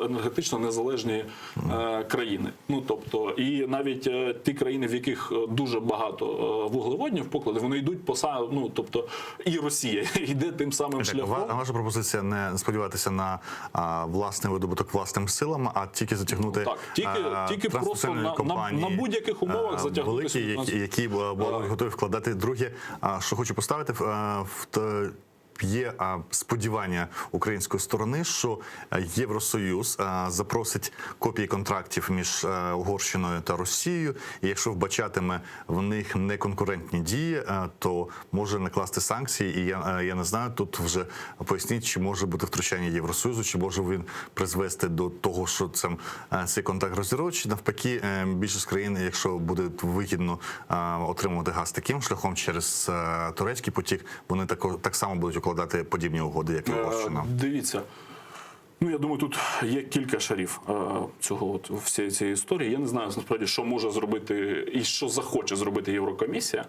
енергетично незалежні е, країни. Ну, тобто, і навіть е, ті країни, в яких е, дуже багато е, вуглеводнів покладів, вони йдуть по са- ну, тобто, і Росія йде тим самим Так, шляхом. ва- Ваша пропозиція не сподіватися на а, власний видобуток власним силам, а тільки затягнути Так, тільки- а, тільки просто транснаціональні на- на- компанії, на будь-яких умовах а, затягнути великі, сюди які, які бу- були готові вкладати. Друге, а, що хочу поставити в, а, в те- Є а, сподівання української сторони, що е, Євросоюз а, запросить копії контрактів між е, Угорщиною та Росією. І якщо вбачатиме в них неконкурентні дії, е, то може накласти санкції. І я, е, я не знаю, тут вже поясніть, чи може бути втручання Євросоюзу, чи може він призвести до того, що це, е, цей контракт розірвуть, чи навпаки, е, більшість країн, якщо буде вигідно е, отримувати газ таким шляхом через е, турецький потік, вони тако, так само будуть укладати подібні угоди, як і Угорщина. Е, Дивіться. Ну, я думаю, тут є кілька шарів е, цього от всієї цієї історії. Я не знаю насправді, що може зробити і що захоче зробити Єврокомісія.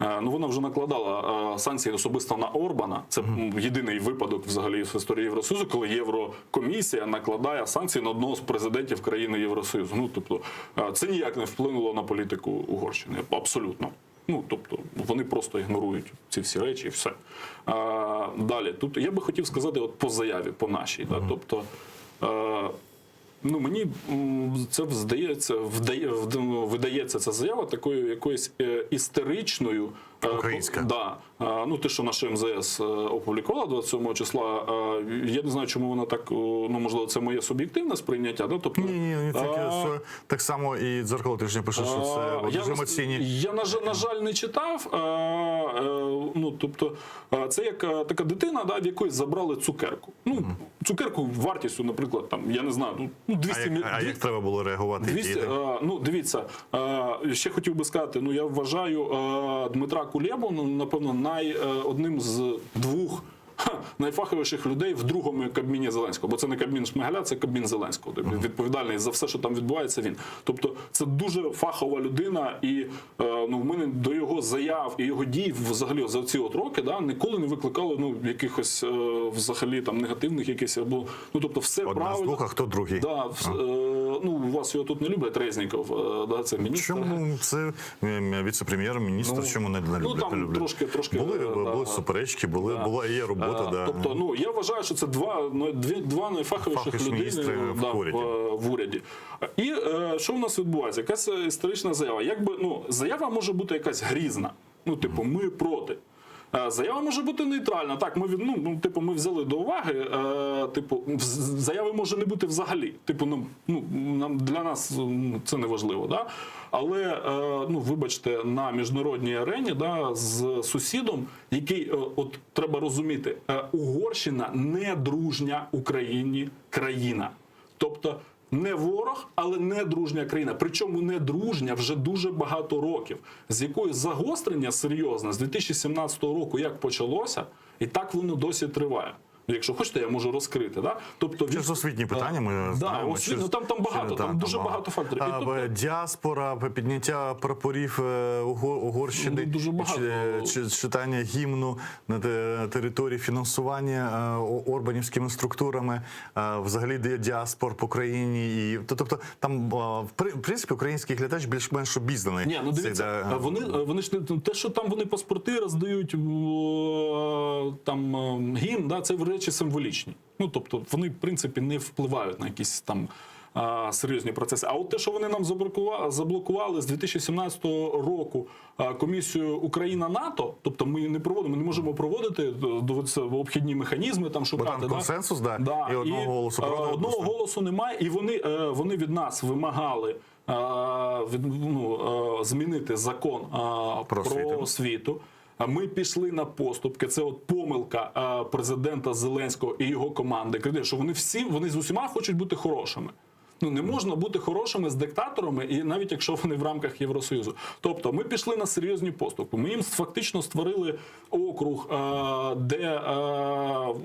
Е, ну вона вже накладала е, санкції особисто на Орбана. Це м, єдиний випадок взагалі в історії Євросоюзу, коли Єврокомісія накладає санкції на одного з президентів країни Євросоюзу. Ну тобто, е, це ніяк не вплинуло на політику Угорщини. Абсолютно. Ну, тобто вони просто ігнорують ці всі речі і все. А, далі, тут я би хотів сказати от по заяві, по нашій. Да? Тобто, е, ну, мені м, це здається, вдає, вд- видається ця заява такою якоюсь е, істеричною. е, Українська. Да. Е, Ну, те, що наша МЗС е, опублікувала 27 числа, е, я не знаю, чому вона так, о, ну, можливо, це моє суб'єктивне сприйняття. Да? Тобто, Ні, ні, ні, тільки е, що так само і дзеркало тижня пише, що це а, дуже я, емоційні. Я, на, жаль- на жаль, не читав. Е, е, ну, тобто, е, це як е, така дитина, да, в якої забрали цукерку. Ну, цукерку вартістю, наприклад, там, я не знаю, ну, ну, 200 А як, мі- а як треба було реагувати? 200, Діяти? е, ну, дивіться, е, ще хотів би сказати, ну, я вважаю е, Дмитра Кулебу, ну, напевно, най, е, одним з двох ха, найфаховіших людей в другому Кабміні Зеленського, бо це не Кабмін Шмигаля, це Кабмін Зеленського. Тобто відповідальний за все, що там відбувається, він. Тобто це дуже фахова людина, і е, ну, в мене до його заяв і його дій взагалі за ці от роки да, ніколи не викликало ну, якихось е, взагалі там негативних якихось або ну тобто все Одна з правильно. двох, а хто другий? Да, вс- е, ну, у вас його тут не люблять, Резніков, е, да, це міністр. Чому це е, віце-прем'єр-міністр? Ну, чому не, не ну, люблять? там не люблять? трошки- трошки, були, е, да. були суперечки, були, Да. була і є робота. Е, да. Тобто, ну я вважаю, що це два, ну, дві, два найфаховіших Фаховіші людини міністри в да, уряді. в, в уряді. І е, що у нас відбувається? Якась е, історична заява. Якби ну заява може бути якась грізна. Ну, типу, ми проти. Е, Заява може бути нейтральна. Так, ми від- ну, ну, типу, ми взяли до уваги. Е, типу, в- заяви може не бути взагалі. Типу, нам ну нам для нас м, це не важливо, да? Але е, ну, вибачте, на міжнародній арені да, з сусідом, який е, от треба розуміти, е, Угорщина не дружня Україні країна. Тобто не ворог, але не дружня країна. Причому не дружня вже дуже багато років, з якою загострення серйозне з 2017 року як почалося, і так воно досі триває. Ну, Якщо хочете, я можу розкрити. Да? Тобто від... Через освітні питання ми да, знаємо. освіт... через- ну, там, там багато, через- там да, дуже багато факторів. І А, тобто- б- Діаспора, б- підняття прапорів е, Уго- Угорщини, Ну, дуже багато. чи- чи- читання гімну на те- території, фінансування е, о- орбанівськими структурами, е, взагалі де діаспор по країні. І, то- тобто там, е, в при- в принципі, український глядач більш-менш обізнаний. Ні, ну Це, дивіться, да, вони, вони ж не те, що там вони паспорти роздають о, там е, гімн, да, це речі символічні. Ну тобто вони, в принципі, не впливають на якісь там. серйозні процеси. А от те, що вони нам заблокували з 2017 року комісію Україна-НАТО, тобто ми не проводимо, ми не можемо проводити е, доводиться обхідні механізми там шукати. там да? консенсус, да, і одного голосу е, проти Одного голосу немає, і вони, е, вони від нас вимагали е, від, ну, е, змінити закон е, про освіту. освіту. А Ми пішли на поступки. Це от помилка е, президента Зеленського і його команди. Криди, Що вони всі вони з усіма хочуть бути хорошими. Ну не можна бути хорошими з диктаторами, і навіть якщо вони в рамках Євросоюзу. Тобто ми пішли на серйозні поступки. Ми їм фактично створили округ, е, де е,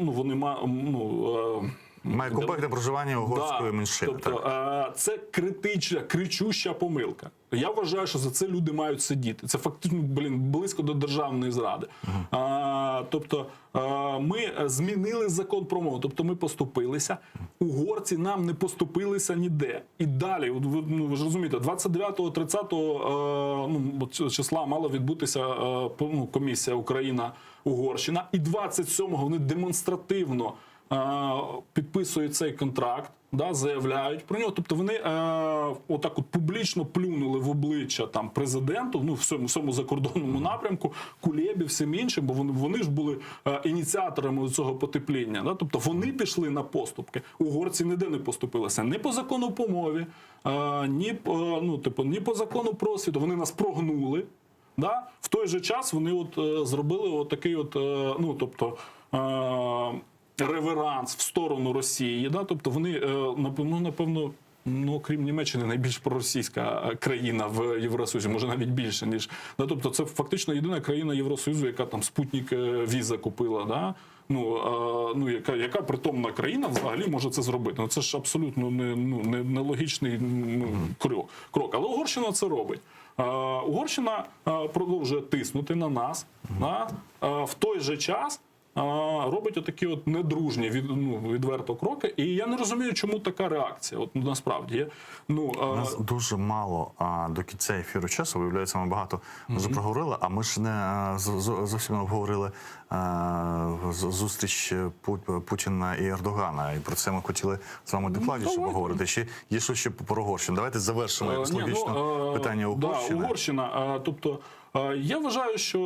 ну вони ма ну. е, Має компактне проживання угорської Да. меншини. Тобто е, це критична, кричуща помилка. Я вважаю, що за це люди мають сидіти. Це фактично блін, близько до державної зради. Е, тобто е, ми змінили закон про мову, тобто ми поступилися. Угорці нам не поступилися ніде. І далі, от ви, ну, ви ж розумієте, 29-го, 30-го е, ну, от числа мала відбутися е, по- ну, комісія Україна-Угорщина. І 27-го вони демонстративно е, підписують цей контракт, да, заявляють про нього. Тобто вони е, отак от публічно плюнули в обличчя там президенту, ну всьому, всьому закордонному напрямку, Кулєбі, всім іншим, бо вони, вони ж були е, ініціаторами цього потепління. Да? Тобто вони пішли на поступки. Угорці ніде не поступилися ні по закону по мові, е, ні, е, ну, типу, ні по закону про освіту. Вони нас прогнули. Да? В той же час вони от, е, зробили от такий от, е, ну, тобто, е, реверанс в сторону Росії. Да? Тобто вони, е, напевно, напевно, ну, окрім Німеччини, найбільш проросійська е, країна в Євросоюзі, може навіть більше, ніж. Да? Тобто це фактично єдина країна Євросоюзу, яка там Спутник е, Віза купила. Да? Ну, е, ну, яка, яка притомна країна взагалі може це зробити? Ну, це ж абсолютно не, ну, не, нелогічний ну, крок. крок. Але Угорщина це робить. Е, Угорщина е, продовжує тиснути на нас, да? Е, в той же час е, робить отакі от недружні від, ну, відверто кроки. І я не розумію, чому така реакція. От ну, насправді є. Ну, е, У нас дуже мало а, до кінця ефіру часу. Виявляється, ми багато вже проговорили, а ми ж не а, з- з- зовсім не обговорили а, з- зустріч Пу- Путіна і Ердогана. І про це ми хотіли з вами докладніше давайте. поговорити. Ще є що ще про Угорщину. Давайте завершимо якось Е, ні, логічно ну, е, питання Угорщини. Да, Угорщина. Е, Тобто е, я вважаю, що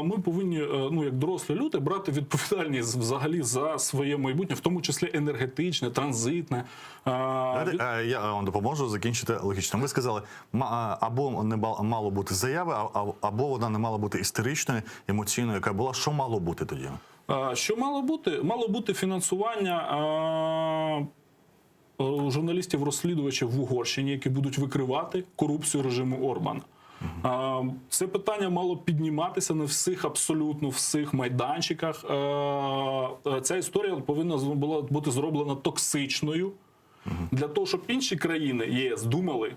е, ми повинні, е, ну як дорослі люди, брати відповідальність взагалі за своє майбутнє, в тому числі енергетичне, транзитне. Е, Давайте, від- е, я вам допоможу закінчити логічно. Ви сказали, ма- е, або не ба- мало бути заяви, а- а- або вона не мала бути істеричною, емоційною, яка була. Що мало бути тоді? Е, Що мало бути? Мало бути фінансування е, е, журналістів-розслідувачів в Угорщині, які будуть викривати корупцію режиму Орбана. Е, Це питання мало підніматися на всіх абсолютно всіх майданчиках. Е, е, Ця історія повинна була бути зроблена токсичною для того, щоб інші країни ЄС думали.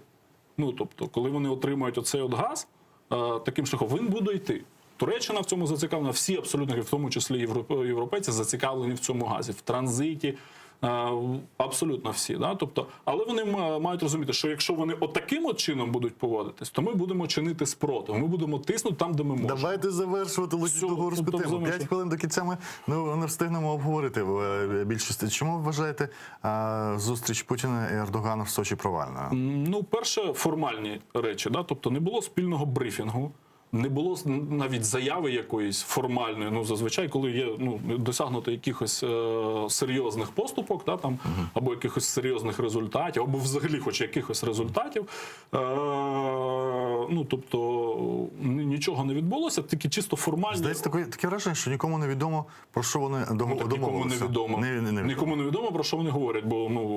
Ну тобто, коли вони отримають оцей от газ е, таким шляхом, він буде йти. Туреччина в цьому зацікавлена, всі абсолютно, в тому числі європе- європейці, зацікавлені в цьому газі, в транзиті. е, Абсолютно всі, да? тобто, але вони ма- мають розуміти, що якщо вони отаким от чином будуть поводитись, то ми будемо чинити спротив, ми будемо тиснути там, де ми можемо. Давайте завершувати логічну угорську тобто тему. завершуємо. П'ять хвилин до кінця ми ну, не встигнемо обговорити е, більшість. Чому ви вважаєте е, зустріч Путіна і Ердогана в Сочі провальною? Ну, перше, формальні речі, да? тобто не було спільного брифінгу, не було навіть заяви якоїсь формальної. Ну, зазвичай, коли є ну, досягнуто якихось е, серйозних поступок, да, там, або якихось серйозних результатів, або взагалі хоч якихось результатів. Е, ну, тобто, нічого не відбулося, тільки чисто формальні. Здається, таке, таке враження, що нікому не відомо, про що вони дого- Ну, так нікому не домовилися. відомо. Не, не, не відомо. Нікому не відомо, про що вони говорять, бо ну,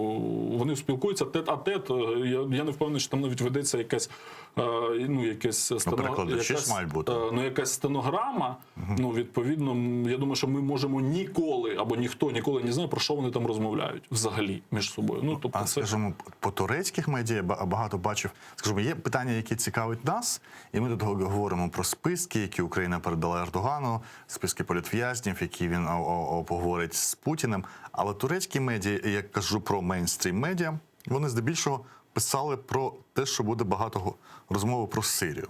вони спілкуються тет а тет. Е, Я, я не впевнений, що там навіть ведеться якась, е, ну, якесь стено... перекладачі ж якась, мають бути. е, ну, якась стенограма. Ну, відповідно, м, я думаю, що ми можемо ніколи, або ніхто ніколи не знає, про що вони там розмовляють взагалі між собою. Ну, тобто, А це... скажімо, по турецьких медіа я ба- багато бачив. Скажімо, є питання, які цікавить нас, і ми тут говоримо про списки, які Україна передала Ердогану, списки політв'язнів, які він о- о- обговорить з Путіним. Але турецькі медіа, і я кажу про мейнстрім медіа, вони здебільшого писали про те, що буде багато го- розмови про Сирію.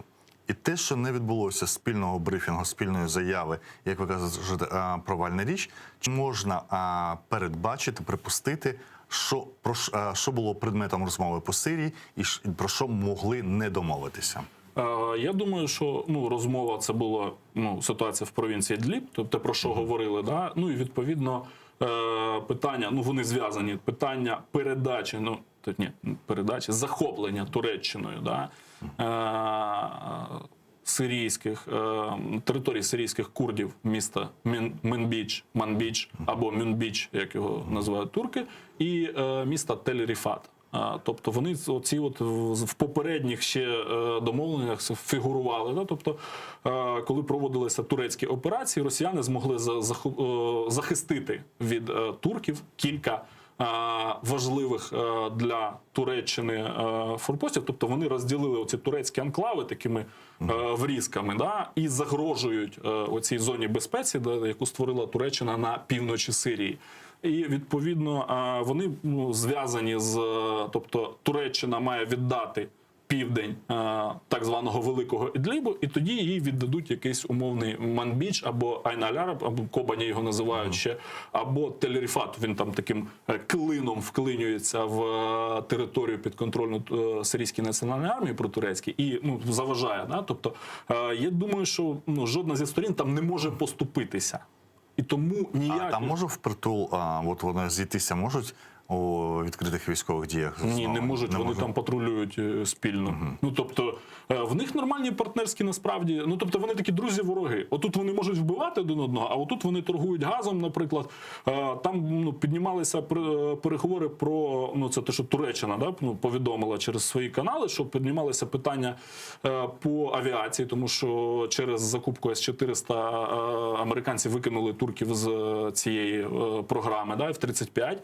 І те, що не відбулося спільного брифінгу, спільної заяви, як ви кажете, е, провальна річ, чи можна е, передбачити, припустити, що. Що про що було предметом розмови по Сирії і про що могли не домовитися? Я думаю, що ну, розмова це була ну, ситуація в провінції Ідліб, тобто про що говорили, да? Ну і відповідно е, питання, ну вони зв'язані, питання передачі, ну тут ні, передачі, захоплення Туреччиною, да? Е, сирійських е, територій сирійських курдів міста Менбіч, Манбіч або Мюнбіч, як його називають турки, і міста Тель-Ріфат. Тобто вони оці от в попередніх ще е, домовленнях фігурували. Да? Тобто, е, коли проводилися турецькі операції, росіяни змогли е, захистити від турків кілька важливих для Туреччини форпостів. Тобто вони розділили оці турецькі анклави такими врізками, да? і загрожують оцій зоні безпеці, яку створила Туреччина на півночі Сирії. І відповідно вони ну, зв'язані з, е, тобто Туреччина має віддати південь е, так званого Великого Ідлібу, і тоді їй віддадуть якийсь умовний Манбіч або Айн-Аль-Араб, або Кобані його називають ще, або Тель-Ріфат, він там таким е, клином вклинюється в територію підконтрольну сирійській національній армії протурецькій і ну, заважає. Да? Тобто я думаю, що ну, жодна зі сторін там не може поступитися. І тому ніяк... А там може впритул, а, от вони зійтися можуть у відкритих військових діях? Ні, не можуть, не вони можуть. там патрулюють е, спільно. Ну тобто е, в них нормальні партнерські насправді. Ну тобто вони такі друзі-вороги. Отут вони можуть вбивати один одного, а отут вони торгують газом, наприклад. Е, Там ну, піднімалися переговори про ну це те, що Туреччина да, ну, повідомила через свої канали, що піднімалися питання по авіації, тому що через закупку С-400 е, американці викинули турків з цієї програми, да, F-35,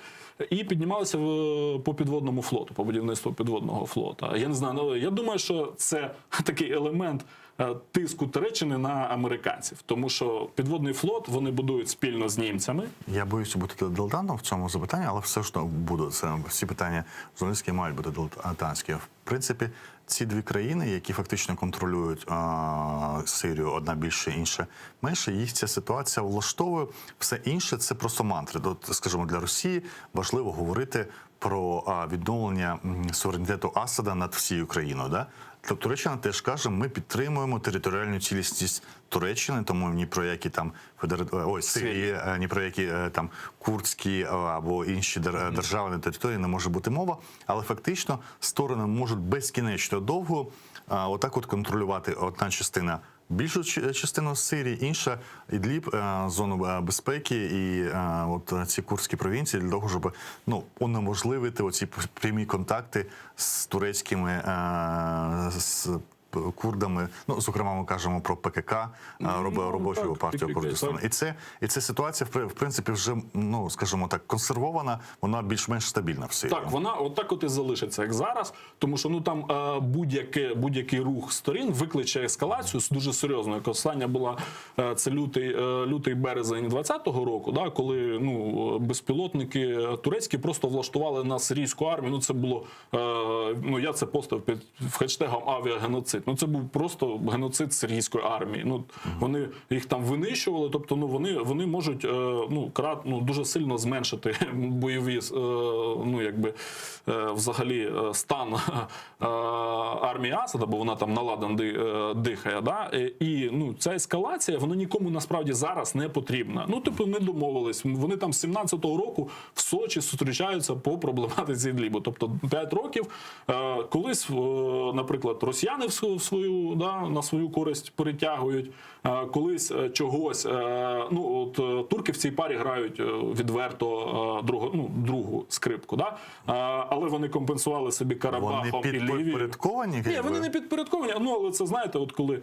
і піднімалися в, по підводному флоту, по будівництву підводного флота. Я не знаю, ну, я думаю, що це такий елемент е, тиску Туреччини на американців, тому що підводний флот вони будують спільно з німцями. Я боюся бути дилетантом в цьому запитанні, але все ж буду. Це всі питання журналістські мають бути дилетантські. В принципі, ці дві країни, які фактично контролюють а, Сирію, одна більше, інша менше, їх ця ситуація влаштовує. Все інше це просто мантри. От, скажімо, для Росії важливо говорити про відновлення суверенітету Асада над всією країною. Да? Тобто Туреччина теж каже, ми підтримуємо територіальну цілісність Туреччини, тому ні про які там федера... Ой, Сирії, е, ні про які е, там курдські е, або інші держави на території не може бути мова. Але фактично сторони можуть безкінечно довго отак от контролювати одна частина. Більшу частину Сирії, інша Ідліб, е, зону е, безпеки і е, от ці курдські провінції для того, щоб ну унеможливити оці прямі контакти з турецькими з курдами. Ну, зокрема, ми кажемо про ПКК, е, Ну, робочу так, партію Курдистану. І це і ця ситуація в принципі вже ну скажімо так, консервована, вона більш-менш стабільна в Сирії. Так, вона отак от і залишиться, як зараз, тому що ну там е, будь-яке, будь-який рух сторін викличе ескалацію дуже серйозно. Як остання була е, це лютий, е, лютий березень 20-го року, да, коли ну, безпілотники турецькі просто влаштували на сирійську армію. Ну це було ну я це постив під хештегом авіагеноцид. Ну це був просто геноцид сирійської армії. Ну вони їх там винищували, тобто ну вони, вони можуть е, ну, крат, ну, дуже сильно зменшити бойові, е, ну якби е, взагалі стан армії Асада, бо вона там на ладан дихає. Да? І ну, ця ескалація, вона нікому насправді зараз не потрібна. Ну, типу, не домовились. Вони там з 17-го року в Сочі зустрічаються по проблематиці Ідлібу. Тобто 5 років колись, наприклад, росіяни в свою, да, на свою користь перетягують, е, колись е, чогось. е, Ну, от турки в цій парі грають відверто другу, ну, другу скрипку. Да? Але вони компенсували собі Карабахом Вони і Лівією. підпорядковані? Ні, вони не підпорядковані, ну але це знаєте, от коли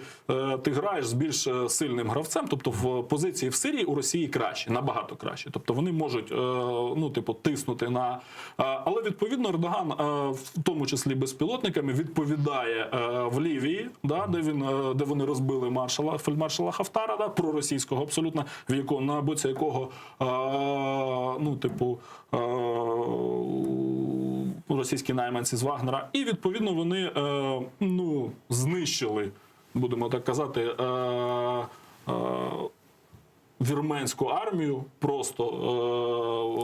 ти граєш з більш сильним гравцем, тобто в позиції в Сирії у Росії краще, набагато краще. Тобто вони можуть ну, типу, тиснути на. Але відповідно Ердоган, в тому числі безпілотниками, відповідає в Лівії, да, де він е, де вони розбили маршала фельдмаршала Хафтара, да, проросійського абсолютно, в якого на боці якого е, ну, типу, е, російські найманці з Вагнера, і відповідно вони ну, знищили, будемо так казати, е, е, вірменську армію просто е,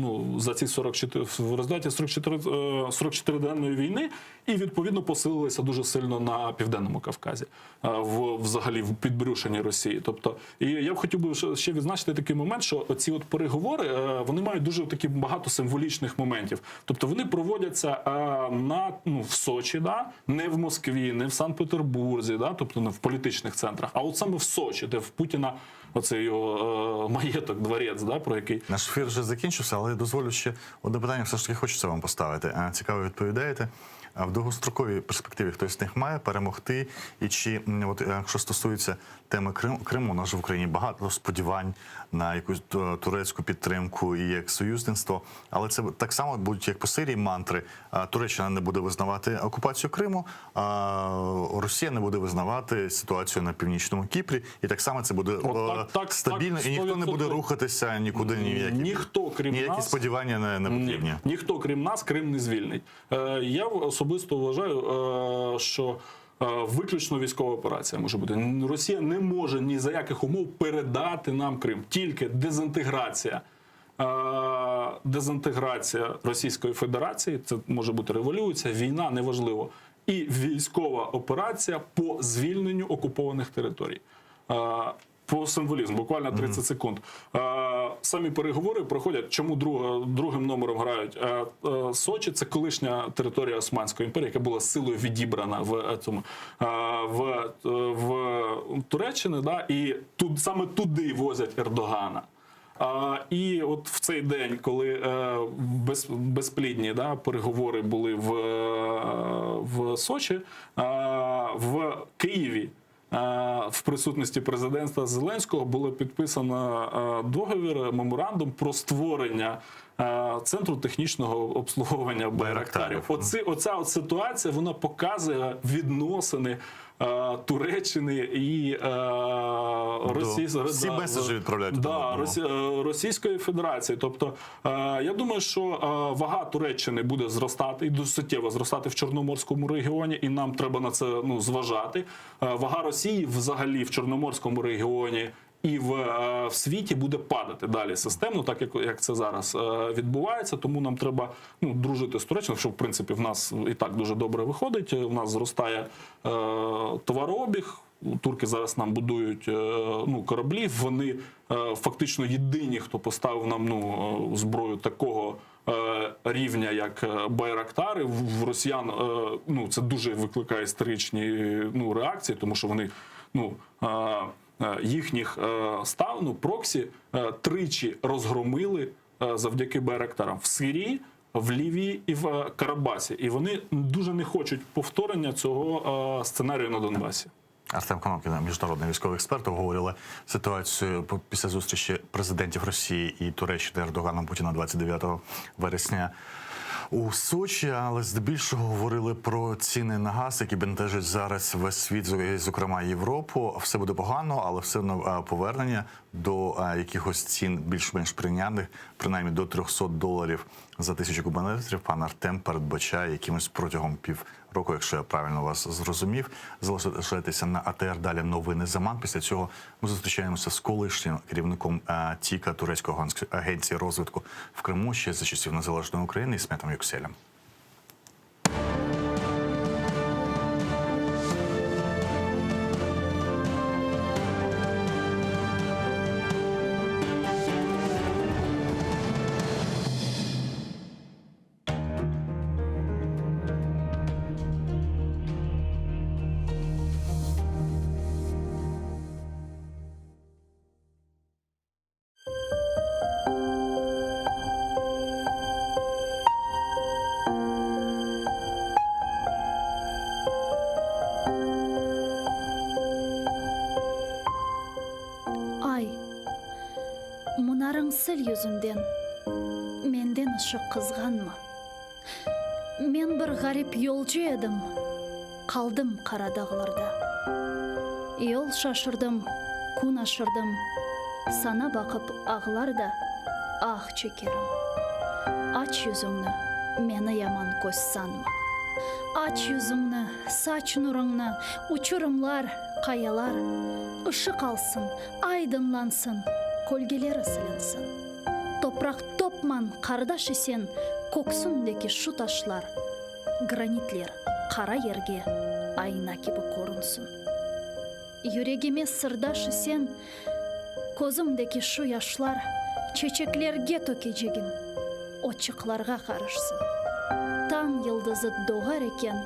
ну, за ці 44, в результаті 44, 44-денної війни і відповідно посилилися дуже сильно на південному Кавказі, е, в взагалі в підбрюшенні Росії. Тобто, і я б хотів би ще- ще відзначити такий момент, що оці от переговори е, вони мають дуже такі багато символічних моментів. Тобто вони проводяться е, на ну в Сочі, да не в Москві, не в Санкт-Петербурзі, да, тобто не в політичних центрах, а от саме в Сочі, де в Путіна оцей його е, маєток, дворець, да, про який Наш ефір вже закінчився, але я дозволю ще одне питання все ж таки хочеться вам поставити. Е, Цікаво відповідаєте. А В довгостроковій перспективі хтось з них має перемогти? І чи м, от е, якщо стосується теми Крим, Криму, у нас же в Україні багато сподівань на якусь е, турецьку підтримку і як союзництво, але це так само будуть як по Сирії мантри. А, Туреччина не буде визнавати окупацію Криму, а Росія не буде визнавати ситуацію на північному Кіпрі, і так само це буде От е, так, так, стабільно, так, і ніхто не буде 100%. рухатися нікуди ніякі. Ніхто, крім ніякі нас, сподівання не, не потрібні. Ні, ніхто, крім нас, Крим не звільнить. Е, я особисто вважаю, е, що е, виключно військова операція може бути. Росія не може ні за яких умов передати нам Крим. Тільки дезінтеграція. Е, Дезінтеграція Російської Федерації, це може бути революція, війна, неважливо, і військова операція по звільненню окупованих територій. Е, По символізму, буквально 30 секунд. Е, Самі переговори проходять. Чому друга, другим номером грають? Е, е, Сочі це колишня територія Османської імперії, яка була силою відібрана в е, цьому е, в, е, в Туреччини, да, і тут саме туди возять Ердогана. А, і от в цей день, коли е, без, безплідні да, переговори були в, е, в Сочі, е, в Києві. е, В присутності президента Зеленського було підписано е, договір, меморандум про створення е, центру технічного обслуговування байрактарів. Оці, оця от ситуація вона показує відносини е, Туреччини і е, Росії. Всі да, меседжі відправляють один да, одному. Росі... е, Російської Федерації. Тобто, е, я думаю, що е, вага Туреччини буде зростати і досить суттєво зростати в Чорноморському регіоні, і нам треба на це ну, зважати. Е, Вага Росії взагалі в Чорноморському регіоні. І в, е, в світі буде падати далі системно, так як, як це зараз е, відбувається. Тому нам треба ну, дружити з Туреччиною, що в принципі в нас і так дуже добре виходить. В нас зростає е, товарообіг. Турки зараз нам будують е, ну, кораблі. Вони е, фактично єдині, хто поставив нам ну, е, зброю такого е, рівня, як е, Байрактари. В в росіян е, ну, це дуже викликає істеричні е, ну, реакції, тому що вони ну, е, е, їхніх е, став, ну, проксі е, тричі розгромили е, завдяки Байрактарам в Сирії. В Лівії і в е, Карабасі, і вони дуже не хочуть повторення цього е, сценарію на Донбасі. Артем Конопкін, міжнародний військовий експерт, обговорили ситуацію по- після зустрічі президентів Росії і Туреччини Ердоганом Путіна 29 вересня у Сочі, але здебільшого говорили про ціни на газ, які бентежать зараз весь світ, зо- зокрема Європу. Все буде погано, але все одно е, повернення до е, якихось цін більш-менш прийнятних, принаймні до 300 доларів за тисячу кубометрів. Пан Артем передбачає якимось протягом півроку, якщо я правильно вас зрозумів. Залишайтеся на АТР. Далі новини Заман. Після цього ми зустрічаємося з колишнім керівником е, ТІКа Турецької агенції розвитку в Криму ще за часів незалежної України Ісметом Юкселем. Ay, munarıñ sil yüzünden, Menden ışıq qızğanma. Men bir ğarip yolcu edim, Qaldım qara dağlarda. Yol şaşırdım, kün aşırdım, Saña baqıp ağlar da, ah çekerim. Aç yüzüñni, meni yaman köz sanma. Aç yüzüñni, saç nurıñnı, Uçurımlar. Qayalar ışıq alsın, aydınlansın, Kölgeleri silinsin. Topraq topman qardaş isen, Köksündeki şu taşlar, Granitler qara yerge ayna kibi körünsin. Yüregime sırdaş isen, Közümdeki şu yaşlar Çeçeklerge tökecegim, Otçıqlarğa qarışsın. Tañ yıldızı doğar eken,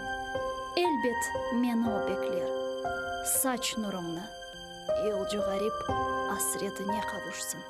Elbet meni o bekler. Saç nuruñnı, yolcu ğarip Asretine qavuşsın.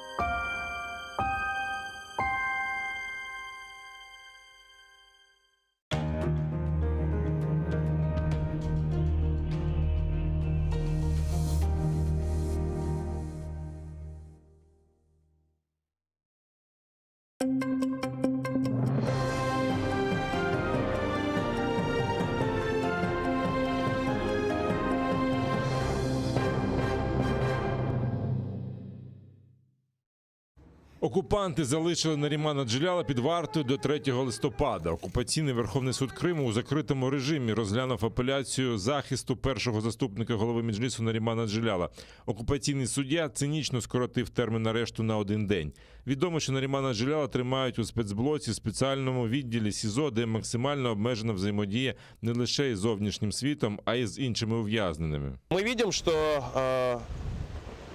Окупанти залишили Нарімана Джеляла під вартою до 3 листопада. Окупаційний Верховний суд Криму у закритому режимі розглянув апеляцію захисту першого заступника голови Меджлісу Нарімана Джеляла. Окупаційний суддя цинічно скоротив термін арешту на один день. Відомо, що Нарімана Джеляла тримають у спецблоці в спеціальному відділі СІЗО, де максимально обмежена взаємодія не лише із зовнішнім світом, а й з іншими ув'язненими. Мы видим, что э,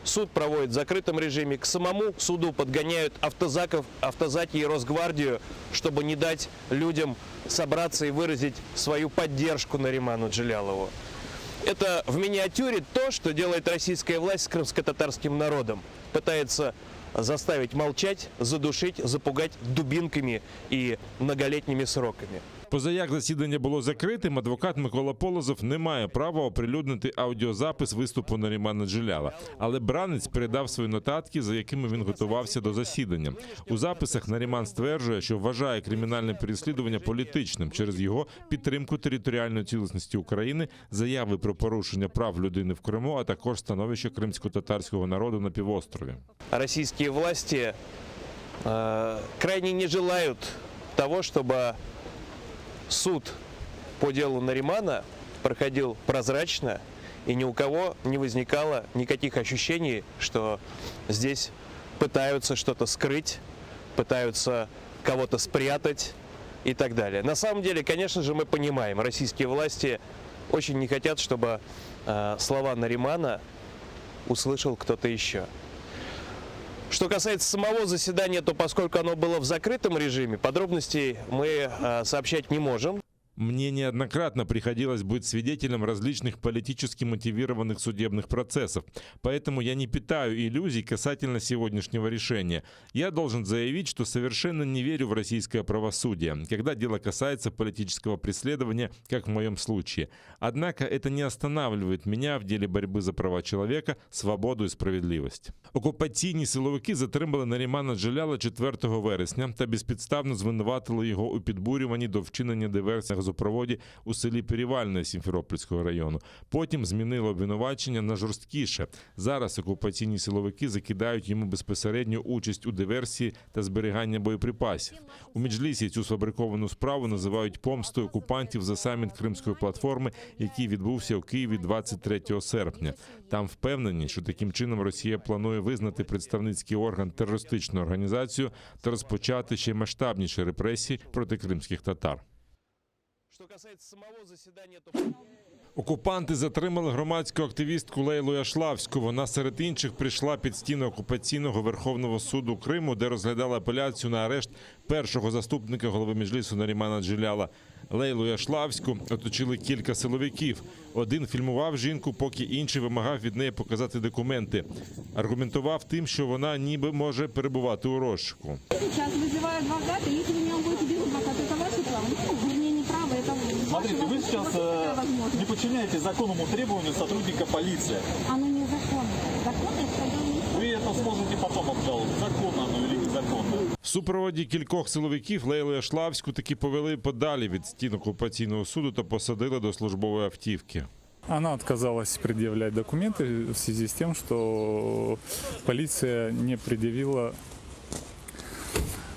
суд проводят в закрытом режиме. К самому суду подгоняют автозаков, автозаки и Росгвардию, чтобы не дать людям собраться и выразить свою поддержку Нариману Джелялову. Это в миниатюре то, что делает российская власть с крымско-татарским народом. Пытается заставить молчать, задушить, запугать дубинками и многолетними сроками. Позаяк засідання було закритим, адвокат Микола Полозов не має права оприлюднити аудіозапис виступу Нарімана Джеляла. Але бранець передав свої нотатки, за якими він готувався до засідання. У записах Наріман стверджує, що вважає кримінальне переслідування політичним через його підтримку територіальної цілісності України, заяви про порушення прав людини в Криму, а також становище кримськотатарського народу на півострові. Российские власти э, крайне не желают того, чтобы суд по делу Наримана проходил прозрачно и ни у кого не возникало никаких ощущений, что здесь пытаются что-то скрыть, пытаются кого-то спрятать и так далее. На самом деле, конечно же, мы понимаем, российские власти очень не хотят, чтобы э, слова Наримана услышал кто-то еще. Что касается самого заседания, то поскольку оно было в закрытом режиме, подробностей мы э, сообщать не можем. Мне неоднократно приходилось быть свидетелем различных политически мотивированных судебных процессов, поэтому я не питаю иллюзий касательно сегодняшнего решения. Я должен заявить, что совершенно не верю в российское правосудие, когда дело касается политического преследования, как в моем случае. Однако это не останавливает меня в деле борьбы за права человека, свободу и справедливость. Окупаційні силовики затримали Нарімана Джеляла 4 вересня та безпідставно звинуватили його у підбурюванні до вчинення диверсії на газопроводі у селі Перевальне Сімферопольського району. Потім змінили обвинувачення на жорсткіше. Зараз окупаційні силовики закидають йому безпосередню участь у диверсії та зберігання боєприпасів. У Меджлісі цю сфабриковану справу називають помстою окупантів за саміт Кримської платформи, який відбувся у Києві 23 серпня. Там впевнені, що таким чином Росія планує визнати представницький орган терористичною організацією та розпочати ще масштабніші репресії проти кримських татар. Что касается самого заседания, то... Окупанти затримали громадську активістку Лейлу Яшлавську. Вона серед інших прийшла під стіни окупаційного Верховного суду Криму, де розглядали апеляцію на арешт першого заступника голови Меджлісу Нарімана Джеляла. Лейлу Яшлавську оточили кілька силовиків. Один фільмував жінку, поки інший вимагав від неї показати документи. Аргументував тим, що вона ніби може перебувати у розшуку. Сейчас вызываю адвоката, если вы меня будете без адвоката, это ваше право. Ну, вернее, не право, это ваша Смотрите, вы возможность, сейчас у вас такая э, возможность. не подчиняетесь законному требованию сотрудника полиции. Оно незаконно. Закон это когда не Вы это сможете потом обжаловать, законно оно или незаконно. В супроводі кількох силовиків Лейлу Яшлавську таки повели подалі від стін окупаційного суду та посадили до службової автівки. Она отказалась предъявлять документы в связи с тем, что полиция не предъявила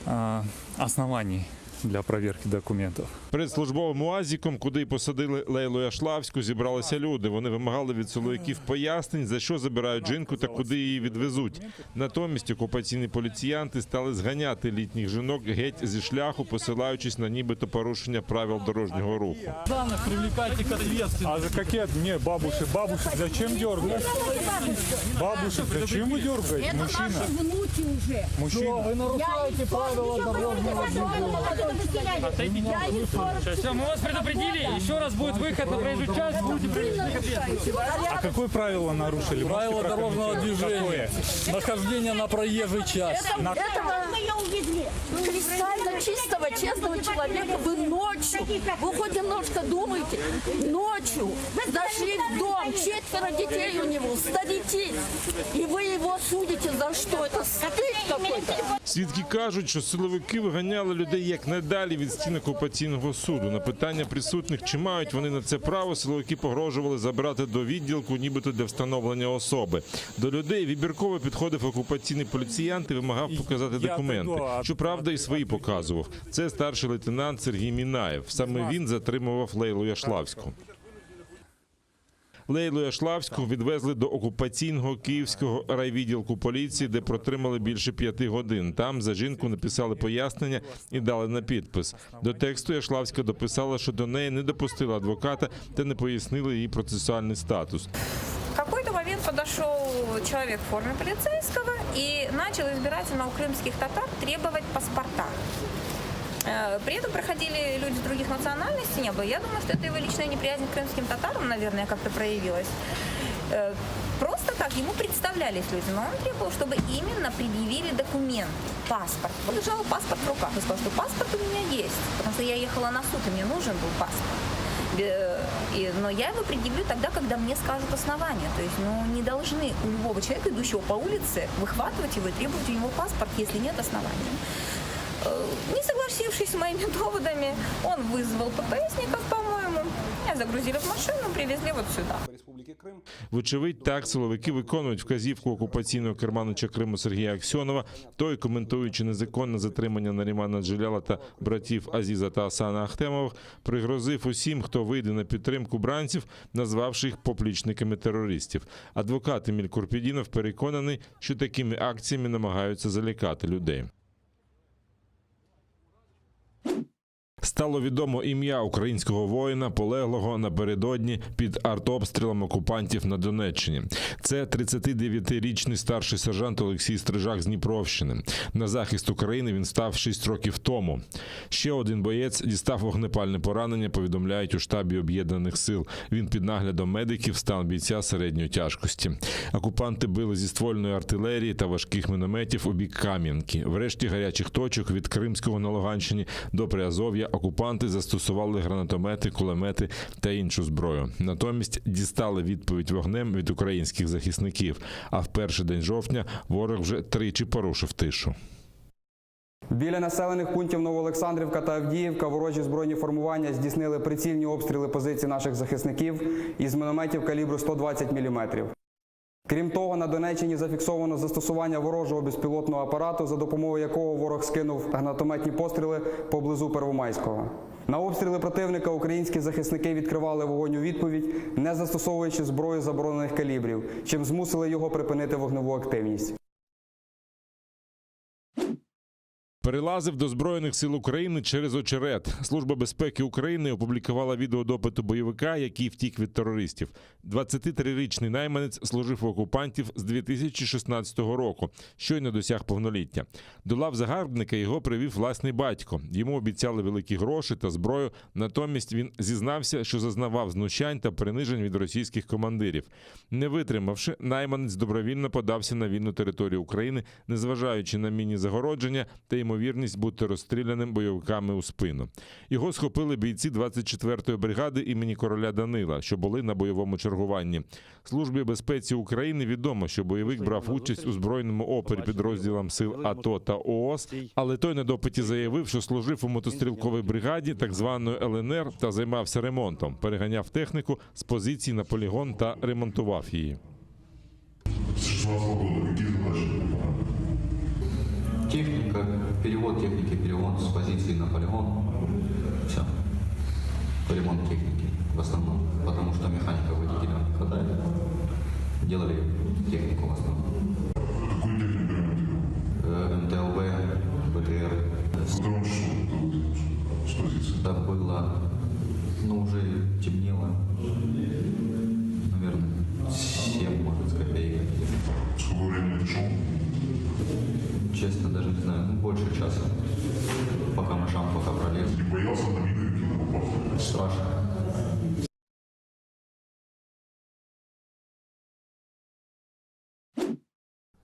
а, оснований. для проверки документов. Перед службовим уазіком, куди й посадили Лейлу Яшлавську, зібралися люди. Вони вимагали від силовиків пояснень, за що забирають жінку та куди її відвезуть. Натомість окупаційні поліціянти стали зганяти літніх жінок геть зі шляху, посилаючись на нібито порушення правил дорожнього руху. Данных привлекайте к ответственности. А за какие? Не, бабушек, бабушек зачем дергать? Бабушек зачем вы дергаете? Мужчина. внуки уже. Мужчина. Вы нарушаете правила дорожного движения. Все, мы вас предупредили. Еще раз будет выход на проезжую часть, будете привлечены к ответственности. А какое правило нарушили? Можете Правила дорожного прокомментировать? движения. Какое? Нахождение на проезжей части. Этого, этого ее увезли. Кристально чистого, честного человека вы ночью, вы хоть немножко думаете, ночью зашли в дом, четверо детей у него, старики, и вы его судите за что? Это стыд какой-то. Свідки кажуть, що силовики виганяли людей якнайдалі від стін окупаційного суду. На питання присутніх, чи мають вони на це право, силовики погрожували забрати до відділку, нібито для встановлення особи. До людей вибірково підходив окупаційний поліціянт і вимагав показати Я документи. піду, а- Щоправда, і свої показував. Це старший лейтенант Сергій Мінаєв. Саме він затримував Лейлу Яшлавську. Лейлу Яшлавську відвезли до окупаційного київського райвідділку поліції, де протримали більше п'яти годин. Там за жінку написали пояснення і дали на підпис. До тексту Яшлавська дописала, що до неї не допустили адвоката та не пояснили її процесуальний статус. В какой-то момент подошел человек в форме полицейского и начал избирательно у крымских татар требовать паспорта. Э, При этом проходили люди других национальностей, не было. Я думаю, что это его личная неприязнь к крымским татарам, наверное, как-то проявилась. Э, Просто так ему представлялись люди, но он требовал, чтобы именно предъявили документ, паспорт. Он держал паспорт в руках и сказал, что паспорт у меня есть, потому что я ехала на суд, и мне нужен был паспорт. Э, и- но я его предъявлю тогда, когда мне скажут основания. То есть, ну, не должны у любого человека, идущего по улице, выхватывать его и требовать у него паспорт, если нет основания. Э, Не согласившись с моими доводами, он вызвал ППСников, по-моему, меня загрузили в машину, привезли вот сюда. Вочевидь, так силовики виконують вказівку окупаційного керманича Криму Сергія Аксьонова. Той, коментуючи незаконне затримання Нарімана Джеляла та братів Азіза та Асана Ахтемових, пригрозив усім, хто вийде на підтримку бранців, назвавши їх поплічниками терористів. Адвокат Еміль Курпідінов переконаний, що такими акціями намагаються залякати людей. Стало відомо ім'я українського воїна, полеглого напередодні під артобстрілом окупантів на Донеччині. Це 39-річний старший сержант Олексій Стрижак з Дніпровщини. На захист України він став 6 років тому. Ще один боєць дістав вогнепальне поранення, повідомляють у штабі об'єднаних сил. Він під наглядом медиків стан бійця середньої тяжкості. Окупанти били зі ствольної артилерії та важких мінометів у бік Кам'янки. Врешті гарячих точок від Кримського на Луганщині до Приазов'я окупанти застосували гранатомети, кулемети та іншу зброю. Натомість дістали відповідь вогнем від українських захисників. А в перший день жовтня ворог вже тричі порушив тишу. Біля населених пунктів Новоолександрівка та Авдіївка ворожі збройні формування здійснили прицільні обстріли позицій наших захисників із мінометів калібру 120 мм. Крім того, на Донеччині зафіксовано застосування ворожого безпілотного апарату, за допомогою якого ворог скинув гранатометні постріли поблизу Первомайського. На обстріли противника українські захисники відкривали вогонь у відповідь, не застосовуючи зброю заборонених калібрів, чим змусили його припинити вогневу активність. Перелазив до Збройних сил України через очерет. Служба безпеки України опублікувала відео допиту бойовика, який втік від терористів. 23-річний найманець служив у окупантів з 2016 року, щойно досяг повноліття. До лав загарбника його привів власний батько. Йому обіцяли великі гроші та зброю. Натомість він зізнався, що зазнавав знущань та принижень від російських командирів. Не витримавши, найманець добровільно подався на вільну територію України, незважаючи на міні-загородження та ймовірність бути розстріляним бойовиками у спину. Його схопили бійці 24-ї бригади імені короля Данила, що були на бойовому чергуванні. Службі безпеці України відомо, що бойовик брав участь у збройному опорі підрозділам сил АТО та ООС, але той на допиті заявив, що служив у мотострілковій бригаді, так званої ЛНР, та займався ремонтом, переганяв техніку з позицій на полігон та ремонтував її. С 16 года какие задачи? Техника. Перевод техники, перевод с позиции на полигон. Все. Ремонт техники в основном, потому что механика водителя не хватает. Делали технику в основном. Какую технику ремонтировали? Э, МТЛБ, БТР. В котором часу ты выдвинулся с позиции? Это было, ну, уже темнело. Наверное, 7, может, с копейкой. Сколько времени ты шел? Честно, даже не знаю, ну, больше часа. По камышам, пока пролез. Не боялся на мины какие-то попасть? Страшно.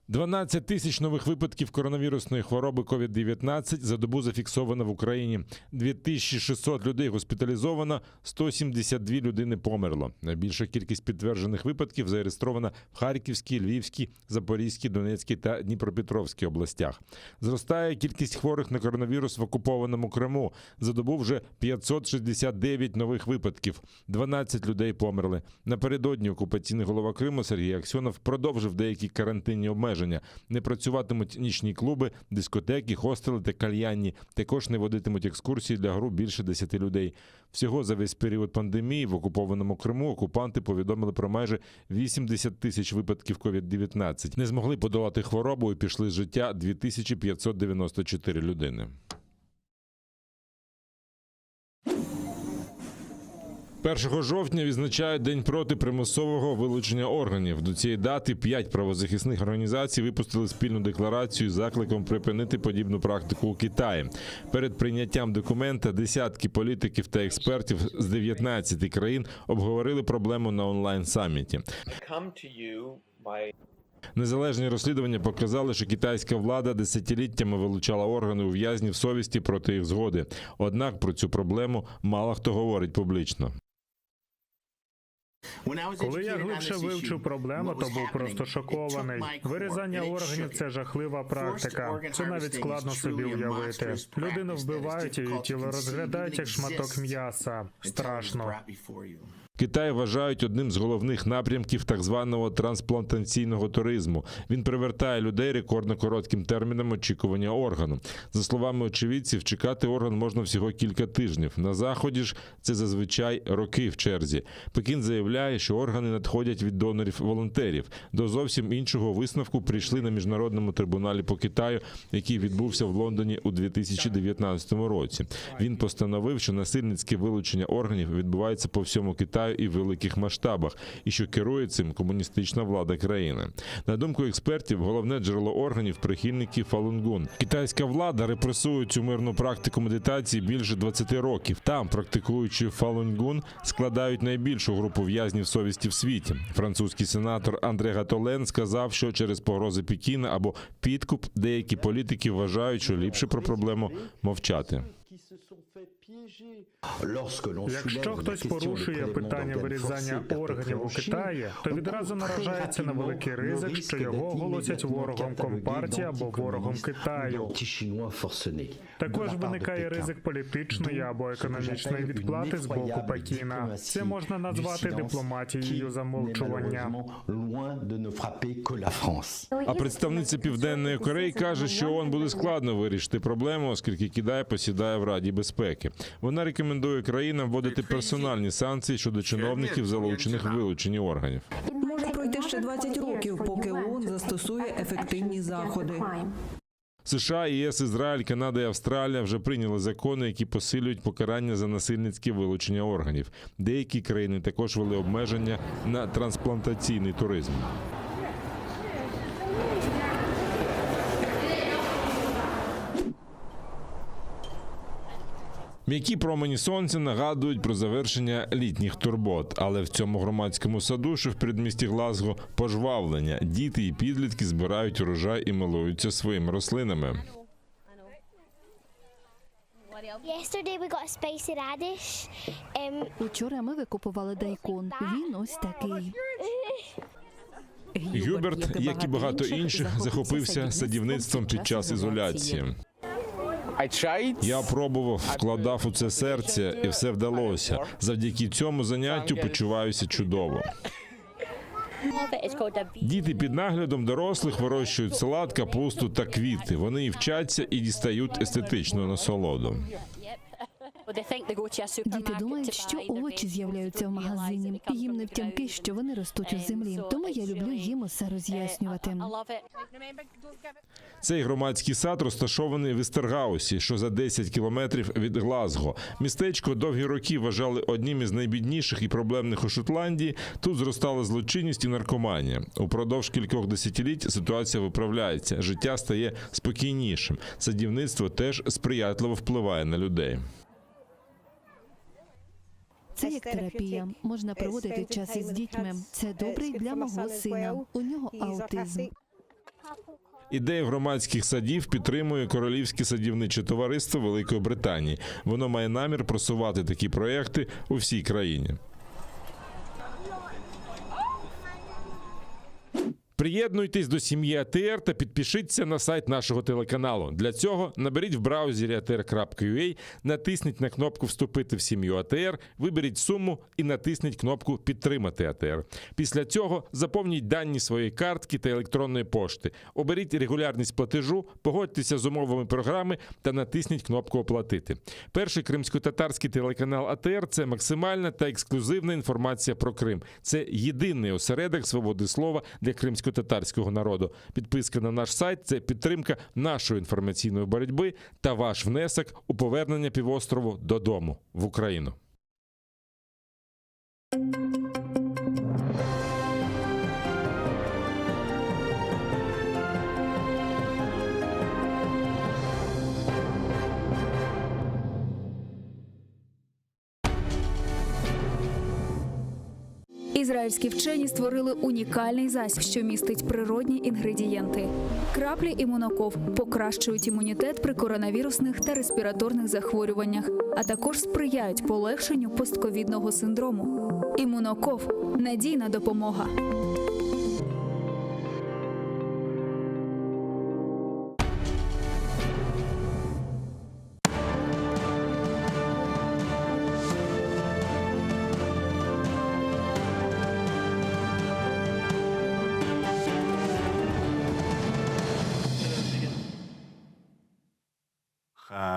«12 тисяч нових випадків коронавірусної хвороби COVID-19 за добу зафіксовано в Україні. 2600 людей госпіталізовано, 172 людини померло. Найбільша кількість підтверджених випадків зареєстрована в Харківській, Львівській, Запорізькій, Донецькій та Дніпропетровській областях. Зростає кількість хворих на коронавірус в окупованому Криму. За добу вже 569 нових випадків. 12 людей померли. Напередодні окупаційний голова Криму Сергій Аксьонов продовжив деякі карантинні обмеження. Не працюватимуть нічні клуби, дискотеки, хостели та кальянні. Також не водитимуть екскурсії для груп більше 10 людей. Всього за весь період пандемії в окупованому Криму окупанти повідомили про майже 80 тисяч випадків COVID-19. Не змогли подолати хворобу і пішли з життя 2594 людини. 1 жовтня відзначають День проти примусового вилучення органів. До цієї дати п'ять правозахисних організацій випустили спільну декларацію з закликом припинити подібну практику у Китаї. Перед прийняттям документа десятки політиків та експертів з 19 країн обговорили проблему на онлайн-саміті. Незалежні розслідування показали, що китайська влада десятиліттями вилучала органи у в'язнів совісті проти їх згоди. Однак про цю проблему мало хто говорить публічно. Коли я глибше вивчив проблему, то був просто шокований. Вирізання органів це жахлива практика. Це навіть складно собі уявити. Людину вбивають і її тіло розглядають як шматок м'яса. Страшно. Китай вважають одним з головних напрямків так званого трансплантаційного туризму. Він привертає людей рекордно коротким терміном очікування органу. За словами очевидців, чекати орган можна всього кілька тижнів. На заході ж це зазвичай роки в черзі. Пекін заявляє, що органи надходять від донорів-волонтерів. До зовсім іншого висновку прийшли на міжнародному трибуналі по Китаю, який відбувся в Лондоні у 2019 році. Він постановив, що насильницьке вилучення органів відбувається по всьому Китаю і в великих масштабах, і що керує цим комуністична влада країни. На думку експертів, головне джерело органів прихильники Фалунгун. Китайська влада репресує цю мирну практику медитації більше 20 років. Там, практикуючи Фалунгун, складають найбільшу групу в'язнів совісті в світі. Французький сенатор Андре Гатолен сказав, що через погрози Пекіна або підкуп деякі політики вважають, що ліпше про проблему мовчати. Якщо хтось порушує питання вирізання органів у Китаї, то відразу наражається на великий ризик, що його оголосять ворогом компартії або ворогом Китаю. Також виникає ризик політичної або економічної відплати з боку Пекіна. Це можна назвати дипломатією замовчування. А представниця Південної Кореї каже, що ООН буде складно вирішити проблему, оскільки Китай посідає в Раді безпеки. Вона рекомендує країнам вводити персональні санкції щодо чиновників, залучених в вилученні органів. Може пройти ще 20 років, поки ООН застосує ефективні заходи. США, ЄС, Ізраїль, Канада і Австралія вже прийняли закони, які посилюють покарання за насильницьке вилучення органів. Деякі країни також ввели обмеження на трансплантаційний туризм. М'які промені сонця нагадують про завершення літніх турбот, але в цьому громадському саду, що в передмісті Глазго, пожвавлення. Діти і підлітки збирають урожай і милуються своїми рослинами. Yesterday we got a spicy radish. Um, Учора ми викопували дайкон. Він ось такий. Гюберт, як і багато інших, захопився садівництвом під час ізоляції. Я пробував, вкладав у це серце, і все вдалося. Завдяки цьому заняттю почуваюся чудово. Діти під наглядом дорослих вирощують салат, капусту та квіти. Вони і вчаться, і дістають естетичну насолоду. Діти думають, що овочі з'являються в магазині. Їм не втямки, що вони ростуть у землі. Тому я люблю їм усе роз'яснювати. Цей громадський сад розташований в Істергаусі, що за 10 кілометрів від Глазго. Містечко довгі роки вважали одним із найбідніших і проблемних у Шотландії. Тут зростала злочинність і наркоманія. Упродовж кількох десятиліть ситуація виправляється, життя стає спокійнішим. Садівництво теж сприятливо впливає на людей. Це як терапія. Можна проводити час із дітьми. Це добре й для мого сина. У нього аутизм. Ідею громадських садів підтримує Королівське садівниче товариство Великої Британії. Воно має намір просувати такі проекти у всій країні. Приєднуйтесь до сім'ї АТР та підпишіться на сайт нашого телеканалу. Для цього наберіть в браузері atr.ua, натисніть на кнопку Вступити в сім'ю АТР, виберіть суму і натисніть кнопку Підтримати АТР. Після цього заповніть дані своєї картки та електронної пошти. Оберіть регулярність платежу, погодьтеся з умовами програми та натисніть кнопку Оплатити. Перший кримсько-татарський телеканал АТР це максимальна та ексклюзивна інформація про Крим. Це єдиний осередок свободи слова для кримсько-татарського народу. Підписка на наш сайт це підтримка нашої інформаційної боротьби та ваш внесок у повернення півострову додому в Україну. Ізраїльські вчені створили унікальний засіб, що містить природні інгредієнти. Краплі імуноков покращують імунітет при коронавірусних та респіраторних захворюваннях, а також сприяють полегшенню постковідного синдрому. Імуноков надійна допомога.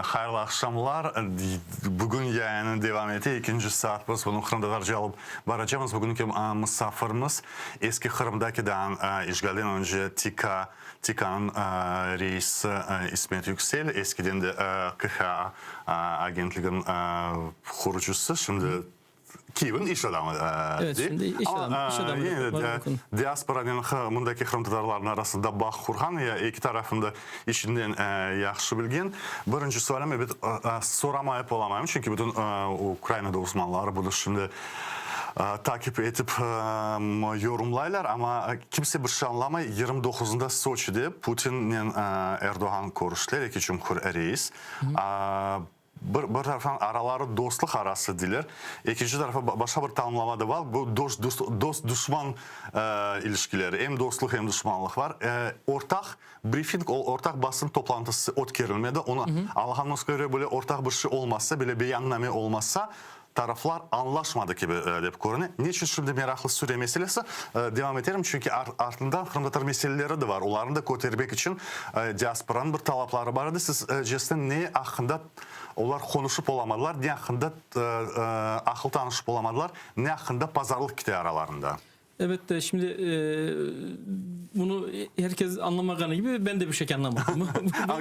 Hayırlı aqşamlar. Bugün yayını devam ete. Ekinci saat biz bunı qırımtatarca alıp baracaqmız. Bugünki musafirimiz Eski Qırımdaki daa işğalden önce TİKA, TİKAnıñ reisi İsmet Yüksel, eskiden de KHA agentliginiñ qurucısı, şimdi Kiyevniñ iş adamı Evet, şimdi iş adamı, iş adamı Yine de diasporanen mındaki qırımtatarlarnıñ arasında bağ qurğan, ya eki tarafını da içinden yahşı bilgen. Birinci sualim, ebet, soramayıp olamayım, çünki bütün Ukrainada uzmanları bunı şimdi takip etip yorumlaylar, amma kimse bir şey añlamay. 29-nda Soçide Putinnen Erdoğan körüştiler, eki cumhur reis. Bir, bir taraftan araları dostluq arası deyler, ekinci tarafa başqa bir tanımlama da bar, bu dost, dost, duşman ilişkileri, em dostluq, em duşmanlıq var. Ortaq brifing, ortaq basın toplantısı ötkerilmedi, onı alğanımız köre bile ortaq bir şey olmasa bile, beyanname olmasa, taraflar añlaşmadı kibi dep körüne. Ne içün şimdi meraqlı Suriye meselesi? Devam eterim, çünki artından qırımtatar meseleleri de var, olarnı da kötermek içün diasporanıñ bir talapları bar edi. Sizcesine ne aqqında olar qonuşıp olamadılar, ne aqqında aqıl tanışıp olamadılar, ne aqqında pazarlıq kete aralarında? Elbette, şimdi bunı herkes añlamağanı kibi, ben de bir şey añlamadım.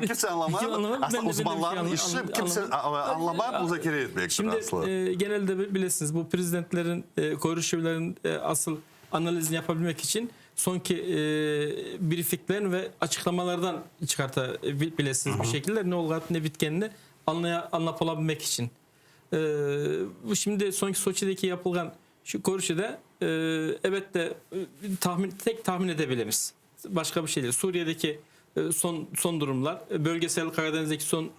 Kimse añlamadı. Aslında uzmanlarnıñ işi kimse añlamayıp muzakere etmektir aslı. Şimdi genelde bilesiñiz, bu prezidentlerin körüşüvlerin asıl analizini yapabilmek içün soñki brifiklerin ve açıqlamalardan çıqarta bilesiñiz bir şekilde ne olğanı, ne bitkenini añlap olabilmek içün. Şimdi soñki Soçideki yapılğan Şu körüşüde, elbette, tahmin, tek tahmin edebilemiz. Başqa bir şey değil. Suriyedeki son son durumlar, bölgesel Karadeniz'deki son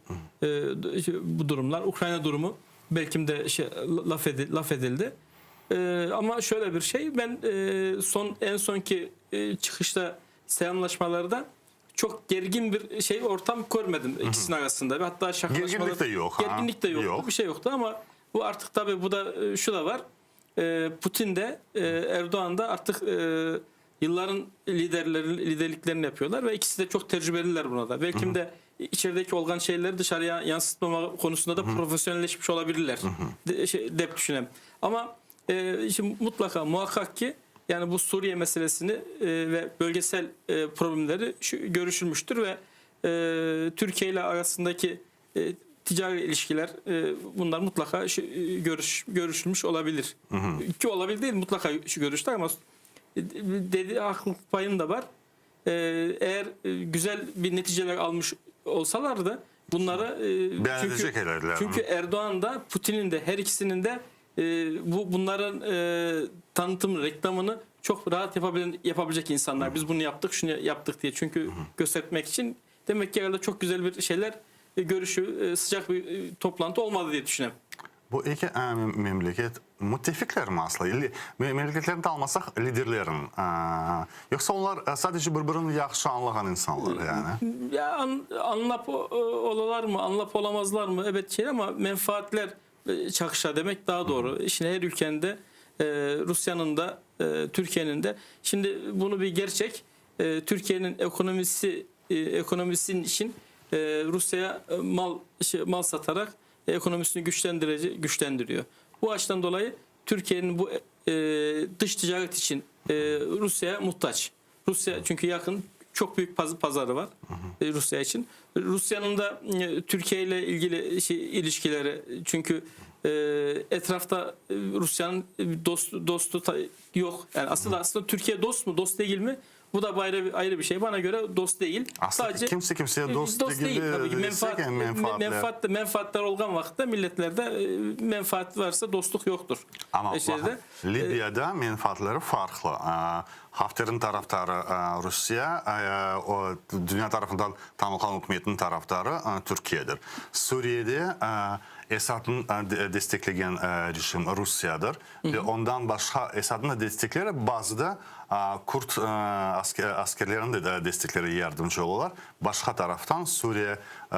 bu durumlar, Ukrayna durumu belkim de şey, laf, edil, laf edildi. Ama şöyle bir şey, ben son en sonki çıkışta selamlaşmalarda çok gergin bir şey ortam görmedim ikisinin arasında. Hatta şakalaşmalar... Gerginlik de yok. Gerginlik de yoktu, yok. bir şey yoktu ama bu artık tabii bu da şu da var. e, Putin de e, Erdoğan da artık e, yılların liderleri liderliklerini yapıyorlar ve ikisi de çok tecrübeliler buna da. Belki de içerideki olan şeyleri dışarıya yansıtmama konusunda da profesyonelleşmiş olabilirler. De, şey, dep düşünem. Ama e, şimdi mutlaka muhakkak ki yani bu Suriye meselesini e, ve bölgesel e, problemleri şu, görüşülmüştür ve e, Türkiye ile arasındaki e, ticari ilişkiler e, bunlar mutlaka şu, e, görüş görüşülmüş olabilir. Ki olabilir değil mutlaka şu görüşler ama e, dedi haklılık payım da var. E, eğer e, güzel bir neticeler almış olsalardı bunlara e, Beyan çünkü, edecek herhalde. çünkü Erdoğan da Putin'in de her ikisinin de e, bu bunların e, tanıtım reklamını çok rahat yapabilen yapabilecek insanlar. Biz bunu yaptık, şunu yaptık diye. Çünkü göstermek için demek ki herhalde çok güzel bir şeyler e, görüşü e, sıcak bir e, toplantı olmadı diye düşünüyorum. Bu eki e, memleket müttefikler mi aslı? Li- me- Memleketlerini de almasaq liderlerin. E, Yoqsa onlar e, sadece birbirini yahşı añlağan insanlar yani. Ya an, anlap o- olalar mı, anlap olamazlar mı? Evet şey ama menfaatler e, çakışa demek daha doğru. Şimdi her ülkende e, Rusya'nın da e, Türkiye'nin de şimdi bunu bir gerçek e, Türkiye'nin ekonomisi e, ekonomisinin için e, Rusya'ya e, mal şey, mal satarak ekonomisini güçlendirici güçlendiriyor. Bu açıdan dolayı Türkiye'nin bu e, dış ticaret için e, Rusya'ya muhtaç. Rusya çünkü yakın çok büyük paz- pazarı var e, Rusya için. Rusya'nın da e, Türkiye ile ilgili şey, ilişkileri çünkü e, etrafta e, Rusya'nın dost, dostu ta- yok. Yani aslında aslında Türkiye dost mu dost değil mi? Bu da ayrı bir, ayrı bir şey. Bana göre dost değil. Aslında kimse kimseye dost değil tabii ki. desek Menfaat, yani menfaatler. menfaat, menfaatler olgan vakitte milletlerde e, menfaat varsa dostluk yoktur. Ama E, şeyde, bakın, Libya'da menfaatleri farklı. E, Hafter'in taraftarı e, Rusya, e, o dünya tarafından tanılan hükümetin taraftarı e, Türkiye'dir. Suriye'de e, Esad'ın e, de- destekleyen e, rejim Rusya'dır. Ve ondan başka Esad'ın da destekleri bazı da e, Kürt e, asker, askerlerin de, de destekleri yardımcı olurlar. Başka taraftan Suriye e,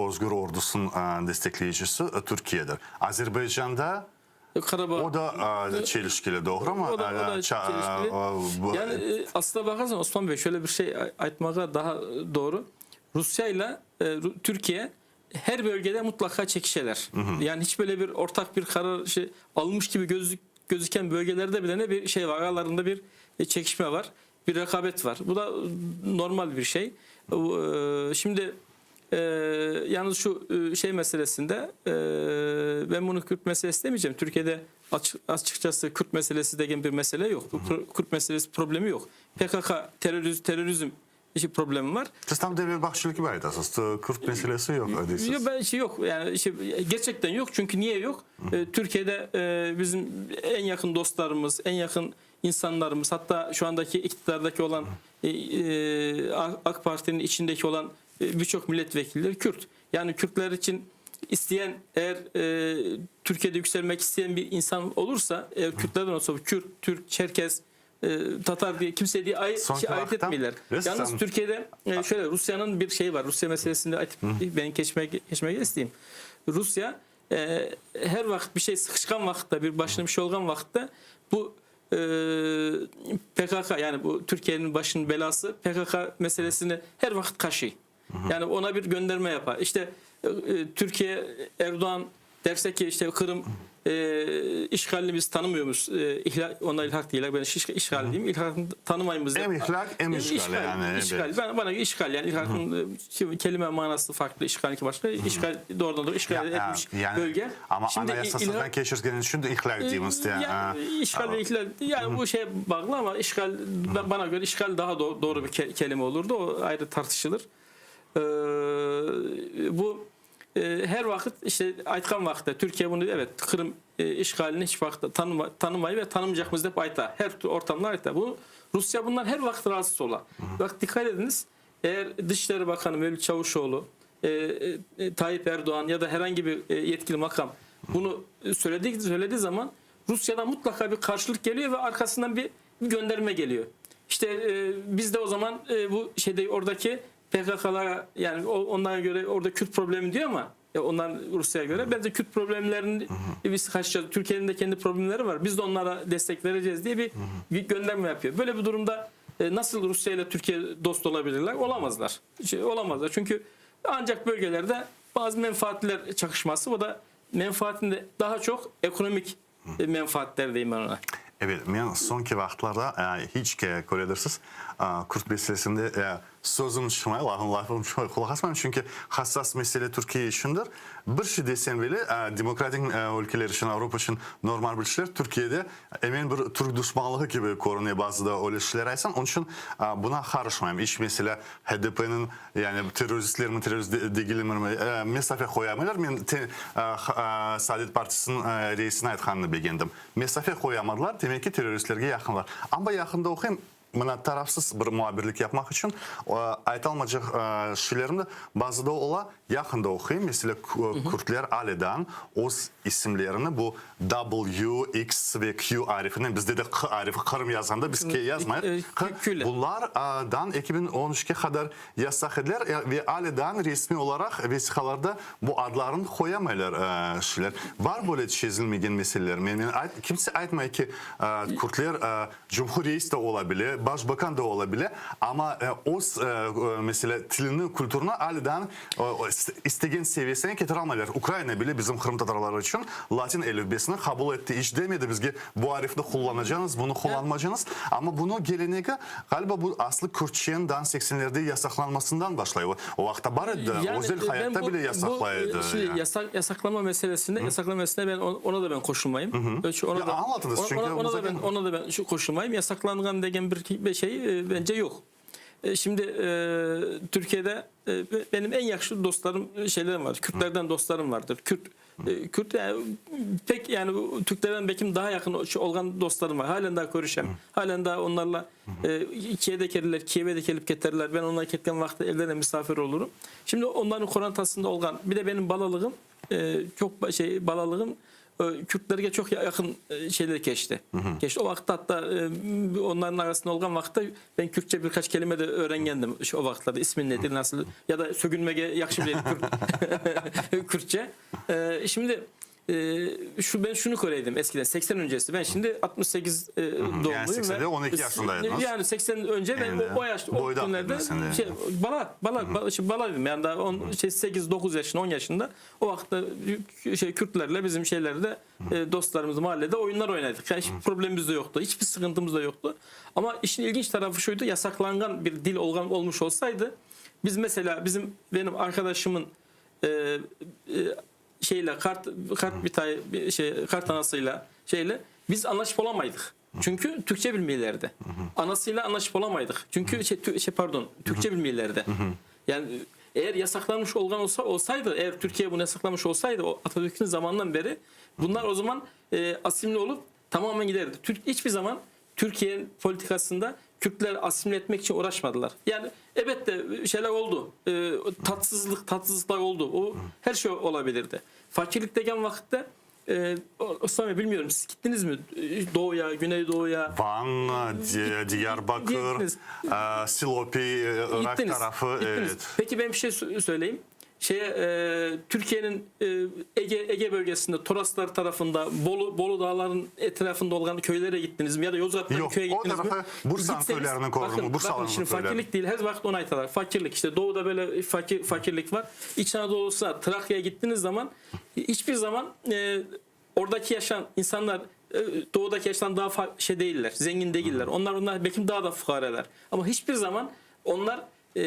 Özgür Ordusu'nun e, destekleyicisi e, Türkiye'dir. Azerbaycan'da Karabağ o da e, çelişkili doğru mu? O da, o da E, ça- çelişkili. e, bu- Yani e, aslına bakarsan Osman Bey şöyle bir şey aytmağa daha doğru. Rusya ile Türkiye her bölgede mutlaka çekişeler. Yani hiç böyle bir ortak bir karar şey almış gibi gözük, gözüken bölgelerde bile ne bir şey var. Aralarında bir e, çekişme var. Bir rekabet var. Bu da normal bir şey. E, Şimdi e, yalnız şu e, şey meselesinde e, ben bunu Kürt meselesi demeyeceğim. Türkiye'de açık, açıkçası Kürt meselesi degen bir mesele yok. Bu pro- Kürt meselesi problemi yok. PKK teröriz, terörizm işi problemi var. Siz tam Devlet Bahçeli gibi aytasız. Kürt meselesi yok deysiz. Yok, ben şey yok yani şey, gerçekten yok çünkü niye yok? E, Türkiye'de e, bizim en yakın dostlarımız, en yakın insanlarımız hatta şu andaki iktidardaki olan e, e, AK Parti'nin içindeki olan e, birçok milletvekilleri Kürt. Yani Kürtler için isteyen eğer e, Türkiye'de yükselmek isteyen bir insan olursa eğer Kürtlerden olsa bu Kürt, Türk, Çerkez, e, Tatar diye kimse diye ay, Son şey, ayırt vakta etmiyorlar. resmen- Yalnız Türkiye'de e, şöyle Rusya'nın bir şeyi var. Rusya meselesinde ayıp- ben geçmek geçmek isteyeyim. Rusya e, her vakit bir şey sıkışkan vakitte bir başına bir şey olgan vakitte bu e, PKK yani bu Türkiye'nin başının belası PKK meselesini her vakit kaşıy. Yani ona bir gönderme yapar. İşte e, e, Türkiye Erdoğan derse ki işte Kırım e, işgalini biz tanımıyoruz. E, ihlal, ona ilhak değil. Ben iş, işgal diyeyim. İlhakını tanımayımız. Hem ihlak hem işgal yani, İşgal. evet. Ben, bana işgal yani ilhakın e, şimdi kelime manası farklı. İşgalinki başka. İşgal doğrudan doğru işgal Ya, etmiş yani, bölge. Ama Şimdi anayasasından ilhak- keçirgen için de ihlal deyimiz. yani işgal ve ihlal yani bu şeye bağlı ama işgal bana göre işgal daha do- doğru bir ke- kelime olurdu. O ayrı tartışılır. Ee, bu e, her vakit işte aytkan vakitte Türkiye bunu evet Kırım e, işgalini hiç vakitte tanıma, tanımayı ve tanımayacak dep ayta. Her türlü ortamda ayta. Bu Rusya bundan her vakit rahatsız ola. Bak dikkat ediniz. Eğer Dışişleri Bakanı Mevlüt Çavuşoğlu, e, e, Tayyip Erdoğan ya da herhangi bir e, yetkili makam bunu söylediği, söylediği zaman Rusya'dan mutlaka bir karşılık geliyor ve arkasından bir, bir gönderme geliyor. İşte e, biz de o zaman e, bu şeyde oradaki PKK'lara yani o, onlara göre orada Kürt problemi diyor ama Onlar Rusya'ya göre. Bence Kürt problemlerini biz karşılayacağız. Türkiye'nin de kendi problemleri var. Biz de onlara destek vereceğiz diye bir, bir gönderme yapıyor. Böyle bir durumda e, nasıl Rusya ile Türkiye dost olabilirler? Olamazlar. Şey, olamazlar. Çünkü ancak bölgelerde bazı menfaatler çakışması o da menfaatinde daha çok ekonomik e, menfaatler diyeyim ben ona. Evet, men soñki vaqıtlarda hiç köredirsiz, kürt meselesinde sözüm çıqmay, lafım çıqmay, qulaq asmayım, çünki hassas mesele Türkiye içündir. Bir şey desem bile, demokratik ülkeler içün, Avropa içün normal bir şeyler, Türkiyede emen bir türk duşmanlığı kibi körüne bazıda öyle şeyler aytsam, onıñ içün buna qarışmayım. İç meselâ HDPniñ Yani terroristlermi, terrorist degillermi mesafe qoyamaylar. Men Saadet partisiniñ reisiniñ aytqanını begendim. Mesafe qoyamadılar, demek ki, terroristlerge yaqınlar. Amma yaqında oquyım, mına tarafsız bir muhabirlik yapmaq içün aytalmacaq şeylerim de bazıda ola. Yaqında oquyım, meselâ, kürtler alâ öz isimlerini bu W, X ve Q arifinen, bizde de Q arifi, Qırım yazğanda biz K yazmayıq, Q, bunlardan 2013-ke qadar yasaq ediler ve ale daa resmiy olaraq vesiqalarda bu adlarını qoyamaylar şeyler. Bar böyle çezilmegen meseleler. Men, men ayt, kimse aytmay ki, kürtler cumhurreis de ola bile, başbakan da ola bile, amma öz, meselâ, tilini, kültürüni ale daa İstegen seviyesine ketiralmaylar. Ukraina bile bizim qırımtatarlar içün latin elifbesini qabul etti. İç demedi bizge bu arifni qullanacañız, bunı qullanmacañız. Amma bunı gelenegi, ğaliba, bu aslı kürtçendan seksenlerde yasaqlanmasından başlay. O vaqıtta bar edi, özel hayatta bile yasaqlay edi. Şimdi yasaq, yasaqlama meselesinde, yasaqlama meselesinde ben ona da ben qoşulmayım. Ona da, Añlatıñız, çünki ona da ben, ona da ben qoşulmayım. Yasaqlanğan degen bir şey bence yoq. Şimdi Türkiye'de benim en yaxşı dostlarım şeylerim var. Kürtlerden dostlarım vardır. Kürt Kürt yani pek yani Türklerden belki daha yakın olğan dostlarım var. Halen daha görüşem. Halen daha onlarla e, Kiev'de gelirler, Kiev'e de gelip keterler. Ben onlar ketken vaqıtta evlerine misafir olurum. Şimdi onların korantasında olğan bir de benim balalığım e, çok şey balalığım Kürtlerge çoq yaqın şeyler keçti. Keçti. O vaqıtta hatta onların arasında olğan vaqıtta ben Kürtçe bir qaç kelime de öğrengendim o vaqıtlarda. İsmin nedir, nasıl ya da sögünmege yahşı bileyim Kürt, Kürtçe. Şimdi şu ben şunu köreydim eskiden 80 öncesi. Ben şimdi 68 doğumluyum. Yani 80'de 12 yaşındaydınız. Yani 80 önce ben o, o yaşta o günlerde şey, bala bala bala, şey, balaydım. Yani daha on, şey, 8 9 yaşında 10 yaşında o vaqıtta şey Kürtlerle bizim şeylerde e, dostlarımız mahallede oyunlar oynadık. Yani hiçbir problemimiz de yoktu. Hiçbir sıkıntımız da yoktu. Ama işin ilginç tarafı şuydu. Yasaklangan bir dil olgan olmuş olsaydı biz mesela bizim benim arkadaşımın e, e, şeyle kart kart bir tay bir şey kart anasıyla şeyle biz anlaşıp olamaydık. Çünkü Türkçe bilmiyorlardı. Anasıyla anlaşıp olamaydık. Çünkü şey, tü, şey pardon Türkçe bilmiyorlardı. Yani eğer yasaklanmış olgan olsa olsaydı, eğer Türkiye bunu yasaklamış olsaydı o Atatürk'ün zamanından beri bunlar o zaman e, asimile olup tamamen giderdi. Türk hiçbir zaman Türkiye politikasında Kürtler asimile etmek için uğraşmadılar. Yani evet de şeyler oldu. E, tatsızlık, tatsızlıklar oldu. O her şey olabilirdi. Fakirlik degen vakitte e, Osman Bey bilmiyorum siz gittiniz mi Doğu'ya, Güneydoğu'ya? Van, Diyarbakır, e, Silopi, Irak Gittiniz, tarafı. gittiniz. Evet. Peki ben bir şey söyleyeyim. Şeye e, Türkiye'nin e, Ege Ege bölgesinde Toroslar tarafında Bolu Bolu dağların etrafında olan köylere gittiniz mi ya da Yozgat'ta bir köye o gittiniz mi? tarafa Bursa'nın Gitseniz- köylerini korudum, Bakın, Bursa'nın bakın şimdi köylerini. fakirlik değil her vakit onu aytalar. Fakirlik işte doğuda böyle fakir fakirlik var. İç Anadolu'suna Trakya'ya gittiğiniz zaman hiçbir zaman e, oradaki yaşayan insanlar e, doğudaki yaşayan daha fa- şey değiller. Zengin değiller. Onlar onlar belki daha da fukareler. Ama hiçbir zaman onlar e,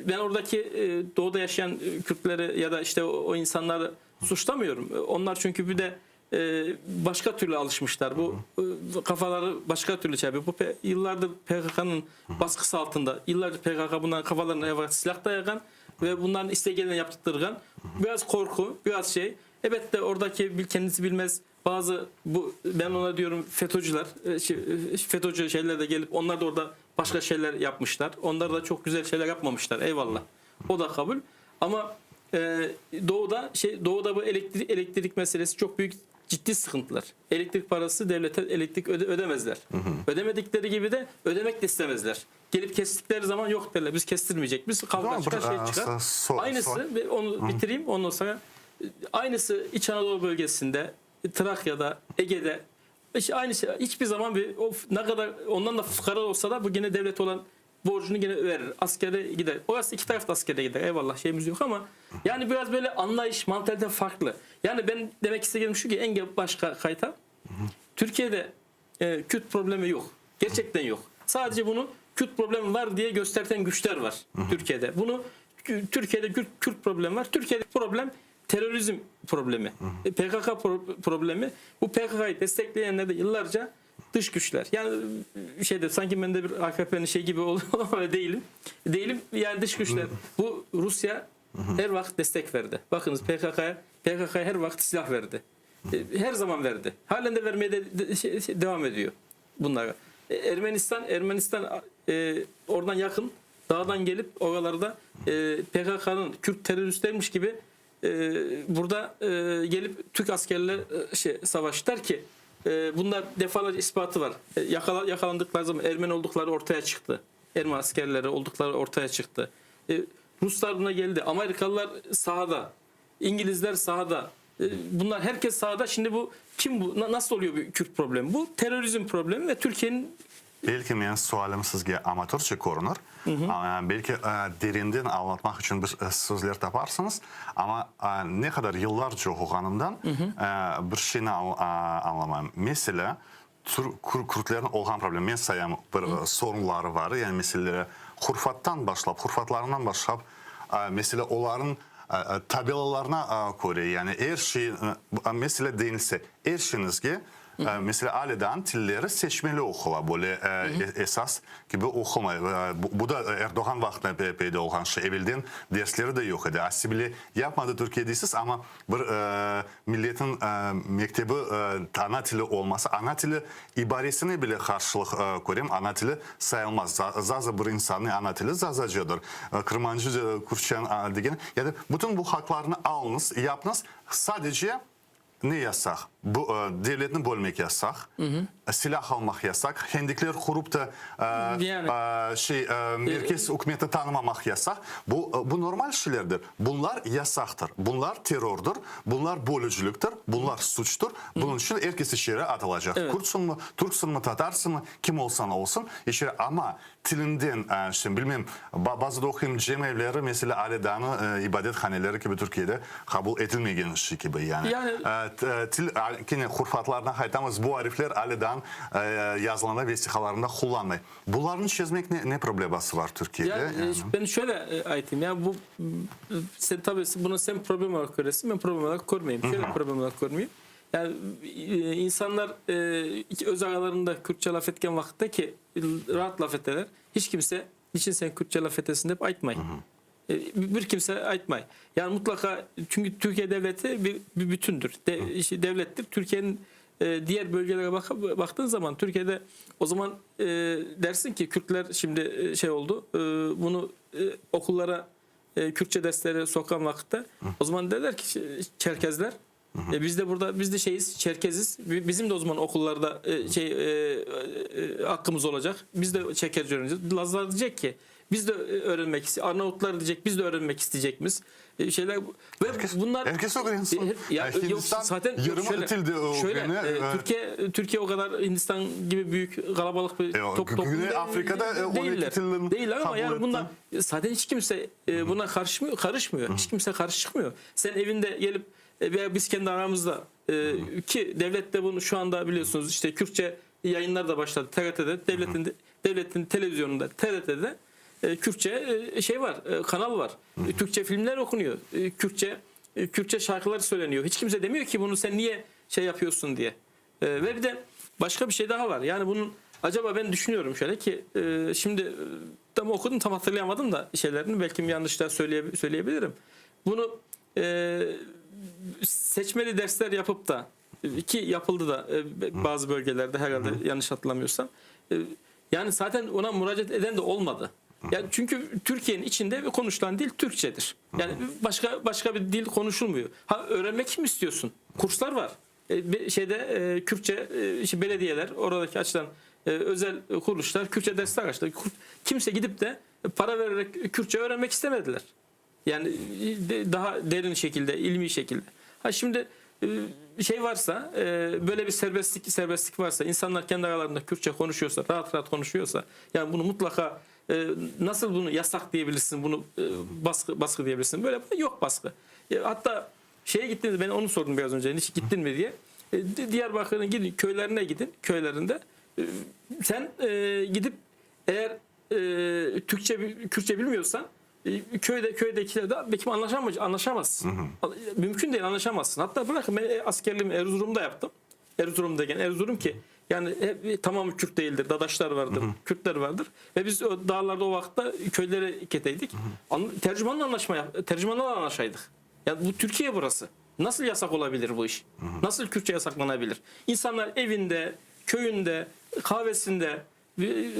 ben oradaki e, doğuda yaşayan e, Kürtleri ya da işte o, o insanları suçlamıyorum. E, Onlar çünkü bir de e, başka türlü alışmışlar. Bu e, kafaları başka türlü şey yapıyor. Bu P- yıllardır PKK'nın baskısı altında. Yıllardır PKK bunların kafalarına evvel silah dayayan ve bunların isteğiyle yaptırgan biraz korku, biraz şey. Evet de oradaki bil kendisi bilmez bazı bu ben ona diyorum FETÖ'cüler, e, şey, e, FETÖ'cü şeyler de gelip onlar da orada başka şeyler yapmışlar. Onlar da çok güzel şeyler yapmamışlar. Eyvallah. O da kabul. Ama e, doğuda şey doğuda bu elektrik elektrik meselesi çok büyük ciddi sıkıntılar. Elektrik parası devlete elektrik öde, ödemezler. Ödemedikleri gibi de ödemek de istemezler. Gelip kestikleri zaman yok derler. Biz kestirmeyecek. Biz kavga Tamam, çıkar, şey bir- çıkar. e, sor- Aynısı sor. ve onu bitireyim ondan sonra. Aynısı İç Anadolu bölgesinde, Trakya'da, Ege'de hiç aynı şey. Hiçbir zaman bir o ne kadar ondan da fukara olsa da bu gene devlet olan borcunu gene verir. Askere gider. Orası iki taraf da askere gider. Eyvallah şeyimiz yok ama yani biraz böyle anlayış, mantalite farklı. Yani ben demek istediğim şu ki en başka kayta Türkiye'de e, Kürt problemi yok. Gerçekten yok. Sadece bunu Kürt problemi var diye gösterten güçler var Türkiye'de. Bunu Türkiye'de Kürt, Kürt problemi var. Türkiye'de problem terörizm problemi. E, PKK pro- problemi. Bu PKK'yı destekleyenler de yıllarca dış güçler. Yani e, şeyde sanki ben de bir AKP'nin şey gibi oluyor ama değilim. Değilim. Yani dış güçler. Bu Rusya her vakit destek verdi. Bakınız PKK'ya PKK'ya her vakit silah verdi. E, Her zaman verdi. Halen de vermeye de, de- şey- şey- devam ediyor bunlara. E, Ermenistan Ermenistan e, oradan yakın dağdan gelip oralarda e, PKK'nın Kürt teröristlermiş gibi e, burada e, gelip Türk askerler e, şey savaştılar ki e, bunlar defalarca ispatı var. E, yakala, yakalandıkları zaman Ermeni oldukları ortaya çıktı. Ermeni askerleri oldukları ortaya çıktı. E, Ruslar buna geldi. Amerikalılar sahada. İngilizler sahada. E, Bunlar herkes sahada. Şimdi bu kim bu? Na- Nasıl oluyor bir Kürt problemi? Bu terörizm problemi ve Türkiye'nin Belki menim sualim sizge amatörce körünir, belki derinden añlatmaq içün bir sözler taparsıñız, amma ne qadar yıllarca oquğanımdan bir şeyni añlamayım. Meselâ, kürtlerniñ olğan problemi, men sayam, bir sorunları var, yani meseleleri hurfattan başlap, hurfatlarından başlap, meselâ, olarnıñ tabelalarına köre, yani er şey, meselâ, denilse, er şeyiñizge Meselâ, alâ tilleri seçmeli oqula, böyle esas kibi oqulmay. Bu da Erdoğan vaqtında peyda olğan şey, evelden dersleri de yoq edi. Asimile yapmadı Türkiye deysiz, amma bir milletin mektebi ana tili olmasa, ana tili ibaresine bile qarşılıq körem, ana tili sayılmaz. Zaza bir insannıñ ana tili zazacadır, kırmancı, kürtçe degen. Yani bütün bu haqlarnı alıñız, yapıñız, sadece Ne yasaq? Bu, devletni bölmek yasaq, silâh almaq yasaq, hendekler qurup da şey, merkez ükümetni tanımamaq yasaq. Bu, bu normal şeylerdir. Bunlar yasaqtır. Bunlar terrordır. Bunlar bölüciliktir. Bunlar suçtır. Bunıñ içün er kes içeri atılacaq. Kürtsünmi, türksünmi, tatarsınmı, kim olsañ olsun, içeri. Amma Tilinden, işte, bilmem, bazıda oquyım, cem evleri, meselâ, ale daanı ibadet haneleri kibi Türkiyede qabul etilmegen şey kibi, yani. Til, kene hurfatlarına qaytamız, bu arifler ale daan yazılanda, vesiqalarında qullanmay. Bularnı çezmek ne, ne probleması var Türkiyede? Yani, ben şöyle aytayım, yani bu, sen tabii bunu sen problem olarak köresiñ, men problem olarak körmeyim. Şöyle problem olarak körmeyim. Yani insanlar öz aralarında Kürtçe laf etken vaqıtta ki, raat laf eteler, hiç kimse niçin sen Kürtçe laf etesin dep aytmay. Bir kimse aytmay. Yani mutlaqa, çünki Türkiye devleti bir bir bütündür. De, devlettir. Türkiye'nin diğer bölgelere bak, baktığın zaman Türkiye'de o zaman dersin ki Kürtler şimdi şey oldu, bunu okullara Kürtçe dersleri sokan vaqıtta o zaman derler ki Çerkezler E biz de burada biz de şeyiz, Çerkeziz. Bizim de o zaman okullarda e, şey e, e, hakkımız olacak. Biz de Çerkezce öğreneceğiz. Lazlar diyecek ki biz de öğrenmek istiyoruz. Arnavutlar diyecek biz de öğrenmek isteyecekmiz. E, şeyler ve herkes, bunlar herkes öğrensin. Ya, Yani yok zaten yok, şöyle, tilde şöyle öğreni, e, Türkiye Türkiye o kadar Hindistan gibi büyük kalabalık bir E, top toplum Güney Afrika'da e, 12 değiller. tilin Değiller ama kabul yani etti. bunlar zaten hiç kimse e, buna karışmıyor, karışmıyor. Hiç kimse karşı çıkmıyor. Sen evinde gelip e, veya biz kendi aramızda e, ki devlet de bunu şu anda biliyorsunuz işte Kürtçe yayınlar da başladı TRT'de devletin devletin televizyonunda TRT'de e, Kürtçe e, şey var e, kanal var. E, Türkçe filmler okunuyor. E, Kürtçe e, Kürtçe şarkılar söyleniyor. Hiç kimse demiyor ki bunu sen niye şey yapıyorsun diye. E, ve bir de başka bir şey daha var. Yani bunun acaba ben düşünüyorum şöyle ki e, şimdi e, tam okudum tam hatırlayamadım da şeylerini belki yanlış da söyleye, söyleyebilirim. Bunu e, seçmeli dersler yapıp da ki yapıldı da e, bazı bölgelerde herhalde yanlış hatırlamıyorsam. E, yani zaten ona müracaat eden de olmadı. Yani çünkü Türkiye'nin içinde konuşulan dil Türkçedir. Yani başka başka bir dil konuşulmuyor. Ha öğrenmek mi istiyorsun? Kurslar var. E, şeyde e, Kürtçe e, işte belediyeler oradaki açılan e, özel kuruluşlar Kürtçe dersler açtı. Kimse gidip de para vererek Kürtçe öğrenmek istemediler. Yani daha derin şekilde, ilmi şekilde. Ha şimdi şey varsa, böyle bir serbestlik serbestlik varsa, insanlar kendi aralarında Kürtçe konuşuyorsa, rahat rahat konuşuyorsa, yani bunu mutlaka nasıl bunu yasak diyebilirsin, bunu baskı baskı diyebilirsin. Böyle yok baskı. Hatta şeye gittiniz, ben onu sordum biraz önce, hiç gittin mi diye. Diyarbakır'ın gidin, köylerine gidin, köylerinde. Sen gidip eğer Türkçe Kürtçe bilmiyorsan köyde köydekiler de belki anlaşamaz, anlaşamazsın. Mümkün değil anlaşamazsın. Hatta bırakın ben askerliğimi Erzurum'da yaptım. Erzurum'dayken Erzurum ki yani hep, tamamı Kürt değildir. Dadaşlar vardır, Kürtler vardır. Ve biz o dağlarda o vakitte köylere keteydik. An, tercümanla anlaşma tercümanla anlaşaydık. Yani bu Türkiye burası. Nasıl yasak olabilir bu iş? Nasıl Kürtçe yasaklanabilir? İnsanlar evinde, köyünde, kahvesinde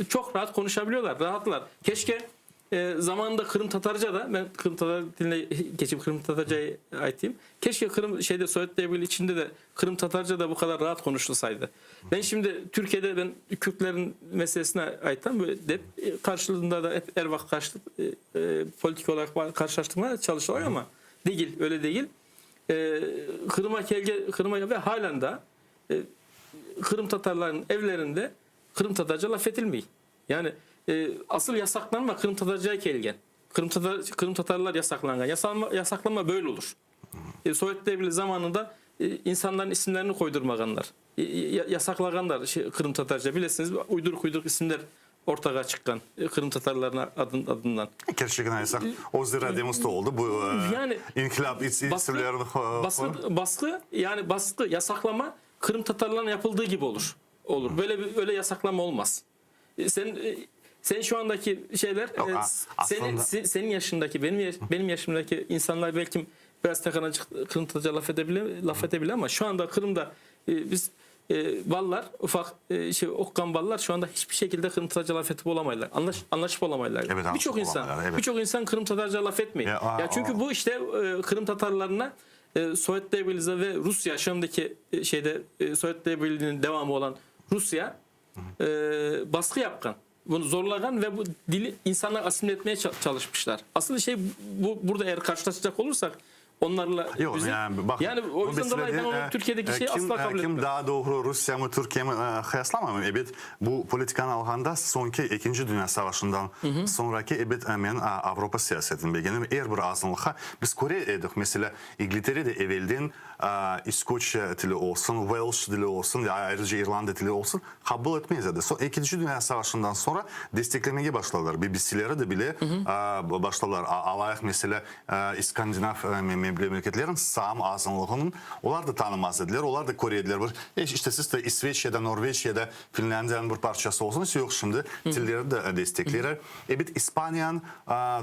çok rahat konuşabiliyorlar, rahatlar. Keşke e, zamanında Kırım Tatarca da ben Kırım Tatar diline geçip Kırım Tatarca'yı aytayım. Keşke Kırım şeyde Sovyetler Birliği içinde de Kırım Tatarca da bu kadar rahat konuşulsaydı. Ben şimdi Türkiye'de ben Kürtlerin meselesine aytan böyle de karşılığında da hep Ervak karşılık e, e, politik olarak karşılaştırmaya çalışıyorlar ama değil öyle değil. E, Kırım'a kelge Kırım'a ve halen de e, Kırım Tatarların evlerinde Kırım Tatarca laf edilmiyor. Yani e, asıl yasaklanma Kırım Tatarca'ya kelgen. Kırım, Tatar, Kırım Tatarlar yasaklangan. Yasalma, yasaklanma böyle olur. E, Sovyetler Birliği zamanında e, insanların isimlerini koydurmaganlar. E, yasaklaganlar şey, Kırım Tatarca. Bilesiniz uyduruk uyduruk isimler ortağa çıkan Kırım Tatarlarına adın, adından. Gerçekten yasak. O irademiz de oldu. Bu yani, inkılap baskı, baskı, baskı yani baskı yasaklama Kırım Tatarlarına yapıldığı gibi olur. Olur. Böyle bir öyle yasaklama olmaz. Sen sen şu andaki şeyler Yok, senin senin yaşındaki benim benim yaşımdaki insanlar belki biraz tekanacık Kırım Tatarca laf edebilir laf edebilir ama şu anda Kırım'da biz ballar ufak şey okkan ballar şu anda hiçbir şekilde Kırım Tatarca laf edip olamaylar. Anlaş, anlaşıp olamaylar. Evet, birçok insan evet. birçok insan Kırım Tatarca laf etmiyor. Ya, aa, ya çünkü aa. bu işte Kırım Tatarlarına Sovyetler Birliği ve Rusya şu andaki şeyde Sovyetler Birliği'nin devamı olan Rusya e, baskı yapkan, bunu zorlayan ve bu dili insanlar asimile etmeye çalışmışlar. Aslında şey bu burada eğer karşılaşacak olursak onlarla Yok, bizim, yani, bak, yani o yüzden dolayı ben onu Türkiye'deki şeyi kim, asla kabul kim etmem. daha doğru Rusya mı Türkiye mi kıyaslamam. Evet bu politikanı alğanda sonki 2. Dünya Savaşı'ndan hı hı. sonraki evet men Avropa siyasetini beğendim. Her bir azınlığa biz köre edik. Mesela İngiltere'de evvelden İskoçya dili olsun, Welsh dili olsun ve ayrıca İrlanda dili olsun kabul etmez edi. So, İkinci Dünya Savaşı'ndan sonra desteklemeye başladılar. BBC'leri de bile hı hı. başladılar. Alayıq mesela İskandinav memleketlerin Sami azınlığının onlar da tanımaz ediler, onlar da köre ediler. Bir, işte siz de İsveçya'da, Norveçya'da, Finlandiyanın bir parçası olsunuz. Yok şimdi tilleri de destekler. Evet İspanya'nın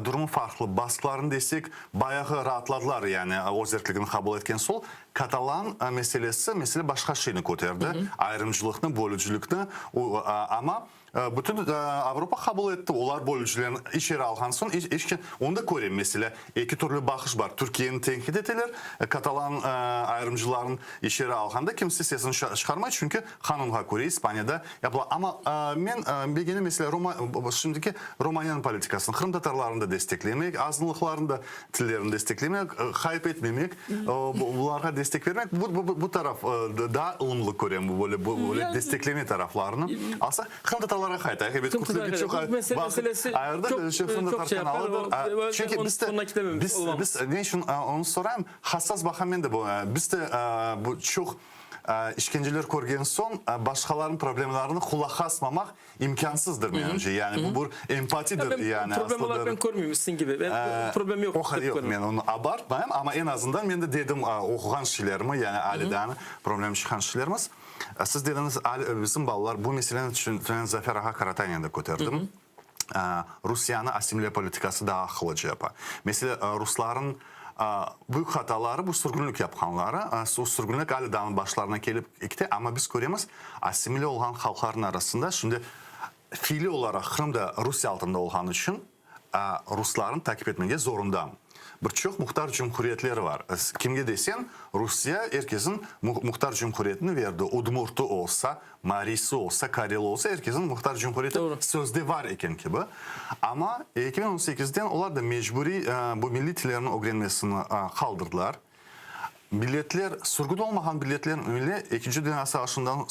durumu farklı. Baskların desek bayağı rahatladılar yani özerkligini kabul etken sol. Katalan meselesi mesele başka şeyini köterdi. Ayrımcılıkны, bölücülükni ama bütün Avropa kabul etti. Olar bölücülerini içeri alğan soñ iç, onu da körem mesela. Eki türlü baqış bar. Türkiyeni tenqit eteler. Katalan ayrımcıların içeri alğanda kimse sesini çıqarmay. Çünkü qanunğa köre İspaniyada yapıla. Amma men begenem mesela Roma, şimdiki Romaniyanıñ politikasını qırımtatarlarını da desteklemek, azınlıqlarnı da tillerini desteklemek, hayıp etmemek, bularğa destek vermek, bu, bu, bu taraf daa ılımlı körem, böyle, böyle destekleme taraflarını. Alsa, qırımtatarlarğa qaytayıq. Ebet, Kürtlerge çoq vaqıt ayırdıq, çünki qırımtatar kanalıdır. Çünki biz de, biz, biz ne içün onı sorayım, hassas baqam men de bu, biz de bu çoq işkenceler körgen soñ, başqalarnıñ problemlerini qulaq asmamaq İmkânsızdır menimce. Yani bu bir empatidir. Yani problem olaraq ben körmeyim sizin kibi. Ben problem yoq dep körem. Men onı abartmayım, amma eñ azından men de dedim oquğan şeylerimi, yani aileden problem çıqqan şeylerimiz. Siz dediñiz, bizim balalar bu meseleni tünen Zafer ağa Karataynen de köterdim. Rusiyanı asimile politikası daa aqıllıca yapa. Meselâ, rusların büyük hataları bu sürgünlik yapqanları. O sürgünlik alâ daa başlarına kelip kete, amma biz köremiz, Assimile olğan halqlarnıñ arasında şimdi fiiliy olaraq Qırım da Rusiye altında olğanı içün ruslarnı takip etmege zorunda. Bir çoq muhtar cumhuriyetleri var. Kimge desen, Rusiye er kesin muhtar cumhuriyetini berdi. Udmurtı olsa, Marisi olsa, Kareli olsa, er kesin muhtar cumhuriyeti sözde var eken kibi. Amma 2018-den olar da mecburiy bu milliy tillerniñ ögrenmesini qaldırdılar. Milletler, sürgün olmağan milletler bile Ekinci Dünya Savaşından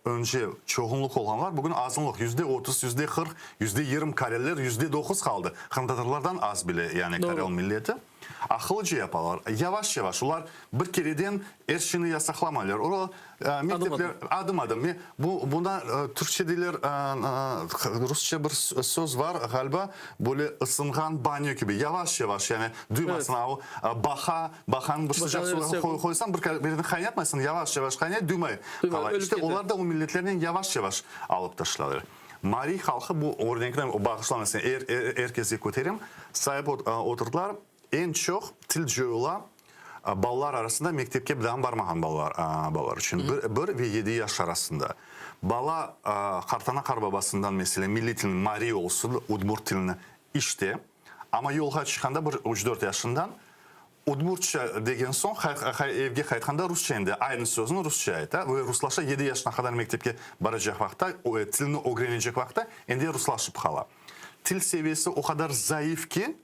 önce çoğunluq olğanlar, bugün azınlıq, %30, %40, %20 kareller, %9 qaldı. Qırımtatarlardan az bile, yani karel milleti. Aqıllıca yapalar. Yavaş yavaş. Olar bir kereden er şeyni yasaqlamaylar. Olar mektepler adım adım. Bu buna türkçe deyler, rusça bir söz var ğaliba, böyle ısınğan banyo kibi. Yavaş yavaş, yani duymasın. A o baha, bahanı bir sıcaq suğa qoysañ, bir kereden qaynatmaysıñ, yavaş yavaş qaynay, duymay qala. İşte olar da o milletlernen yavaş yavaş alıp taşladılar. Mariy halqı bu örnekni, bağışlañız, er kesge köterem, saip oturdılar. Eñ çoq til coyula balalar arasında, mektepke daa barmağan balalar içün, bir ve yedi yaş arasında. Bala qartana-qarbabasından, meselâ, milliy tilni, mariy olsun, udmurt tilini işite, amma yolğa çıqqanda bir üç-dört yaşından Udmurtça degen soñ, evge qaytqanda rusça endi aynı sözni rusça ayta ve ruslaşa, yedi yaşına qadar mektepke baracaq vaqıtta, tilni ögrenecek vaqıtta endi ruslaşıp qala. Til seviyesi o qadar zayıf ki,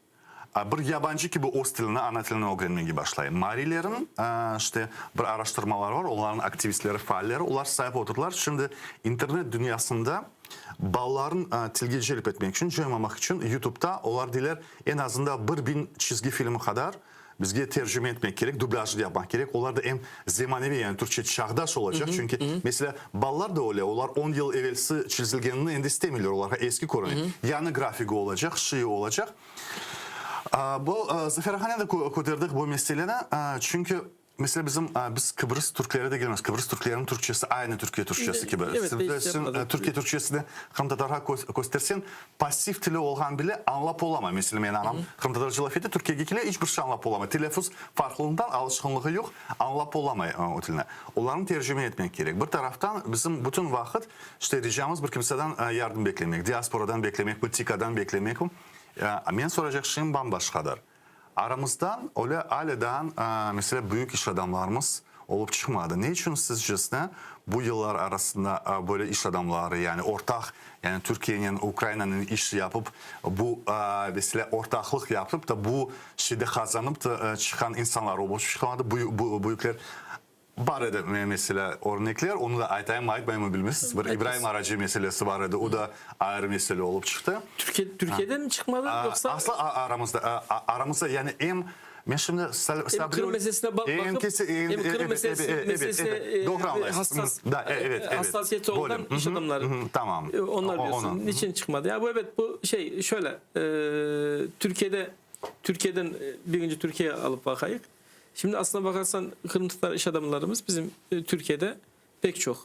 bir yabancı kibi öz tilini, ana tilini ögrenmege başlay. Marilerin, işte, bir araştırmaları bar, onların aktivistleri, faalleri, olar sayıp oturdılar, şimdi internet dünyasında balaların tilge celp etmek içün, coymamaq içün YouTubeta olar deyler, Eñ azında 1000 çizgi filmi qadar bizge tercime etmek kerek, dublâj yapmaq kerek. Olar da em zemaneviy, yani türkçe çağdaş olacaq. Çünki, meselâ, balalar da öyle, olar on yıl evelsi çizilgenini endi istemeyler, olarğa eski körüne. Yañı grafigi olacaq, şiyi olacaq. Bu, Zafer ağanen de köterdik bu meseleni, çünki Meselâ, bizim, biz Qıbrız türkleri degilmiz. Qıbrız türkleriniñ türkçesi aynı Türkiye türkçesi kibi. Sen Türkiye türkçesini qırımtatarğa kösterseñ, passiv tili olğan bile añlap olamay. Meselâ, menim anam qırımtatarca laf ete, Türkiyege kele, iç bir şey añlap olamay. Telâffuz farqlılığından alışqınlığı yoq, añlap olamay o tilni. Olarnı tercime etmek kerek. Bir taraftan, bizim bütün vaqıt, işte, ricamız bir kimseden yardım beklemek, diasporadan beklemek, mıtikadan beklemek. Men soracaq şeyim bam-başqadır. Aramızdan öyle ale daa, meselâ, büyük iş adamlarımız olıp çıqmadı. Ne içün sizcesine bu yıllar arasında böyle iş adamları, yani ortaq, yani Türkiyenen, Ukrainanen iş yapıp, bu, meselâ, ortaqlıq yapıp da, bu şeyde qazanıp da çıqqan insanlar olıp çıqmadı, büyükler? Bar edi, meselâ, örnekler, onı da aytayımmı, aytmayımmı bilmeysiz, bir İbraim Araci meselesi bar edi, o da ayrı mesele olıp çıqtı. Türkiye, Türkiyeden mi çıqmadı, yoqsa? Aslı aramızda, aramızda, yani em, men şimdi Em Qırım meselesine baqıp, em Qırım meselesi, meselesine hassas, hassasiyeti olğan iş adamları. Tamam. Onlar diyorsun, niçin çıqmadı? Ya bu ebet, bu şey, şöyle, Türkiyede, Türkiyeden birinci Türkiye alıp baqayıq. Şimdi aslına bakarsan Qırımtatar iş adamlarımız bizim Türkiye'de pek çoq.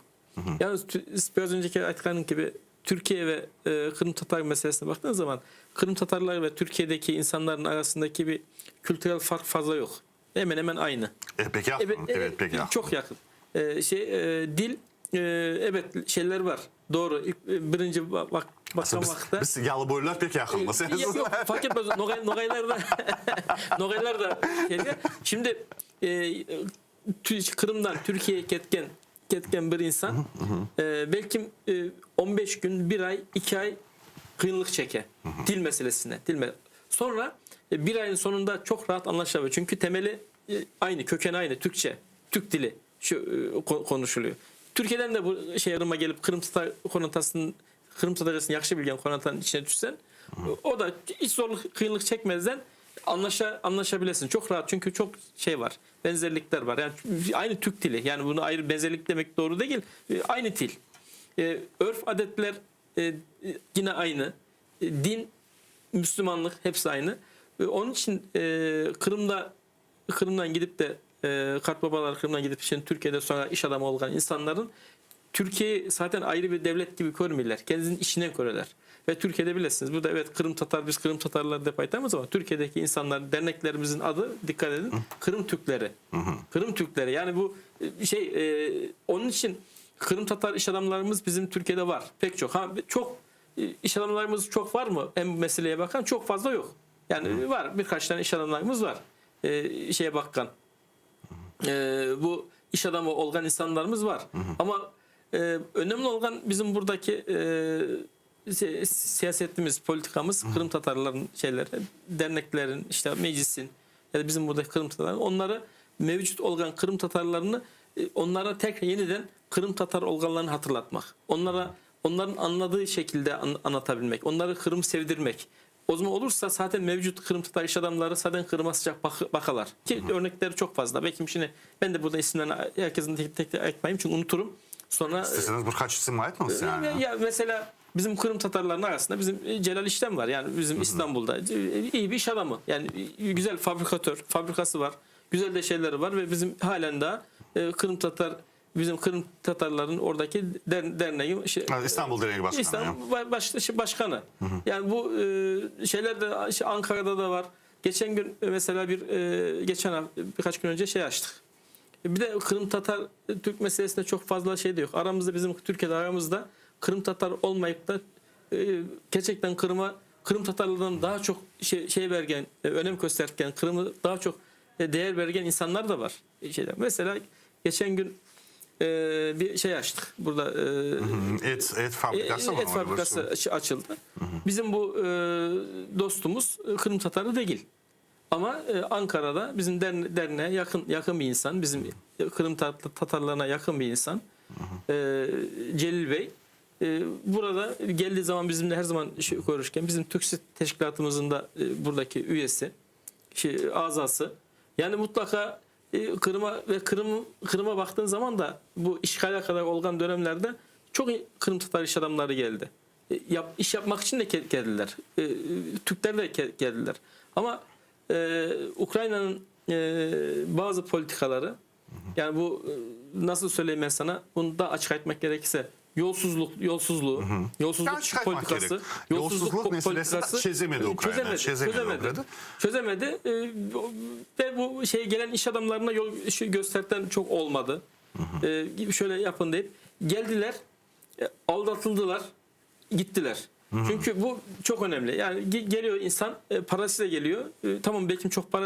Yalnız biraz önceki aytqanım kibi Türkiye ve Qırımtatar meselesine baktığın zaman Qırımtatarlar ve Türkiye'deki insanların arasındaki bir kültürel fark fazla yoq. Hemen hemen aynı. E, pek yaqın. Evet, evet, pek yaqın. Çok yakın. E, şey e, dil e, evet şeyler var. Doğru. İlk, birinci bak, bakkan biz, vaqıtta. Biz yalıboylular pek yaqınmız. Yok, yok, fark etmez. Noğay, noğaylar da noğaylar da şeyde. Şimdi e, Qırımdan Türkiye'ye ketken ketken bir insan e, belki e, 15 gün, bir ay, iki ay qıyınlıq çeke. Dil meselesine. Dil me Sonra e, bir ayın sonunda çok rahat anlaşabilir. Çünkü temeli e, aynı, kökeni aynı. Türkçe, Türk dili şu e, konuşuluyor. Türkiye'den de bu şey Qırım'a gelip Qırım Tatar qorantasının Qırım Tatarcasını yahşı bilgen qorantanın içine düşsen, o da hiç zorluk, qıyınlıq çekmezden anlaşa, anlaşabilesin. Çok rahat çünkü çok şey var, benzerlikler var. Yani aynı Türk dili. Yani bunu ayrı benzerlik demek doğru değil. Aynı dil. E, örf adetler e, yine aynı. E, din, Müslümanlık hepsi aynı. E, onun için e, Kırım'da Qırımdan gidip de qartbabaları Qırımdan gidip şimdi Türkiyede sonra iş adamı olğan insanların Türkiyeyi zaten ayrı bir devlet gibi körmeyler. Kendisinin içinden köreler. Ve Türkiye'de bilesiniz burada evet Kırım Tatar biz Kırım Tatarlar dep aytamız ama Türkiye'deki insanlar derneklerimizin adı dikkat edin Kırım Türkleri. Kırım Türkleri yani bu şey e, onun için Kırım Tatar iş adamlarımız bizim Türkiye'de var. Pek çok. Ha, çok iş adamlarımız çok var mı? Hem meseleye bakan çok fazla yok. Yani var birkaç tane iş adamlarımız var. Ee, şeye bakan. Ee, bu iş adamı olgan insanlarımız var. Ama e, önemli olan bizim buradaki e, siyasetimiz, politikamız Kırım Tatarların şeyleri, derneklerin, işte meclisin ya da bizim buradaki Kırım Tatarların onları mevcut olğan Qırım Tatarlarını onlara tekrar yeniden Qırım Tatar olğanlarını hatırlatmaq. Onlara onların añladığı şekilde añlatabilmek. Onları Qırım sevdirmek. O zaman olursa zaten mevcut Qırım Tatar iş adamları zaten Qırıma sıcaq baqalar. Ki örnekleri çoq fazla. Belki şimdi ben de burada isimlerini herkesin tek tek aytmayım çünki unuturım. Sonra İsteseñiz bir qaç isim aytıñız yani. Ya mesela bizim Qırım Tatarlarınıñ arasında bizim Celal İşten var. Yani bizim İstanbulda iyi bir iş adamı. Yani güzel fabrikatör, fabrikası var. Güzel de şeyleri var ve bizim halen daha Qırım Tatar bizim Qırım Tatarların oradaki derneği şey, İstanbul Derneği Başkanı. İstanbul baş, başkanı. Yani bu şeyler de Ankara'da da var. Geçen gün mesela bir geçen birkaç gün önce şey açtık. Bir de Kırım Tatar Türk meselesinde çok fazla şey de yok. Aramızda bizim Türkiye'de aramızda Kırım Tatar olmayıp da gerçekten Kırım'a Kırım Tatarlardan daha çok şey, şey vergen, önem göstergen, Kırım'ı daha çok değer vergen insanlar da var. Şeyler. Mesela geçen gün e, bir şey açtık. Burada e, et et fabrikası mı? Et fabrikası açıldı. Bizim bu e, dostumuz Kırım Tatarı değil. Ama e, Ankara'da bizim derne, derneğe yakın yakın bir insan, bizim Kırım Tatarlarına yakın bir insan. E, Celil Bey. E, burada geldiği zaman bizimle her zaman şey görüşken bizim Türk Teşkilatımızın da e, buradaki üyesi, şey, azası. Yani mutlaka e, Kırım'a ve Kırım Kırım'a baktığın zaman da bu işgale kadar olan dönemlerde çok Kırım Tatar iş adamları geldi. E, yap, iş yapmak için de geldiler. E, Türkler de geldiler. Ama e, Ukrayna'nın e, bazı politikaları yani bu nasıl söyleyeyim ben sana bunu da açık etmek gerekirse yolsuzluk yolsuzluğu yolsuzluk politikası gerek. Yolsuzluk, yolsuzluk meselesi çözemedi Ukrayna. Çözemedi. Çözemedi. Çözemedi. çözemedi. E, ve bu şey gelen iş adamlarına yol gösterten çok olmadı. E, şöyle yapın deyip geldiler aldatıldılar gittiler. Çünkü bu çok önemli. Yani geliyor insan e, parasıyla geliyor. E, tamam belki çok para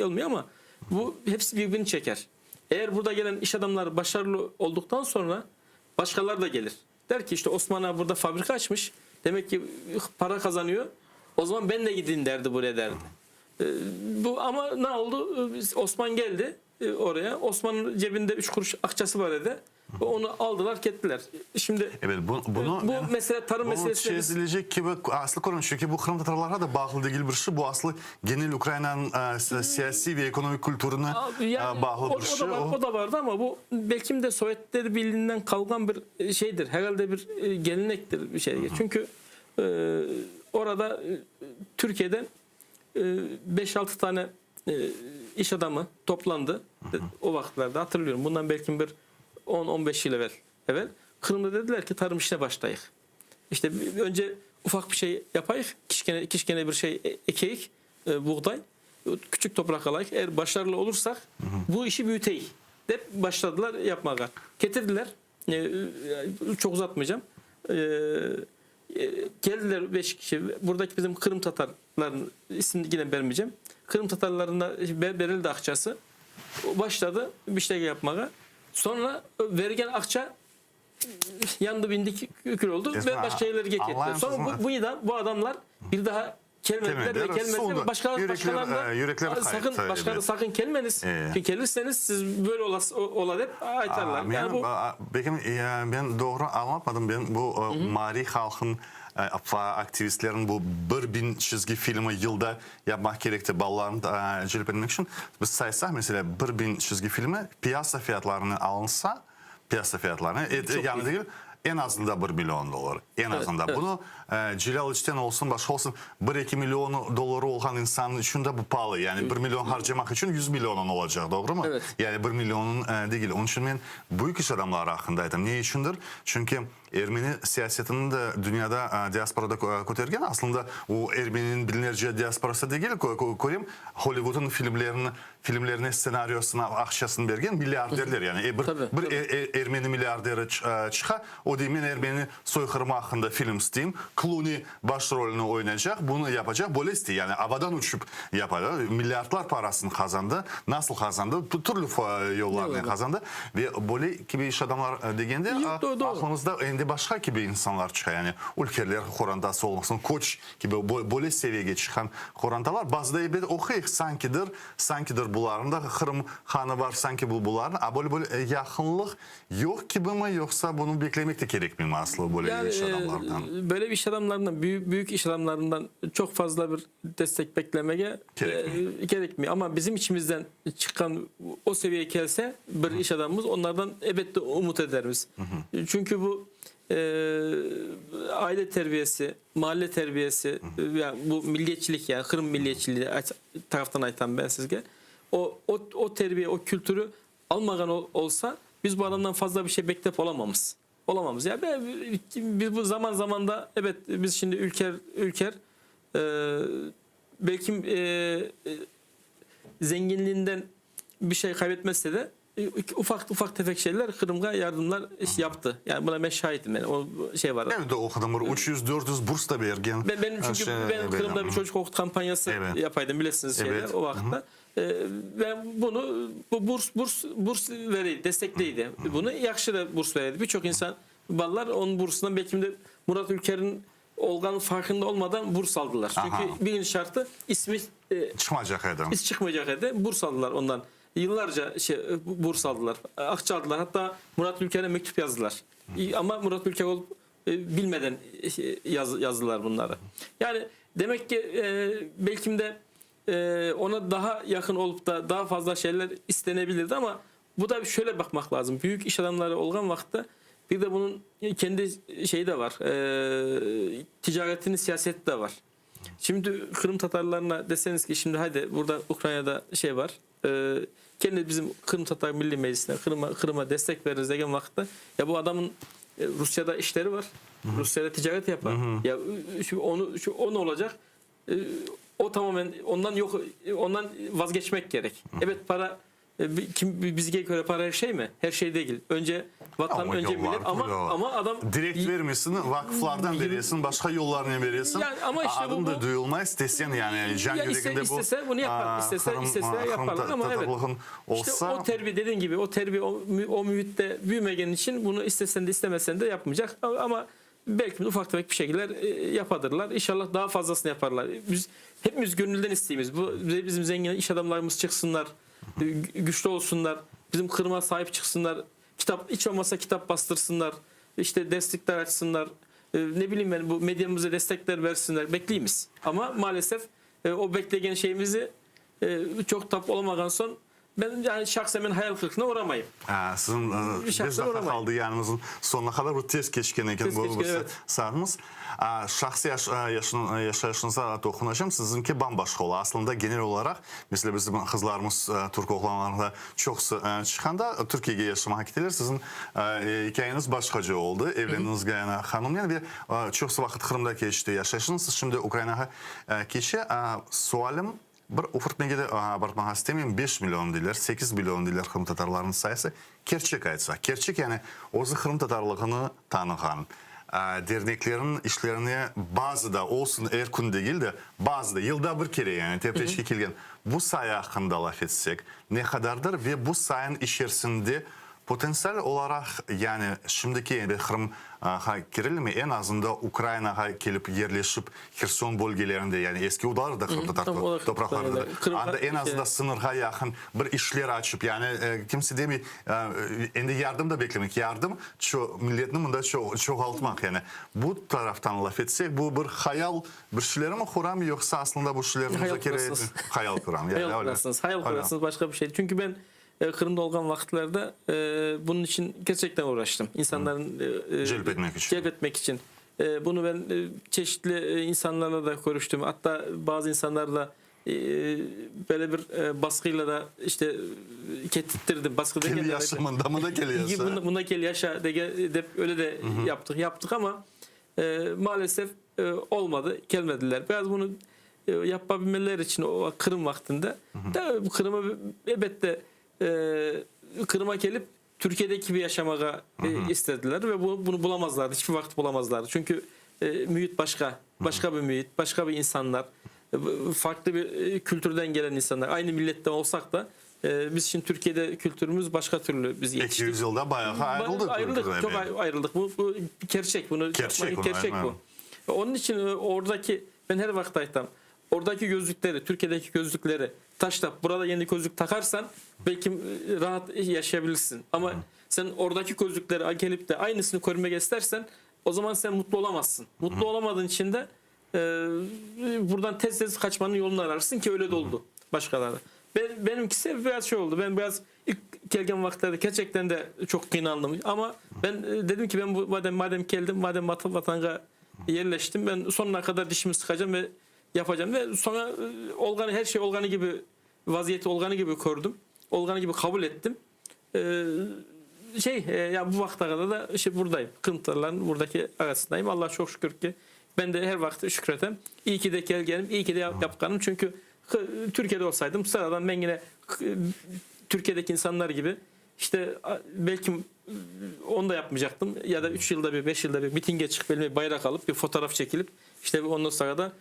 olmuyor ama bu hepsi birbirini çeker. Eğer burada gelen iş adamları başarılı olduktan sonra başkaları da gelir. Der ki işte Osman abi burada fabrika açmış. Demek ki para kazanıyor. O zaman ben de gideyim derdi buraya derdi. E, bu ama ne oldu? Osman geldi oraya. Osman'ın cebinde 3 kuruş akçası var dedi. Onu aldılar, kettiler. Şimdi evet, bu, bunu bu mesele tarım meselesi çezilecek gibi aslı korun çünkü bu Kırım Tatarlara da bağlı değil bir şey. Bu aslı genel Ukrayna'nın e, siyasi ve ekonomik kültürüne yani, bağlı bir şey. O, da var, o da vardı ama bu belki de Sovyetler Birliği'nden kalkan bir şeydir. Herhalde bir gelenektir bir şey. Hı hı. Çünkü e, orada Türkiye'den e, 5-6 tane e, iş adamı toplandı. Hı hı. O vakitlerde hatırlıyorum. Bundan belki bir 10-15 yıl evvel, evvel Kırım'da dediler ki tarım işine başlayık. İşte önce ufak bir şey yapayık, kişkene, kişkene bir şey ekeyik, e, buğday, küçük toprak alayık. Eğer başarılı olursak hı hı. bu işi büyüteyik. De başladılar yapmaya. Getirdiler, e, çok uzatmayacağım. E, geldiler 5 kişi, buradaki bizim Kırım Tatarların ismini yine vermeyeceğim. Kırım Tatarlarına verildi akçası. Başladı bir şey yapmaya. Sonra vergen akça yandı bindik kül oldu ve başka yerlere geçti. Sonra bu, bu, da, bu adamlar bir daha kelmediler ve kelmediler. Başka, başkalarına yürekler sakın başkaları evet. sakın kelmeniz. Ee. Çünkü kelirseniz siz böyle ola, ola hep aytarlar. Yani bu belki ben doğru anlatmadım. Ben bu Hı -hı. Mari halkın aktivistlerin bu 1000 çizgi filmi yılda yapmak gerekti ballarını celp etmek için. Biz saysak mesela 1000 çizgi filmi piyasa fiyatlarını alınsa piyasa fiyatlarını et, yani değil en azından 1 milyon dolar. En evet, azından. Evet. Bunu e, Celal İçten olsun başka olsun 1-2 milyon doları olan insan için de bu pahalı. Yani 1 milyon harcamak için 100 milyonun olacak doğru mu? Evet. Yani 1 milyonun e, değil. Onun için ben büyük iş adamları hakkında Ne içindir? Çünkü Ermeni siyasetini de dünyada e, diasporada kötergen aslında o Ermeninin binlerce diasporası değil göreyim Hollywood'un filmlerini filmlerine senaryosuna akçasını bergen milyarderler yani e, bir, tabii, bir tabii. E, Ermeni milyarderi çıka o deyim men Ermeni soykırımı hakkında film isteyeyim Clooney başrolünü oynayacak bunu yapacak böyle istey yani havadan uçup yapar milyardlar parasını kazandı nasıl kazandı bu türlü yollarla kazandı ve böyle gibi iş adamlar degende Yok, doğru, doğru. aklımızda endi. Endi başqa kibi insanlar çıqa, yani ülkerler qorantası olmasın, köç kibi böyle seviyege çıqqan qorantalar. Bazıda ebet oquyıq, sankidir, sankidir bularnıñ da Qırım hanı var, sanki bu bularnıñ, a böyle böyle yaqınlıq yoq kibimi, yoqsa bunı beklemek de kerekmeymi aslı böyle iş adamlardan? Böyle iş adamlarından, büyük büyük iş adamlarından çoq fazla bir destek beklemege kerekmey. Amma bizim içimizden çıqqan o seviyege kelse bir iş adamımız, onlardan ebette ümüt edermiz. Çünki bu aile terbiyesi, mahalle terbiyesi, yani bu milliyetçilik, yani Qırım milliyetçiliği taraftan aytam ben sizge, o, o, o terbiye, o kültürü almağan olsa, biz bu adamdan fazla bir şey beklep olamamız. Olamamız. Ya ben, biz bu zaman zaman da evet biz şimdi Ülker Ülker e, belki e, zenginliğinden bir şey kaybetmezse de e, ufak ufak tefek şeyler Kırım'a yardımlar iş yaptı. Yani buna ben şahidim yani o şey var. Evet o kadar 300-400 burs da bergen. Ben, benim çünkü şey, ben Kırım'da bir çocuk okut kampanyası Evet. yapaydım bilesiniz şeyler Evet. o vakitte. Ee, ben bunu bu burs burs burs vereydi, destekleydi. Bunu yaxşı da burs vereydi. Birçok insan ballar onun bursundan belki de Murat Ülker'in olğanın farkında olmadan burs aldılar. Çünkü Aha. birinci şartı ismi e, Çıkmayacak edi. is çıkmayacak edi. Burs aldılar ondan. Yıllarca şey burs aldılar. Akça aldılar. Hatta Murat Ülker'e mektup yazdılar. Ama Murat Ülker olup e, bilmeden e, yaz, yazdılar bunları. Yani demek ki e, belki de e, ona daha yakın olup da daha fazla şeyler istenebilirdi ama bu da şöyle bakmak lazım. Büyük iş adamları olgan vakitte bir de bunun kendi şeyi de var. E, ticaretinin siyaseti de var. Şimdi Kırım Tatarlarına deseniz ki şimdi hadi burada Ukrayna'da şey var. E, kendi bizim Kırım Tatar Milli Meclisi'ne Kırım'a Kırım'a destek veririz degen vakitte ya bu adamın e, Rusya'da işleri var. Rusya'da ticaret yapar. Ya şu onu şu o ne olacak? E, o tamamen ondan yok ondan vazgeçmek gerek. Evet para e, bi- kim bizge göre para her şey mi? Her şey değil. Önce vatan, Ama önce yollar, millet ama yollar. ama adam Direkt vermesin, vakıflardan veriyorsun, başka yollarla veriyorsun. Yani ama işte bu- Adım da bu- duyulmaz desen yani can Ya iste- yüreğinde bu. istese bunu yapar. aa, İstese- Kırım- istese Kırım yaparlar ama evet. Tatarlığın İşte olsa o terbiye dediğin gibi o terbiye o, mü- o mühitte büyümegen için bunu istesen de istemesen de yapmayacak. Ama belki de ufak tefek bir şekiller e, yapadırlar. İnşallah daha fazlasını yaparlar. Biz hepimiz gönülden isteğimiz. Bu bizim zengin iş adamlarımız çıksınlar, e, gü- güçlü olsunlar. Bizim Kırım'a sahip çıksınlar. Kitap hiç olmazsa kitap bastırsınlar. İşte destekler açsınlar. E, Ne bileyim ben bu medyamıza destekler versinler. Bekleyimiz. Ama maalesef e, o bekleyen şeyimizi e, çok tap olamadan son ben yani şahsen ben hayal kırıklığına uğramayayım. Ha, sizin e, Bir beş şahsen dakika uğramayın. kaldı yanımızın sonuna kadar bu tez keçken eken Tez bu, keçken, bu evet. saatimiz. A, Şahsi yaş, e, yaşın, yaşayışınıza dokunacağım. Sizinki bambaşqa ola. Aslında genel olarak mesela bizim kızlarımız e, Türk oğlanlarında çoqsu e, çıqanda Türkiye'ye yaşamağa keteler. Sizin e, hikayeniz başqaca oldu. Evlendiniz Gayana hanımnen ve e, çoqsu vaqıt Qırımda keçti yaşayışınız. Siz şimdi Ukrainağa e, keçe. A, Sualim bir ufırtmege de abartmağa istemeyim, 5 million deyler, 8 million deyler qırımtatarlarnıñ sayısı. Kerçek aytsaq, kerçek yani özü qırımtatarlığını tanığan, derneklerniñ işlerine bazıda olsun, er kün degil de, bazıda, yılda bir kere yani Tefreşke kelgen bu sayı aqqında laf etsek, ne qadardır ve bu sayınıñ içerisinde Potensial olaraq, yani şimdiki endi Qırımğa kirilmey, eñ azında Ukrainağa kelip yerleşip Herson bölgelerinde, yani eski olar da qırımtatar topraqlarıdır, anda eñ azında sıñırğa yaqın bir işler açıp, yani kimse demey, endi yardım da beklemek, yardım milletni mında çoğaltmaq, yani bu taraftan laf etsek, bu bir hayal bir şeylermi quram, yoqsa aslında bu şeylerni muzakere hayal quram, Hayal qurasıñız, hayal qurasıñız, başqa bir şey. Çünki ben Qırımda olğan vaqıtlarda bunıñ içün kerçekten uğraştım. İnsanların Celp etmek içün. Celp etmek içün. Bunı ben çeşitli insanlarla da körüştüm. Hatta bazı insanlarla böyle bir basqıyla da işte kettirttirdim. Basqı Kel degende yaşa mında, mında kel yaşa. Mında, mında kel yaşa dege, dep öyle de yaptıq. Yaptıq ama maalesef olmadı, kelmediler. Biraz bunu yapabilmeleri için o Qırım vaqtında da Qırım'a elbette Qırım'a kelip Türkiye'deki gibi yaşamağa istediler ve bunu, bunu bulamazlardı. Hiçbir vakit bulamazlardı. Çünkü mühit başka. Başka bir mühit, başka bir insanlar, farklı bir kültürden gelen insanlar. Aynı milletten olsak da. E, biz şimdi Türkiye'de kültürümüz başka türlü biz yetiştik. 200 yılda bayağı ayrıldık. Ayrıldık, çok ayrıldık. Bu, bu gerçek. Bunu Gerçek, bunu, gerçek aynen. bu. Onun için e, oradaki ben her vakit aytam. Oradaki gözlükleri, Türkiye'deki gözlükleri taşla burada yeni gözlük takarsan belki e, rahat yaşayabilirsin. Ama sen oradaki gözlükleri gelip de aynısını görmek istersen o zaman sen mutlu olamazsın. Mutlu olamadığın için de e, buradan tez tez kaçmanın yolunu ararsın ki öyle de oldu başkaları. Ben, benimkisi biraz şey oldu. Ben biraz ilk gelgen vakitlerde gerçekten de çok kıynandım. Ama ben e, dedim ki ben bu madem madem geldim, madem vatan vatanga yerleştim ben sonuna kadar dişimi sıkacağım ve yapacağım ve sonra e, olganı her şey olganı gibi vaziyeti olganı gibi gördüm. Olganı gibi kabul ettim. Ee, şey e, ya bu vakte kadar da işte buradayım. Kırım buradaki arasındayım. Allah çok şükür ki ben de her vakit şükretem. İyi ki de gelgenim, iyi ki de yap, yapkanım. Çünkü Türkiye'de olsaydım sıradan ben yine Türkiye'deki insanlar gibi işte belki onu da yapmayacaktım. Ya da 3 yılda bir, 5 yılda bir mitinge çıkıp elime bayrak alıp bir fotoğraf çekilip işte ondan sonra da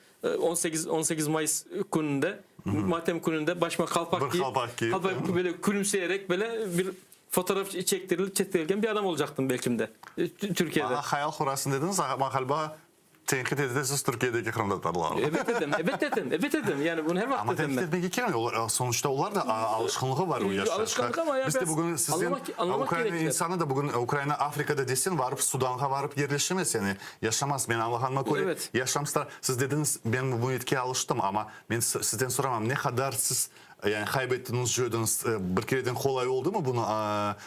18 18 Mayıs gününde matem gününde başıma kalpak Bir giyip, kalpak giyip, kalpak böyle gülümseyerek böyle bir fotoğraf çektirilip çektirilgen bir adam olacaktım belki de e, Türkiye'de. Bana hayal kurasın dediniz ama galiba tenkit edesiz Türkiye'deki Kırım Tatarları. Evet dedim, evet dedim, evet dedim. Yani bunu her vakit Ama dedim tenkit ben. etmek gerekmiyor. Onlar- Sonuçta onlar da alışkanlığı var o yaşta. Alışkanlık ama ya Biz de biraz bugün sizin anlamak- anlamak Ukrayna gerekir. insanı da bugün Ukrayna Afrika'da desin varıp Sudan'a varıp yerleşemez yani. Yaşamaz. Ben Allah'ıma göre Evet. yaşam Siz dediniz ben bu etkiye alıştım ama ben sizden soramam ne kadar siz yani kaybettiniz, coydunuz bir kereden kolay oldu mu bunu e,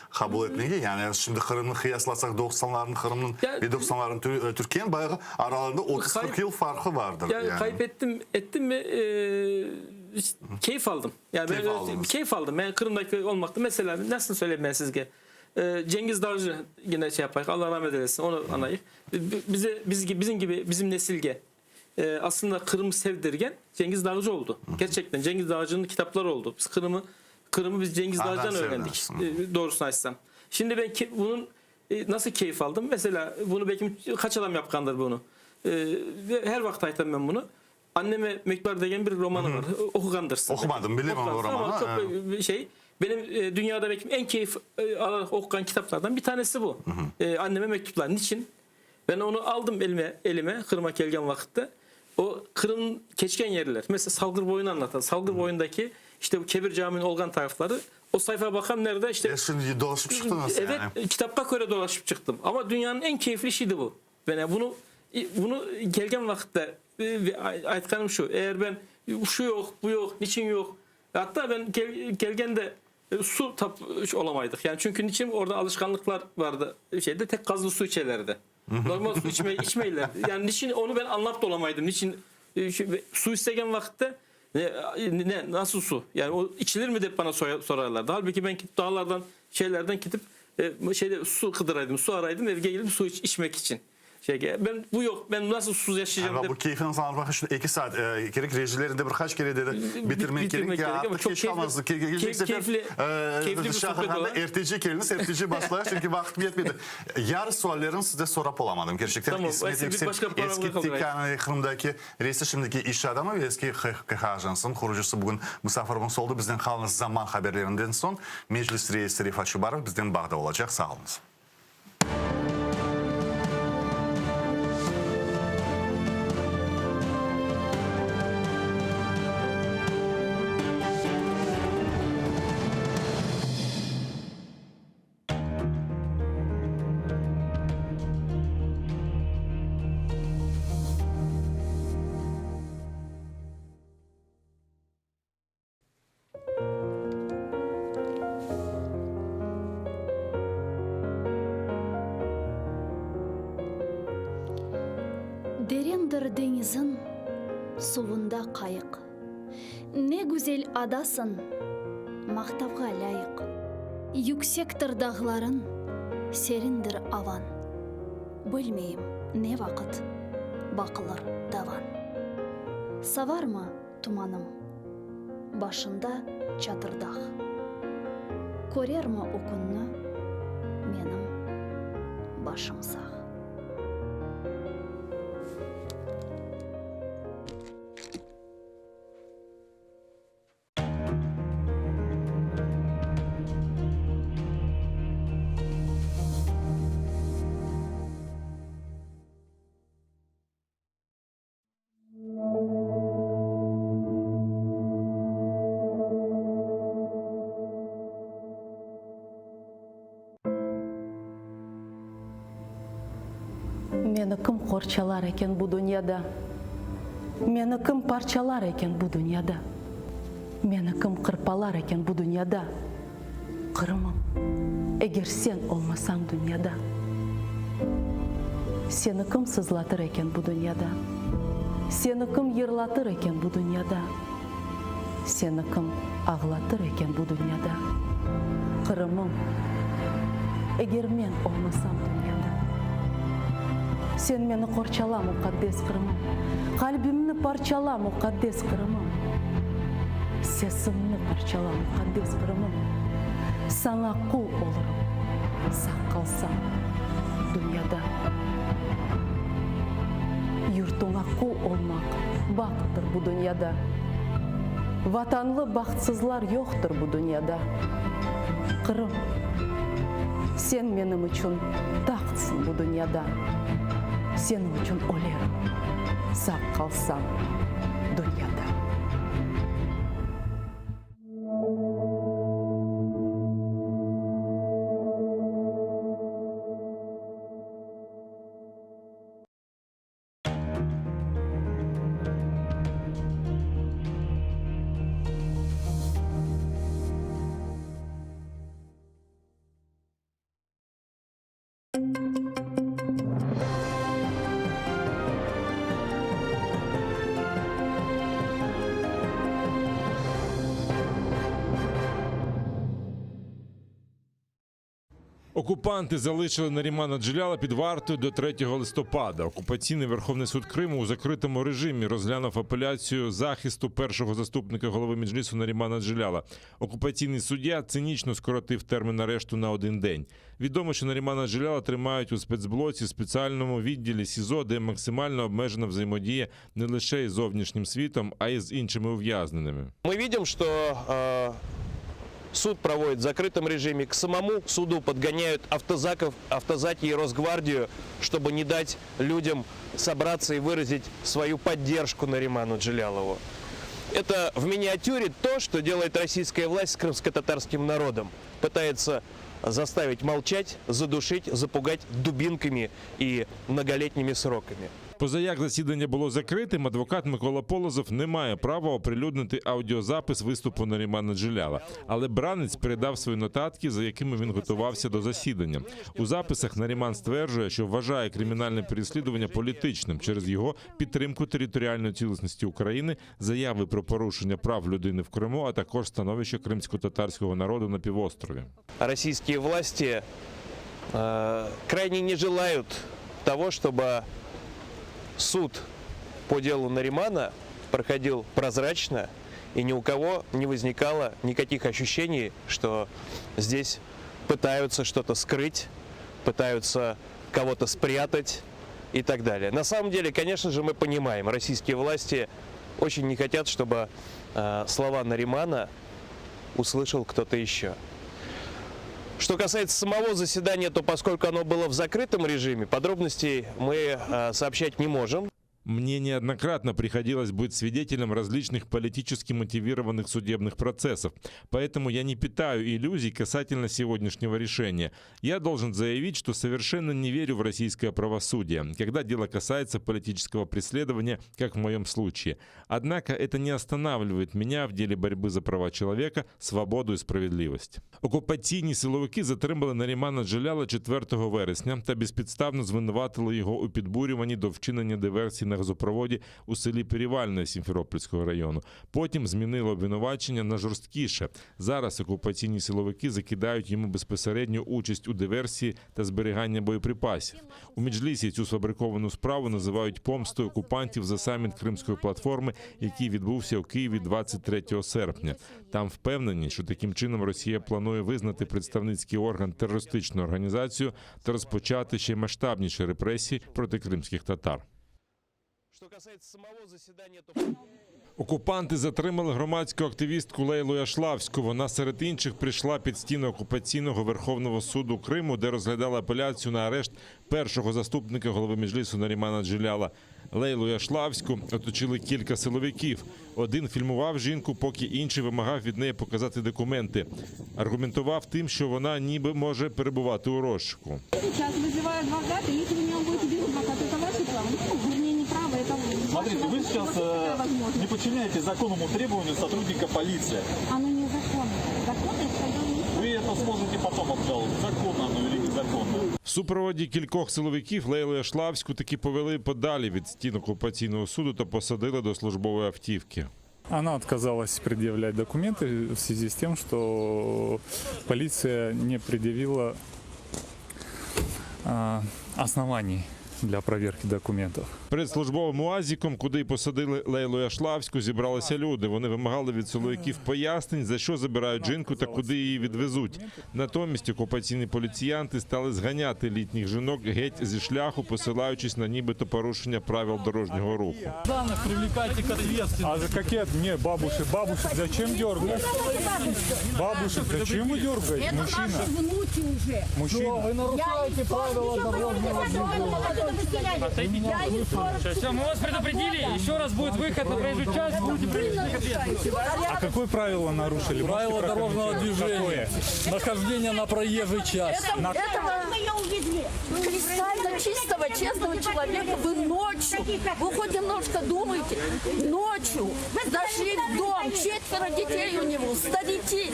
kabul etmeye? Yani şimdi Kırım'ı kıyaslasak 90'ların Kırım'ın ve 90'ların Türkiye'nin bayağı aralarında 30-40 yıl farkı vardır. Yani, Yani. kaybettim ettim mi e, keyif aldım. Yani Keyif ben aldınız. keyif aldım. Ben Kırım'daki olmakta mesela nasıl söyleyeyim ben sizge? E, Cengiz Dağcı yine şey yapayım. Allah rahmet eylesin. Onu anayık. Bize biz bizim gibi bizim nesilge e, aslında Kırım'ı sevdirgen Cengiz Dağcı oldu. Gerçekten Cengiz Dağcı'nın kitapları oldu. Biz Kırım'ı Kırım'ı biz Cengiz Adam Dağcı'dan öğrendik. sevdası. E, doğrusunu açsam. Şimdi ben ki, bunun e, nasıl keyif aldım? Mesela bunu belki kaç adam yapkandır bunu. E, ve her vakit aytan ben bunu. Anneme Mektuplar degen bir romanı var. Okugandırsın. Okumadım, bilemem o Okugansın romanı. Ama çok Evet. bir şey. Benim e, dünyada belki en keyif e, alarak okuyan kitaplardan bir tanesi bu. E, Anneme Mektuplar. Niçin? Ben onu aldım elime, elime Kırım'a gelgen vakitte. O Kırım keçken yerler. Mesela Salgır Boyu'nu anlatan. Salgır Boyu'ndaki işte bu Kebir Camii'nin olgan tarafları. O sayfaya bakan nerede işte. E şimdi dolaşıp çıktınız Evet, yani. kitapta göre dolaşıp çıktım. Ama dünyanın en keyifli işiydi bu. Ben yani bunu bunu gelgen vakitte e, aytkanım şu. Eğer ben şu yok, bu yok, niçin yok. Hatta ben gel, gelgen de e, su tap olamaydık. Yani çünkü niçin orada alışkanlıklar vardı. Şeyde tek gazlı su içerlerdi. Normal su içme içmeyler. Yani niçin onu ben anlap da olamaydım. Niçin e, şu- su istegen vakitte ne, ne nasıl su? Yani o içilir mi de bana sorarlardı. Halbuki ben gidip dağlardan şeylerden gidip e, şeyde su kıdıraydım, su araydım evge gelip su iç, içmek için. Şey, ben bu yok. Ben nasıl susuz yaşayacağım? Ama de- bu keyfinizi almak için 2 saat e, gerek rejilerinde birkaç kere dedi bitirmek gerek bitirmek ya gerek ama artık çok geç keyifli- kalmazdı. Ge- Gelecek keyif- sefer keyifli- e, keyifli bir sohbet Şahırhan'da olan. RTC geliniz RTC başlar çünkü vakit yetmedi. Yarı suallerini size sorap olamadım. Gerçekten Tamam, İsmet bir Yüksel başka programda eski kalır. TİKA'nın Kırım'daki reisi şimdiki iş adamı ve eski KH Ajansı'nın kurucusu bugün misafirimiz oldu. Bizden kalınız zaman haberlerinden son Meclis reisi Refat Çubarov bizden bağda olacak. Sağ olunuz. Derendir deñiziñ suvunda qayıq. Ne güzel adasıñ, maqtavğa lâyıq. Yüksektir dağlarıñ, serindir avañ. Bilmeyim, ne vaqıt baqılır davan. Savarmı tumanım, başında Çatırdağ. Körermi o künni menim başım sağ. qorçalar eken bu dünyada? Meni kim parçalar eken bu dünyada? Meni kim qırpalar eken bu dünyada? Qırımım, eger sen olmasañ dünyada? Seni kim sızlatır eken bu dünyada? Seni kim yırlatır eken bu dünyada? Seni kim ağlatır eken bu dünyada? Qırımım, eger men olmasam dünyada? Sen meni qorçala, muqaddes Qırımım, Qalbimni parçala, muqaddes Qırımım, Sesimni parçala, muqaddes Qırımım, Saña qul olurım, sağ qalsam dünyada. Yurtuña qul olmaq bahttır bu dünyada, Vatanlı bahtsızlar yoqtır bu dünyada. Qırım, sen menim içün tahtsıñ bu dünyada, Seniñ içün ölerim, sağ qalsam dünyada. Окупанти залишили Нарімана Джеляла під вартою до 3 листопада. Окупаційний Верховний суд Криму у закритому режимі розглянув апеляцію захисту першого заступника голови Меджлісу Нарімана Джеляла. Окупаційний суддя цинічно скоротив термін арешту на один день. Відомо, що Нарімана Джеляла тримають у спецблоці в спеціальному відділі СІЗО, де максимально обмежена взаємодія не лише із зовнішнім світом, а й з іншими ув'язненими. Мы видим, что э, суд проводят в закрытом режиме. К самому суду подгоняют автозаков, автозаки и Росгвардию, чтобы не дать людям собраться и выразить свою поддержку Нариману Джелялову. Это в миниатюре то, что делает российская власть с крымско-татарским народом. Пытается заставить молчать, задушить, запугать дубинками и многолетними сроками. Позаяк засідання було закритим, адвокат Микола Полозов не має права оприлюднити аудіозапис виступу Нарімана Джеляла. Але бранець передав свої нотатки, за якими він готувався до засідання. У записах Наріман стверджує, що вважає кримінальне переслідування політичним через його підтримку територіальної цілісності України, заяви про порушення прав людини в Криму, а також становище кримськотатарського народу на півострові. Российские власти э, крайне не желают того, чтобы суд по делу Наримана проходил прозрачно и ни у кого не возникало никаких ощущений, что здесь пытаются что-то скрыть, пытаются кого-то спрятать и так далее. На самом деле, конечно же, мы понимаем, российские власти очень не хотят, чтобы э, слова Наримана услышал кто-то еще. Что касается самого заседания, то поскольку оно было в закрытом режиме, подробностей мы э, сообщать не можем. Мне неоднократно приходилось быть свидетелем различных политически мотивированных судебных процессов, поэтому я не питаю иллюзий касательно сегодняшнего решения. Я должен заявить, что совершенно не верю в российское правосудие, когда дело касается политического преследования, как в моем случае. Однако это не останавливает меня в деле борьбы за права человека, свободу и справедливость. Окупаційні силовики затримали Нарімана Джеляла 4 вересня та безпідставно звинуватили його у підбурюванні до вчинення диверсій на газопроводі у селі Перевальне Сімферопольського району. Потім змінили обвинувачення на жорсткіше. Зараз окупаційні силовики закидають йому безпосередню участь у диверсії та зберігання боєприпасів. У Меджлісі цю сфабриковану справу називають помстою окупантів за саміт Кримської платформи, який відбувся у Києві 23 серпня. Там впевнені, що таким чином Росія планує визнати представницький орган терористичною організацією та розпочати ще масштабніші репресії проти кримських татар. Что касается самого заседания, то... Окупанти затримали громадську активістку Лейлу Яшлавську. Вона серед інших прийшла під стіни окупаційного Верховного суду Криму, де розглядала апеляцію на арешт першого заступника голови Меджлісу Нарімана Джеляла. Лейлу Яшлавську оточили кілька силовиків. Один фільмував жінку, поки інший вимагав від неї показати документи. Аргументував тим, що вона ніби може перебувати у розшуку. Сейчас вызываю адвоката, если вы не будете без адвоката, это ваше право. Смотрите, вы сейчас э, не подчиняетесь законному требованию сотрудника полиции. Оно незаконное. Законное сказал не Вы это сможете потом обжаловать, законно оно или незаконно. В супроводі кількох силовиків Лейлу Яшлавську таки повели подалі від стін окупаційного суду та посадили до службової автівки. Она отказалась предъявлять документы в связи с тем, что полиция не предъявила а, оснований для проверки документов. Перед службовим уазіком, куди й посадили Лейлу Яшлавську, зібралися люди. Вони вимагали від силовиків пояснень, за що забирають жінку та куди її відвезуть. Натомість окупаційні поліціянти стали зганяти літніх жінок геть зі шляху, посилаючись на нібито порушення правил дорожнього руху. Данных привлекайте к ответственности. А за какие? Не, бабушек, бабушек зачем дергать? Бабушек зачем вы дергаете? Это Мужчина. наши внуки уже. Мужчина. Вы нарушаете правила дорожного движения. Я им 40 Все, мы вас предупредили. Еще раз будет выход на проезжую часть, будете привлечены к ответственности. А какое правило нарушили? Можете Правила дорожного прокомментировать? движения. Какое? Нахождение на проезжей части. Это, этого Мы ее увезли. кристально чистого, честного человека вы ночью, вы хоть немножко думаете, ночью зашли в дом, четверо детей у него, старики,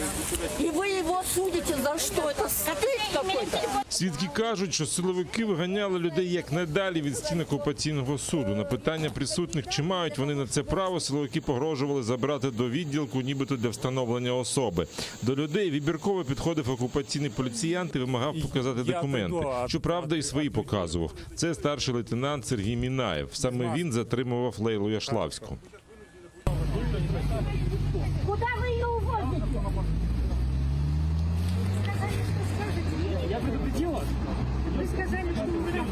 и вы его судите за что? Это стыд какой-то. Свідки кажуть, що силовики виганяли людей якнайдалі від стін окупаційного суду. На питання присутніх, чи мають вони на це право, силовики погрожували забрати до відділку, нібито для встановлення особи. До людей вибірково підходив окупаційний поліціянт і вимагав показати Я документи. піду, а- Щоправда, і свої показував. Це старший лейтенант Сергій Мінаєв. Саме він затримував Лейлу Яшлавську. Куда вы ее увозите? Сказали, что скажете. Я предупредил вас. Вы сказали, что убираете.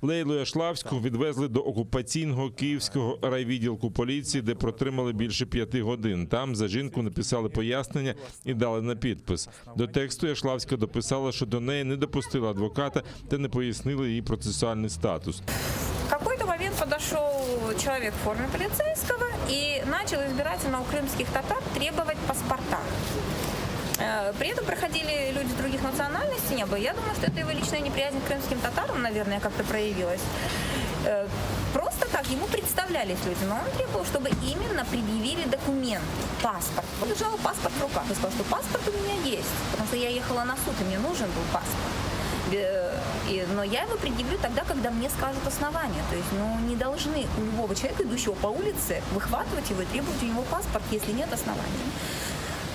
Лейлу Яшлавську відвезли до окупаційного київського райвідділку поліції, де протримали більше п'яти годин. Там за жінку написали пояснення і дали на підпис. До тексту Яшлавська дописала, що до неї не допустили адвоката та не пояснили її процесуальний статус. В какой-то момент подошел человек в форме полицейского и начал избирательно у крымских татар требовать паспорта. Э, При этом проходили люди других национальностей, не было. Я думаю, что это его личная неприязнь к крымским татарам, наверное, как-то проявилась. Э, Просто так ему представлялись люди, но он требовал, чтобы именно предъявили документ, паспорт. Он держал паспорт в руках и сказал, что паспорт у меня есть, потому что я ехала на суд, и мне нужен был паспорт. Э, и- но я его предъявлю тогда, когда мне скажут основания. То есть, ну, не должны у любого человека, идущего по улице, выхватывать его и требовать у него паспорт, если нет оснований.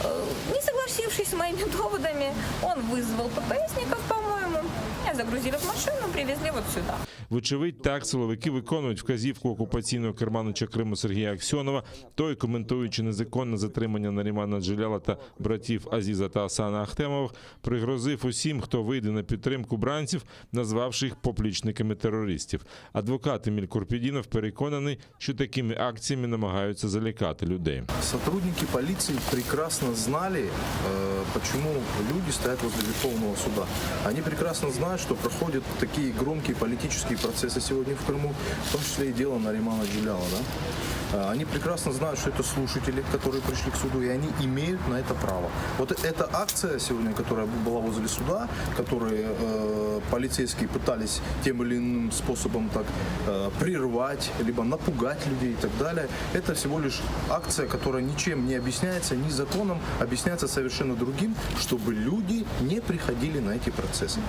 Э, Не согласившись с моими доводами, он вызвал ППСников, по-моему. Меня загрузили в машину, привезли вот сюда. Вочевидь, так силовики виконують вказівку окупаційного керманича Криму Сергія Аксьонова. Той, коментуючи незаконне затримання Нарімана Джеляла та братів Азіза та Асана Ахтемових, пригрозив усім, хто вийде на підтримку бранців, назвавши їх поплічниками терористів. Адвокат Еміль Курпідінов переконаний, що такими акціями намагаються залякати людей. Сотрудники полиции прекрасно знали, э, почему люди стоят возле Верховного суда. Они прекрасно знают, что проходят такие громкие политические процессы сегодня в Крыму, в том числе и дело Наримана Джеляла. Да? Э, Они прекрасно знают, что это слушатели, которые пришли к суду, и они имеют на это право. Вот эта акция сегодня, которая была возле суда, которые э, полицейские пытались тем или иным способом так э, прервать, либо напугать людей и так далее, это всего лишь акция, которая ничем не объясняется, ни законом, объясняется совершенно другим, чтобы люди не приходили на эти процессы.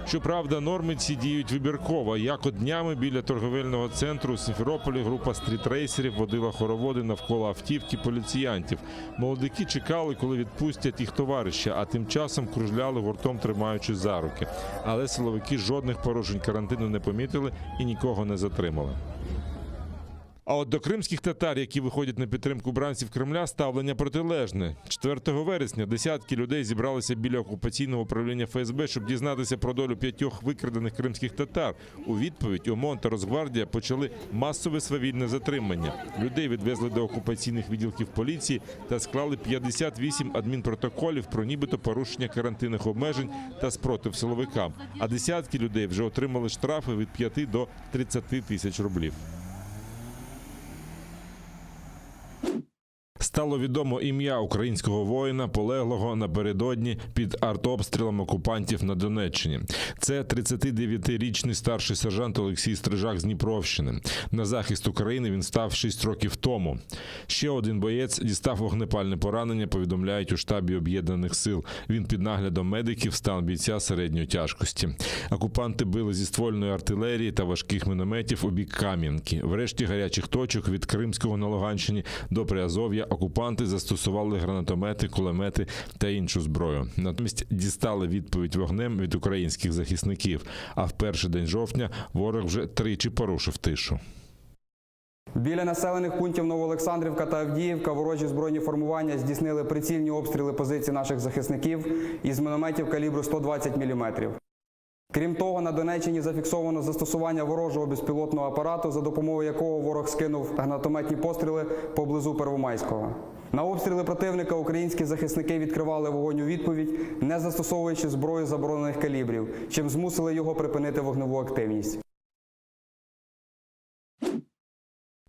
Щоправда, норми ці діють вибірково. Як от днями біля торговельного центру у Сімферополі група стрітрейсерів водила хороводи навколо автівки поліціянтів. Молодики чекали, коли відпустять їх товариша, а тим часом кружляли гуртом, тримаючи за руки. Але силовики жодних порушень карантину не помітили і нікого не затримали. А от до кримських татар, які виходять на підтримку бранців Кремля, ставлення протилежне. 4 вересня десятки людей зібралися біля окупаційного управління ФСБ, щоб дізнатися про долю п'ятьох викрадених кримських татар. У відповідь ОМОН та Росгвардія почали масове свавільне затримання. Людей відвезли до окупаційних відділків поліції та склали 58 адмінпротоколів про нібито порушення карантинних обмежень та спротив силовикам. А десятки людей вже отримали штрафи від 5 до 30 тисяч рублів. Стало відомо ім'я українського воїна, полеглого напередодні під артобстрілом окупантів на Донеччині. Це 39-річний старший сержант Олексій Стрижак з Дніпровщини. На захист України він став 6 років тому. Ще один боєць дістав вогнепальне поранення, повідомляють у штабі об'єднаних сил. Він під наглядом медиків стан бійця середньої тяжкості. Окупанти били зі ствольної артилерії та важких мінометів у бік Кам'янки. Врешті гарячих точок від Кримського на Луганщині до Приазов'я окупанти застосували гранатомети, кулемети та іншу зброю. Натомість дістали відповідь вогнем від українських захисників. А в перший день жовтня ворог вже тричі порушив тишу. Біля населених пунктів Новоолександрівка та Авдіївка ворожі збройні формування здійснили прицільні обстріли позицій наших захисників із мінометів калібру 120 мм. Крім того, на Донеччині зафіксовано застосування ворожого безпілотного апарату, за допомогою якого ворог скинув гранатометні постріли поблизу Первомайського. На обстріли противника українські захисники відкривали вогонь у відповідь, не застосовуючи зброю заборонених калібрів, чим змусили його припинити вогневу активність.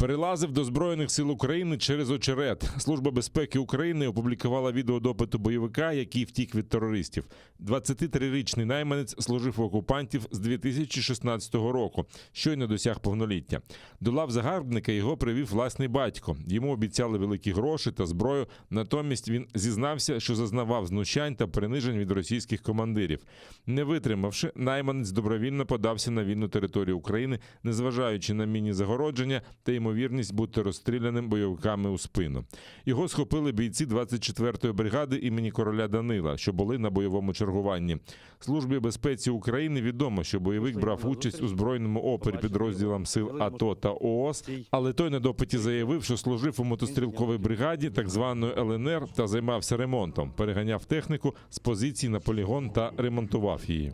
Перелазив до Збройних сил України через очерет. Служба безпеки України опублікувала відео допиту бойовика, який втік від терористів. 23-річний найманець служив у окупантів з 2016 року, щойно досяг повноліття. До лав загарбника його привів власний батько. Йому обіцяли великі гроші та зброю. Натомість він зізнався, що зазнавав знущань та принижень від російських командирів. Не витримавши, найманець добровільно подався на вільну територію України, незважаючи на мінні загородження та ймовірність бути розстріляним бойовиками у спину. Його схопили бійці 24-ї бригади імені короля Данила, що були на бойовому чергуванні. Службі безпеці України відомо, що бойовик брав участь у збройному опорі підрозділам сил АТО та ООС, але той на допиті заявив, що служив у мотострілковій бригаді, так званої ЛНР, та займався ремонтом, переганяв техніку з позицій на полігон та ремонтував її.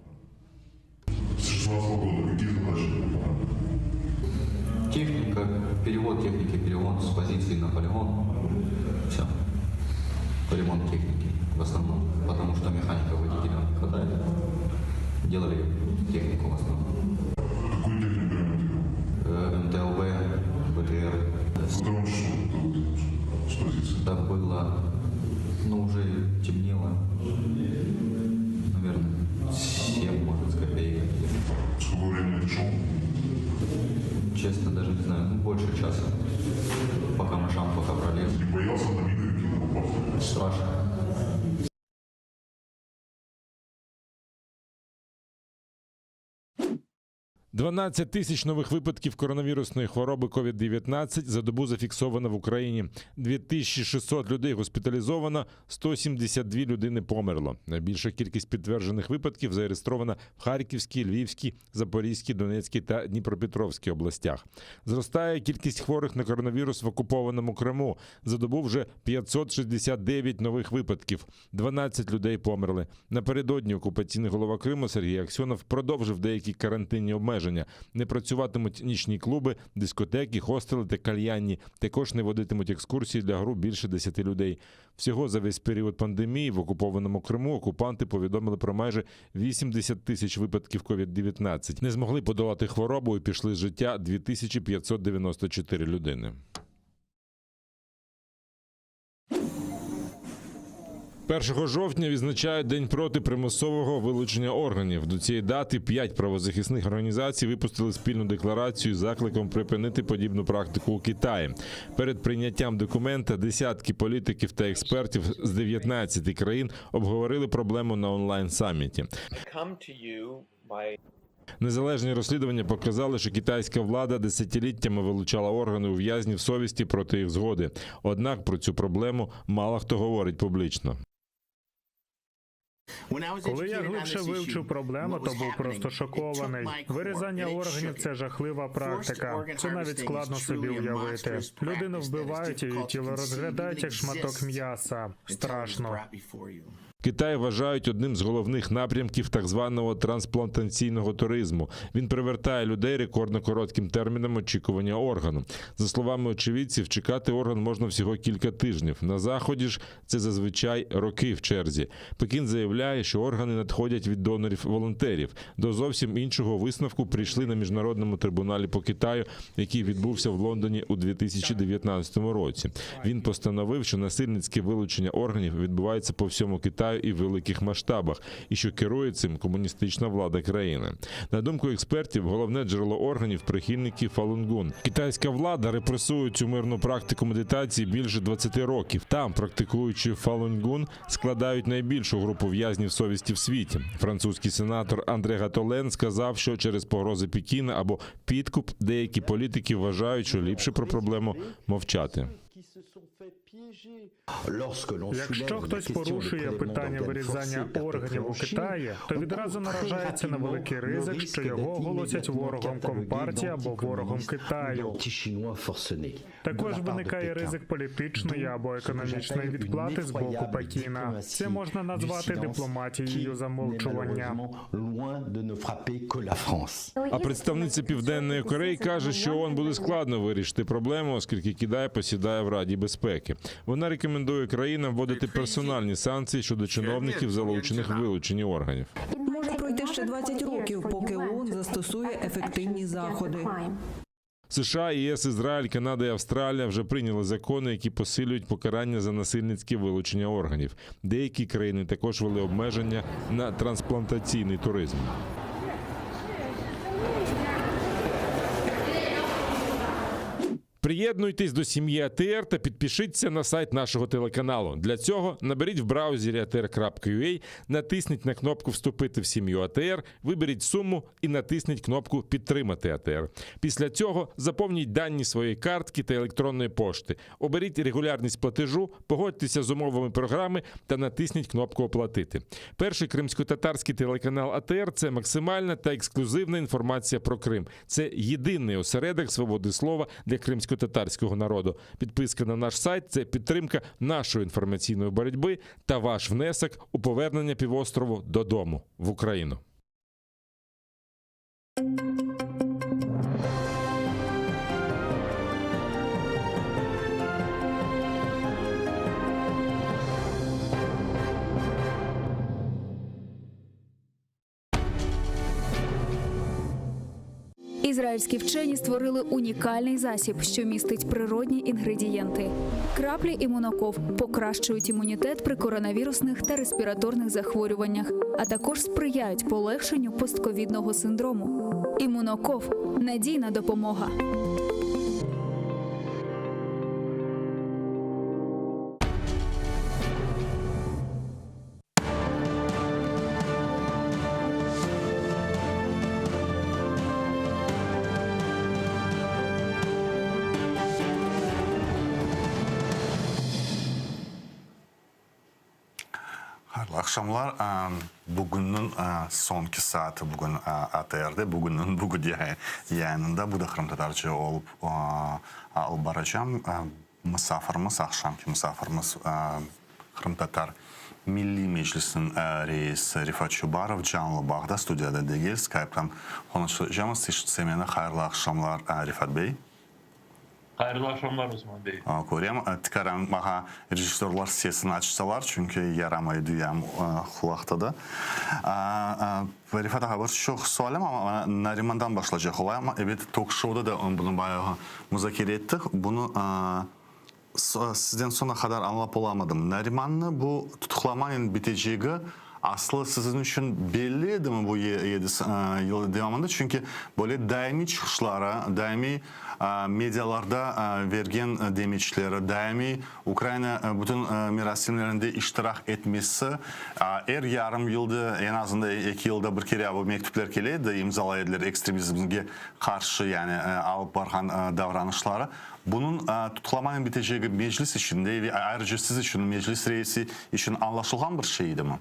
С 16 года какие задачи выполняли? Техника, перевод техники, перевод с позиции на полигон. Все. Ремонт техники в основном, потому что механика водителя не хватает. Делали технику в основном. Какую технику ремонтировал? Э, МТЛБ, БТР. В котором часу ты выдвинулся с позиции? Это было, ну, уже темнело. Наверное, 7, может, с копейкой. Сколько времени ты шел? Честно, даже не знаю, ну, больше часа. По камышам, пока пролез. Не боялся на мины какие-то попасть? Страшно. 12 тисяч нових випадків коронавірусної хвороби COVID-19 за добу зафіксовано в Україні. 2600 людей госпіталізовано, 172 людини померло. Найбільша кількість підтверджених випадків зареєстрована в Харківській, Львівській, Запорізькій, Донецькій та Дніпропетровській областях. Зростає кількість хворих на коронавірус в окупованому Криму. За добу вже 569 нових випадків. 12 людей померли. Напередодні окупаційний голова Криму Сергій Аксьонов продовжив деякі карантинні обмеження. Не працюватимуть нічні клуби, дискотеки, хостели та кальянні. Також не водитимуть екскурсії для груп більше 10 людей. Всього за весь період пандемії в окупованому Криму окупанти повідомили про майже 80 тисяч випадків COVID-19. Не змогли подолати хворобу і пішли з життя 2594 людини. 1 жовтня відзначають День проти примусового вилучення органів. До цієї дати п'ять правозахисних організацій випустили спільну декларацію з закликом припинити подібну практику у Китаї. Перед прийняттям документа десятки політиків та експертів з 19 країн обговорили проблему на онлайн-саміті. Незалежні розслідування показали, що китайська влада десятиліттями вилучала органи у в'язнів совісті проти їх згоди. Однак про цю проблему мало хто говорить публічно. Коли я глибше вивчив проблему, то був просто шокований. Вирізання органів це жахлива практика. Це навіть складно собі уявити. Людину вбивають і її тіло розглядають як шматок м'яса. Страшно. Китай вважають одним з головних напрямків так званого трансплантаційного туризму. Він привертає людей рекордно коротким терміном очікування органу. За словами очевидців, чекати орган можна всього кілька тижнів. На заході ж це зазвичай роки в черзі. Пекін заявляє, що органи надходять від донорів-волонтерів. До зовсім іншого висновку прийшли на міжнародному трибуналі по Китаю, який відбувся в Лондоні у 2019 році. Він постановив, що насильницьке вилучення органів відбувається по всьому Китаю і в великих масштабах, і що керує цим комуністична влада країни. На думку експертів, головне джерело органів прихильники Фалунгун. Китайська влада репресує цю мирну практику медитації більше 20 років. Там, практикуючи Фалунгун, складають найбільшу групу в'язнів совісті в світі. Французький сенатор Андре Гатолен сказав, що через погрози Пекіна або підкуп деякі політики вважають, що ліпше про проблему мовчати. Якщо хтось порушує питання вирізання органів у Китаї, то відразу наражається на великий ризик, що його оголосять ворогом компартії або ворогом Китаю. Також виникає ризик політичної або економічної відплати з боку Пекіна. Це можна назвати дипломатією замовчування. А представниця Південної Кореї каже, що ООН буде складно вирішити проблему, оскільки Китай посідає в Раді безпеки. Вона рекомендує країнам вводити персональні санкції щодо чиновників, залучених в вилученні органів. Може пройти ще 20 років, поки ООН застосує ефективні заходи. США, ЄС, Ізраїль, Канада і Австралія вже прийняли закони, які посилюють покарання за насильницьке вилучення органів. Деякі країни також ввели обмеження на трансплантаційний туризм. Приєднуйтесь до сім'ї АТР та підпишіться на сайт нашого телеканалу. Для цього наберіть в браузері atr.ua, натисніть на кнопку Вступити в сім'ю АТР, виберіть суму і натисніть кнопку Підтримати АТР. Після цього заповніть дані своєї картки та електронної пошти. Оберіть регулярність платежу, погодьтеся з умовами програми та натисніть кнопку Оплатити. Перший кримсько-татарський телеканал АТР це максимальна та ексклюзивна інформація про Крим. Це єдиний осередок свободи слова для кримсько-татарського народу. Підписка на наш сайт це підтримка нашої інформаційної боротьби та ваш внесок у повернення півострову додому в Україну. Ізраїльські вчені створили унікальний засіб, що містить природні інгредієнти. Краплі імуноков покращують імунітет при коронавірусних та респіраторних захворюваннях, а також сприяють полегшенню постковідного синдрому. Імуноков надійна допомога. Hayırlı aqşamlar. Bugünniñ soñki saati bugün ATRde, bugünniñ bugün yayınında, bu da qırımtatarca olıp alıp baracam. Musafirimiz, aqşamki musafirimiz Qırımtatar Milliy Meclisiniñ reisi Refat Çubarov canlı bağda, studiyada degil, Skype'tan qonuşacamız. Eşitse meni, hayırlı aqşamlar, Refat bey. Hayırlı aqşamlar, Osman bey. Körem, tikaran maña rejissörlar sesini açsalar, çünki yaramay duyam qulaqta da. Refat ağa, bir çoq sualim, amma Narimandan başlaycaq olayım. Ebet, tok-şouda da bunı bayağı muzakere ettik. Bunı sizden soñuna qadar añlap olamadım. Narimannı bu tutuqlamanen bitecegi aslı siziñ içün belli edimi bu yedi yıl devamında? Çünki böyle daimiy çıqışları, daimiy medialarda bergen demeçleri, daimiy Ukraina bütün merasimlerinde iştirak etmesi, er yarım yılda, eñ azından eki yılda bir kere bu mektüpler kele edi, imzalay ediler ekstremizmge qarşı yani alıp barğan davranışları. Bunıñ tutuqlamanen bitecegi Meclis içinde ve ayrıca siz içün, Meclis reisi içün añlaşılğan bir şey edimi?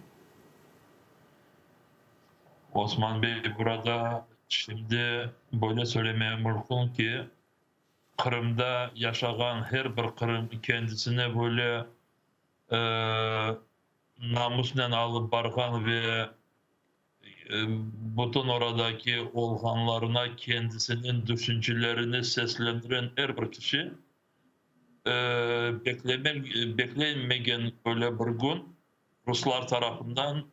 Osman bey, burada şimdi böyle söylemeye mümkün ki, Qırımda yaşağan her bir qırım kendisine böyle. namusnen alıp barğan ve bütün oradaki olğanlarına kendisiniñ düşüncelerini seslendiren er bir kişi beklenmegen böyle bir kün ruslar tarafından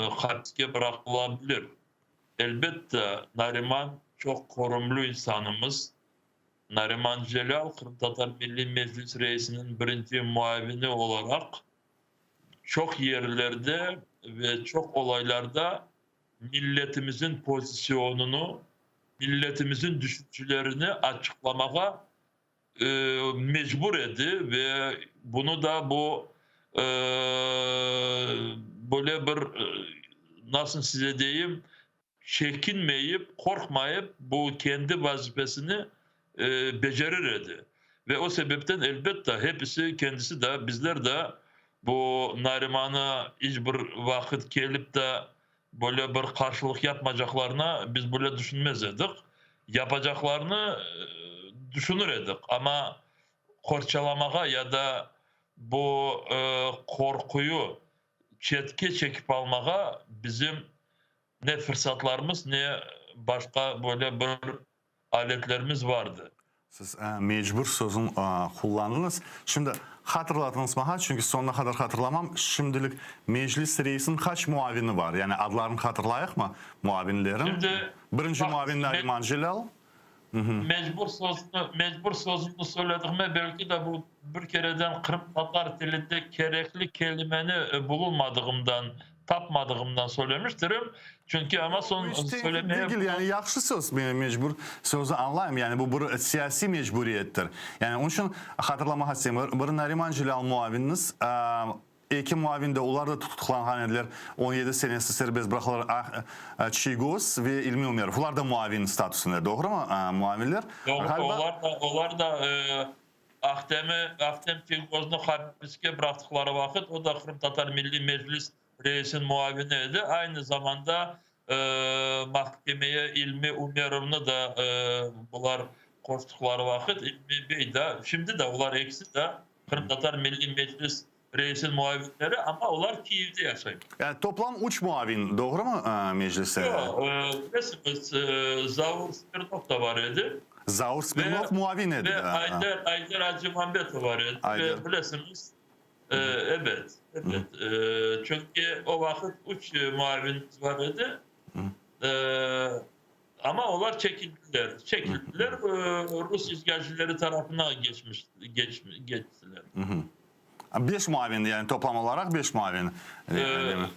hapiske bıraqılabilir. Elbette, Nariman çoq körümli insanımız. Nariman Celâl Qırımtatar Milliy Meclis reisiniñ birinci muavini olaraq çoq yerlerde ve çoq olaylarda milletimizin pozisyonını, milletimizin düşüncelerini açıqlamağa mecbur edi ve bunı da bu böyle bir, nasıl size deyim, çekinmeyip, qorqmayıp bu kendi vazifesini becerir edi. Ve o sebepten, elbette, hepisi, kendisi de, bizler de bu Narimanı iç bir vaqıt kelip de böyle bir qarşılıq yapmacaqlarına biz böyle düşünmez edik. Yapacaqlarını düşünir edik, amma qorçalamağa ya da bu qorquyu çetke çekip almağa bizim ne fırsatlarımız, ne başqa böyle bir aletlerimiz vardı. Siz mecbur sözün qullandıñız. Şimdi hatırlatıñız maña, çünki soñuna qadar hatırlamam, şimdilik Meclis reisiniñ qaç muavini bar? Yani adlarını hatırlayıqmı muavinlerin? Şimdi, Birinci baq, muavin Nariman Celâl. Mecbur sözüni, mecbur sözüni söylediğime belki de bu bir kereden qırımtatar tilinde kerekli kelimeni bulunmadığımdan, tapmadığımdan söylemiştirim. Çünki amma soñ Hiç tenkit söylemeye degil, yani yahşı söz, mecbur sözü añlayım, yani bu bir siyasiy mecburiyettir. Yani onıñ içün hatırlamağa isteyim, bir Nariman Celâl muavininiz, Eki muavin de, olar da tutuqlanğan ediler, 17 senesi serbest bıraqıldılar, Çiygoz ve İlmi Ümerov, olar da muavin statusında, doğrumı, muavinler? Doğru, Ğaliba. olar da, olar da Ahtemi, Ahtem Çiygoznı hapiske bıraqtıqları vaqıt, o da Qırımtatar Milliy Meclis reisiniñ muavini edi, aynı zamanda mahkemeye İlmi Ümerovnı da bular qoştuqları vaqıt, İlmi bey da, şimdi de olar ekisi de Qırımtatar Milliy Meclis reisiniñ muavinleri, amma olar Kiyevde yaşay. Yani toplam üç muavin, doğrumı, Mecliste? Yoq, bilesiñiz, Zaur Smirnov da bar edi. Zaur Smirnov muavin edi. Ve Ayder, Ayder Acimambetov bar edi. Ayder. Ve bilesiñiz, ebet, ebet, çünki o vaqıt üç muavinimiz bar edi. Amma olar çekildiler, çekildiler, rus işğalcileri tarafına geçmiş, geçtiler. Beş muavin, yani toplam olaraq beş muavin, değil mi?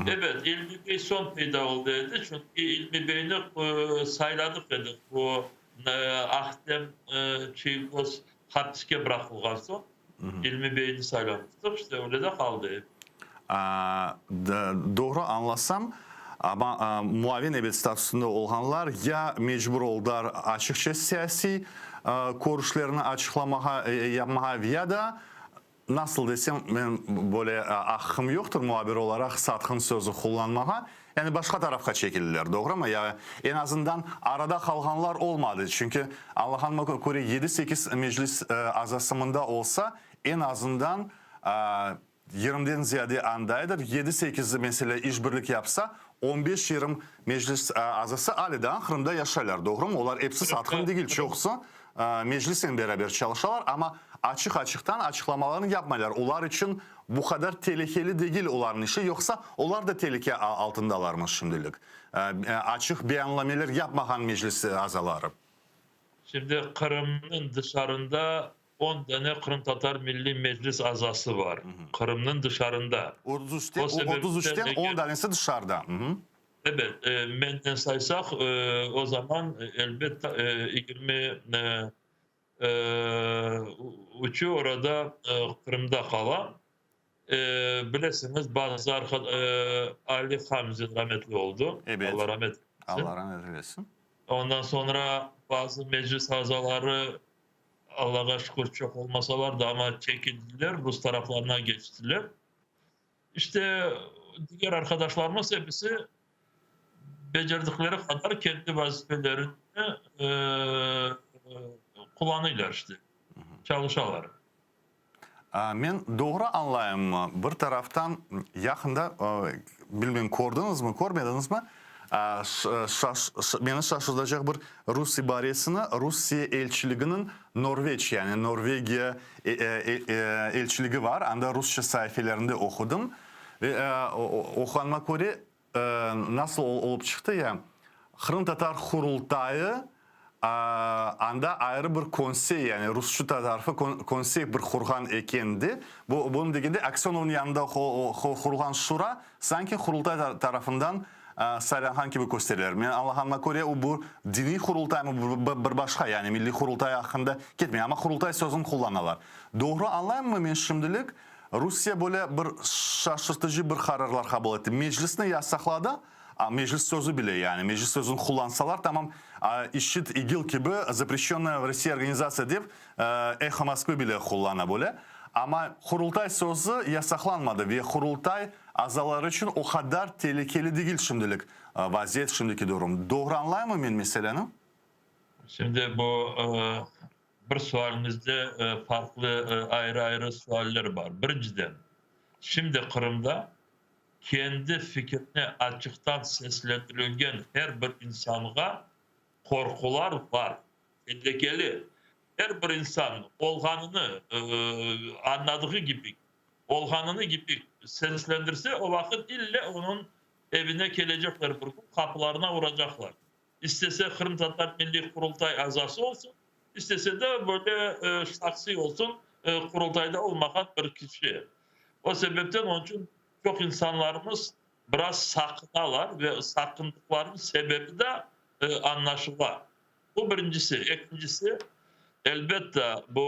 Evet, İlmi bey soñ peyda oldı edi, çünki İlmi beyni sayladıq edik, bu Ahtem Çiygoz hapiske bıraqılğan soñ İlmi beyni saylamıştıq, işte öyle de qaldı. Doğru añlasam, amma muavin ebet statusında olğanlar ya mecbur oldılar açıqça siyasiy körüşlerini açıqlamağa, yapmağa, ya da, nasıl desem, men böyle aqqım yoqtır muhabir olaraq satqın sözü qullanmağa, yani başqa tarafqa çekildiler, doğrumı? Ya eñ azından arada qalğanlar olmadı, çünki añlağanıma köre yedi-sekiz meclis azası mında olsa, eñ azından Yigirmiden ziyade andaydır, yedi-sekizi meselâ işbirlik yapsa, on beş-yigirmi meclis azası ale daa Qırımda yaşaylar, doğrumı? Olar episi satqın degil, çoqusı meclisnen beraber çalışalar, amma açıq-açıqtan açıqlamalarını yapmaylar, olar içün bu qadar telükeli degil olarnıñ işi, yoqsa olar da telüke altındalarmı şimdilik, açıq beyanlameler yapmağan meclis azaları? Şimdi Qırımnıñ dışarında On dane Qırımtatar Milliy Meclis azası bar, Qırımnıñ dışarında. 33-ten on danesi dışarıda. Ebet, menden saysaq, o zaman, elbette, yigirmi üçü orada Qırımda qala. Bilesiñiz, bazı Ali Hamzin rametli oldı, Allah ramet eylesin. Allah ramet eylesin. Ondan soñra bazı meclis azaları Allağa şükür, çoq olmasalar da, amma çekildiler, rus taraflarına keçtiler. İşte, diger arqadaşlarımız episi becerdikleri qadar kendi vazifelerini qullanıylar işte, çalışalar. Men doğru añlayımmı, bir taraftan yaqında, bilmem kördiñizmi, körmediñizmi, meni şaşırtacaq bir rus ibaresini Rusiye elçiliginiñ Norveç, yani Norvegiya elçiligi var, anda rusça saifelerinde oqudım ve oquğanıma köre, Nasıl olıp çıqtı ya, Qırımtatar Qurultayı anda ayrı bir konsey, yani rusçu tarafı konsey bir qurğan eken de, bu, bunı degende Aksönovnıñ yanında qurulğan şura sanki Qurultay tarafından saylanğan kibi köstereler. Men añlağanıma köre, o bu diniy Qurultaymı, bir başqa, yani Milliy Qurultay aqqında ketmey, amma Qurultay sözüni qullanalar. Doğru añlaymımı men şimdilik? Rusiye böyle bir şaşırtıcı bir qararlar qabul etti. Meclisni yasaqladı, a Meclis sözü bile, yani Meclis sözüni qullansalar, tamam IŞİD, İGİL kibi zapreşçennaya v Rossii organizatsiya dep Eho Moskvı bile qullana böyle. Amma Qurultay sözü yasaqlanmadı ve Qurultay azaları içün o qadar telükeli degil şimdilik vaziyet, şimdiki durum. Doğru añlaymı men meseleni? Şimdi bu Bir sualimizde farqlı ayrı-ayrı sualler bar. Birinciden, şimdi Qırımda kendi fikrini açıqtan seslendirilgen her bir insanğa qorqular bar, telükeli. Her bir insan olğanını añladığı kibi, olğanını kibi seslendirse, o vaqıt ille onıñ evine kelecekler bir kün, qapılarına uracaqlar. İstese Qırımtatar Milliy Qurultay azası olsun, istese de böyle şahsiy olsun, Qurultayda olmağan bir kişi. O sebepten onıñ içün çoq insanlarımız biraz saqınalar ve saqındıqlarınıñ sebebi de añlaşıla. Bu birincisi. Ekincisi, elbette, bu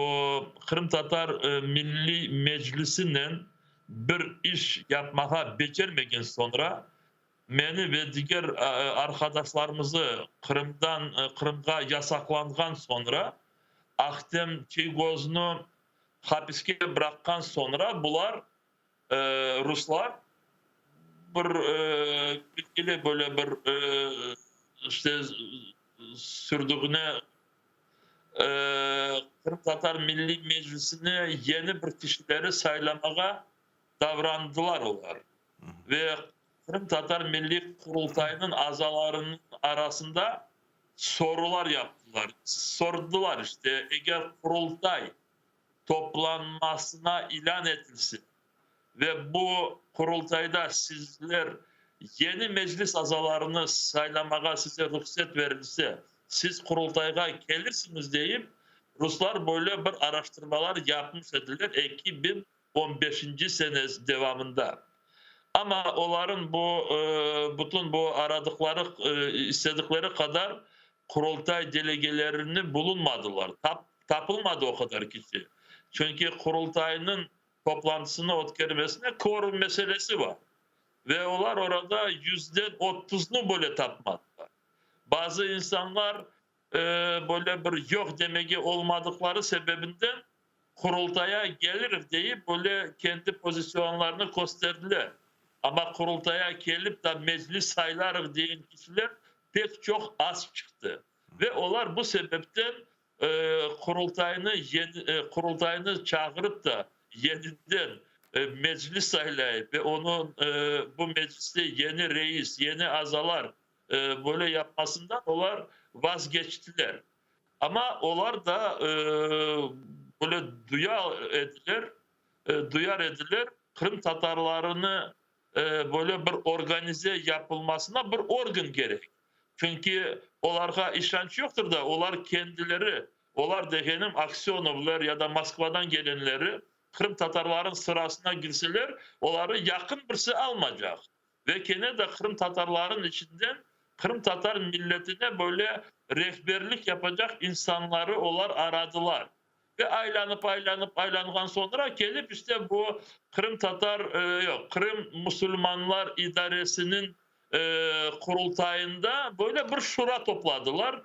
Qırımtatar Milliy Meclisinen bir iş yapmağa becermegen soñra, Meni ve diger arqadaşlarımızı Qırımdan Qırımğa yasaqlanğan soñra, Ahtem Çiygoznı hapiske bıraqqan soñra bular, ruslar, bir bilgili böyle bir işte sürdüğüne Qırımtatar Milliy Meclisine yeni bir kişileri saylamağa davrandılar olar. Ve Qırımtatar Milliy Qurultayınıñ azalarınıñ arasında sorular yaptılar. Sordılar, işte, eger Qurultay toplanmasına ilân etilse ve bu Qurultayda sizler yeni Meclis azalarını saylamağa size ruhset verilse, siz Qurultayğa kelirsiñiz deyip, ruslar böyle bir araştırmalar yapmış ediler 2000 on beşinci sene devamında. Amma olarıñ bu, bütün bu aradıqları, istedikleri qadar Qurultay delegelerini bulunmadılar, tapılmadı o qadar kişi. Çünki Qurultaynıñ toplantısını ötkermesine kvorum meselesi bar. Ve olar orada yüzden otuznı bile tapmadılar. Bazı insanlar böyle bir yoq demege olmadıqları sebebinden Qurultaya geliriz deyip, böyle kendi pozisyonlarını kösterdiler. Amma Qurultaya kelip da meclis saylarıq deyen kişiler pek çoq az çıqtı. Ve olar bu sebepten Qurultaynı Qurultaynı çağırıp da yeniden meclis saylayıp ve onıñ bu mecliste yeni reis, yeni azalar böyle yapmasından olar vazgeçtiler. Amma olar da böyle duya ediler, duyar ediler, qırımtatarlarını böyle bir organize yapılmasına bir organ kerek. Çünki olarğa işanç yoqtır da, olar kendileri, olar degenim Aksönovlar ya da Moskvadan gelenleri qırımtatarların sırasına girseler, oları yaqın birisi almacaq. Ve kene de qırımtatarların içinden qırımtatar milletine böyle rehberlik yapacaq insanları olar aradılar. Ve aylanıp, aylanıp, aylanğan soñra kelip işte bu qırımtatar, yoq, Qırım musulmanlar idaresiniñ qurultayında böyle bir şura topladılar,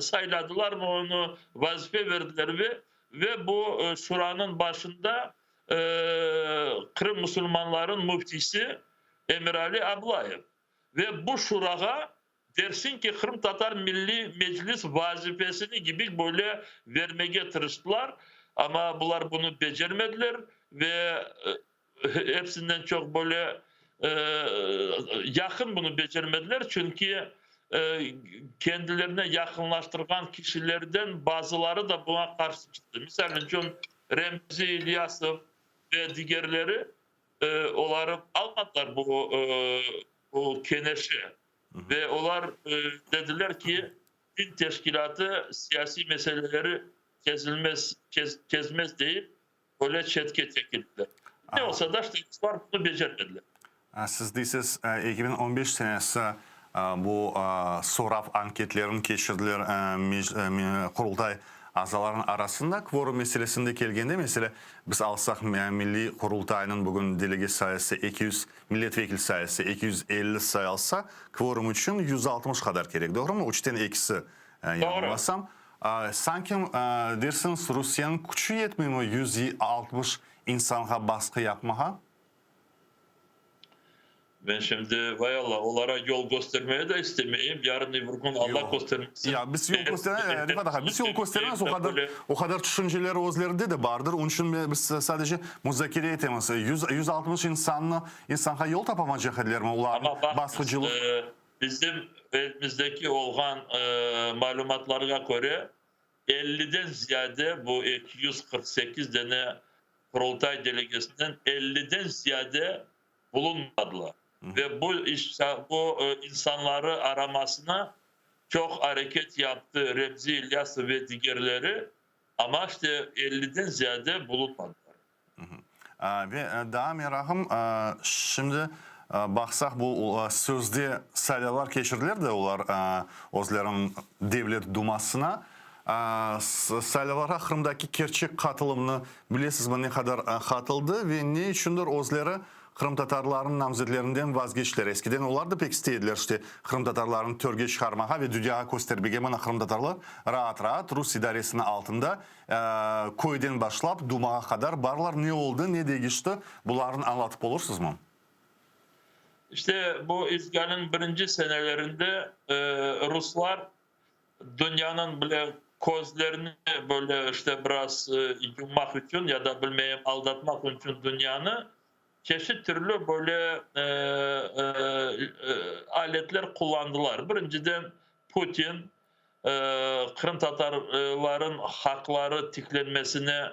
sayladılar onı, vazife berdiler ve ve bu şuranıñ başında Qırım musulmanlarınıñ müftisi Emirali Ablayev ve bu şurağa dersiñ ki, Qırımtatar Milliy Meclis vazifesini gibi böyle vermege tırıştılar. Amma bular bunı becermediler ve hepsinden çoq böyle yaqın bunı becermediler, çünki kendilerine yaqınlaştırğan kişilerden bazıları da buña qarşı çıqtı. Misal içün, Remzi İlyasov ve digerleri, oları almadılar bu bu keneşe ve olar dediler ki, din teşkilâtı siyasiy meseleleri çezilmez, çezmez deyip, böyle çetke çekildiler. Ne olsa da, işte, ruslar bunı becermediler. Siz deysiz, 2015 senesi bu sorav anketlerini keçirdiler Qurultay azalarınıñ arasında. Kvorum meselesinde kelgende, mesele, biz alsaq Milliy Qurultaynıñ bugün delege sayısı 200, milletvekil sayısı 250 sayılsa, kvorum içün 160 qadar kerek, doğrumı? Üçten ekisi, yanılmasam. Sanki, dersiñiz, Rusiyeniñ küçü yetmeymi 160 insanğa basqı yapmağa? Men şimdi, vay Alla, olara yol köstermeye de istemeyim, yarın öbür kün Alla köstermesin. Ya, biz yol köster, Refat ağa, biz yol köstermez, o qadar, o qadar tüşünceler özlerinde de bardır, onıñ içün biz sadece muzakere etemiz. 160 insannı, insanğa yol tapamacaq edilermi olarnıñ basqıcılıq? Amma baqıñız, bizim elimizdeki olğan malümatlarğa köre, elliden ziyade bu 248 dene Qurultay delegesinden elliden ziyade bulunmadılar ve bu iş, bu insanları aramasına çoq areket yaptı Remzi İlyasov ve digerleri, amma işte elliden ziyade bulunmadılar. Ve daa merağım, şimdi baqsaq bu sözde saylavlar keçirdiler de olar özleriniñ Devlet Dumasına, Saylavlarğa Qırımdaki kerçek qatılımnı bilesizmi, ne qadar qatıldı ve ne içündir özleri qırımtatarlarnıñ namzetlerinden vazgeçtiler? Eskiden olar da pek istey ediler, işte, qırımtatarlarnı törge çıqarmağa ve dünyağa köstermege, mana qırımtatarlar raat-raat rus idaresiniñ altında köyden başlap Dumağa qadar barlar, ne oldı, ne degişti, bularnı añlatıp olursızmı? İşte, bu işğalniñ birinci senelerinde ruslar Dünyanıñ bile közlerini böyle işte biraz yummaq içün ya da bilmeyim aldatmaq içün dünyanı çeşit türlü böyle aletler qullandılar. Birinciden Putin qırımtatarların haqları tiklenmesine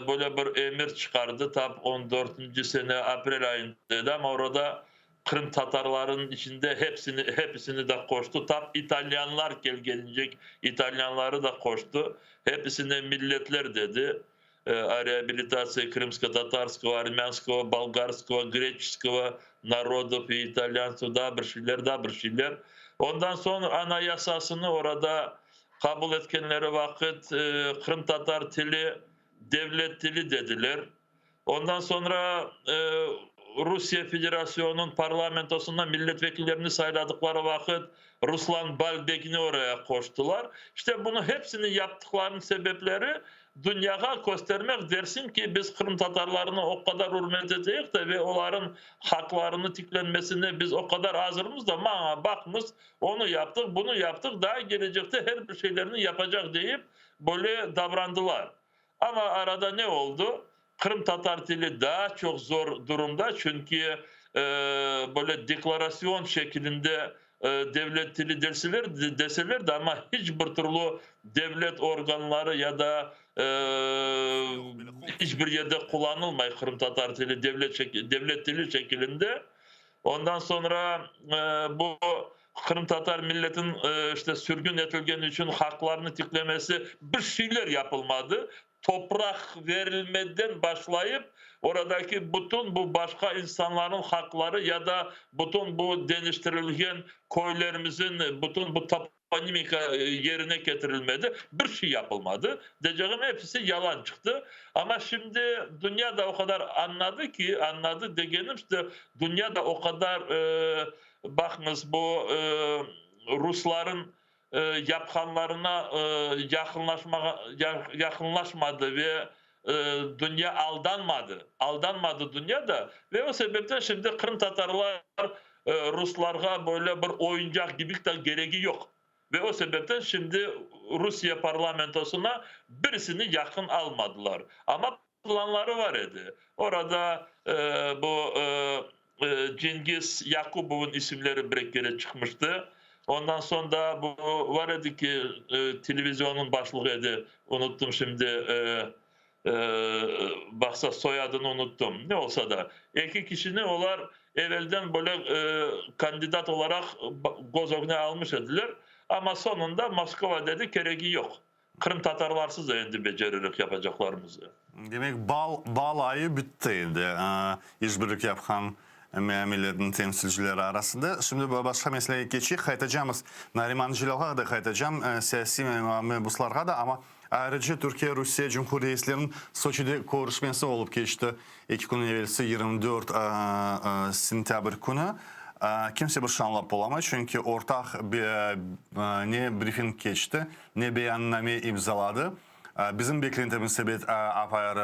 böyle bir emir çıqardı, tap on dörtünci sene aprel ayında edi, amma orada qırımtatarlarnıñ içinde hepsini, hepisini de qoştı, tap italyanlar kelgenincek italyanları da qoştı, hepisine milletler dedi, o reabilitatsiya krımsko-tatarskogo, armânskogo, bolgarskogo, greçeskogo narodov i italyantsov, daa bir şeyler, daa bir şeyler. Ondan soñ Anayasasını orada Qabul etkenleri vaqıt qırımtatar tili devlet tili dediler. Ondan soñra Rusiye Federasyonınıñ parlamentosında milletvekillerini sayladıqları vaqıt Ruslan Balbekni oraya qoştılar. İşte bunı hepsini yaptıqlarınıñ sebepleri Dünyağa köstermek, dersiñ ki, biz qırımtatarlarnı o qadar ürmet eteyik de ve olarıñ haqlarını tiklenmesine biz o qadar azırmız da, maña baqıñız, onı yaptıq, bunı yaptıq, daa gelecekte her bir şeylerni yapacaq deyip, böyle davrandılar. Amma arada ne oldı? Qırımtatar tili daa çoq zor durumda, çünki böyle deklarasyon şekilinde devlet tili derseler, deseler de, amma hiç bir türlü devlet organları ya da hiç bir yerde qullanılmay qırımtatar tili devlet devlet tili şekilinde. Ondan soñra bu qırımtatar milletin işte sürgün etilgeni içün haqlarını tiklemesi bir şeyler yapılmadı. Topraq verilmeden başlayıp, oradaki bütün bu başqa insanlarnıñ haqları ya da bütün bu deñiştirilgen köylerimizin bütün bu toponimika yerine ketirilmedi, bir şey yapılmadı. Deycegim, episi yalan çıqtı. Amma şimdi dünya da o qadar añladı ki, añladı degenim, işte, dünya da o qadar, baqıñız, bu rusların yapqanlarına yaqınlaşmağa yaqınlaşmadı ve dünya aldanmadı, aldanmadı dünya da ve o sebepten şimdi qırımtatarlar ruslarğa böyle bir oyuncaq kibi de keregi yoq. Ve o sebepten şimdi Rusiye parlamentosuna birisini yaqın almadılar. Amma planları var edi. Orada bu Cengiz Yakubovnıñ isimleri bir kere çıqmıştı. Ondan soñ da bu var edi ki, televizionnıñ başlığı edi, unuttım şimdi, baqsa soyadını unuttım. Ne olsa da, eki kişini olar evelden böyle kandidat olaraq köz ögüne almış ediler. Amma soñunda Moskova dedi, keregi yoq. Qırımtatarlarsız da endi beceririk yapacaqlarımızı. Demek, bal bal ayı bitti endi, işbirlik yapqan milletniñ temsilcileri arasında. Şimdi başqa meselege keçeyik, qaytacamız Nariman Celâlğa da qaytacam, siyasiy mebuslarğa da, amma ayrıca Türkiye-Rusiye cumhurreisleriniñ Soçide körüşmesi olıp keçti eki kün evelsi, 24 sentâbr künü. Kimse bir şey añlap olamay, çünki ortaq ne brifing keçti, Ne beyanname imzaladı. Bizim beklentimiz ebet apayrı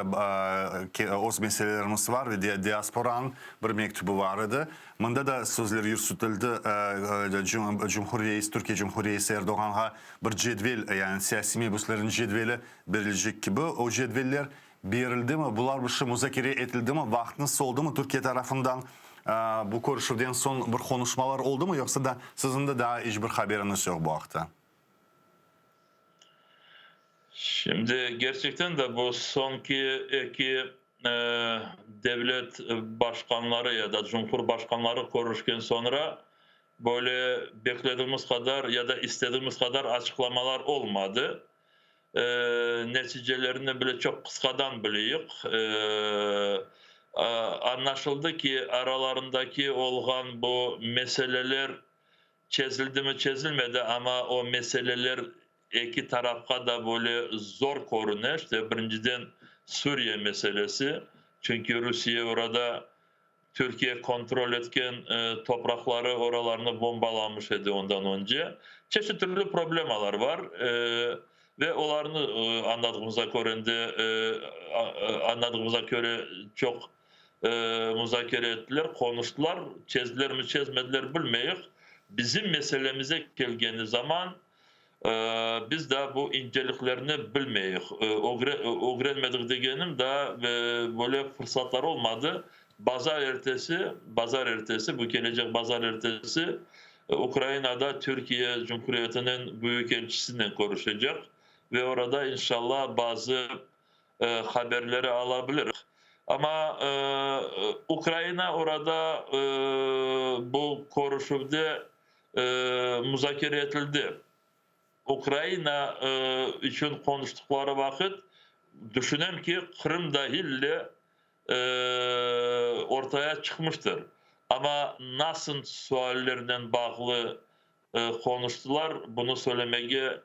öz meselelerimiz var ve diasporanıñ bir mektübi var edi. Mında da sözler yürsütildi, cumhurreis, Türkiye cumhurreisi Erdoğanğa bir cedvel, yani siyasiy mebuslerniñ cedveli berilecek kibi. O cedveller berildi mi, bular bir şey muzakere etildi mi, vaqtınız oldı mı Türkiye tarafından bu körüşüvden soñ bir qonuşmalar oldı mı, yoqsa da siziñ de daa iç bir haberiñiz yoq bu aqta? Şimdi gerçekten de bu soñki eki devlet başqanları ya da cumhurbaşqanları körüşken soñra böyle beklediğimiz qadar ya da istediğimiz qadar açıqlamalar olmadı. Neticelerini bile çoq qısqadan bileyik. Añlaşıldı ki, aralarındaki olğan bu meseleler Çezildimi, çezilmedi, amma o meseleler eki tarafqa da böyle zor körüne. İşte, birinciden, Suriye meselesi, çünki Rusiye orada Türkiye kontrol etken topraqları, oralarnı bombalamış edi ondan önce. Çeşit türlü problemalar var ve olarnı, añladığımıza köre, endi añladığımıza köre, çoq muzakere ettiler, qonuştılar, çezdilermi, çezmediler bilmeyik. Bizim meselemize kelgeni zaman biz daa bu inceliklerni bilmeyik. Ögrenmedik degenim, daa böyle fırsatlar olmadı. Bazar ertesi, bazar ertesi, bu kelecek bazar ertesi Ukrainada Türkiye Cumhuriyetiniñ büyükelçisinen körüşecek ve orada inşallah bazı haberleri ala biliriz. Amma Ukraina orada bu körüşüvde muzakere etildi. Ukraina içün qonuştıqları vaqıt, tüşünem ki, Qırım dahil ortaya çıqmıştır. Amma nasıl suallernen bağlı qonuştılar, bunı söylemege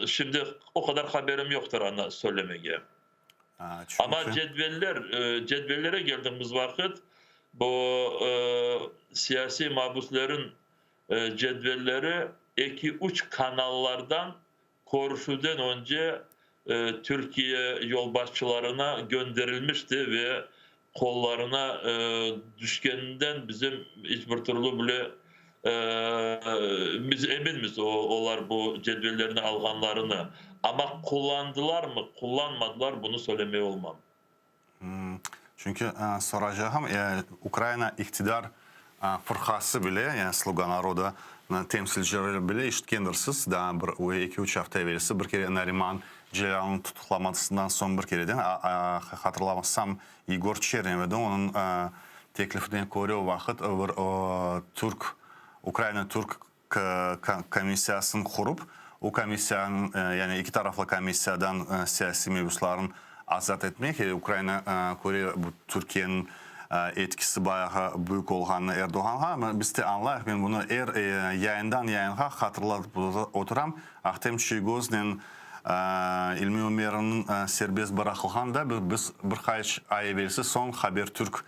şimdi o qadar haberim yoqtır anı söylemege. Amma cedveller, cedvellere keldiğimiz vaqıt, bu siyasiy mabüslerin cedvelleri eki-üç kanallardan körüşüvden önce Türkiye yolbaşçılarına gönderilmişti ve qollarına tüşkeninden bizim iç bir türlü bile biz eminmiz olar bu cedvellerni alğanlarını. Amma qullandılarmı, qullanmadılar, bunı söylemey olmam. Çünki soracağım, Ukraina iqtidar fırqası bile, yani Sluga naroda temsilcileri bile işitkendirsiz, daa bir eki-üç afta evelsi bir kere Nariman Celâlnıñ tutuqlamasından soñ bir kereden, hatırlamasam, Yegor Çernev edi, onıñ teklifine köre o vaqıt bir türk, Ukraina-türk komissiyasını qurıp, o komissiyanıñ, yani eki taraflı komissiyadan siyasiy mebuslarnı azat etmek, Ukraina köre bu Türkiyeniñ etkisi bayağı büyük olğanını Erdoğanğa, amma biz de añlayıq, men bunı er yayından yayınğa hatırlatıp oturam, Ahtem Çiygoznen İlmi Ümerovnıñ serbest bıraqılğanda biz bir qaç ay evelsi soñ Habertürk.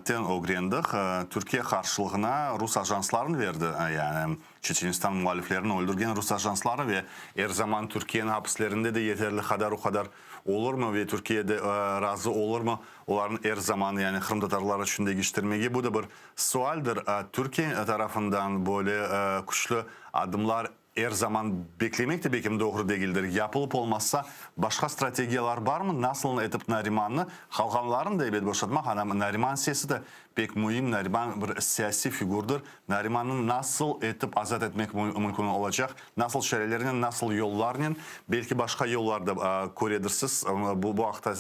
Ten ögrendik, Türkiye qarşılığına rus ajanslarını berdi, yani Çeçenistan mualiflerini öldürgen rus ajansları ve er zaman Türkiyeniñ apislerinde de yeterli qadar o qadar olurmı ve Türkiye de razı olurmı olarnı er zaman yani qırımtatarlar içün degiştirmege, bu da bir sualdir. Türkiye tarafından böyle küçlü adımlar Er zaman beklemek de bekim doğru degildir. Yapılıp olmazsa, başqa strategiyalar barmı? Nasıl etip Narimannı, qalğanlarını da ebet boşatmaq, ana Nariman sesi de pek müim, Nariman bir siyasiy figurdır. Narimannı nasıl etip azat etmek mümkün olacaq? Nasıl çarelernen, nasıl yollarnen? Belki başqa yollar da köredirsiz. Bu aqta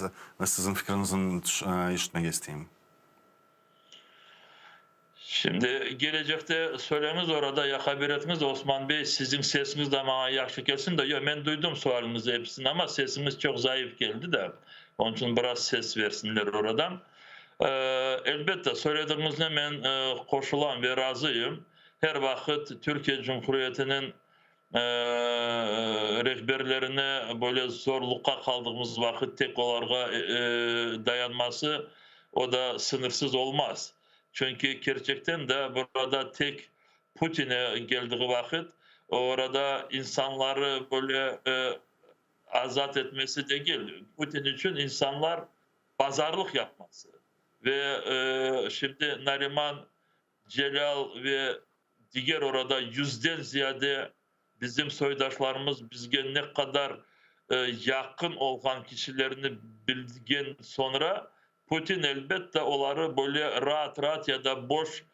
siziñ fikriñizni eşitmege isteyim. Şimdi gelecekte söyleñiz orada ya haber etiñiz, Osman bey, siziñ sesiñiz de maña yahşı kelsin de. Yoq, men duydum sualiñizni episini, amma sesiñiz çoq zayıf keldi de, onıñ içün biraz ses versinler oradan. Elbette, söyledigiñizne men qoşulam ve razıyım. Her vaqıt Türkiye Cumhuriyetiniñ rehberlerine böyle zorluqqa qaldığımız vaqıt tek olarğa dayanması, o da sıñırsız olmaz. Çünki kerçekten de burada tek Putine geldiği vaqıt, orada insanları böyle azat etmesi degil, Putin içün insanlar bazarlıq yapması ve şimdi Nariman Celâl ve diger orada yüzden ziyade bizim soydaşlarımız bizge ne qadar yaqın olğan kişilerni bilgen soñra, Putin, elbette, oları böyle raat-raat ya da boş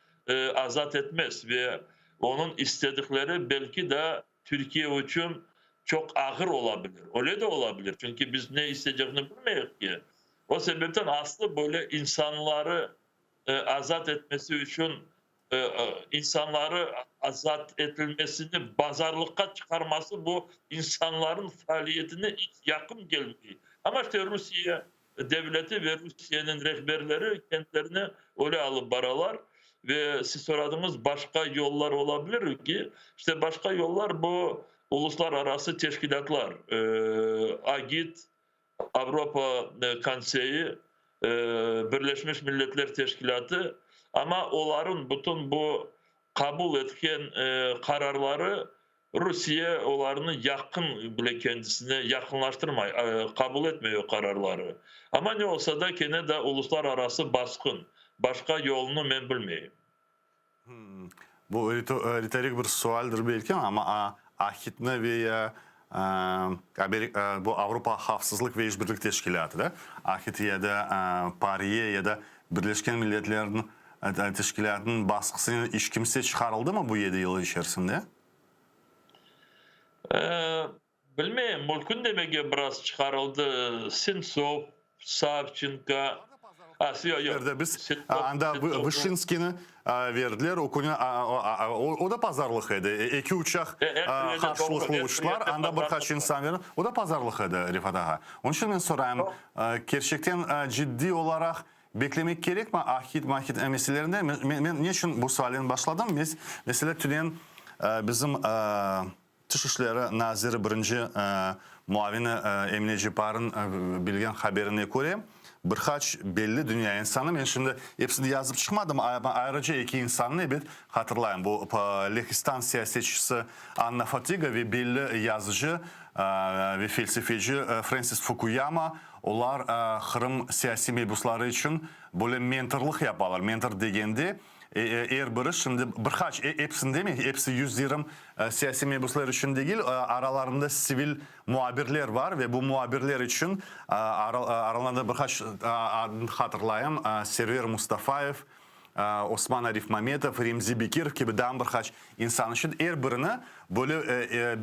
azat etmez ve onıñ istedikleri belki de Türkiye içün çoq ağır ola bilir. Öyle de ola bilir, çünki biz ne isteycegini bilmeyik ki. O sebepten aslı böyle insanları azat etmesi içün insanları azat etilmesini bazarlıqqa çıqarması bu insanların faaliyetine iç yaqın kelmey. Amma işte Rusiye devleti ve Rusiyeniñ rehberleri kendilerini öyle alıp baralar ve siz soradıñız başqa yollar olabilir ki, işte başqa yollar bu uluslararası teşkilâtlar, AGİT, Avropa Konseyi, Birleşmiş Milletler Teşkilâtı, amma olarıñ bütün bu qabul etken qararları Rusiye olarnı yaqın bile kendisine yaqınlaştırmay, qabul etmey o qararları. Amma ne olsa da, kene de uluslararası basqın, başqa yolunı men bilmeyim. Bu ritorik bir sualdir belki, amma AHİTni ve ya bu Avropa Havfsızlıq ve İşbirlik Teşkilâtı da, AHİT ya da PARİE ya da Birleşken Milletlerniñ Teşkilâtınıñ basqısınen iç kimse çıqarıldımı bu yedi yıl içerisinde? Bilmeyim, mülkün demege biraz çıqarıldı, Sentsov, Savçenko, a, yoq, yoq, Biz anda Vışinskiyni verdiler, o künü o da pazarlıq edi, eki uçaq qarşılıqlı uçtılar, anda bir qaç insan verdi, o da pazarlıq edi, Refat ağa. Onıñ içün men sorayım, kerçekten ciddiy olaraq beklemek kerekmi AHİT-MAHİT meselelerinde? Men ne içün bu sualden başladım? Mesele tünen bizim Tış işleri naziri birinci muavini Emine Ceparnıñ bilgen haberine köre, bir qaç belli dünya insanı, men şimdi episini yazıp çıqmadım, amma ayrıca eki insannı ebet hatırlayım, bu Lehistan siyasetçisi Anna Fotiga ve belli yazıcı ve felsefeci Frensis Fukuyama, olar Qırım siyasiy mebusları içün böyle mentorlıq yapalar. Mentor degende, Er biri şimdi bir qaç, episini demey, episi 120 siyasiy mebuslar içün degil, aralarında sivil muabirler bar ve bu muabirler içün aralarında bir qaç adını hatırlayım, Server Mustafayev, Osman Arifmametov, Remzi Bekirov kibi daa bir qaç insan içün er birini böyle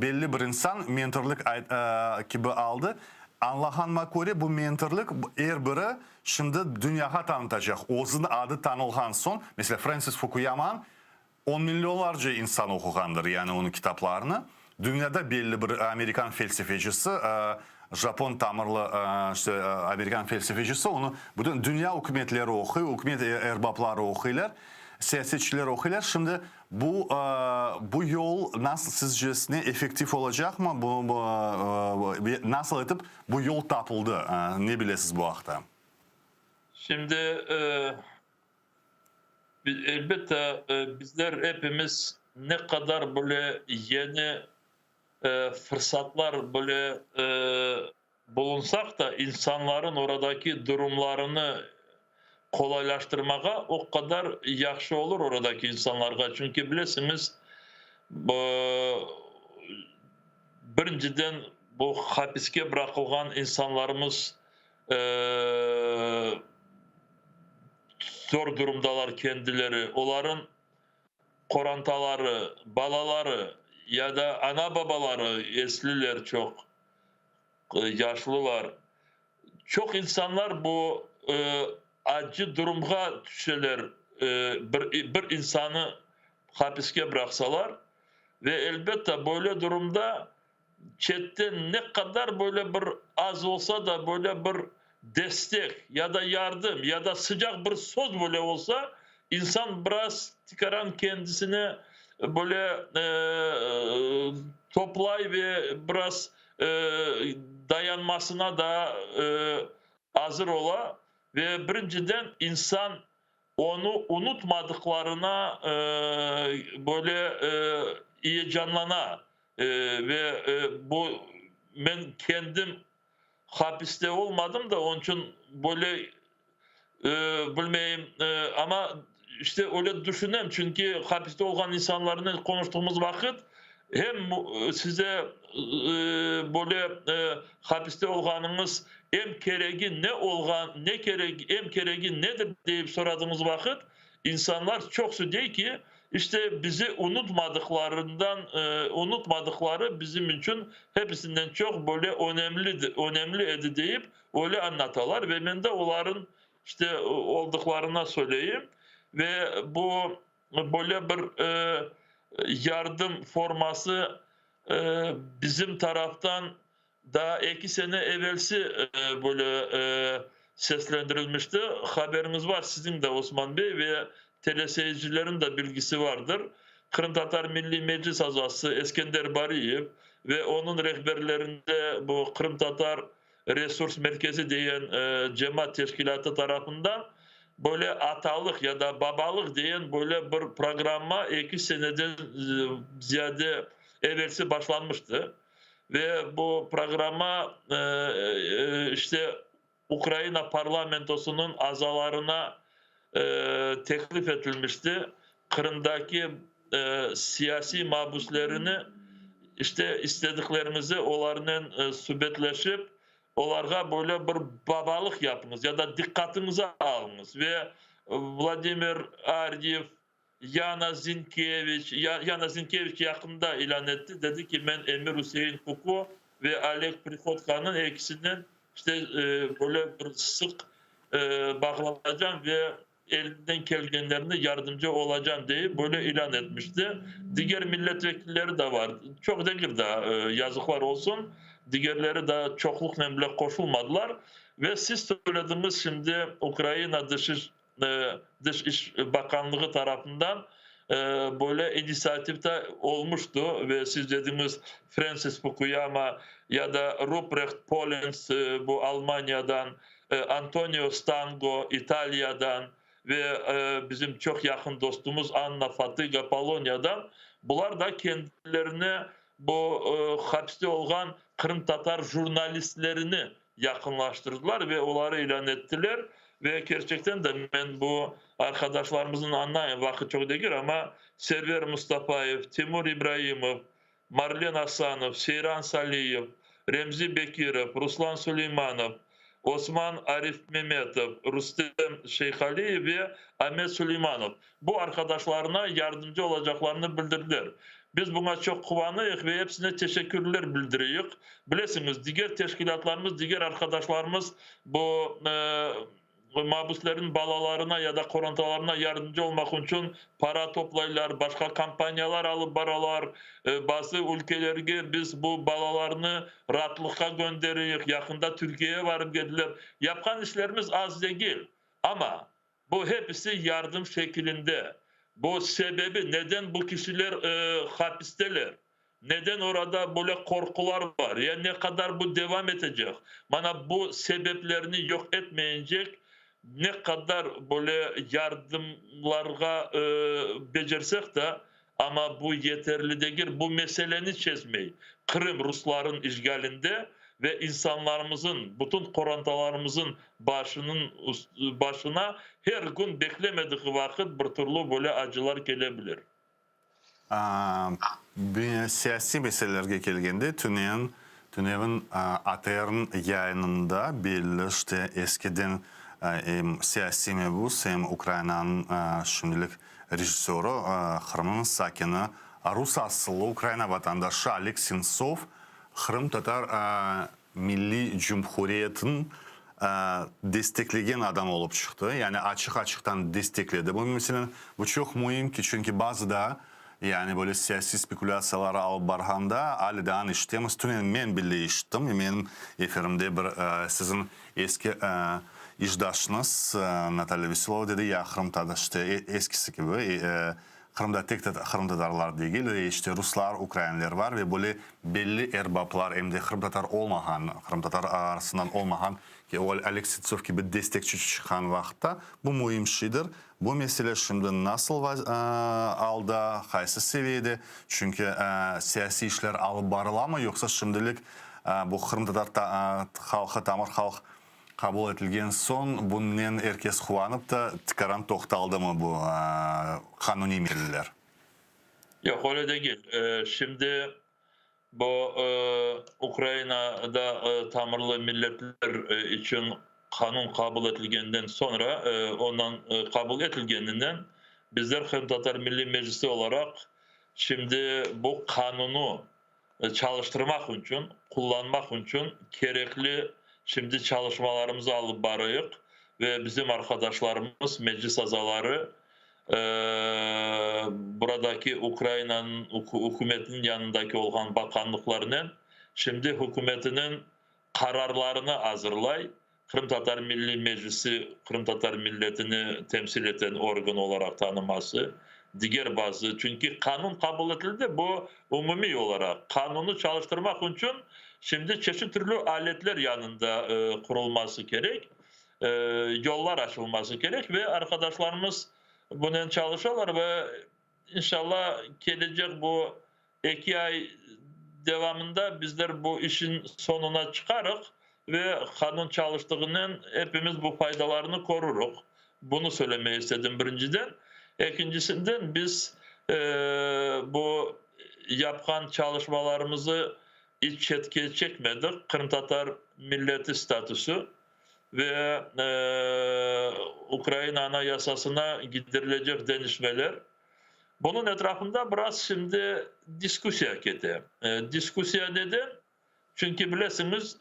belli bir insan mentorlıq kibi aldı. Añlağanıma köre, bu mentorlıq er biri Şimdi dünyağa tanıtacaq, özüniñ adı tanılğan soñ, meselâ, Frensis Fukuyamanıñ on millionlarca insan oquğandır, yani onıñ kitaplarını. Dünyada belli bir amerikan felsefecisi, japon tamırlı işte amerikan felsefecisi, onı bütün dünya ükümetleri oquy, ükümet erbapları oquylar, siyasetçiler oquylar. Şimdi bu, bu yol nasıl sizcesine effektiv olacaqmı, bu, nasıl etip Bu yol tapıldı. Ne bilesiz bu aqta? Şimdi. Elbette, bizler epimiz ne qadar böyle yeni fırsatlar böyle bulunsaq da, insanların oradaki durumlarını qolaylaştırmağa, o qadar yahşı olur oradaki insanlarğa. Çünki bilesiñiz, birinciden bu hapiske bıraqılğan insanlarımız zor durumdalar kendileri, oların qorantaları, balaları ya da ana-babaları esliler çoq, yaşlılar. Çoq insanlar bu acı durumğa tüşeler, bir bir insanı hapiske bıraqsalar ve elbette böyle durumda çetten ne qadar böyle bir az olsa da böyle bir destek ya da yardım ya da sıcaq bir söz böyle olsa, insan biraz tikaran kendisini böyle toplay ve biraz dayanmasına da azır ola. Ve birinciden insan onı unutmadıqlarına böyle eyecanlana ve bu men kendim hapiste olmadım da, onıñ içün böyle bilmeyim, amma işte öyle tüşünem, çünki hapiste olğan insanlarnen qonuştığımız vaqıt em size böyle hapiste olğanıñız em keregi ne olğan, ne kerek, em keregi nedir deyip soradığımız vaqıt, insanlar çoqusı dey ki, işte bizi unutmadıqlarından, unutmadıqları bizim içün hepisinden çoq böyle önemlidir, önemli edi deyip öyle añlatalar ve men de oların işte oldıqlarına söyleyim ve bu böyle bir yardım forması bizim taraftan daa eki sene evelsi böyle seslendirilmişti. Haberiñiz bar siziñ de, Osman bey, ve teleseyircilerin de bilgisi vardır. Qırımtatar Milliy Meclis azası Eskender Bariyev ve onıñ rehberlerinde bu Qırımtatar Resurs Merkezi deyen cemaat teşkilâtı tarafından böyle atalıq ya da babalıq deyen böyle bir programma eki seneden ziyade evelsi başlanmıştı. Ve bu programma işte Ukraina parlamentosınıñ azalarına teklif etilmişti, Qırımdaki siyasiy mabüslerini işte istedikleriñizi olarnen subetleşip, olarğa böyle bir babalıq yapıñız ya da diqqatıñıza alıñız. Ve Vladimir Aryev, Yana Zinkeviç, Yana Zinkeviç yaqında ilân etti, dedi ki, men Emir-Üsein Kuku ve Oleg Prihodkonıñ ekisinen işte böyle bir sıq bağlanacam ve elimden kelgenlerini yardımcı olacam deyip böyle ilân etmişti. Diger milletvekilleri de var, çoq degil daa, yazıqlar olsun, digerleri daa çoqluqnen bile qoşulmadılar. Ve siz söylediñiz şimdi Ukraina dış Dış iş bakanlığı tarafından böyle inisiativ da olmuştı ve siz dediñiz Frensis Fukuyama ya da Rupreht Polenz bu Almaniyadan, Antonio Stango İtaliyadan ve bizim çoq yaqın dostumız Anna Fotıga Poloniyadan, bular da kendilerine bu hapiste olğan qırımtatar jurnalistlerini yaqınlaştırdılar ve oları ilân ettiler. Ve kerçekten de men bu arqadaşlarımıznıñ añlayım, vaqıt çoq degil, amma Server Mustafayev, Timur İbraimov, Marlen Asanov, Seyran Saliyev, Remzi Bekirov, Ruslan Suleymanov, Osman Arifmemetov, Rustem Şeyhaliyev ve Amet Suleymanov bu arqadaşlarına yardımcı olacaqlarını bildirdiler. Biz buña çoq quvanıyıq ve epsine teşekkürler bildiriyik. Bilesiñiz, diger teşkilâtlarımız, diger arqadaşlarımız bu mabüslerniñ balalarına ya da qorantalarına yardımcı olmaq içün para toplaylar, başqa kampaniyalar alıp baralar. Bazı ülkelerge biz bu balalarnı raatlıqqa gönderiyik, yaqında Türkiyege barıp keldiler. Yapqan işlerimiz az degil, amma Bu hepisi yardım şekilinde. Bu sebebi, neden bu kişiler hapisteler, neden orada böyle qorqular bar, ya ne qadar bu devam etecek, mana bu sebeplerni yoq etmeyincek. Ne qadar böyle yardımlarğa becersek de, amma bu yeterli degil, bu meseleni çezmey. Qırım rusların işğalinde ve insanlarımızın, bütün qorantalarımızın başınıñ başına her kün beklemedigi vaqıt bir türlü böyle acılar kele bilir. Siyasiy meselelerge kelgende, tüneyin, tünevin ATRniñ yayınında belli, işte, eskiden em siyasiy mebus, em Ukrainanıñ şimdilik rejissörı, Qırımnıñ sakini, rus asıllı Ukraina vatandaşı Oleg Sentsov qırımtatar milliy cumhuriyetiniñ desteklegen adam olıp çıqtı, yani açıq-açıqtan destekledi bu meseleni. Bu çoq müim ki, çünki bazıda, yani böyle siyasiy spekulâtsiyalar alıp barğanda, alâ daa işitemiz, tünevin men bile işittim, menim efirimde bir siziñ eski işdaşıñız Natalya Veselova dedi, ya Qırımtada işte eskisi kibi, Qırımda tek qırımtatarlar degil, işte ruslar, ukrainler var ve böyle belli erbaplar, em de qırımtatar olmağan, qırımtatar arasından olmağan, Oleg Sentsov kibi destekçi çıqqan vaqıtta, bu müim şeydir. Bu mesele şimdi nasıl alda, qaysı seviyede? Çünki siyasiy işler alıp barılamı, yoqsa şimdilik bu qırımtatar halqı, tamır halq Qabul etilgen soñ bunnen er kes quvanıp da, tikaran toqtaldımı bu qanuniy meyiller? Yoq, öyle degil. Şimdi bu Ukrainada tamırlı milletler içün qanun qabul etilgenden soñra, ondan qabul etilgeninden bizler Qırımtatar Milliy Meclisi olaraq şimdi bu qanunı çalıştırmaq içün, qullanmaq içün kerekli şimdi çalışmalarımızı alıp barayıq ve bizim arqadaşlarımız, meclis azaları buradaki Ukrainanıñ ükümetiniñ yanındaki olğan baqanlıqlarnen şimdi hükümetiniñ qararlarını azırlay, Qırımtatar Milliy Meclisi qırımtatar milletini temsil eten organ olaraq tanıması, diger bazı, çünki qanun qabul etildi, bu umumiy olaraq qanunı çalıştırmaq içün şimdi çeşit türlü aletler yanında qurulması kerek, yollar açılması kerek ve arqadaşlarımız bunen çalışalar ve inşallah kelecek bu Eki ay devamında bizler bu işin soñuna çıqarıq ve qanun çalıştığınen epimiz bu faydalarnı körüriq. Bunı söylemege istedim birinciden. Ekincisinden biz bu yapqan çalışmalarımızı iç çetke çekmedik, qırımtatar milleti statüsü ve Ukraina Anayasasına giderilecek deñişmeler. Bunıñ etrafında biraz şimdi diskussiya kete. Diskussiya neden? Çünki bilesiñiz,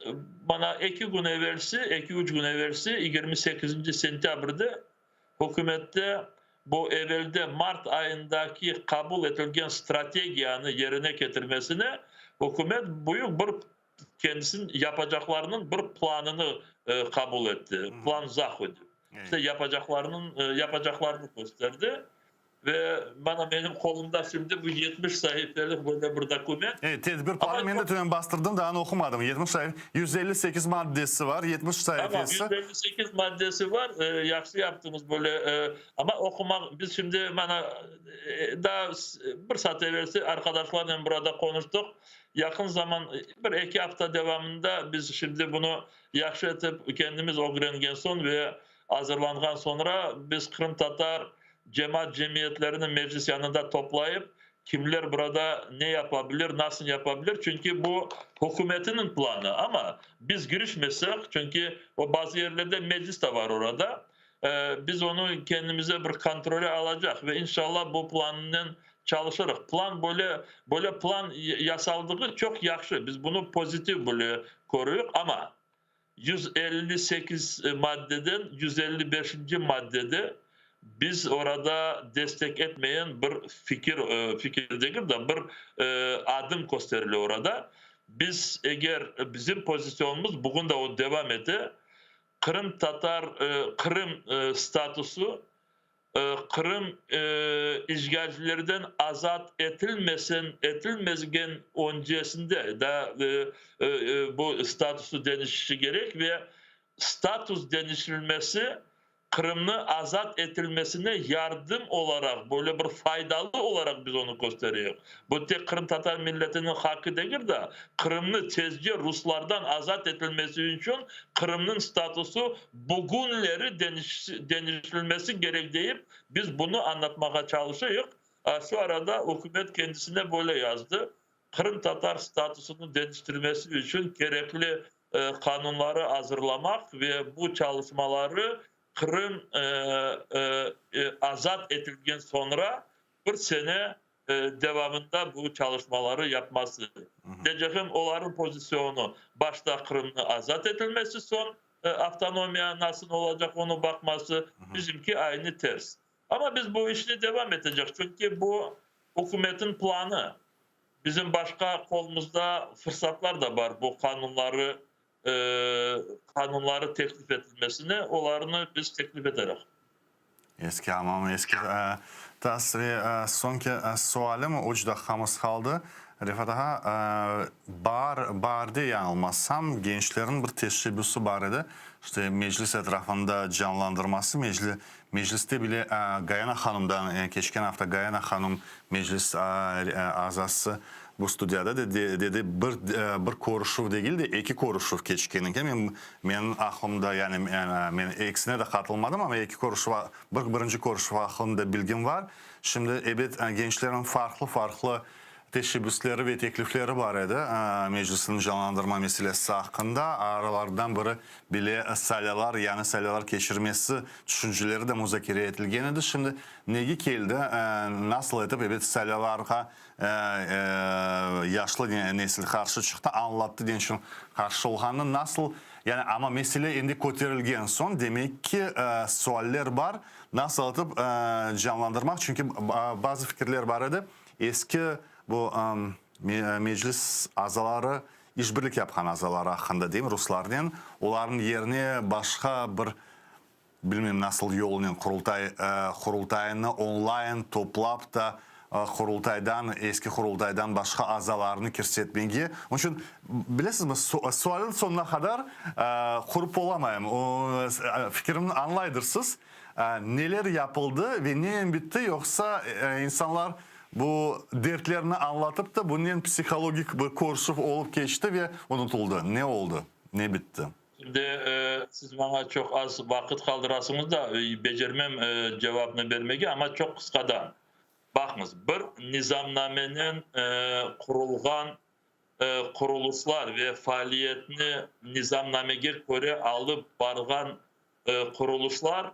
mana eki kün evelsi, eki-üç kün evelsi, yigirmi sekizinci sentâbrde hükümette bu evelde mart ayındaki qabul etilgen strategiyanı yerine ketirmesine hükümet büyük bir kendisiniñ yapacaqlarınıñ bir planını qabul etti, Plan Zahodu. İşte yapacaqlarınıñ yapacaqlarını kösterdi. Ve mana menim qolumda şimdi bu 70 saifelik böyle bir dokument. Evet, tedbir planı men de tümen bastırdım, daa onı oqumadım. 70 saife, 158 maddesi var, 70 saifesi. Tamam, 158 maddesi var, yahşı yaptıñız böyle, amma oqumaq, biz şimdi mana daa bir saat evelsi arqadaşlarnen burada qonuştıq, Yaqın zaman, bir eki afta devamında biz şimdi bunı yahşı etip kendimiz ögrengen soñ ve azırlanğan soñra biz qırımtatar cemaat cemiyetlerini meclis yanında toplayıp, kimler burada ne yapa bilir, nasıl yapa bilir, çünki bu hükümetiniñ planı, amma biz girişmesek, çünki o bazı yerlerde meclis de var orada, biz onı kendimize bir kontrole alacaq ve inşallah bu plannen çalışırıq. Plan böyle, böyle plan yasaldığı çoq yahşı, biz bunı pozitiv böyle körüyik, amma 158 maddeden 155-nci maddede biz orada destek etmeyen bir fikir, fikir degil de, bir adım kösterile orada. Biz eger bizim pozisyonımız bugün de o devam ete, Qırımtatar, Qırım statusı Qırım işğalcilerden azat etilmesen, etilmezgen öncesinde da bu statusı deñişişi kerek ve status deñişilmesi. Qırımnı azat etilmesine yardım olaraq, böyle bir faydalı olaraq biz onı köstereyik. Bu tek qırımtatar milletiniñ haqqı degil de, Qırımnı tezce ruslardan azat etilmesi içün Qırımnıñ statusı bugünleri deñiştirilmesi kerek deyip, biz bunı añlatmağa çalışayıq. Şu arada ükümet kendisine böyle yazdı, Qırımtatar statusını deñiştirmesi içün kerekli qanunları azırlamaq ve bu çalışmaları Qırım azat etilgen soñra bir sene devamında bu çalışmaları yapması. Deycegim, olarnıñ pozisyonu başta Qırımnı azat etilmesi, soñ avtonomiya nasıl olacaq onı baqması, bizimki aynı ters. Amma biz bu işni devam etecek, çünki bu ükümetin planı. Bizim başqa qolumızda fırsatlar da bar bu qanunları qanunları teklif etilmesine, olarnı biz teklif eterek. Eski amam, eski tas ve soñki sualim, üç daqqamız qaldı. Refat ağa, baar, baarde yañılmazsam, gençlerniñ bir teşebbüsi bar edi, işte meclis etrafında canlandırması, mecli, mecliste bile Gayana hanımdan, keçken afta Gayana hanım meclis azası bu studiyada dedi, dedi, bir, bir körüşüv degil de, eki körüşüv keçken eken. Men, menim aqlımda, yani men ekisine de qatılmadım, amma eki körüşüv, bir, birinci körüşüv aqqında bilgim bar. Şimdi, ebet, gençlerniñ farqlı-farqlı teşebbüsleri ve teklifleri bar edi Meclisniñ canlandırma meselesi aqqında. Aralarından biri bile saylavlar, yañı saylavlar keçirmesi tüşünceleri de muzakere etilgen edi. Şimdi nege keldi, nasıl etip, ebet, saylavlarğa yaşlı nesil qarşı çıqtı, añlattı ne içün qarşı olğanını, nasıl, yani, amma mesele endi köterilgen soñ, demek ki, sualler bar, nasıl etip canlandırmaq, çünki bazı fikirler bar edi. Eski bu Meclis azaları, işbirlik yapqan azaları aqqında deyim, ruslarnen, olarnıñ yerine başqa bir, bilmeyim nasıl yolnen Qurultay, Qurultaynı onlayn toplap da Qurultaydan, eski Qurultaydan başqa azalarnı kirsetmege. Onıñ içün, bilesizmi, sualniñ soñuna qadar qurıp olamayım. Fikirimni añlaydırsız. Neler yapıldı ve nenen bitti, yoqsa insanlar bu dertlerini añlatıp da, bunen psihologik bir körüşüv olıp keçti ve unutıldı? Ne oldı, ne bitti? Şimdi siz maña çoq az vaqıt qaldırasıñız da, becermem cevapnı bermege, amma çoq qısqadan. Baqıñız, bir nizamnamenen qurulğan qurulışlar ve faaliyetni nizamnamege köre alıp barğan qurulışlar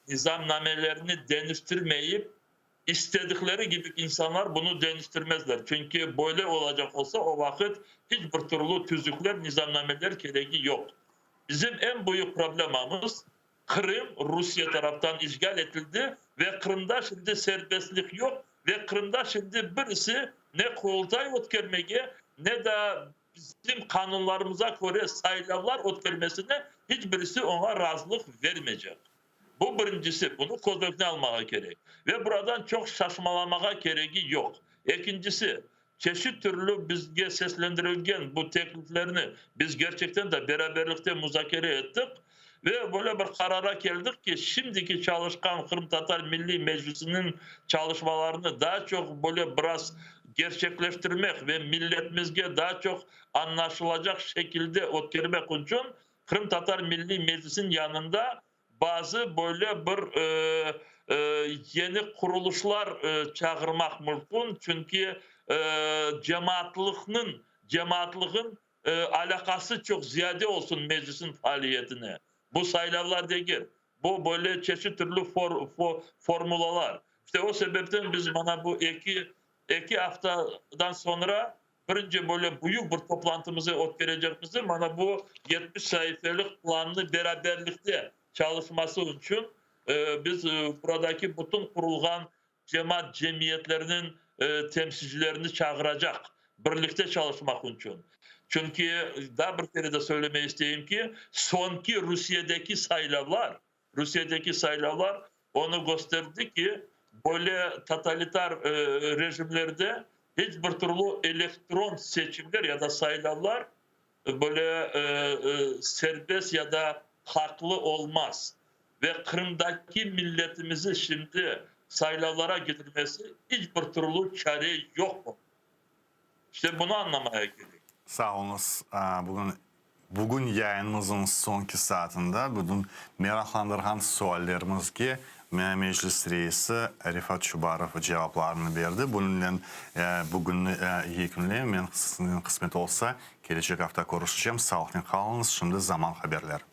nizamnamelerini deñiştirmeyip, istedikleri kibi insanlar bunı deñiştirmezler. Çünki böyle olacaq olsa, o vaqıt hiç bir türlü tüzükler, nizamnameler keregi yoq. Bizim eñ büyük problemamız, Qırım Rusiye taraftan işğal etildi ve Qırımda şimdi serbestlik yoq ve Qırımda şimdi birisi ne Qurultay ötkermege, ne de bizim qanunlarımıza köre saylavlar ötkermesine hiç birisi oña razılıq vermeycek. Bu birincisi, bunı köz ögüne almağa kerek. Ve buradan çoq şaşmalamağa keregi yoq. Ekincisi, çeşit türlü bizge seslendirilgen bu tekliflerni biz gerçekten de beraberlikte muzakere ettik ve böyle bir qarara keldik ki, şimdiki çalışqan Qırımtatar Milliy Meclisiniñ çalışmalarını daa çoq böyle biraz gerçekleştirmek ve milletimizge daa çoq añlaşılacaq şekilde ötkermek içün Qırımtatar Milliy Meclisiniñ yanında bazı böyle bir yeni qurulışlar çağırmaq mümkün, çünki cemaatlıqnıñ, cemaatlığın alâqası çoq ziyade olsun Meclisniñ faaliyetine. Bu saylavlar degil, bu böyle çeşit türlü formulalar. İşte o sebepten biz mana bu eki aftadan soñra Birinci böyle büyük bir toplantımızı ötkerecekmiz, mana bu 70 saifelik plannı beraberlikte çalışması içün biz buradaki bütün qurulğan cemaat cemiyetleriniñ temsilcilerini çağıracaq, birlikte çalışmaq içün. Çünki daa bir kere de söylemege isteyim ki, soñki Rusiyedeki saylavlar, Rusiyedeki saylavlar onı kösterdi ki, böyle totalitar rejimlerde hiç bir türlü elektron seçimler ya da saylavlar böyle serbest ya da haqlı olmaz. Ve Qırımdaki milletimizi şimdi saylavlara getirmesi iç bir türlü çare yoq bunıñ. İşte bunı añlamaya kerek. Sağ oluñız. Bugün bugün yayınımıznıñ soñki saatında bütün meraqlandırğan suallerimizge Meclis reisi Refat Çubarov cevaplarını berdi. Bunıñnen bugünni yekünleyim. Men siziñnen qısmet olsa, kelecek afta körüşeceğim. Sağlıqnen qalıñız. Şimdi zaman haberleri.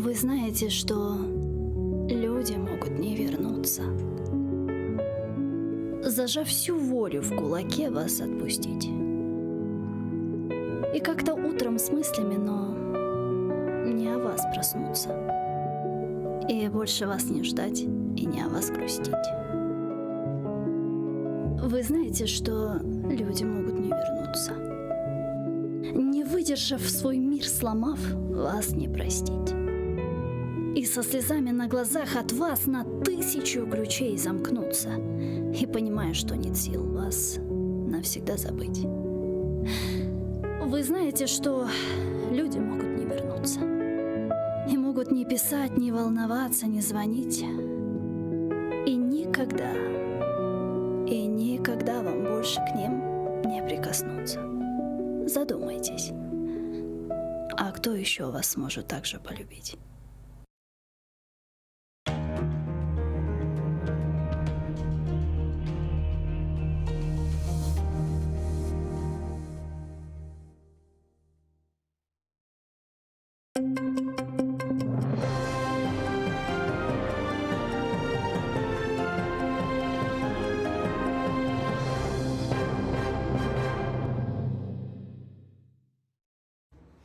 Вы знаете, что люди могут не вернуться. Зажав всю волю в кулаке вас отпустить. И как-то утром с мыслями, но не о вас проснуться. И больше вас не ждать и не о вас грустить. Вы знаете, что люди могут не вернуться. Не выдержав свой мир, сломав, вас не простить. И со слезами на глазах от вас на тысячу ключей замкнуться. И понимая, что нет сил вас навсегда забыть. Вы знаете, что люди могут не вернуться. И могут не писать, не волноваться, не звонить. И никогда, и никогда вам больше к ним не прикоснуться. Задумайтесь, а кто еще вас сможет так же полюбить?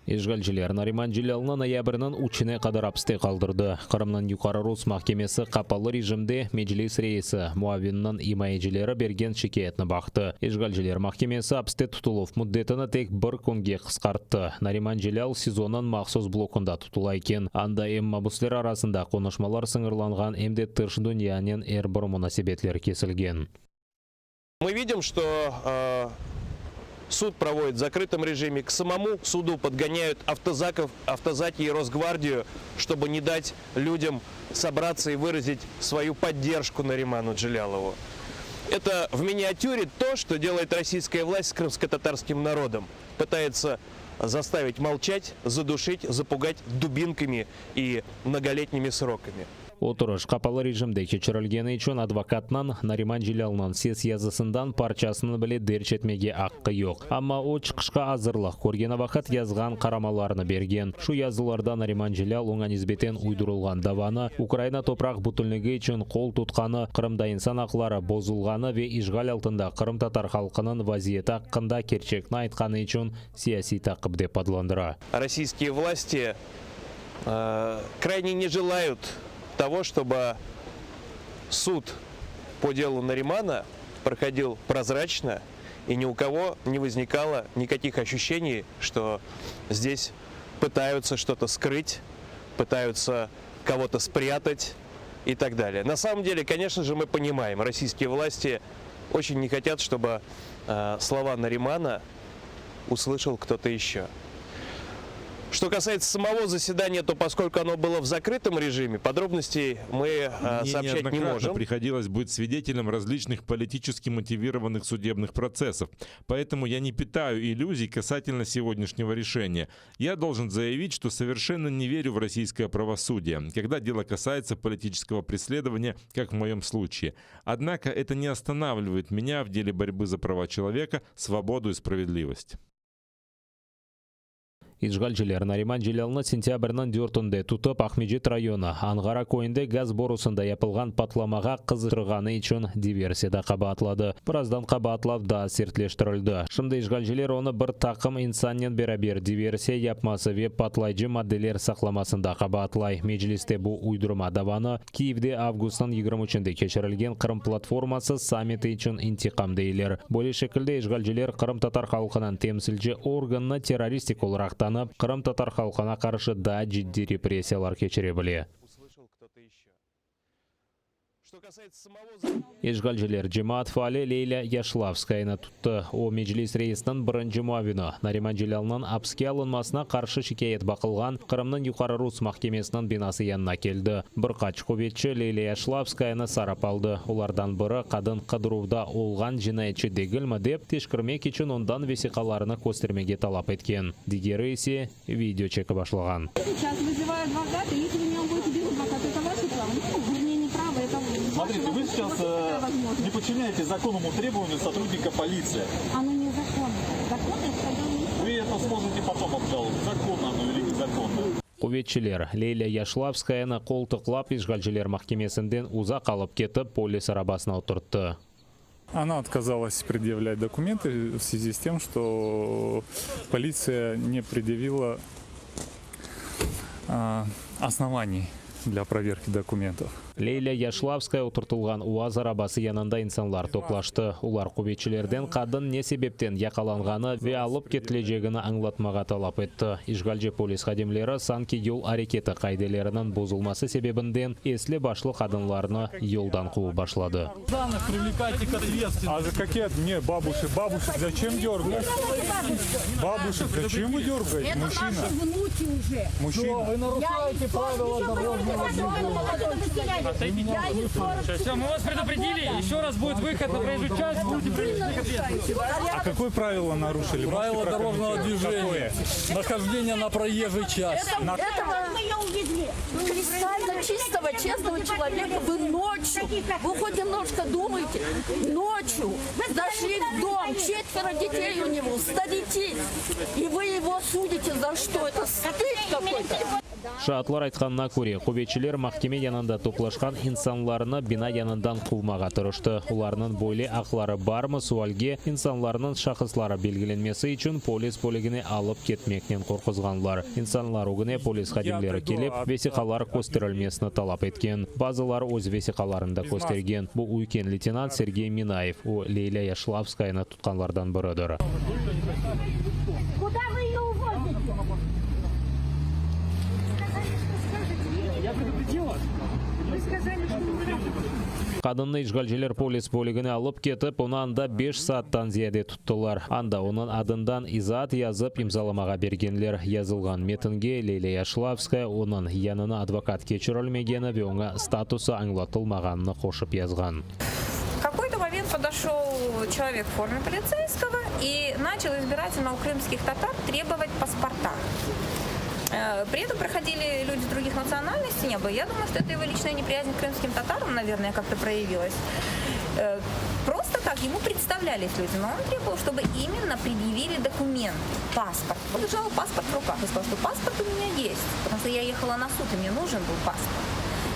İşğalciler Nariman Celâlnı noyabrniñ üçüne qadar apiste qaldırdı. Qırımnıñ Yuqarı rus mahkemesi qapalı rejimde Meclis reisi muavininiñ imayecileri bergen şikâyetni baqtı. İşğalciler mahkemesi apiste tutuluv müddetini tek bir künge qısqarttı. Nariman Celâl SİZOnıñ mahsus blokunda tutula eken. Anda em mabüsler arasında qonuşmalar sıñırlanğan, em de tış dünyanen er bir munasebetler kesilgen. Мы видим, что суд проводит в закрытом режиме. К самому суду подгоняют автозаков, автозаки и Росгвардию, чтобы не дать людям собраться и выразить свою поддержку Нариману Джелялову. Это в миниатюре то, что делает российская власть с крымско-татарским народом. Пытается заставить молчать, задушить, запугать дубинками и многолетними сроками. Oturış qapalı rejimde keçirilgeni içün advokatnıñ, Nariman Celâlnıñ ses yazısından parçasını bile derc etmege aqqı yoq. Amma o, çıqışqa azırlıq körgeni vaqıt yazğan qaramalarını bergen. Şu yazılarda Nariman Celâl oña nisbeten uydurılğan davanı, Ukraina topraq bütünligi içün qol tutqanı, Qırımda insan aqları bozulğanı ve işğal altında qırımtatar halqınıñ vaziyeti aqqında kerçekni aytqanı içün siyasiy taqip dep adlandıra. Rossiyskiye vlasti крайне не желают того, чтобы суд по делу Наримана проходил прозрачно и ни у кого не возникало никаких ощущений, что здесь пытаются что-то скрыть, пытаются кого-то спрятать и так далее. На самом деле, конечно же, мы понимаем, российские власти очень не хотят, чтобы слова Наримана услышал кто-то еще. Что касается самого заседания, то поскольку оно было в закрытом режиме, подробностей мы э, Мне сообщать не неоднократно можем. приходилось быть свидетелем различных политически мотивированных судебных процессов. Поэтому я не питаю иллюзий касательно сегодняшнего решения. Я должен заявить, что совершенно не верю в российское правосудие, когда дело касается политического преследования, как в моем случае. Однако это не останавливает меня в деле борьбы за права человека, свободу и справедливость. İşğalciler Nariman Celâlnı sentâbrniñ dörtünde tutıp, Aqmecit rayonı, Anğara köyünde gaz borusında yapılğan patlamağa qızıştırğanı içün diversiyada qabaatladı. Birazdan qabaatlav daa sertleştirildi. Şimdi işğalciler onı bir taqım insannen beraber diversiya yapması ve patlayıcı maddeler saqlamasında qabaatlay. Mecliste bu uydurma davanı Kiyevde avgustnıñ 23-nde keçirilgen Qırım platforması sammiti içün intiqam deyler. Böyle şekilde işğalciler qırımtatar halqınıñ temsilci organını terroristik olaraq tanıp, qırımtatar halqına qarşı daa ciddiy repressiyalar keçire bile. İşğalciler cemaat faali Leylâ Yaşlavskayanı tuttı. O, Meclis reisiniñ birinci muavini Nariman Celâlnıñ apiske alınmasına qarşı şikâyet baqılğan Qırımnıñ Yuqarı Rus mahkemesiniñ binası yanına keldi. Bir qaç quvetçi Leylâ Yaşlavskayanı sarıp aldı. Olardan biri, qadın qıdıruvda olğan cinayetçi degilmi dep, teşkirmek içün ondan vesiqalarını köstermege talap etken. Digeri ise, video çekip başlağan. Сейчас вызываю адвоката, если вы меня уводите без адвоката, это ваше право. Ну, вернее, не право, это Смотрите, вы сейчас э, не подчиняетесь законному требованию сотрудника полиции. Оно незаконно. Законно это когда вы Вы это сможете потом обжаловать, законно оно или незаконно. Quvetçiler Leylâ Yaşlavskayanı qoltuqlap işğalciler mahkemesinden uzaq alıp ketip, polis arabasına oturttı. Она отказалась предъявлять документы в связи с тем, что полиция не предъявила а, оснований для проверки документов. Leylâ Yaşlavskaya oturtılğan UAZ arabası yanında insanlar toplaştı. Olar quvetçilerden qadın ne sebepten yaqalanğanı ve alıp ketilecegini añlatmağa talap etti. İşğalci polis hadimleri sanki yol areketi qaideleriniñ bozulması sebebinden esli-başlı qadınlarnı yoldan quvıp başladı. Данных привлекайте к ответственности. А за какие не бабушек? Бабушек зачем дергать? Бабушек зачем вы дергаете? Это Мужчина. наши внуки уже. Мужчина. Вы нарушаете правила дорожного движения. Я им 40 Все, мы вас предупредили. Еще раз будет выход на проезжую часть, будете привлечены к ответственности. А какое правило нарушили? Можете Правила дорожного прокомментировать? движения. Нахождение на проезжей части. Это, этого кристально чистого, честного человека вы ночью, вы хоть немножко думаете, ночью зашли в дом, четверо детей у него, старики, и вы его судите за что? Это стыд какой-то. Şaatlar aytqanına köre, quvetçiler mahkeme yanında toplaşqan insanlarnı bina yanından quvmağa tırıştı. Olarnıñ böyle aqları barmı sualge insanlarnıñ şahısları belgilenmesi içün polis bölügine alıp ketmeknen qorquzğanlar. İnsanlar ögüne polis hadimleri kelip, vesiqalar kösterilmesini talap etken. Bazıları öz vesiqalarını da köstergen. Bu üyken leytenant Sergey Minayev, o, Leylâ Yaşlavskayanı tutqanlardan biridir. Куда вы ее увозите? Я предупредил вас. Вы сказали, что вы Qadınnı işğalciler polis bölügine alıp ketip, onı anda 5 saattan ziyade tuttılar. Anda onıñ adından izaat yazıp imzalamağa bergenler. Yazılğan metinge Leylâ Yaşlavskaya onıñ yanına advokat keçirilmegeni ve oña statusı añlatılmağanını qoşıp yazğan. В какой-то момент подошел человек в форме полицейского и начал избирательно у крымских татар требовать паспорта. Э, При этом проходили люди других национальностей, не было. Я думаю, что это его личная неприязнь к крымским татарам, наверное, как-то проявилась. Э, Просто так ему представлялись люди, но он требовал, чтобы именно предъявили документ, паспорт. Он держал паспорт в руках и сказал, что паспорт у меня есть, потому что я ехала на суд, и мне нужен был паспорт.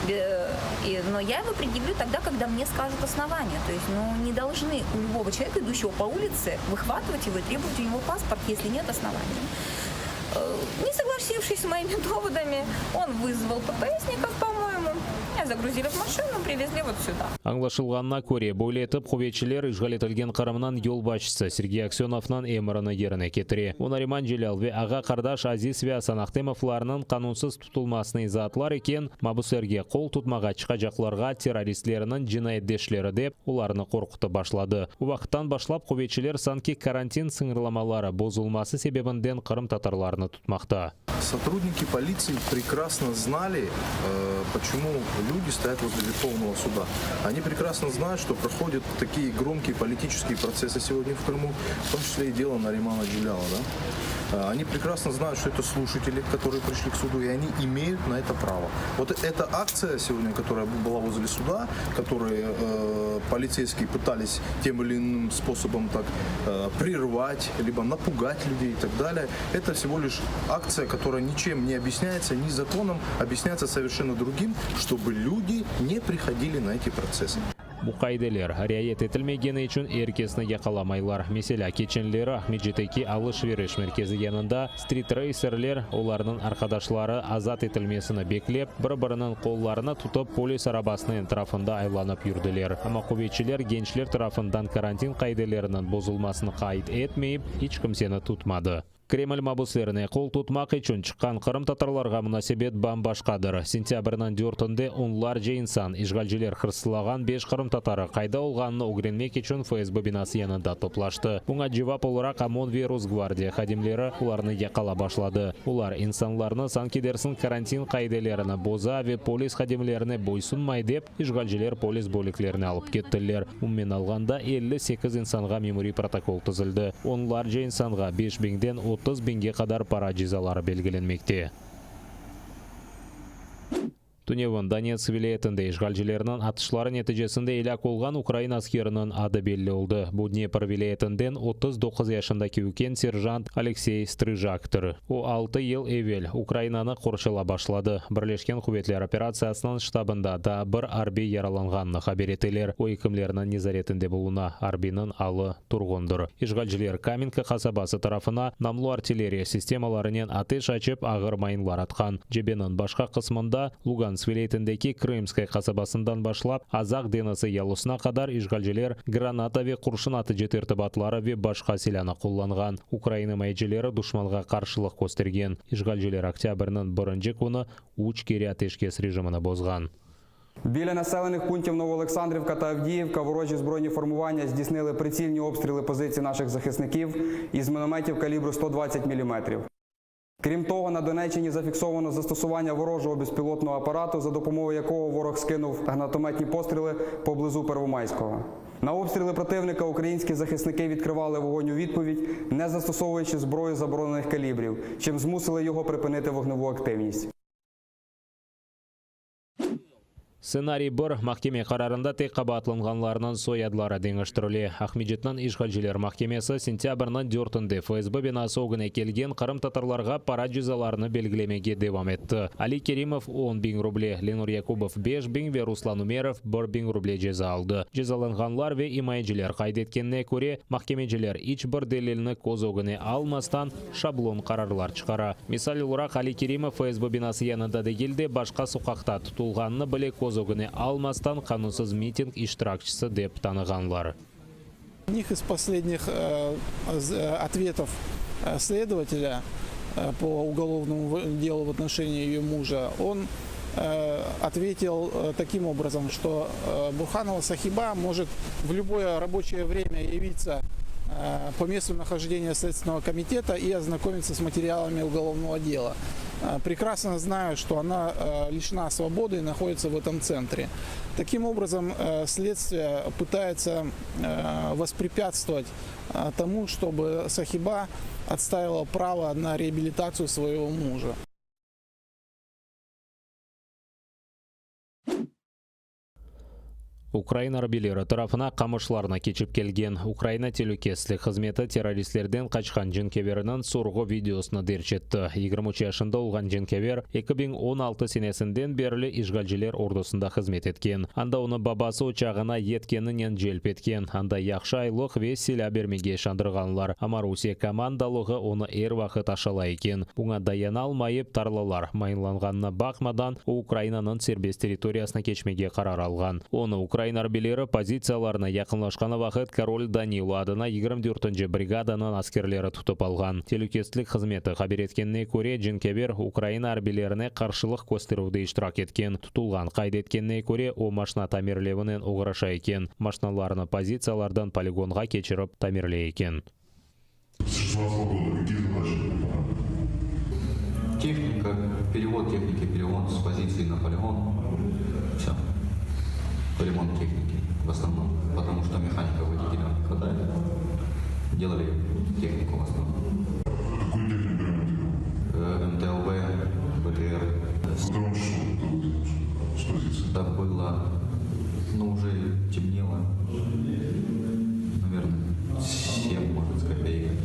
Э, и- но я его предъявлю тогда, когда мне скажут основания. То есть, ну, не должны у любого человека, идущего по улице, выхватывать его и требовать у него паспорт, если нет оснований. Э, Не согласившись с моими доводами, он вызвал ППСников, по-моему, меня загрузили в машину, привезли вот сюда. Añlaşılğanına köre, böyle etip quvetçiler işğal etilgen Qırımnıñ yolbaşçısı Sergey Aksenovnıñ emrini yerine ketire. O Nariman Celâl ve ağa-qardaş Aziz ve Asan Ahtemovlarnıñ qanunsız tutulmasını izaatlar eken, mabüslerge qol tutmağa çıqacaqlarğa terroristlerniñ cinayetdeşleri dep, olarnı qorqutıp başladı. O vaqıttan başlap quvetçiler sanki karantin sıñırlamaları bozulması sebebinden qırımtatarlarnı tutmaqta. Сотрудники полиции прекрасно знали, э, почему люди. люди стоят возле Верховного суда. Они прекрасно знают, что проходят такие громкие политические процессы сегодня в Крыму, в том числе и дело Наримана Джеляла. Да? А, Они прекрасно знают, что это слушатели, которые пришли к суду, и они имеют на это право. Вот эта акция сегодня, которая была возле суда, которые э, полицейские пытались тем или иным способом так э, прервать, либо напугать людей и так далее, это всего лишь акция, которая ничем не объясняется, ни законом, объясняется совершенно другим, чтобы люди не приходили на эти процессы. Bu qaideler riayet etilmegeni içün er kesni yaqalamaylar. Meselâ, keçenleri Aqmescitteki alış-veriş merkezi yanında strit-reyserler, olarnıñ arqadaşları azat etilmesini beklep, bir-biriniñ qollarını tutıp, polis arabasınıñ etrafında aylanıp yürdiler. Amma quvetçiler gençler tarafından karantin qaideleriniñ bozulmasını qayd etmeyip, iç kimseni tutmadı. Kreml mabuslerine qol tutmaq içün çıqqan qırımtatarlarğa munasebet bam-başqadır. Sentâbrniñ dörtünde onlarca insan, işğalciler hırsızlağan beş qırımtatarı qayda olğanını ögrenmek içün FSB binası yanında toplaştı. Buña cevap olaraq OMON ve Rosgvardiya hadimleri olarnı yaqalap başladı. Olar, insanlarnı sanki dersiñ karantin qaidelerini boza ve polis hadimlerine boysunmay dep, İşğalciler polis bölüklerine alıp kettiler. Umumen alğanda, 58 insanğa memuriy protokol tizildi. Onlarca insanğa beş biñden 30 biñge qadar para cezaları belgilenmekte. Tünevin Donetsk vilâyetinde işğalcilerniñ atışları neticesinde elâk olğan ukrain askeriniñ adı belli oldı. Bu Dnepr vilâyetinden 39 yaşındaki üyken serjant Aleksey Strıjaktır. O, altı yıl evel Ukrainanı qorçalap başladı. Birleşken quvetler operatsiyasınıñ ştabında daa bir arbiy yaralanğanını haber eteler. O, ekimlerniñ nezaretinde buluna. Arbiyniñ alı turğundır. İşğalciler Kamenka qasabası tarafına namlu artilleriya sistemalarınen ateş açıp, ağır mayınlar atqan. Cebeniñ başqa qısmında, Lugansk vilâyetindeki Krımskoye qasabasından başlap, Azaq deñizi yalısına qadar işğalciler granata ve qurşun atıcı tertibatları ve başqa silânı qullanğan. Ukrain imayecileri duşmanğa qarşılıq köstergen. İşğalciler oktâbrniñ birinci künü üç kere ateşkes rejimini bozğan. Біля населених пунктів Новоолександрівка та Авдіївка ворожі збройні формування здійснили прицільні обстріли позицій наших захисників із мінометів калібру 120 мм. Крім того, на Донеччині зафіксовано застосування ворожого безпілотного апарату, за допомогою якого ворог скинув гранатометні постріли поблизу Первомайського. На обстріли противника українські захисники відкривали вогонь у відповідь, не застосовуючи зброю заборонених калібрів, чим змусили його припинити вогневу активність. Stsenariy bir, mahkeme qararında tek qabaatlanğanlarnıñ soyadları deñiştirile. Aqmescitniñ işğalciler mahkemesi sentâbrniñ dörtünde FSB binası ögüne kelgen qırımtatarlarğa para cezalarını belgilemege devam etti. Ali Kerimov 10 biñ ruble, Lenur Yakubov 5000 ve Ruslan Umerov 1000 ruble ceza aldı. Cezalanğanlar ve imayeciler qayd etkenine köre, mahkemeciler iç bir delilni köz ögüne almastan şablon qararlar çıqara. Misal olaraq, Ali Kerimov FSB binası yanında degil de, başqa soqaqta tutulğanını bile köz ögüne almastan qanunsız miting iştirakçisi dep tanığanlar. Одних из последних э, з- ответов э, следователя э, по уголовному в- делу в отношении ее мужа, он э, ответил э, таким образом, что э, Бурханова Сахиба может в любое рабочее время явиться э, по месту нахождения Следственного комитета и ознакомиться с материалами уголовного дела. Э, Прекрасно знаю, что она э, лишена свободы и находится в этом центре. Таким образом, э, следствие пытается э, воспрепятствовать э, тому, чтобы Сахиба отстаивала право на реабилитацию своего мужа. Ukraina arbiyleri tarafına qamışlarnı keçip kelgen Ukraina telükesizlik hızmeti terroristlerden qaçqan cenkâverniñ sorğu videosını derc etti. 23 yaşında olğan cenkâver 2016 senesinden berli işğalciler ordusında hızmet etken. Anda onı babası o çağına yetkeninen celp etken. Anda yahşı aylıq ve silâ bermege işandırğanlar. Amma Rusiye komandalığı onı er vaqıt aşalay eken. Buña dayanalmayıp tarlalar mayınlanğanına baqmadan o Ukrainanıñ serbest territoriyasına keçmege qarar alğan. Onı Ukraina arbiyleri pozitsiyalarına yaqınlaşqanı vaqıt Korol Danilo adına 24-nci brigadanıñ askerleri tutıp alğan. Telükesizlik hızmeti haber etkenine köre, cenkâver Ukraina arbiylerine qarşılıq kösterüvde iştirak etken. Tutulğan qayd etkenine köre, o maşna tamirlevinen oğraşa eken. Maşnalarnı pozitsiyalardan poligonğa keçirip tamirley eken. С 16 года какие задачи выполняли? Техника, перевод техники, перевод с позиции на полигон. Все. Ремонт техники в основном, потому что механика водителя не хватает. Делали технику в основном. Какую технику ремонтировал? Э, МТЛБ, БТР. В котором часу ты выходил с позиции? Это было, ну, уже темнело. Наверное, 7, может, с копейкой.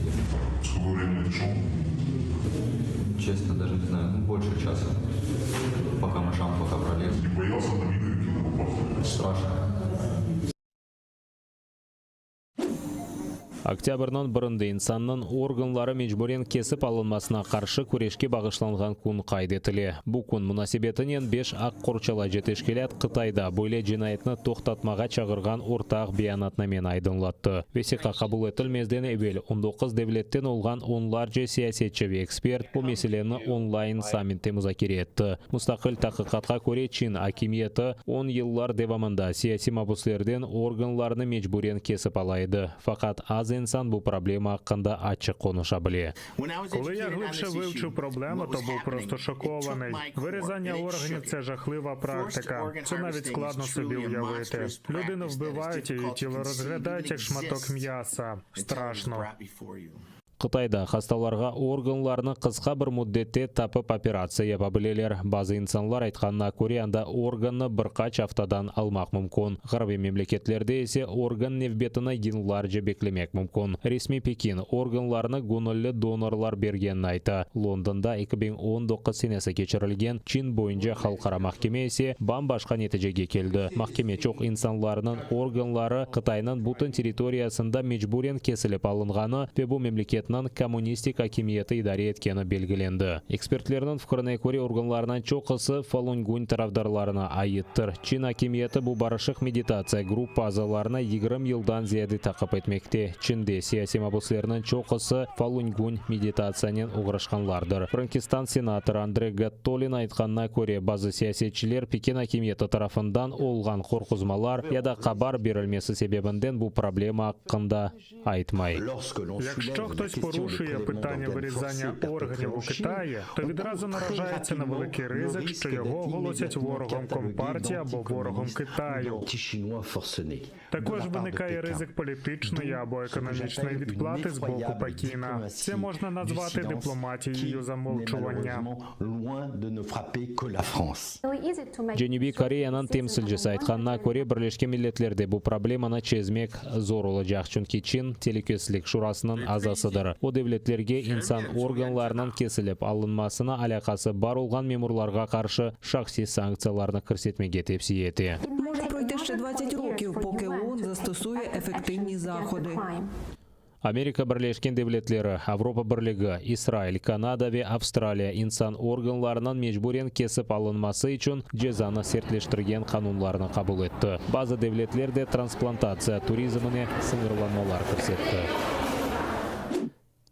Сколько времени ты шел? Честно, даже не знаю, ну, больше часа. По камышам, пока пролез. Не боялся на мины какие-то попасть? Страшно. Oktâbrniñ birinde insannıñ organları mecburen kesip alınmasına qarşı küreşke bağışlanğan kün qayd etile. Bu kün munasebetinen beş aq qorçalayıcı teşkilât Qıtayda böyle cinayetni toqtatmağa çağırğan ortaq beyanatnameni aydınlattı. Vesiqa qabul etilmezden evel on doquz devletten olğan onlarca siyasetçi ve ekspert bu meseleni onlayn sammitte muzakere etti. Mustaqil taqiqatqa köre, Çin akimiyeti on yıllar devamında siyasiy mabuslerden organlarnı mecburen kesip ala edi. Faqat az insan bu problema aqqında açıq qonuşa bile. Коли я глибше вивчив проблему, то був просто шокований. Вирізання органів це жахлива практика. Це навіть складно собі уявити. Людину вбивають, і її тіло розглядають як шматок м'яса. Страшно. Qıtayda hastalarğa organlarnı qısqa bir müddette tapıp operatsiya yapa bileler. Bazı insanlar aytqanına köre, anda organnı bir qaç aftadan almaq mümkün. Ğarbiy memleketlerde ise organ nevbetini yıllarca beklemek mümkün. Resmiy Pekin organlarnı göñülli donorlar bergenini ayta. Londonda 2019 senesi keçirilgen Çin boyunca halqara mahkeme ise bam-başqa neticege keldi. Mahkeme çoq insanlarnıñ organları Qıtaynıñ bütün territoriyasında mecburen kesilip alınğanı ve bu memleketniñ kommunistik akimiyeti idare etkeni belgilendi. Ekspertlerniñ fikrine köre, organlarnıñ çoqusı Falun tarafdarlarına aittir. Çin akimiyeti bu barışıq meditatsiya gruppa azalarını 20 yıldan ziyade taqip etmekte. Çinde siyasiy mabuslerniñ çoqusı Falun meditatsiyanen oğraşqanlardır. Frenkistan senatorı Andre Gattolin aytqanına köre, bazı siyasetçiler Pekin akimiyeti tarafından olğan qorquzmalar ya da qabar berilmesi sebebinden bu problema aqqında aytmay. Якщо хтось порушує питання вирізання органів у Китаї, то відразу наражається на великий ризик, що його оголосять ворогом компартії або ворогом Китаю. Також виникає ризик політичної або економічної відплати з боку Пекіна. Це можна назвати дипломатією замовчування. Cenübiy Koreyanıñ temsilcisi aytqanına köre, Birleşken Milletlerde bu problemanı çezmek zor olacaq, çünki Çin Telükesizlik Şurasınıñ azasıdır. O devletlerge insan organlarınıñ kesilip alınmasına alâqası bar olğan memurlarğa qarşı şahsiy sanktsiyalarnı kirsetmege tevsiye ete. Може пройти ще 20 років, поки ООН застосує ефективні заходи. Amerika Birleşken Devletleri, Avropa Birligi, İsrail, Kanada ve Avstraliya insan organlarınıñ mecburen kesip alınması içün cezanı sertleştirgen qanunlarnı qabul etti. Bazı devletler de transplantatsiya turizmine sıñırlamalar kirsetti.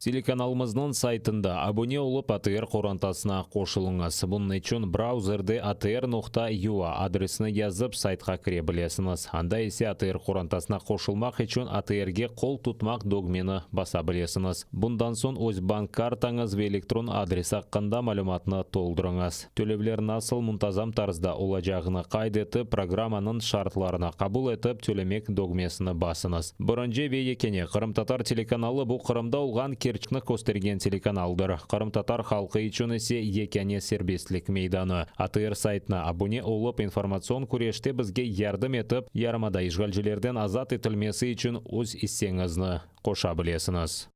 Telekanalımıznıñ saytında abune olıp ATR qorantasına qoşulıñız. Bunıñ içün brauzerde atr.ua adresini yazıp saytqa kire bilesiñiz. Anda ise ATR qorantasına qoşulmaq içün ATRge qol tutmaq dögmeni basa bilesiñiz. Bundan soñ öz bank kartañız ve elektron adres aqqında malümatnı toldurıñız. Tölevler nasıl muntazam tarzda olacağını qayd etip, programmanıñ şartlarını qabul etip tölemek dögmesini basıñız. Birinci ve yekâne qırımtatar telekanalı bu Qırımda olğan kerçekni köstergen telekanaldır. Qırımtatar halqı içün ise yekâne serbestlik meydanı. ATR saytına abune olıp informatsion küreşte bizge yardım etip, yarımada işğalcilerden azat etilmesi içün öz isseñizni qoşa bilesiñiz.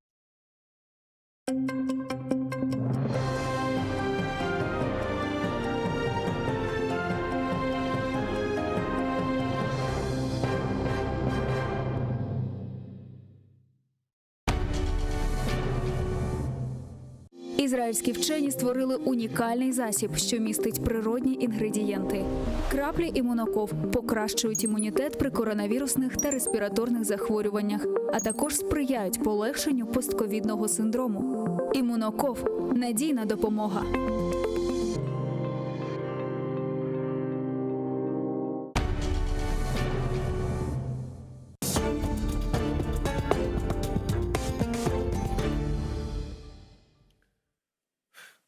Ізраїльські вчені створили унікальний засіб, що містить природні інгредієнти. Краплі імуноков покращують імунітет при коронавірусних та респіраторних захворюваннях, а також сприяють полегшенню постковідного синдрому. Імуноков надійна допомога.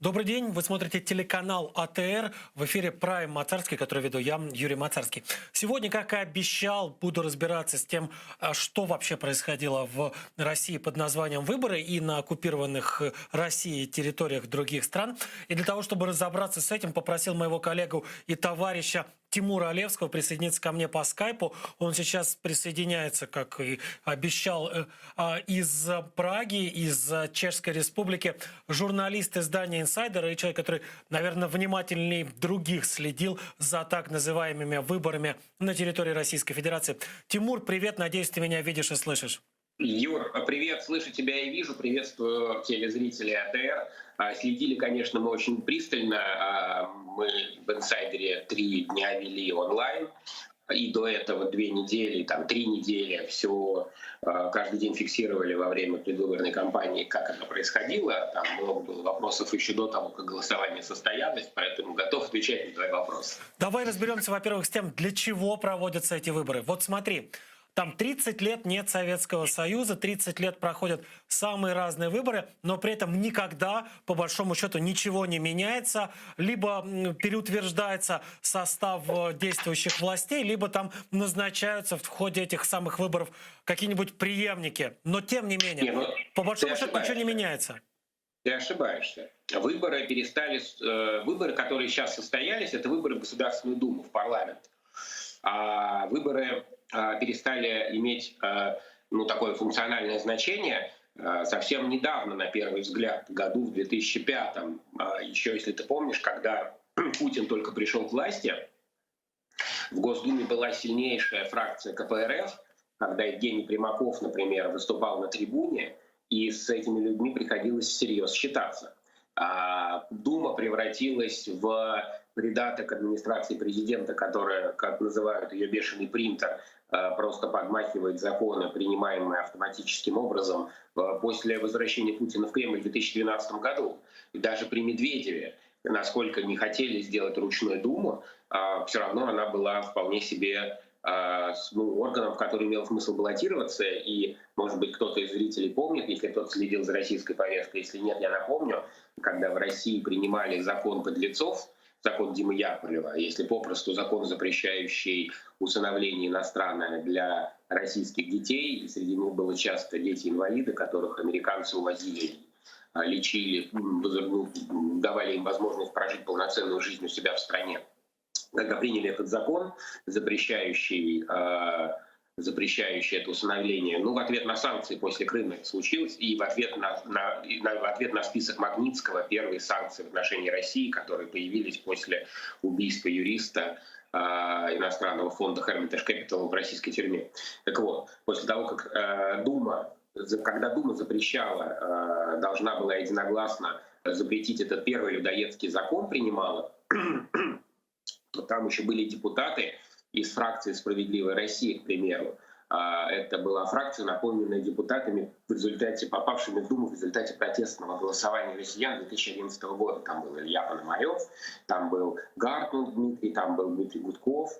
Добрый день, вы смотрите телеканал АТР. В эфире Прайм Мацарский, который веду я, Юрий Мацарский. Сегодня, как и обещал, буду разбираться с тем, а, что вообще происходило в России под названием «Выборы» и на оккупированных э, Россией территориях других стран. И для того, чтобы разобраться с этим, попросил моего коллегу и товарища Тимура Олевского присоединиться ко мне по скайпу. Он сейчас присоединяется, как и обещал, э, а, из Праги, из Чешской Республики. Журналист издания «Инсайдер» и человек, который, наверное, внимательнее других следил за так называемыми выборами на территории Российской Федерации. Тимур, привет, надеюсь, ты меня видишь и слышишь. Юр, привет, слышу тебя и вижу, приветствую телезрителей АТР. А, следили, конечно, мы очень пристально. А, мы в «Инсайдере» три дня вели онлайн. И до этого две недели, там три недели все а, каждый день фиксировали во время предвыборной кампании, как это происходило. Там много было вопросов еще до того, как голосование состоялось, поэтому готов отвечать на твои вопросы. Давай разберемся, во-первых, с тем, для чего проводятся эти выборы. Вот смотри, там 30 лет нет Советского Союза, 30 лет проходят самые разные выборы, но при этом никогда, по большому счету, ничего не меняется. Либо переутверждается состав э, действующих властей, либо там назначаются в ходе этих самых выборов какие-нибудь преемники. Но тем не менее, не, ну, по большому счету ничего не меняется. Ты ошибаешься. Выборы перестали... Э, выборы, которые сейчас состоялись, это выборы в Государственную Думу, в парламент. А выборы а, перестали иметь а, ну, такое функциональное значение а, совсем недавно, на первый взгляд, году в 2005, еще если ты помнишь, когда Путин только пришел к власти, в Госдуме была сильнейшая фракция КПРФ, когда Евгений Примаков, например, выступал на трибуне, и с этими людьми приходилось всерьез считаться. Дума превратилась в придаток администрации президента, которая, как называют ее бешеный принтер, э, просто подмахивает законы, принимаемые автоматическим образом э, после возвращения Путина в Кремль в 2012 году. И даже при Медведеве, насколько не хотели сделать ручную Думу, э, все равно она была вполне себе ну, органом, в который имел смысл баллотироваться. И, может быть, кто-то из зрителей помнит, если кто-то следил за российской повесткой, если нет, я напомню, когда в России принимали закон подлецов, закон Димы Яковлева, если попросту закон, запрещающий усыновление иностранное для российских детей, и среди них было часто дети-инвалиды, которых американцы увозили, а, лечили, ну, давали им возможность прожить полноценную жизнь у себя в стране. Когда приняли этот закон, запрещающий а, запрещающий это усыновление. Ну, в ответ на санкции после Крыма это случилось, и в ответ на, на, на, в ответ на список Магнитского первые санкции в отношении России, которые появились после убийства юриста э, иностранного фонда Hermitage Capital в российской тюрьме. Так вот, после того, как э, Дума, когда Дума запрещала, э, должна была единогласно запретить этот первый людоедский закон, принимала, то там еще были депутаты, из фракции «Справедливая Россия», к примеру. А, это была фракция, наполненная депутатами, в результате попавшими в Думу в результате протестного голосования россиян 2011 года. Там был Илья Пономарев, там был Гартмут Дмитрий, там был Дмитрий Гудков,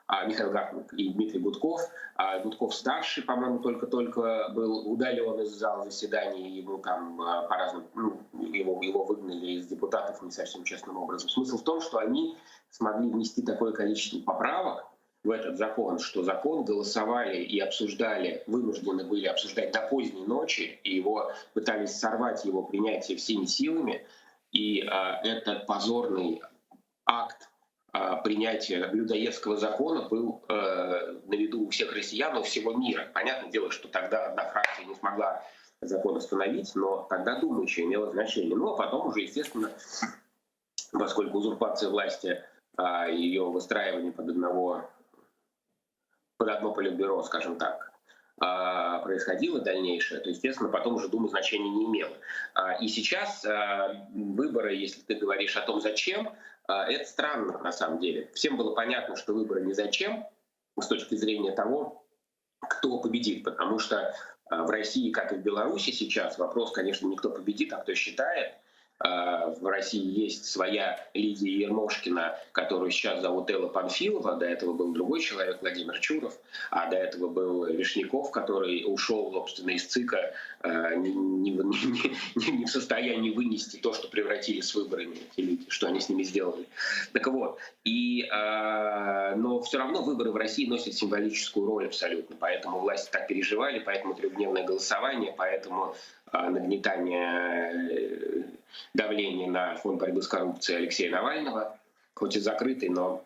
а, Михаил Гартмут и Дмитрий Гудков. А, Гудков старший, по-моему, только-только был удален из зала заседаний, ему там по разным, ну, его, его выгнали из депутатов не совсем честным образом. Смысл в том, что они смогли внести такое количество поправок, в этот закон, что закон голосовали и обсуждали, вынуждены были обсуждать до поздней ночи, и его пытались сорвать его принятие всеми силами, и э, этот позорный акт э, принятия людоедского закона был э, на виду у всех россиян, у всего мира. Понятное дело, что тогда одна фракция не смогла закон остановить, но тогда Дума еще имела значение. Ну а потом уже, естественно, поскольку узурпация власти, ее выстраивание под одного под одно политбюро, скажем так, а, происходило дальнейшее, то, естественно, потом уже Дума значения не имела. А, и сейчас а, выборы, если ты говоришь о том, зачем, это странно на самом деле. Всем было понятно, что выборы не зачем с точки зрения того, кто победит, потому что в России, как и в Беларуси сейчас, вопрос, конечно, не кто победит, а кто считает. В России есть своя Лидия Ермошкина, которую сейчас зовут Элла Памфилова. До этого был другой человек, Владимир Чуров. А до этого был Вишняков, который ушел, собственно, из ЦИКа, не, не, не, не в состоянии вынести то, что превратили с выборами эти люди, что они с ними сделали. Так вот, и, но все равно выборы в России носят символическую роль абсолютно. Поэтому власти так переживали, поэтому трехдневное голосование, поэтому нагнетание давления на фонд борьбы с коррупцией Алексея Навального, хоть и закрытый, но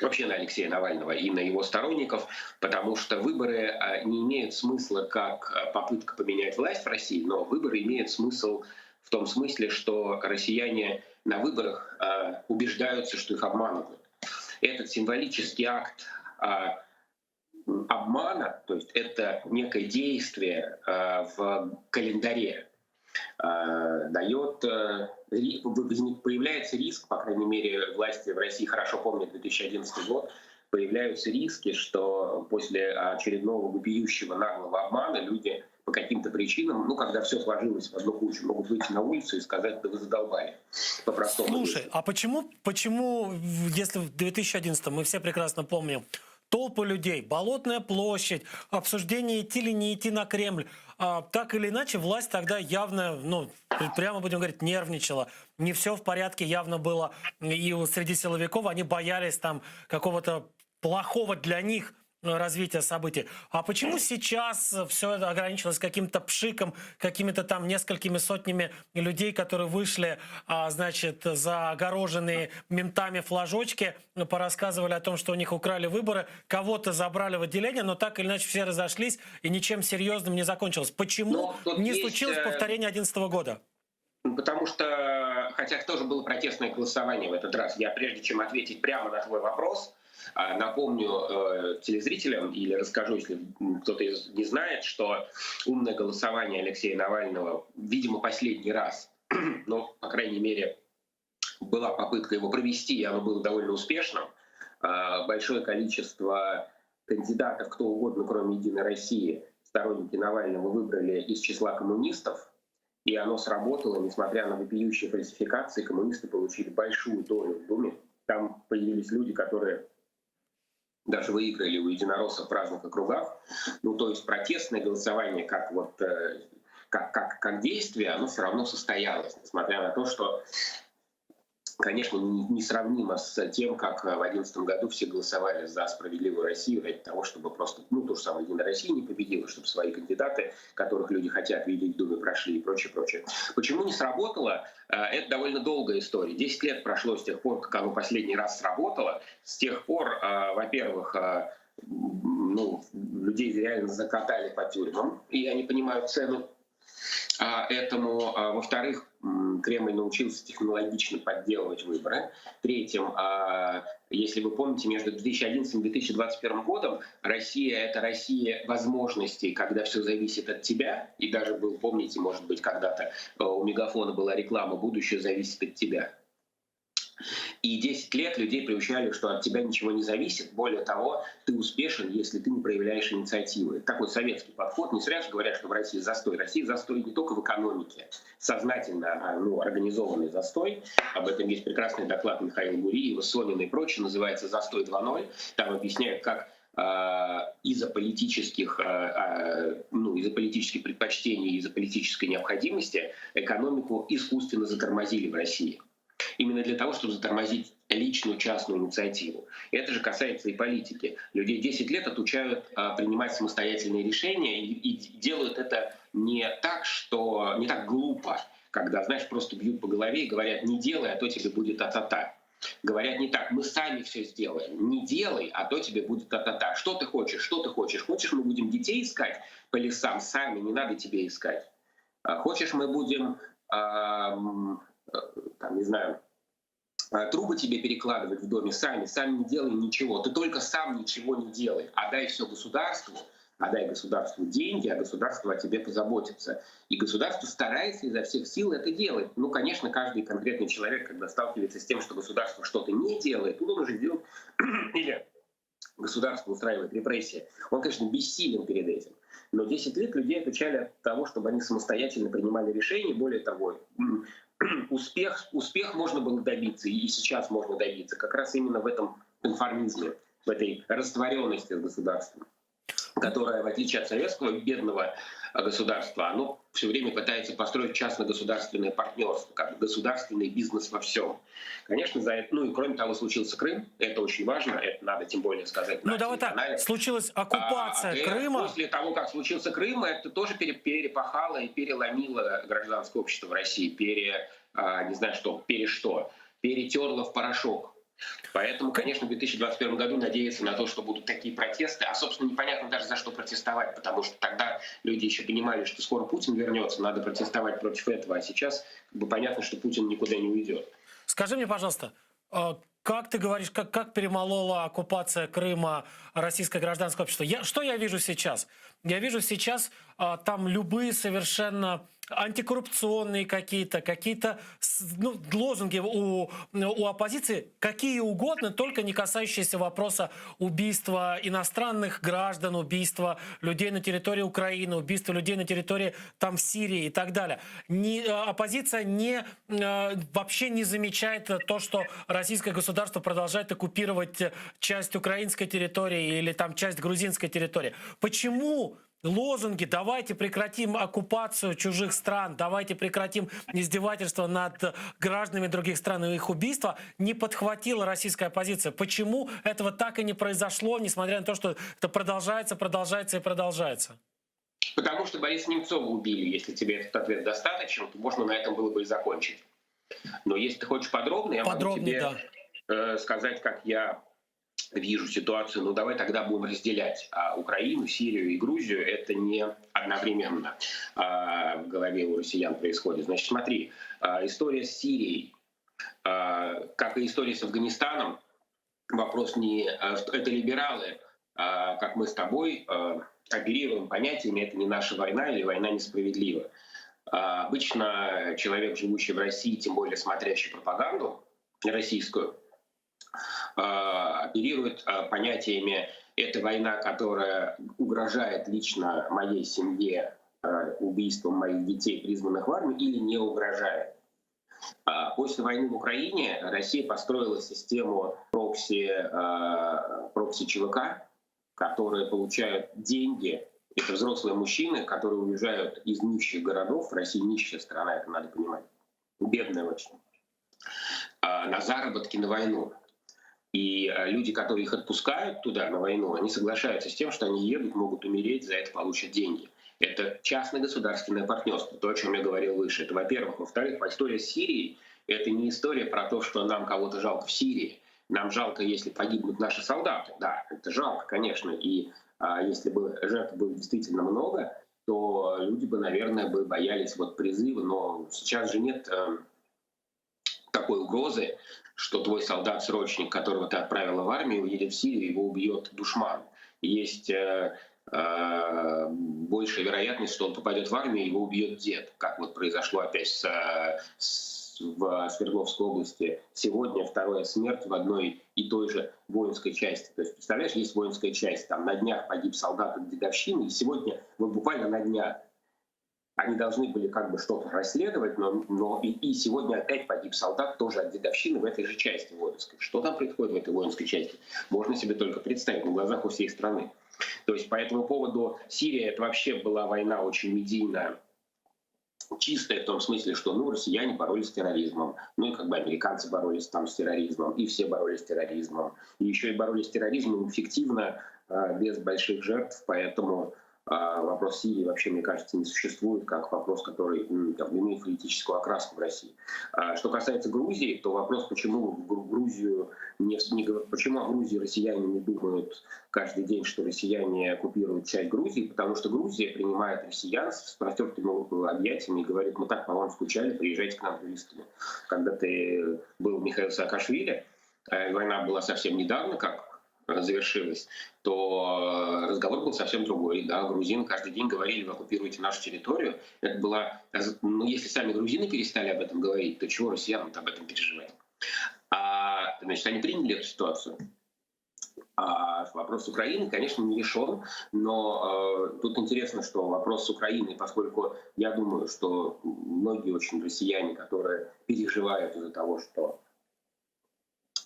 вообще на Алексея Навального и на его сторонников, потому что выборы не имеют смысла как попытка поменять власть в России, но выборы имеют смысл в том смысле, что россияне на выборах убеждаются, что их обманывают. Этот символический акт обмана, то есть это некое действие в календаре, дает, появляется риск, по крайней мере, власти в России хорошо помнят 2011 год, появляются риски, что после очередного вопиющего наглого обмана люди по каким-то причинам, ну, когда все сложилось в одну кучу, могут выйти на улицу и сказать, да вы задолбали. По-простому. Слушай, а почему, почему, если в 2011 мы все прекрасно помним, толпы людей, Болотная площадь, обсуждение идти или не идти на Кремль, а, так или иначе власть тогда явно, ну, прямо будем говорить, нервничала. Не все в порядке явно было и среди силовиков, они боялись там какого-то плохого для них развития событий. А почему сейчас все это ограничилось каким-то пшиком, какими-то там несколькими сотнями людей, которые вышли, значит, за огороженные ментами флажочки, порассказывали о том, что у них украли выборы, кого-то забрали в отделение, но так или иначе все разошлись и ничем серьезным не закончилось. Почему не есть, случилось повторение 2011 года? Потому что, хотя тоже было протестное голосование в этот раз, я прежде чем ответить прямо на твой вопрос, напомню э, телезрителям или расскажу, если кто-то не знает, что умное голосование Алексея Навального, видимо, последний раз, но, по крайней мере, была попытка его провести, и оно было довольно успешным. Большое количество кандидатов, кто угодно, кроме «Единой России», сторонники Навального выбрали из числа коммунистов, и оно сработало, несмотря на вопиющие фальсификации, коммунисты получили большую долю в Думе. Там появились люди, которые даже выиграли у единороссов в разных округах. Ну, то есть протестное голосование как, вот, как, как, как действие, оно все равно состоялось, несмотря на то, что, конечно, несравнимо с тем, как в 2011 году все голосовали за «Справедливую Россию» ради того, чтобы просто, ну, то же самое «Единая Россия» не победила, чтобы свои кандидаты, которых люди хотят видеть в Думе, прошли и прочее, прочее. Почему не сработало? Это довольно долгая история. 10 лет прошло с тех пор, как оно последний раз сработало. С тех пор, во-первых, ну, людей реально закатали по тюрьмам, и они понимают цену этому. Во-вторых, Кремль научился технологично подделывать выборы. В-третьем, если вы помните, между 2011 и 2021 годом Россия — это Россия возможностей, когда все зависит от тебя. И даже был, помните, может быть, когда-то у Мегафона была реклама «Будущее зависит от тебя». И 10 лет людей приучали, что от тебя ничего не зависит. Более того, ты успешен, если ты не проявляешь инициативы. Такой советский подход. Не зря же говорят, что в России застой. Россия застой не только в экономике. Сознательно, ну, организованный застой. Об этом есть прекрасный доклад Михаила Гуриева, Сонина и прочее. Называется «Застой 2.0». Там объясняют, как из-за политических, ну, из-за политических предпочтений, из-за политической необходимости экономику искусственно затормозили в России. Именно для того, чтобы затормозить личную частную инициативу. Это же касается и политики. Людей 10 лет отучают принимать самостоятельные решения и, и делают это не так, что не так глупо, когда, знаешь, просто бьют по голове и говорят: не делай, а то тебе будет та-та-та. Говорят не так: мы сами все сделаем. Не делай, а то тебе будет та-та-та. Что ты хочешь? Что ты хочешь? Хочешь, мы будем детей искать по лесам сами, не надо тебе искать. Хочешь, мы будем, там, не знаю, трубы тебе перекладывать в доме сами, сами не делай ничего. Ты только сам ничего не делай, а дай все государству, отдай государству деньги, а государство о тебе позаботится. И государство старается изо всех сил это делать. Ну, конечно, каждый конкретный человек, когда сталкивается с тем, что государство что-то не делает, он уже делает или Государство устраивает репрессии. Он, конечно, бессилен перед этим. Но 10 лет людей отучали от того, чтобы они самостоятельно принимали решения. Более того, успех, успех можно было добиться, и сейчас можно добиться, как раз именно в этом конформизме, в этой растворенности с государством которое, в отличие от советского бедного государства, оно все время пытается построить частно-государственное партнерство, как государственный бизнес во всем. Конечно, за это, ну и кроме того, случился Крым, это очень важно, это надо тем более сказать. Ну давай так, случилась оккупация а, Крыма. После того, как случился Крым, это тоже перепахало и переломило гражданское общество в России, пере, а, не знаю что, пере что, перетерло в порошок. Поэтому, конечно, в 2021 году надеяться на то, что будут такие протесты, а, собственно, непонятно даже за что протестовать, потому что тогда люди еще понимали, что скоро Путин вернется, надо протестовать против этого, а сейчас как бы понятно, что Путин никуда не уйдет. Скажи мне, пожалуйста, а, как ты говоришь, как, как перемолола оккупация Крыма российское гражданское общество? Я, что я вижу сейчас? Я вижу сейчас а, там любые совершенно антикоррупционные какие-то, какие-то ну, лозунги у, у оппозиции, какие угодно, только не касающиеся вопроса убийства иностранных граждан, убийства людей на территории Украины, убийства людей на территории там Сирии и так далее. Не, э, оппозиция не, э, вообще не замечает то, что российское государство продолжает оккупировать часть украинской территории или там часть грузинской территории. Почему лозунги «давайте прекратим оккупацию чужих стран», «давайте прекратим издевательства над гражданами других стран и их убийства» не подхватила российская оппозиция. Почему этого так и не произошло, несмотря на то, что это продолжается, продолжается и продолжается? Потому что Бориса Немцова убили. Если тебе этот ответ достаточен, то можно на этом было бы и закончить. Но если ты хочешь подробно, я Подробнее, могу тебе да. сказать, как я вижу ситуацию, ну давай тогда будем разделять а Украину, Сирию и Грузию. Это не одновременно а, в голове у россиян происходит. Значит, смотри, а, история с Сирией, а, как и история с Афганистаном, вопрос не... А, это либералы, а, как мы с тобой, а, оперируем понятиями, это не наша война или война несправедлива. А, обычно человек, живущий в России, тем более смотрящий пропаганду российскую, оперирует понятиями «это война, которая угрожает лично моей семье убийством моих детей, призванных в армию, или не угрожает». После войны в Украине Россия построила систему прокси, прокси ЧВК, которые получают деньги. Это взрослые мужчины, которые уезжают из нищих городов. Россия нищая страна, это надо понимать. Бедная очень. На заработки на войну. И люди, которые их отпускают туда, на войну, они соглашаются с тем, что они едут, могут умереть, за это получат деньги. Это частно-государственное партнерство, то, о чем я говорил выше. Это, во-первых. Во-вторых, история с Сирией — это не история про то, что нам кого-то жалко в Сирии. Нам жалко, если погибнут наши солдаты. Да, это жалко, конечно. И а, если бы жертв было действительно много, то люди бы, наверное, бы боялись вот призыва. Но сейчас же нет э, такой угрозы, что твой солдат-срочник, которого ты отправила в армию, уедет в Сирию, его убьет душман. Есть э, э, большая вероятность, что он попадет в армию, его убьет дед, как вот произошло опять с, с, в Свердловской области. Сегодня вторая смерть в одной и той же воинской части. То есть, представляешь, есть воинская часть, там на днях погиб солдат от дедовщины, и сегодня, вот буквально на днях, они должны были как бы что-то расследовать, но, но и, и сегодня опять погиб солдат тоже от дедовщины в этой же части воинской. Что там происходит в этой воинской части, можно себе только представить на глазах у всей страны. То есть по этому поводу Сирия это вообще была война очень медийная, чистая в том смысле, что ну, россияне боролись с терроризмом, ну и как бы американцы боролись там с терроризмом, и все боролись с терроризмом. И еще и боролись с терроризмом эффективно, без больших жертв, поэтому вопрос Сирии вообще, мне кажется, не существует как вопрос, который там, имеет политическую окраску в России. Что касается Грузии, то вопрос, почему в Грузию не, не, почему о Грузии россияне не думают каждый день, что россияне оккупируют часть Грузии, потому что Грузия принимает россиян с простертыми объятиями и говорит, мы так по вам скучали, приезжайте к нам туристами. Когда ты был Михаил Саакашвили, война была совсем недавно, как завершилась, то разговор был совсем другой. Да, грузины каждый день говорили, вы оккупируете нашу территорию. Это была, ну, если сами грузины перестали об этом говорить, то чего россиянам об этом переживать? А, значит, они приняли эту ситуацию. А вопрос с Украиной, конечно, не решен, но э, тут интересно, что вопрос с Украиной, поскольку я думаю, что многие очень россияне, которые переживают из-за того, что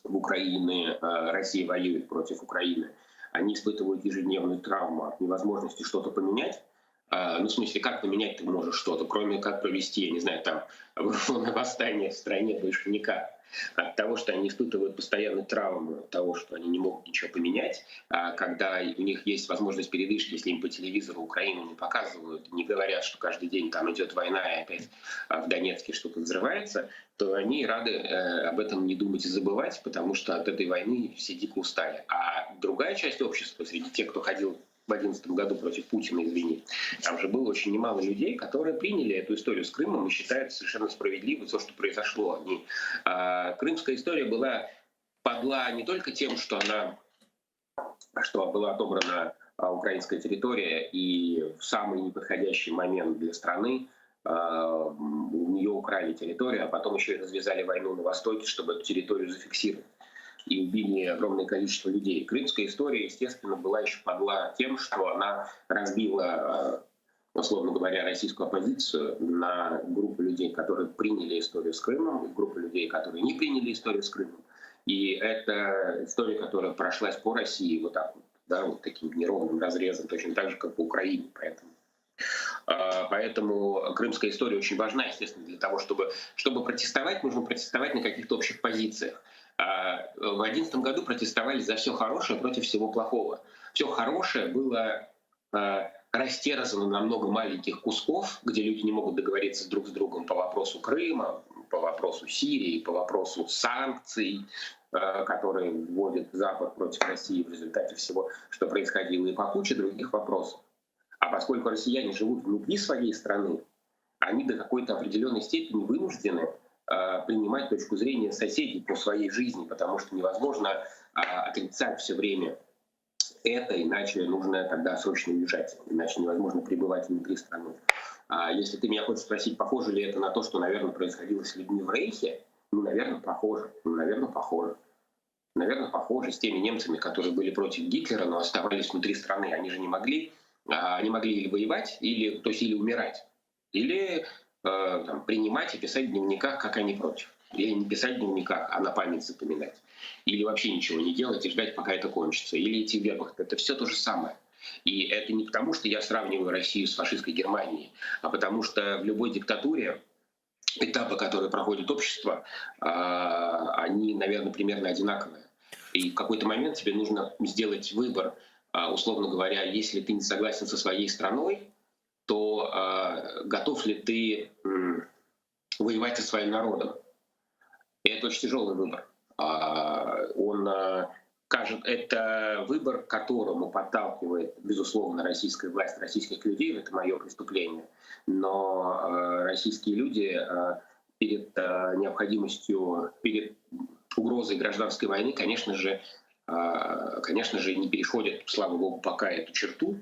в Украине э, Россия воюет против Украины, они испытывают ежедневную травму от невозможности что-то поменять. Э, ну, в смысле, как поменять ты можешь что-то, кроме как провести, я не знаю, там, восстание в стране больше никак. От того, что они испытывают постоянную травму, от того, что они не могут ничего поменять, а когда у них есть возможность передышки, если им по телевизору Украину не показывают, не говорят, что каждый день там идет война и опять а, в Донецке что-то взрывается, то они рады э, об этом не думать и забывать, потому что от этой войны все дико устали. А другая часть общества, среди тех, кто ходил в 2011 году против Путина, извини, там же было очень немало людей, которые приняли эту историю с Крымом и считают совершенно справедливым то, что произошло. Они, э, крымская история была подла не только тем, что она что была отобрана а, украинская территория, и в самый неподходящий момент для страны а, у нее украли территорию, а потом еще и развязали войну на Востоке, чтобы эту территорию зафиксировать и убили огромное количество людей. Крымская история, естественно, была еще подла тем, что она разбила, э, условно говоря, российскую оппозицию на группу людей, которые приняли историю с Крымом, и группу людей, которые не приняли историю с Крымом. И это история, которая прошлась по России вот так вот, да, вот таким неровным разрезом, точно так же, как по Украине. Поэтому э, Поэтому крымская история очень важна, естественно, для того, чтобы, чтобы протестовать, нужно протестовать на каких-то общих позициях. А, в 2011 году протестовали за все хорошее против всего плохого. Все хорошее было а, растерзано на много маленьких кусков, где люди не могут договориться друг с другом по вопросу Крыма, по вопросу Сирии, по вопросу санкций, а, которые вводит Запад против России в результате всего, что происходило, и по куче других вопросов. А поскольку россияне живут внутри своей страны, они до какой-то определенной степени вынуждены Э, принимать точку зрения соседей по своей жизни, потому что невозможно э, отрицать все время это, иначе нужно тогда срочно уезжать, иначе невозможно пребывать внутри страны. А если ты меня хочешь спросить, похоже ли это на то, что, наверное, происходило с людьми в Рейхе, ну, наверное, похоже. Ну, наверное, похоже. Наверное, похоже с теми немцами, которые были против Гитлера, но оставались внутри страны. Они же не могли, а, они могли или воевать, или, то есть или умирать, или Э, там, принимать и писать в дневниках, как они против. Или не писать в дневниках, а на память запоминать. Или вообще ничего не делать и ждать, пока это кончится. Или идти в вермахт. Это все то же самое. И это не потому, что я сравниваю Россию с фашистской Германией, а потому что в любой диктатуре этапы, которые проходит общество, э, они, наверное, примерно одинаковые. И в какой-то момент тебе нужно сделать выбор, э, условно говоря, если ты не согласен со своей страной, то э, готов ли ты э, воевать со своим народом? И это очень тяжелый выбор. Э, он э, кажет, это выбор, к которому подталкивает, безусловно, российская власть российских людей, это мое преступление. Но э, российские люди э, перед э, необходимостью, перед угрозой гражданской войны, конечно же, э, конечно же, не переходят, слава богу, пока эту черту,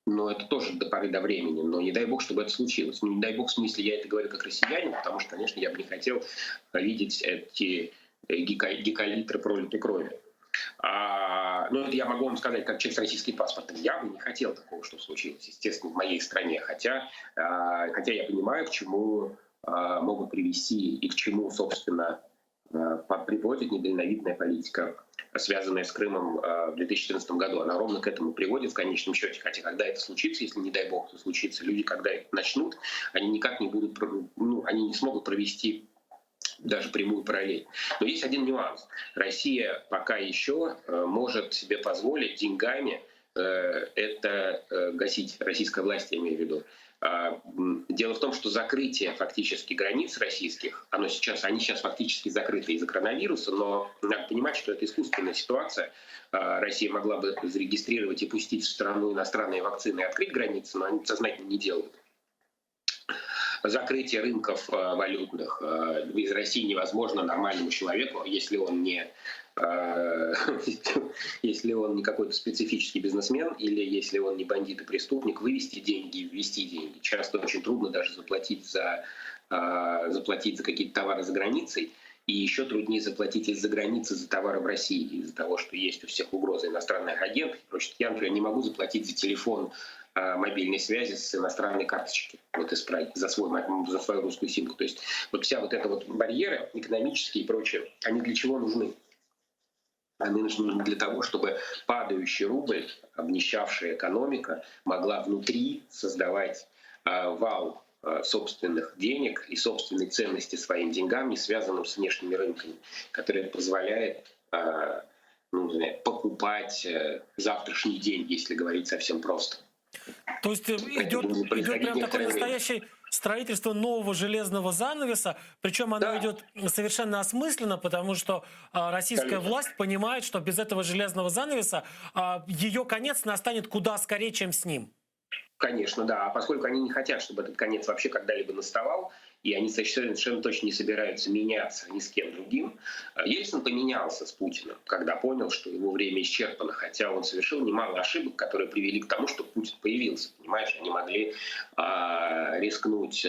но это тоже до поры до времени. Но не дай бог, чтобы это случилось. Ну, не дай бог, в смысле, я это говорю как россиянин, потому что, конечно, я бы не хотел видеть эти гекалитры пролитой крови. А, ну, это я могу вам сказать, как человек с российским паспортом. Я бы не хотел такого, чтобы случилось, естественно, в моей стране. Хотя, а, хотя я понимаю, к чему а, могут привести и к чему, собственно, а, приводит недальновидная политика, связанная с Крымом а, в 2014 году. Она ровно к этому приводит в конечном счете. Хотя когда это случится, если, не дай бог, это случится, люди, когда это начнут, они никак не будут, ну, они не смогут провести даже прямую параллель. Но есть один нюанс. Россия пока еще э, может себе позволить деньгами э, это э, гасить, российская власть, я имею в виду. А, дело в том, что закрытие фактически границ российских, оно сейчас, они сейчас фактически закрыты из-за коронавируса, но надо понимать, что это искусственная ситуация. А, Россия могла бы зарегистрировать и пустить в страну иностранные вакцины и открыть границы, но они сознательно не делают закрытие рынков э, валютных э, из России невозможно нормальному человеку, если он не э, если он не какой-то специфический бизнесмен или если он не бандит и преступник, вывести деньги и ввести деньги. Часто очень трудно даже заплатить за, заплатить за какие-то товары за границей. И еще труднее заплатить из-за границы за товары в России, из-за того, что есть у всех угрозы иностранных агентов и прочее. Я, например, не могу заплатить за телефон э, мобильной связи с иностранной карточки, вот из Праги, за, свой, за свою русскую симку. То есть вот вся вот эта вот барьеры экономические и прочее, они для чего нужны? Они нужны для того, чтобы падающий рубль, обнищавшая экономика, могла внутри создавать э, вал э, собственных денег и собственной ценности своим деньгам, не связанным с внешними рынками, который позволяет э, ну, не знаю, покупать завтрашний день, если говорить совсем просто. То есть идет, идет прям такой настоящий строительство нового железного занавеса, причем оно да. идет совершенно осмысленно, потому что а, российская Конечно. власть понимает, что без этого железного занавеса а, ее конец настанет куда скорее, чем с ним. Конечно, да. А поскольку они не хотят, чтобы этот конец вообще когда-либо наставал, и они совершенно точно не собираются меняться ни с кем другим, Ельцин поменялся с Путиным, когда понял, что его время исчерпано, хотя он совершил немало ошибок, которые привели к тому, что Путин появился. Понимаешь, они могли э, рискнуть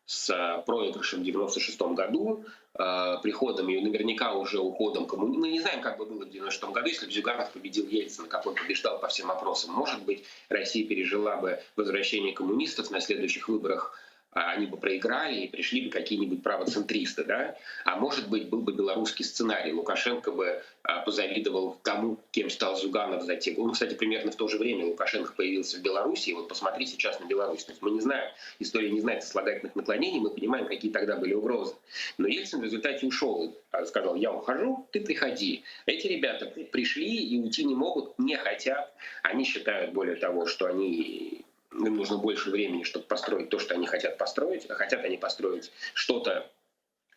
с проигрышем в 96 году, э, приходом и наверняка уже уходом коммунизма. Мы не знаем, как бы было в 96 году, если бы Зюганов победил Ельцина, как он побеждал по всем опросам. Может быть, Россия пережила бы возвращение коммунистов на следующих выборах, они бы проиграли и пришли бы какие-нибудь правоцентристы, да? А может быть, был бы белорусский сценарий. Лукашенко бы позавидовал тому, кем стал Зюганов за те годы. Он, кстати, примерно в то же время Лукашенко появился в Беларуси. И вот посмотри сейчас на Беларусь. То есть мы не знаем, история не знает сослагательных наклонений, мы понимаем, какие тогда были угрозы. Но Ельцин в результате ушел и сказал, я ухожу, ты приходи. Эти ребята пришли и уйти не могут, не хотят. Они считают, более того, что они им нужно больше времени, чтобы построить то, что они хотят построить. А хотят они построить что-то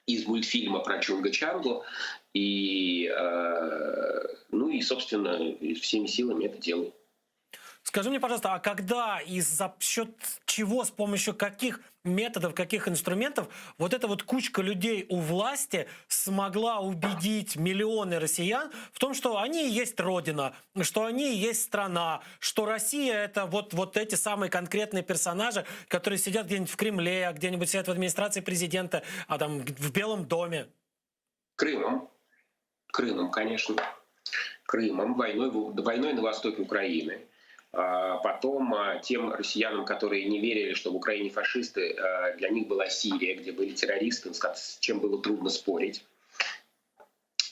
из мультфильма про Чунга Чангу. И, э, ну и, собственно, всеми силами это делают. Скажи мне, пожалуйста, а когда и за счет чего, с помощью каких методов, каких инструментов вот эта вот кучка людей у власти смогла убедить миллионы россиян в том, что они и есть Родина, что они и есть страна, что Россия это вот, вот эти самые конкретные персонажи, которые сидят где-нибудь в Кремле, а где-нибудь сидят в администрации президента, а там в Белом доме? Крымом. Крымом, конечно. Крымом, войной, войной на востоке Украины. Потом тем россиянам, которые не верили, что в Украине фашисты, для них была Сирия, где были террористы, с чем было трудно спорить.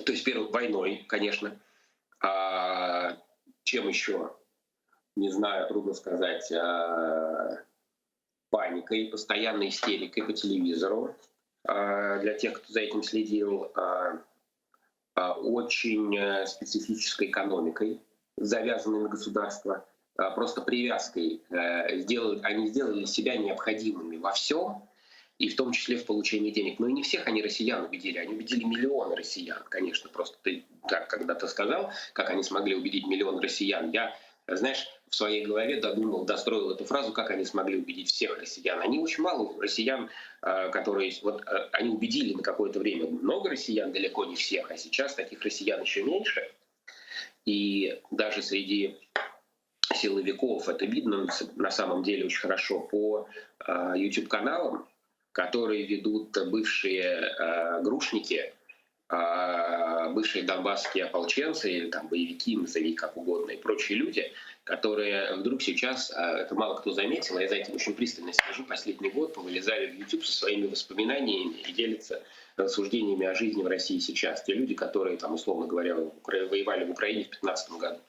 То есть первой войной, конечно. А чем еще? Не знаю, трудно сказать. Паникой, постоянной истерикой по телевизору. Для тех, кто за этим следил. Очень специфической экономикой, завязанной на государство. Просто привязкой сделают, они сделали себя необходимыми во всем, и в том числе в получении денег. Но и не всех они россиян убедили, они убедили миллионы россиян, конечно. Просто ты так когда-то сказал, как они смогли убедить миллион россиян. Я, знаешь, в своей голове додумал, достроил эту фразу, как они смогли убедить всех россиян. Они очень мало россиян, которые... Вот они убедили на какое-то время много россиян, далеко не всех, а сейчас таких россиян еще меньше. И даже среди силовиков это видно на самом деле очень хорошо по YouTube-каналам, которые ведут бывшие грушники, бывшие донбасские ополченцы или там боевики, назови как угодно, и прочие люди, которые вдруг сейчас, это мало кто заметил, а я за этим очень пристально слежу, последний год повылезали в YouTube со своими воспоминаниями и делятся рассуждениями о жизни в России сейчас. Те люди, которые, там, условно говоря, воевали в Украине в 2015 году.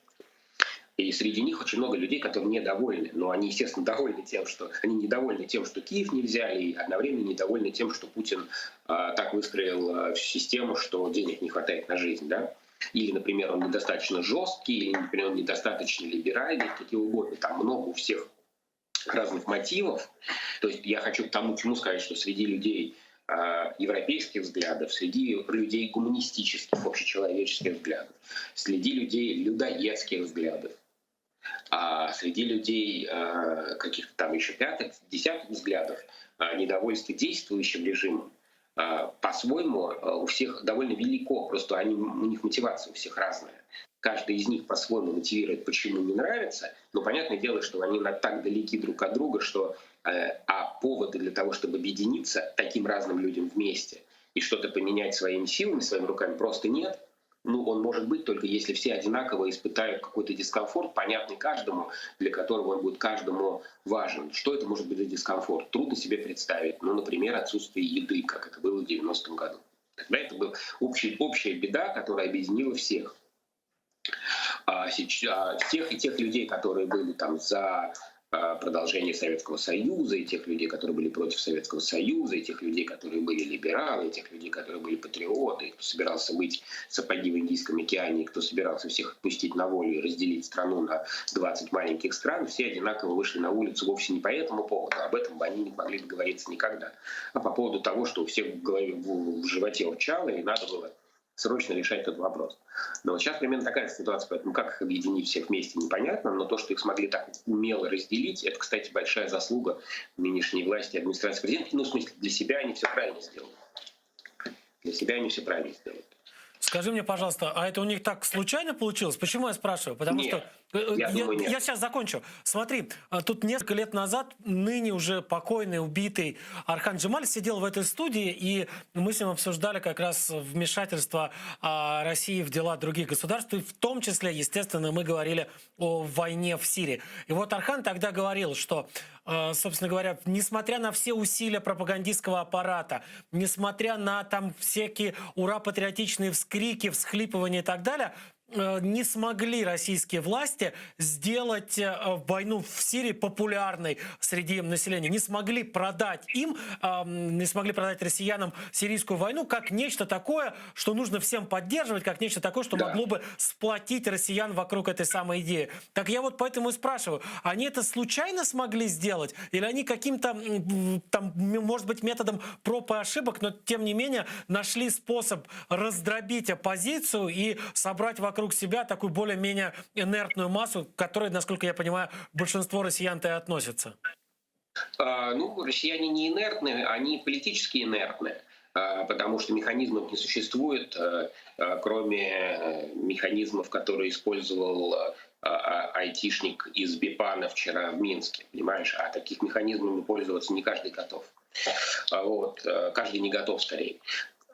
И среди них очень много людей, которые недовольны. Но они, естественно, довольны тем, что они недовольны тем, что Киев не взяли, и одновременно недовольны тем, что Путин э, так выстроил э, систему, что денег не хватает на жизнь, да? Или, например, он недостаточно жесткий, или, например, он недостаточно либеральный, какие угодно. Там много у всех разных мотивов. То есть я хочу к тому, чему сказать, что среди людей европейских взглядов, среди людей гуманистических, общечеловеческих взглядов, среди людей людоедских взглядов, а среди людей каких-то там еще пятых, десятых взглядов недовольство действующим режимом по-своему у всех довольно велико, просто они, у них мотивация у всех разная. Каждый из них по-своему мотивирует, почему не нравится, но понятное дело, что они так далеки друг от друга, что а поводы для того, чтобы объединиться таким разным людям вместе. и что-то поменять своими силами, своими руками просто нет. Ну, он может быть только если все одинаково испытают какой-то дискомфорт, понятный каждому, для которого он будет каждому важен. Что это может быть за дискомфорт? Трудно себе представить. Ну, например, отсутствие еды, как это было в 90-м году. Тогда это была общая, общая беда, которая объединила всех. А, а, тех и тех людей, которые были там за а, продолжение Советского Союза, и тех людей, которые были против Советского Союза, и тех людей, которые были либералы, и тех людей, которые были патриоты, и кто собирался мыть сапоги в Индийском океане, и кто собирался всех отпустить на волю и разделить страну на 20 маленьких стран, все одинаково вышли на улицу вовсе не по этому поводу, об этом бы они не могли договориться никогда, а по поводу того, что у всех в голове, в животе урчало, и надо было срочно решать этот вопрос. Но вот сейчас примерно такая ситуация, поэтому как их объединить всех вместе, непонятно, но то, что их смогли так умело разделить, это, кстати, большая заслуга нынешней власти и администрации президента. Ну, в смысле, для себя они все правильно сделали. Для себя они все правильно сделали. Скажи мне, пожалуйста, а это у них так случайно получилось? Почему я спрашиваю? Потому Нет, что э, я я, думаю, нет. я сейчас закончу. Смотри, а, тут несколько лет назад ныне уже покойный, убитый Орхан Джемаль сидел в этой студии, и мы с ним обсуждали как раз вмешательство а, России в дела других государств, и в том числе, естественно, мы говорили о войне в Сирии. И вот Орхан тогда говорил, что, э, собственно говоря, несмотря на все усилия пропагандистского аппарата, несмотря на там всякие ура-патриотичные вскрики, всхлипывания и так далее, э, не смогли российские власти сделать э, войну в Сирии популярной среди населения. Не смогли продать им, эм, не смогли продать россиянам сирийскую войну как нечто такое, что нужно всем поддерживать, как нечто такое, что могло бы сплотить россиян вокруг этой самой идеи. Так я вот поэтому и спрашиваю, они это случайно смогли сделать? Или они каким-то, м, там, м, может быть, методом проб и ошибок, но тем не менее нашли способ раздробить оппозицию и собрать вокруг себя такую более-менее инертную массу, к которой, насколько я понимаю, большинство россиян-то и относятся? А, Ну, россияне не инертны, они политически инертны, а, потому что механизмов не существует, э, э, кроме э, механизмов, которые использовал э, а, а, айтишник из Бипана вчера в Минске, понимаешь? А таких механизмами пользоваться не каждый готов. А Вот, э, каждый не готов скорее.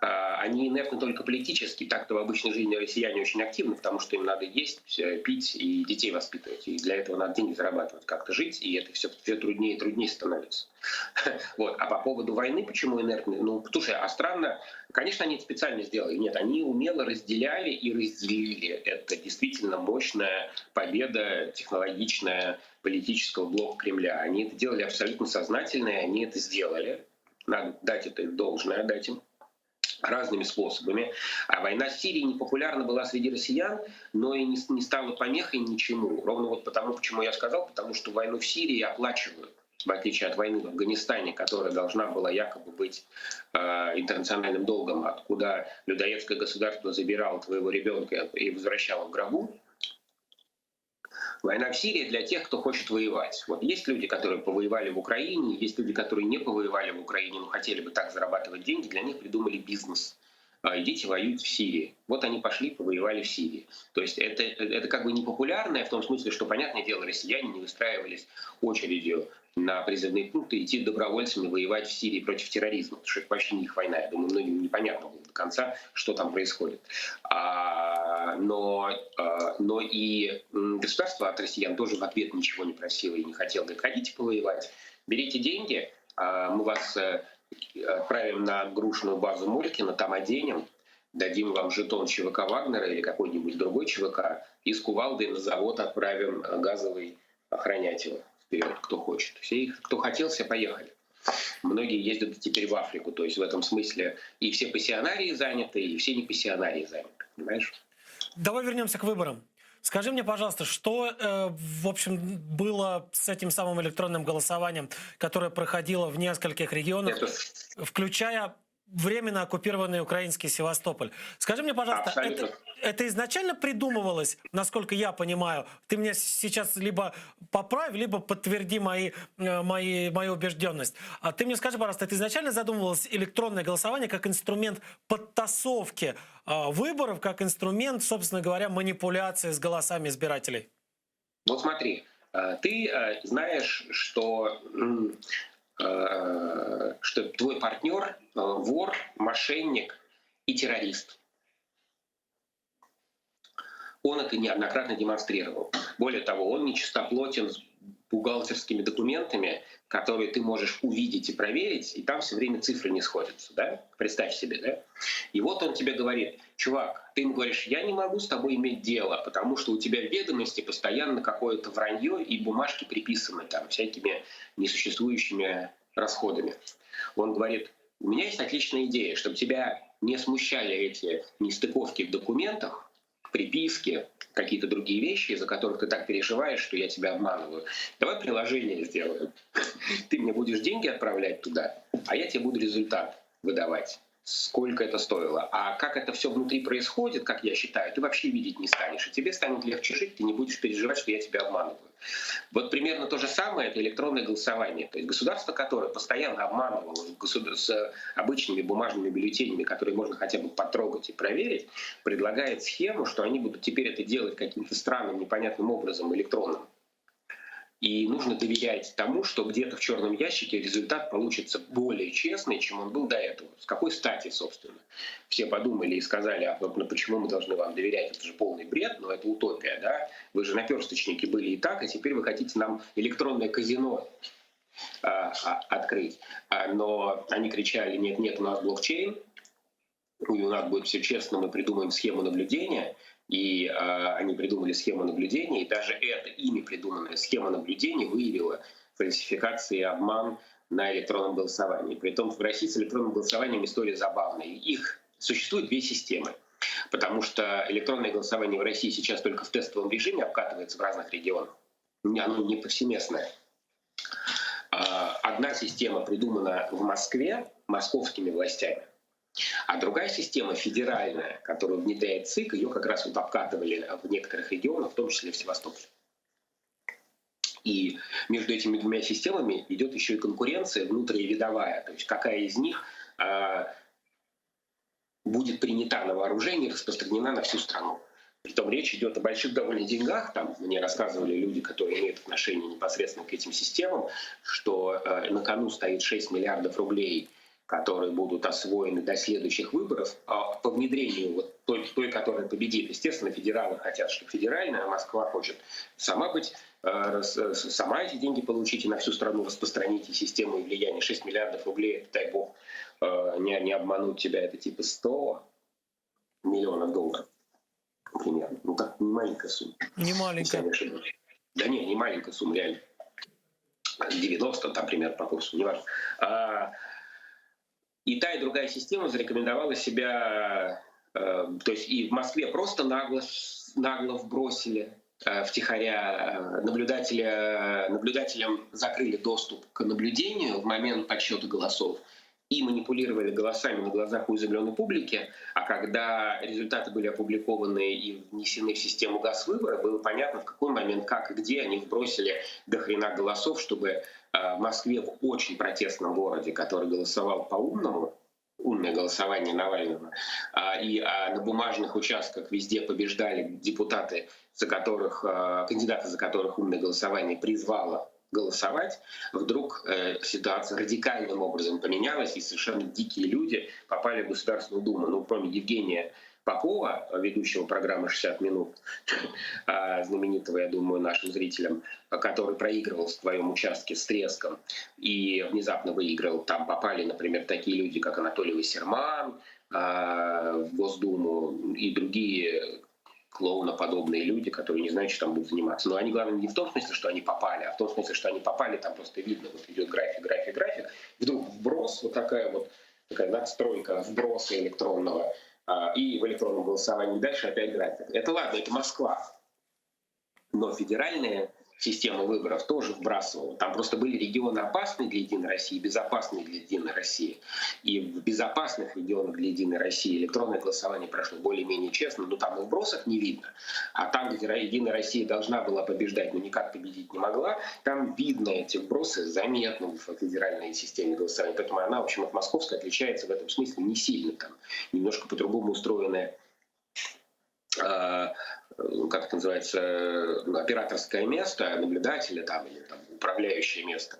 А, Они инертны только политически, так-то в обычной жизни россияне очень активны, потому что им надо есть, э, пить и детей воспитывать. И для этого надо деньги зарабатывать, как-то жить, и это все, все труднее и труднее становится. Вот. А по поводу войны, почему инертны? Ну, слушай, а странно, конечно, они это специально сделали. Нет, они умело разделяли и разделили. Это действительно мощная победа технологичная политического блока Кремля. Они это делали абсолютно сознательно, и они это сделали. Надо дать это должное, дать им разными способами. А война с Сирией не популярна была среди россиян, но и не, не стала помехой ничему. Ровно вот потому, почему я сказал, потому что войну в Сирии оплачивают в отличие от войны в Афганистане, которая должна была якобы быть э, интернациональным долгом, откуда людоедское государство забирало твоего ребенка и возвращало в гробу. Война в Сирии для тех, кто хочет воевать. Вот есть люди, которые повоевали в Украине, есть люди, которые не повоевали в Украине, но хотели бы так зарабатывать деньги, для них придумали бизнес. А, Идите воюйте в Сирии. Вот они пошли, повоевали в Сирии. То есть это, это как бы не популярное в том смысле, что, понятное дело, россияне не выстраивались очередью на призывные пункты идти добровольцами воевать в Сирии против терроризма, потому что это вообще не их война. Я думаю, многим непонятно было до конца, что там происходит. А, но, а, но и м, государство от россиян тоже в ответ ничего не просило и не хотело. Говорит, хотите повоевать, берите деньги, а, мы вас э, отправим на грушную базу Молькино, там оденем, дадим вам жетон ЧВК Вагнера или какой-нибудь другой ЧВК, и с кувалдой на завод отправим э, газовый охранять его вперед, кто хочет. Все их, кто хотел, все поехали. Многие ездят теперь в Африку, то есть в этом смысле и все пассионарии заняты, и все не пассионарии заняты, понимаешь? Давай вернемся к выборам. Скажи мне, пожалуйста, что, э, в общем, было с этим самым электронным голосованием, которое проходило в нескольких регионах, включая временно оккупированный украинский Севастополь. Скажи мне, пожалуйста, Абсолютно. это, это изначально придумывалось, насколько я понимаю? Ты меня сейчас либо поправь, либо подтверди мои, э, мои, мою убежденность. А ты мне скажи, пожалуйста, это изначально задумывалось электронное голосование как инструмент подтасовки э, выборов, как инструмент, собственно говоря, манипуляции с голосами избирателей? Вот смотри, э, ты э, знаешь, что, м, э, что. что твой партнер вор, мошенник и террорист. Он это неоднократно демонстрировал. Более того, он нечистоплотен с бухгалтерскими документами, которые ты можешь увидеть и проверить, и там все время цифры не сходятся, да? Представь себе, да? И вот он тебе говорит, чувак, ты ему говоришь, я не могу с тобой иметь дело, потому что у тебя в ведомости постоянно какое-то вранье и бумажки приписаны там всякими несуществующими расходами. Он говорит, у меня есть отличная идея, чтобы тебя не смущали эти нестыковки в документах, приписки, какие-то другие вещи, из-за которых ты так переживаешь, что я тебя обманываю. Давай приложение сделаем. Ты мне будешь деньги отправлять туда, а я тебе буду результат выдавать. Сколько это стоило. А как это все внутри происходит, как я считаю, ты вообще видеть не станешь. И тебе станет легче жить, ты не будешь переживать, что я тебя обманываю. Вот примерно то же самое — это электронное голосование. То есть государство, которое постоянно обманывало с обычными бумажными бюллетенями, которые можно хотя бы потрогать и проверить, предлагает схему, что они будут теперь это делать каким-то странным, непонятным образом, электронным. И нужно доверять тому, что где-то в черном ящике результат получится более честный, чем он был до этого. С какой стати, собственно? Все подумали и сказали, а ну, почему мы должны вам доверять? Это же полный бред, но это утопия, да? Вы же наперсточники были и так, а теперь вы хотите нам электронное казино открыть. Но они кричали, нет, нет, у нас блокчейн, и у нас будет все честно, мы придумаем схему наблюдения. И э, они придумали схему наблюдения, и даже эта ими придуманная схема наблюдения выявила фальсификации и обман на электронном голосовании. Притом в России с электронным голосованием история забавная. Их существует две системы, потому что электронное голосование в России сейчас только в тестовом режиме обкатывается в разных регионах. Оно не повсеместное. Одна система придумана в Москве московскими властями, а другая система федеральная, которую внедряет ЦИК, ее как раз вот обкатывали в некоторых регионах, в том числе в Севастополе. И между этими двумя системами идет еще и конкуренция внутривидовая, то есть какая из них э, будет принята на вооружение и распространена на всю страну. Притом речь идет о больших довольно деньгах. Там мне рассказывали люди, которые имеют отношение непосредственно к этим системам, что э, на кону стоит 6 миллиардов рублей – которые будут освоены до следующих выборов, а по внедрению вот той, той, которая победит. Естественно, федералы хотят, чтобы федеральная, а Москва хочет сама быть, сама эти деньги получить и на всю страну распространить и систему и влияние. 6 миллиардов рублей, это, дай бог, не, не обмануть тебя, это типа 100 миллионов долларов примерно. Ну так, не маленькая сумма. Не маленькая. Да нет, не маленькая сумма, реально. 90 там примерно по курсу, неважно. И та, и другая система зарекомендовала себя, э, то есть и в Москве просто нагло, нагло вбросили э, втихаря наблюдателя, наблюдателям закрыли доступ к наблюдению в момент подсчета голосов и манипулировали голосами на глазах у изумленной публики, а когда результаты были опубликованы и внесены в систему газ-выбора, было понятно, в какой момент, как и где они вбросили до хрена голосов, чтобы в Москве, в очень протестном городе, который голосовал по-умному, умное голосование Навального, и на бумажных участках везде побеждали депутаты, за которых, кандидаты, за которых умное голосование призвало голосовать, вдруг ситуация радикальным образом поменялась, и совершенно дикие люди попали в Государственную Думу. Ну, кроме Евгения Попова, ведущего программы «60 минут», знаменитого, я думаю, нашим зрителям, который проигрывал в своем участке с треском и внезапно выиграл. Там попали, например, такие люди, как Анатолий Вассерман в Госдуму и другие клоуноподобные люди, которые не знают, что там будут заниматься. Но они, главное, не в том смысле, что они попали, а в том смысле, что они попали, там просто видно, вот идет график, график, график. Вдруг вброс, вот такая вот такая надстройка вброса электронного, и в электронном голосовании дальше опять график. Это ладно, это Москва. Но федеральная система выборов тоже вбрасывала. Там просто были регионы опасные для Единой России, безопасные для Единой России. И в безопасных регионах для Единой России электронное голосование прошло более-менее честно, но там и вбросов не видно. А там, где Единая Россия должна была побеждать, но никак победить не могла, там видно эти вбросы заметно в федеральной системе голосования. Поэтому она, в общем, от московской отличается в этом смысле не сильно. Там немножко по-другому устроенная. Как это называется, операторское место, наблюдателя там или там, управляющее место,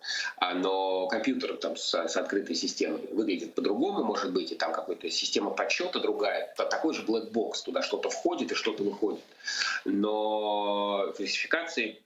но компьютер там с, с открытой системой выглядит по-другому, может быть, и там какая-то система подсчета другая, такой же black box, туда что-то входит и что-то выходит. Но фальсификации,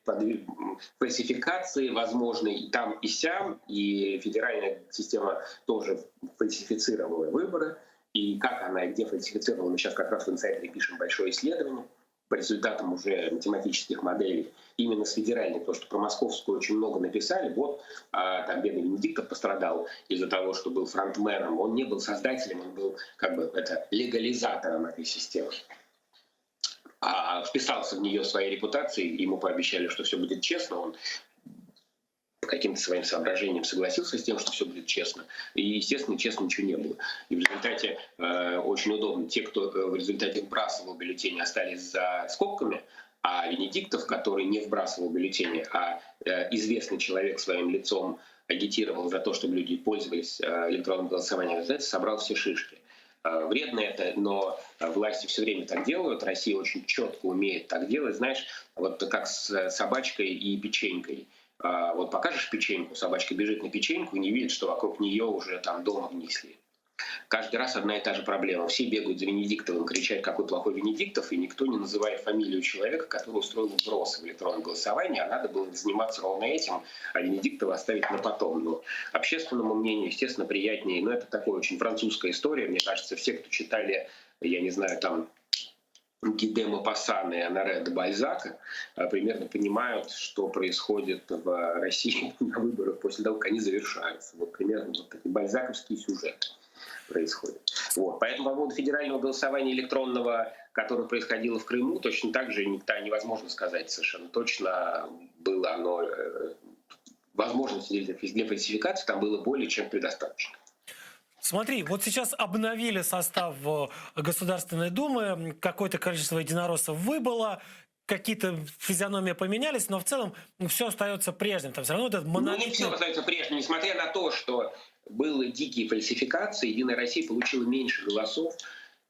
фальсификации возможны и там, и сям, и федеральная система тоже фальсифицировала выборы, и как она и где фальсифицировала, мы сейчас как раз в «Инсайдере» пишем большое исследование по результатам уже математических моделей, именно с федеральной, потому что про московскую очень много написали. Вот а, там бедный Венедиктов пострадал из-за того, что был фронтменом. Он не был создателем, он был как бы это легализатором этой системы. А вписался в нее своей репутацией, ему пообещали, что все будет честно, он по каким-то своим соображениям согласился с тем, что все будет честно. И, естественно, честно ничего не было. И в результате э, очень удобно. Те, кто э, в результате вбрасывал бюллетени, остались за скобками, а Венедиктов, который не вбрасывал бюллетени, а э, известный человек своим лицом агитировал за то, чтобы люди пользовались э, электронным голосованием, в результате собрал все шишки. Э, вредно это, но власти все время так делают. Россия очень четко умеет так делать. Знаешь, вот как с собачкой и печенькой. А, вот покажешь печеньку, собачка бежит на печеньку и не видит, что вокруг нее уже там дом обнесли. Каждый раз одна и та же проблема. Все бегают за Венедиктовым, кричат, какой плохой Венедиктов, и никто не называет фамилию человека, который устроил вброс в электронном голосовании, а надо было заниматься ровно этим, а Венедиктова оставить на потом. Но общественному мнению, естественно, приятнее. Но это такая очень французская история. Мне кажется, все, кто читали, я не знаю, там Ги де Мопассана и Оноре де Бальзака э, примерно понимают, что происходит в России на выборах после того, как они завершаются. Вот примерно вот такие бальзаковские сюжеты происходят. Вот. Поэтому по поводу федерального голосования электронного, которое происходило в Крыму, точно так же никогда невозможно сказать совершенно точно, было оно э, возможности для фальсификации там было более чем предостаточно. Смотри, вот сейчас обновили состав э, Государственной Думы, какое-то количество единороссов выбыло, какие-то физиономии поменялись, но в целом все остается прежним. Там все равно этот монолитный... Ну, не все остается прежним. Несмотря на то, что были дикие фальсификации, Единая Россия получила меньше голосов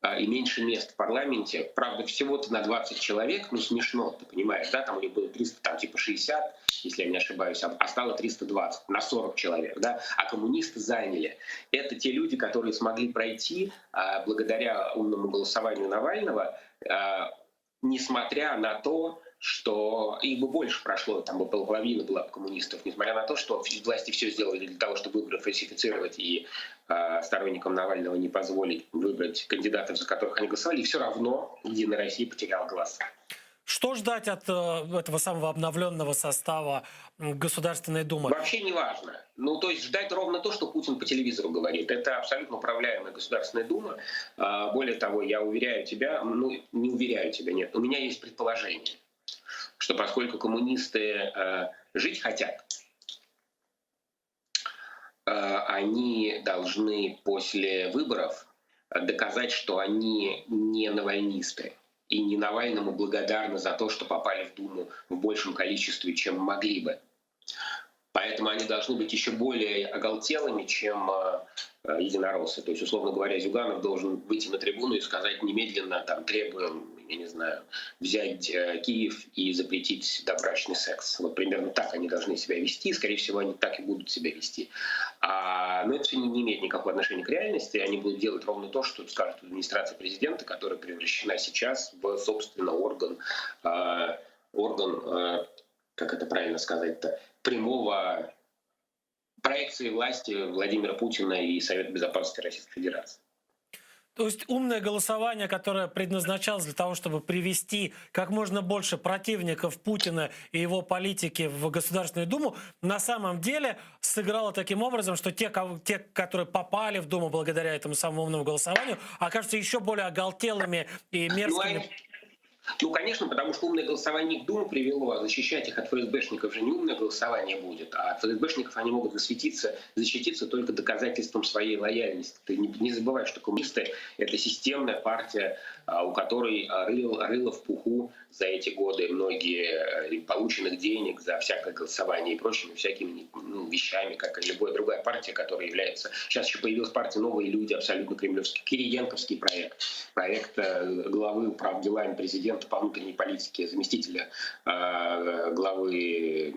а, и меньше мест в парламенте. Правда, всего-то на 20 человек, ну смешно, ты понимаешь, да, там у них было 300, там типа 60, если я не ошибаюсь, а, а стало 320 на 40 человек, да, а коммунисты заняли. Это те люди, которые смогли пройти а, благодаря умному голосованию Навального, а, несмотря на то, что их бы больше прошло, там бы половина была бы коммунистов, несмотря на то, что власти все сделали для того, чтобы выборы фальсифицировать и э, сторонникам Навального не позволить выбрать кандидатов, за которых они голосовали, и все равно Единая Россия потеряла голоса. Что ждать от э, этого самого обновленного состава Государственной Думы? Вообще не важно. Ну, то есть ждать ровно то, что Путин по телевизору говорит. Это абсолютно управляемая Государственная Дума. А, более того, я уверяю тебя, ну, не уверяю тебя, нет, у меня есть предположение, что поскольку коммунисты э, жить хотят, э, они должны после выборов доказать, что они не навальнисты и не Навальному благодарны за то, что попали в Думу в большем количестве, чем могли бы. Поэтому они должны быть еще более оголтелыми, чем э, единороссы. То есть, условно говоря, Зюганов должен выйти на трибуну и сказать немедленно, там, требуем, я не знаю, взять э, Киев и запретить добрачный секс. Вот примерно так они должны себя вести. Скорее всего, они так и будут себя вести. А, но это все не, не имеет никакого отношения к реальности. Они будут делать ровно то, что скажет администрация президента, которая превращена сейчас в, собственно, орган, э, орган э, как это правильно сказать-то, прямого проекции власти Владимира Путина и Совета Безопасности Российской Федерации. То есть умное голосование, которое предназначалось для того, чтобы привести как можно больше противников Путина и его политики в Государственную Думу, на самом деле сыграло таким образом, что те, кого, те которые попали в Думу благодаря этому самому умному голосованию, окажутся еще более оголтелыми и мерзкими. Ну, ну, конечно, потому что умное голосование в Думу привело, а защищать их от ФСБшников же не умное голосование будет, а от ФСБшников они могут засветиться, защититься только доказательством своей лояльности. Ты не, не забывай, что коммунисты — это системная партия у которой рыл, рыло в пуху за эти годы многие полученных денег за всякое голосование и прочими всякими ну, вещами, как и любая другая партия, которая является... Сейчас еще появилась партия «Новые люди», абсолютно кремлевский, Кириенковский проект, проект главы управ делами президента по внутренней политике, заместителя главы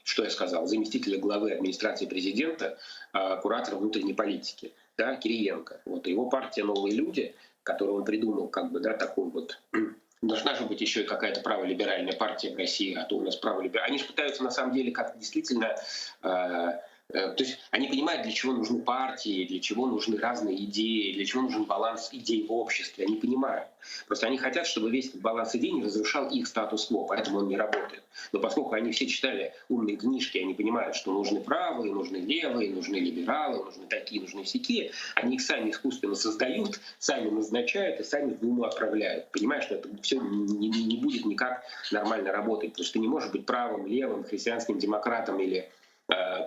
что я сказал, заместителя главы администрации президента, куратора внутренней политики, да, Кириенко. Вот его партия «Новые люди», которую он придумал, как бы, да, такую вот... Должна же быть еще и какая-то праволиберальная партия в России, а то у нас праволиберальная. Они же пытаются на самом деле как-то действительно... То есть они понимают, для чего нужны партии, для чего нужны разные идеи, для чего нужен баланс идей в обществе. Они понимают. Просто они хотят, чтобы весь этот баланс идей не разрушал их статус-кво, поэтому он не работает. Но поскольку они все читали умные книжки, они понимают, что нужны правые, нужны левые, нужны либералы, нужны такие, нужны сякие, они их сами искусственно создают, сами назначают и сами в Думу отправляют. Понимаешь, что это все не, не, не будет никак нормально работать, потому что ты не можешь быть правым, левым, христианским демократом или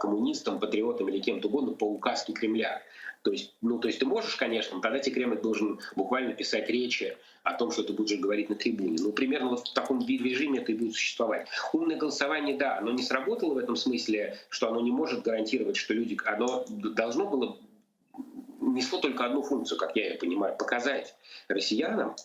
коммунистом, патриотом или кем-то угодно по указке Кремля. То есть, ну, то есть ты можешь, конечно, но тогда тебе Кремль должен буквально писать речи о том, что ты будешь говорить на трибуне. Ну, примерно вот в таком режиме это и будет существовать. Умное голосование, да, оно не сработало в этом смысле, что оно не может гарантировать, что люди... Оно должно было... Несло только одну функцию, как я ее понимаю, показать россиянам,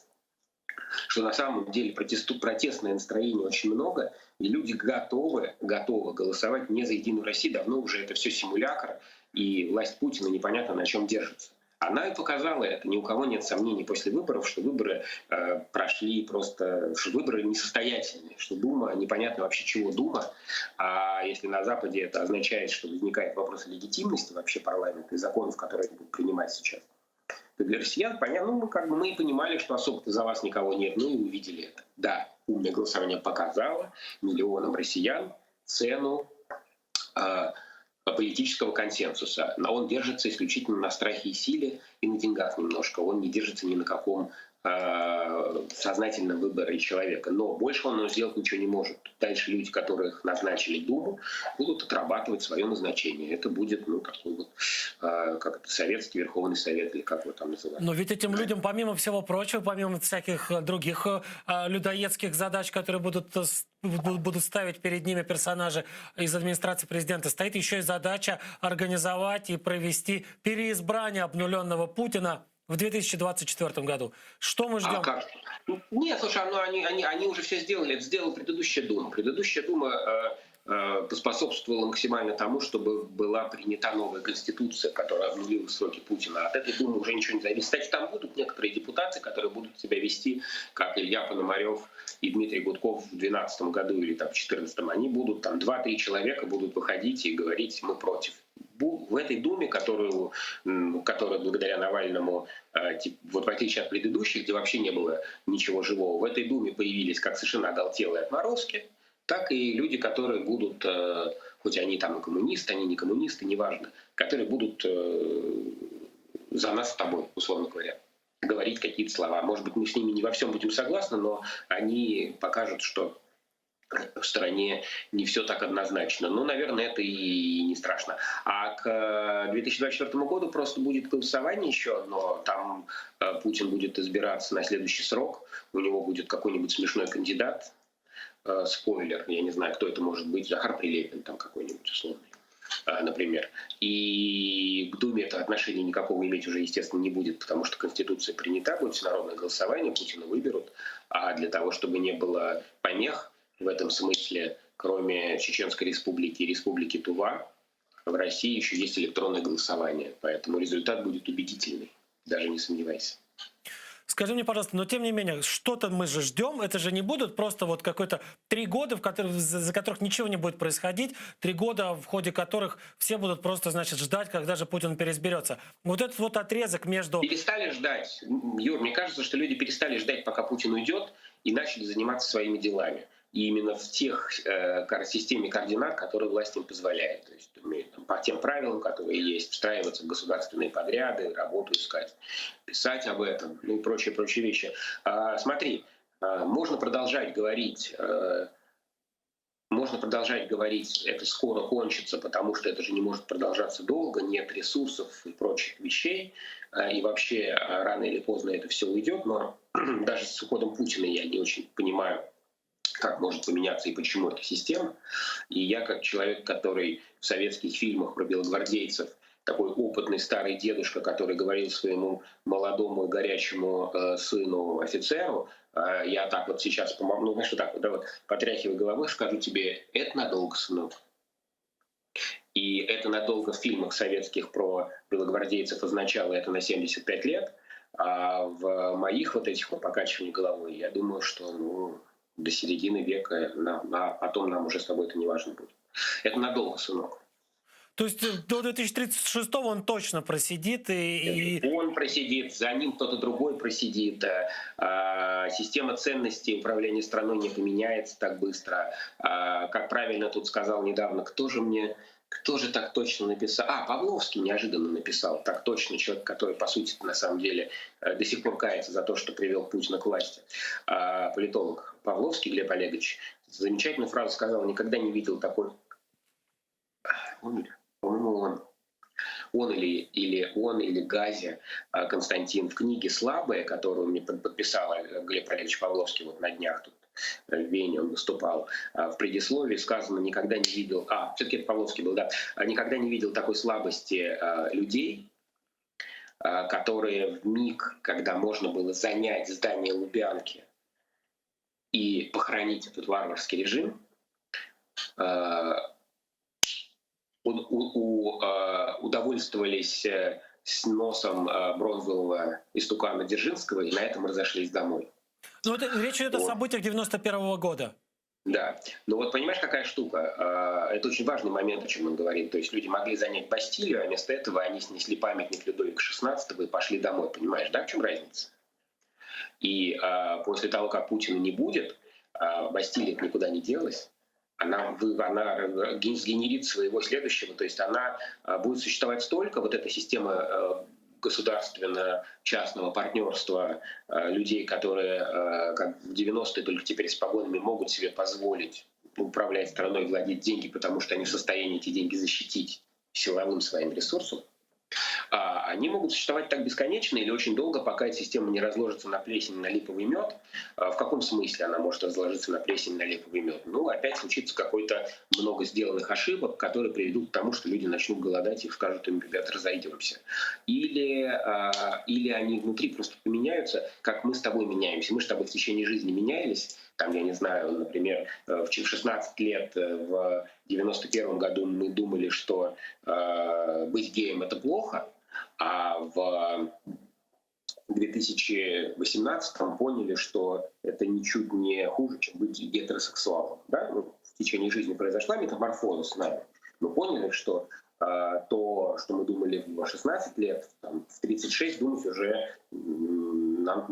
что на самом деле протесту, протестное настроение очень много, и люди готовы, готовы голосовать не за «Единую Россию». Давно уже это все симулякр, и власть Путина непонятно на чем держится. Она и показала это. Ни у кого нет сомнений после выборов, что выборы э, прошли просто, что выборы несостоятельные, что Дума, непонятно вообще чего Дума. А если на Западе это означает, что возникает вопрос легитимности вообще парламента и законов, которые они будут принимать сейчас, то для россиян понятно, ну, мы как бы мы и понимали, что особо-то за вас никого нет, ну и увидели это. Да, умное голосование показало миллионам россиян цену э, политического консенсуса. Но он держится исключительно на страхе и силе и на деньгах немножко. Он не держится ни на каком э, сознательном выборе человека. Но больше он сделать ничего не может. Дальше люди, которых назначили Думу, будут отрабатывать свое назначение. Это будет, ну, такой вот, э, как это, Советский Верховный Совет, или как его там называют. Но ведь этим людям, помимо всего прочего, помимо всяких других э, людоедских задач, которые будут, будут ставить перед ними персонажи из администрации президента, стоит еще и задача организовать и провести переизбрание обнуленного Путина в 2024 году. Что мы ждем? А как? Нет, слушай, ну, они, они, они уже все сделали. Это сделала предыдущая Дума. Предыдущая Дума э, э, поспособствовала максимально тому, чтобы была принята новая конституция, которая обнулила сроки Путина. От этой Думы уже ничего не зависит. Кстати, там будут некоторые депутаты, которые будут себя вести, как Илья Пономарев и Дмитрий Гудков в 2012 году или там, в 2014. Они будут, там, 2-3 человека будут выходить и говорить «мы против». В этой Думе, которую, которая благодаря Навальному, вот в отличие от предыдущих, где вообще не было ничего живого, в этой Думе появились как совершенно оголтелые отморозки, так и люди, которые будут, хоть они там и коммунисты, они не коммунисты, неважно, которые будут за нас с тобой, условно говоря, говорить какие-то слова. Может быть, мы с ними не во всем будем согласны, но они покажут, что в стране не все так однозначно. Ну, наверное, это и не страшно. А к 2024 году просто будет голосование еще одно. Там Путин будет избираться на следующий срок. У него будет какой-нибудь смешной кандидат. Спойлер, я не знаю, кто это может быть. Захар Прилепин там какой-нибудь условный, например. И к Думе это отношения никакого иметь уже, естественно, не будет, потому что Конституция принята, будет всенародное голосование, Путина выберут. А для того, чтобы не было помех, в этом смысле, кроме Чеченской Республики и Республики Тува, в России еще есть электронное голосование. Поэтому результат будет убедительный, даже не сомневайся. Скажи мне, пожалуйста, но тем не менее, что-то мы же ждем, это же не будут просто вот какой-то 3 года, в которых, за, за которых ничего не будет происходить, 3 года, в ходе которых все будут просто, значит, ждать, когда же Путин переизберется. Вот этот вот отрезок между... Перестали ждать. Юр, мне кажется, что люди перестали ждать, пока Путин уйдет, и начали заниматься своими делами. И именно в тех э, системе координат, которые власть им позволяет. То есть там, по тем правилам, которые есть, встраиваться в государственные подряды, работу искать, писать об этом, ну и прочие, прочие вещи. А, смотри, а, можно продолжать говорить, а, можно. Можно продолжать говорить, это скоро кончится, потому что это же не может продолжаться долго, нет ресурсов и прочих вещей, э, и вообще э, рано или поздно это все уйдет, но даже с уходом Путина я не очень понимаю, как может поменяться и почему эта система. И я как человек, который в советских фильмах про белогвардейцев такой опытный старый дедушка, который говорил своему молодому и горячему э, сыну офицеру, э, я так вот сейчас, ну, знаешь, вот так вот, да, вот, потряхивая головой, скажу тебе, это надолго, сынок. И это надолго в фильмах советских про белогвардейцев означало это на 75 лет, а в моих вот этих вот покачиваниях головой, я думаю, что ну, до середины века, на, на, потом нам уже с тобой это не важно будет. Это надолго, сынок. То есть э, до 2036 он точно просидит и... и... Он просидит, за ним кто-то другой просидит. Э, а, система ценностей управления страной не поменяется так быстро. А, как правильно тут сказал недавно, кто же мне кто же так точно написал? А, Павловский неожиданно написал. Так точно человек, который, по сути, на самом деле э, до сих пор кается за то, что привел Путина к власти. А, политолог Павловский Глеб Олегович замечательную фразу сказал, никогда не видел такой... Он, по-моему, он. Он или, или он, или Газя а, Константин в книге «Слабые», которую мне подписал Глеб Олегович Павловский вот на днях тут в Вене он выступал, а, в предисловии сказано, никогда не видел, а, все-таки это Павловский был, да, никогда не видел такой слабости а, людей, которые в миг, когда можно было занять здание Лубянки и похоронить этот варварский режим, у, у, удовольствовались э, сносом э, бронзового истукана Дзержинского и на этом разошлись домой. Ну, это, речь идет о событиях 91 -го года. Да. Но вот понимаешь, какая штука? А, это очень важный момент, о чем он говорит. То есть люди могли занять Бастилию, а вместо этого они снесли памятник Людовика XVI и пошли домой. Понимаешь, да, в чем разница? И а, после того, как Путина не будет, а, Бастилия никуда не делась, она, она сгенерит своего следующего, то есть она а, будет существовать столько, вот эта система э, государственно-частного партнерства э, людей, которые, э, как в 90-е, только теперь с погонами, могут себе позволить управлять страной, владеть деньги, потому что они в состоянии эти деньги защитить силовым своим ресурсом, а они могут существовать так бесконечно или очень долго, пока эта система не разложится на плесень, на липовый мед. А в каком смысле она может разложиться на плесень, на липовый мед? Ну, опять случится какой-то много сделанных ошибок, которые приведут к тому, что люди начнут голодать и скажут им, ребята, разойдемся. Или, а, или они внутри просто поменяются, как мы с тобой меняемся. Мы с тобой в течение жизни менялись. Там, я не знаю, например, э, в 16 лет э, в 91 году мы думали, что э, быть геем — это плохо, а в 2018 поняли, что это ничуть не хуже, чем быть гетеросексуалом. Да? Ну, в течение жизни произошла метаморфоза с нами. Мы поняли, что э, то, что мы думали в 16 лет, там, в 36 думать уже нам,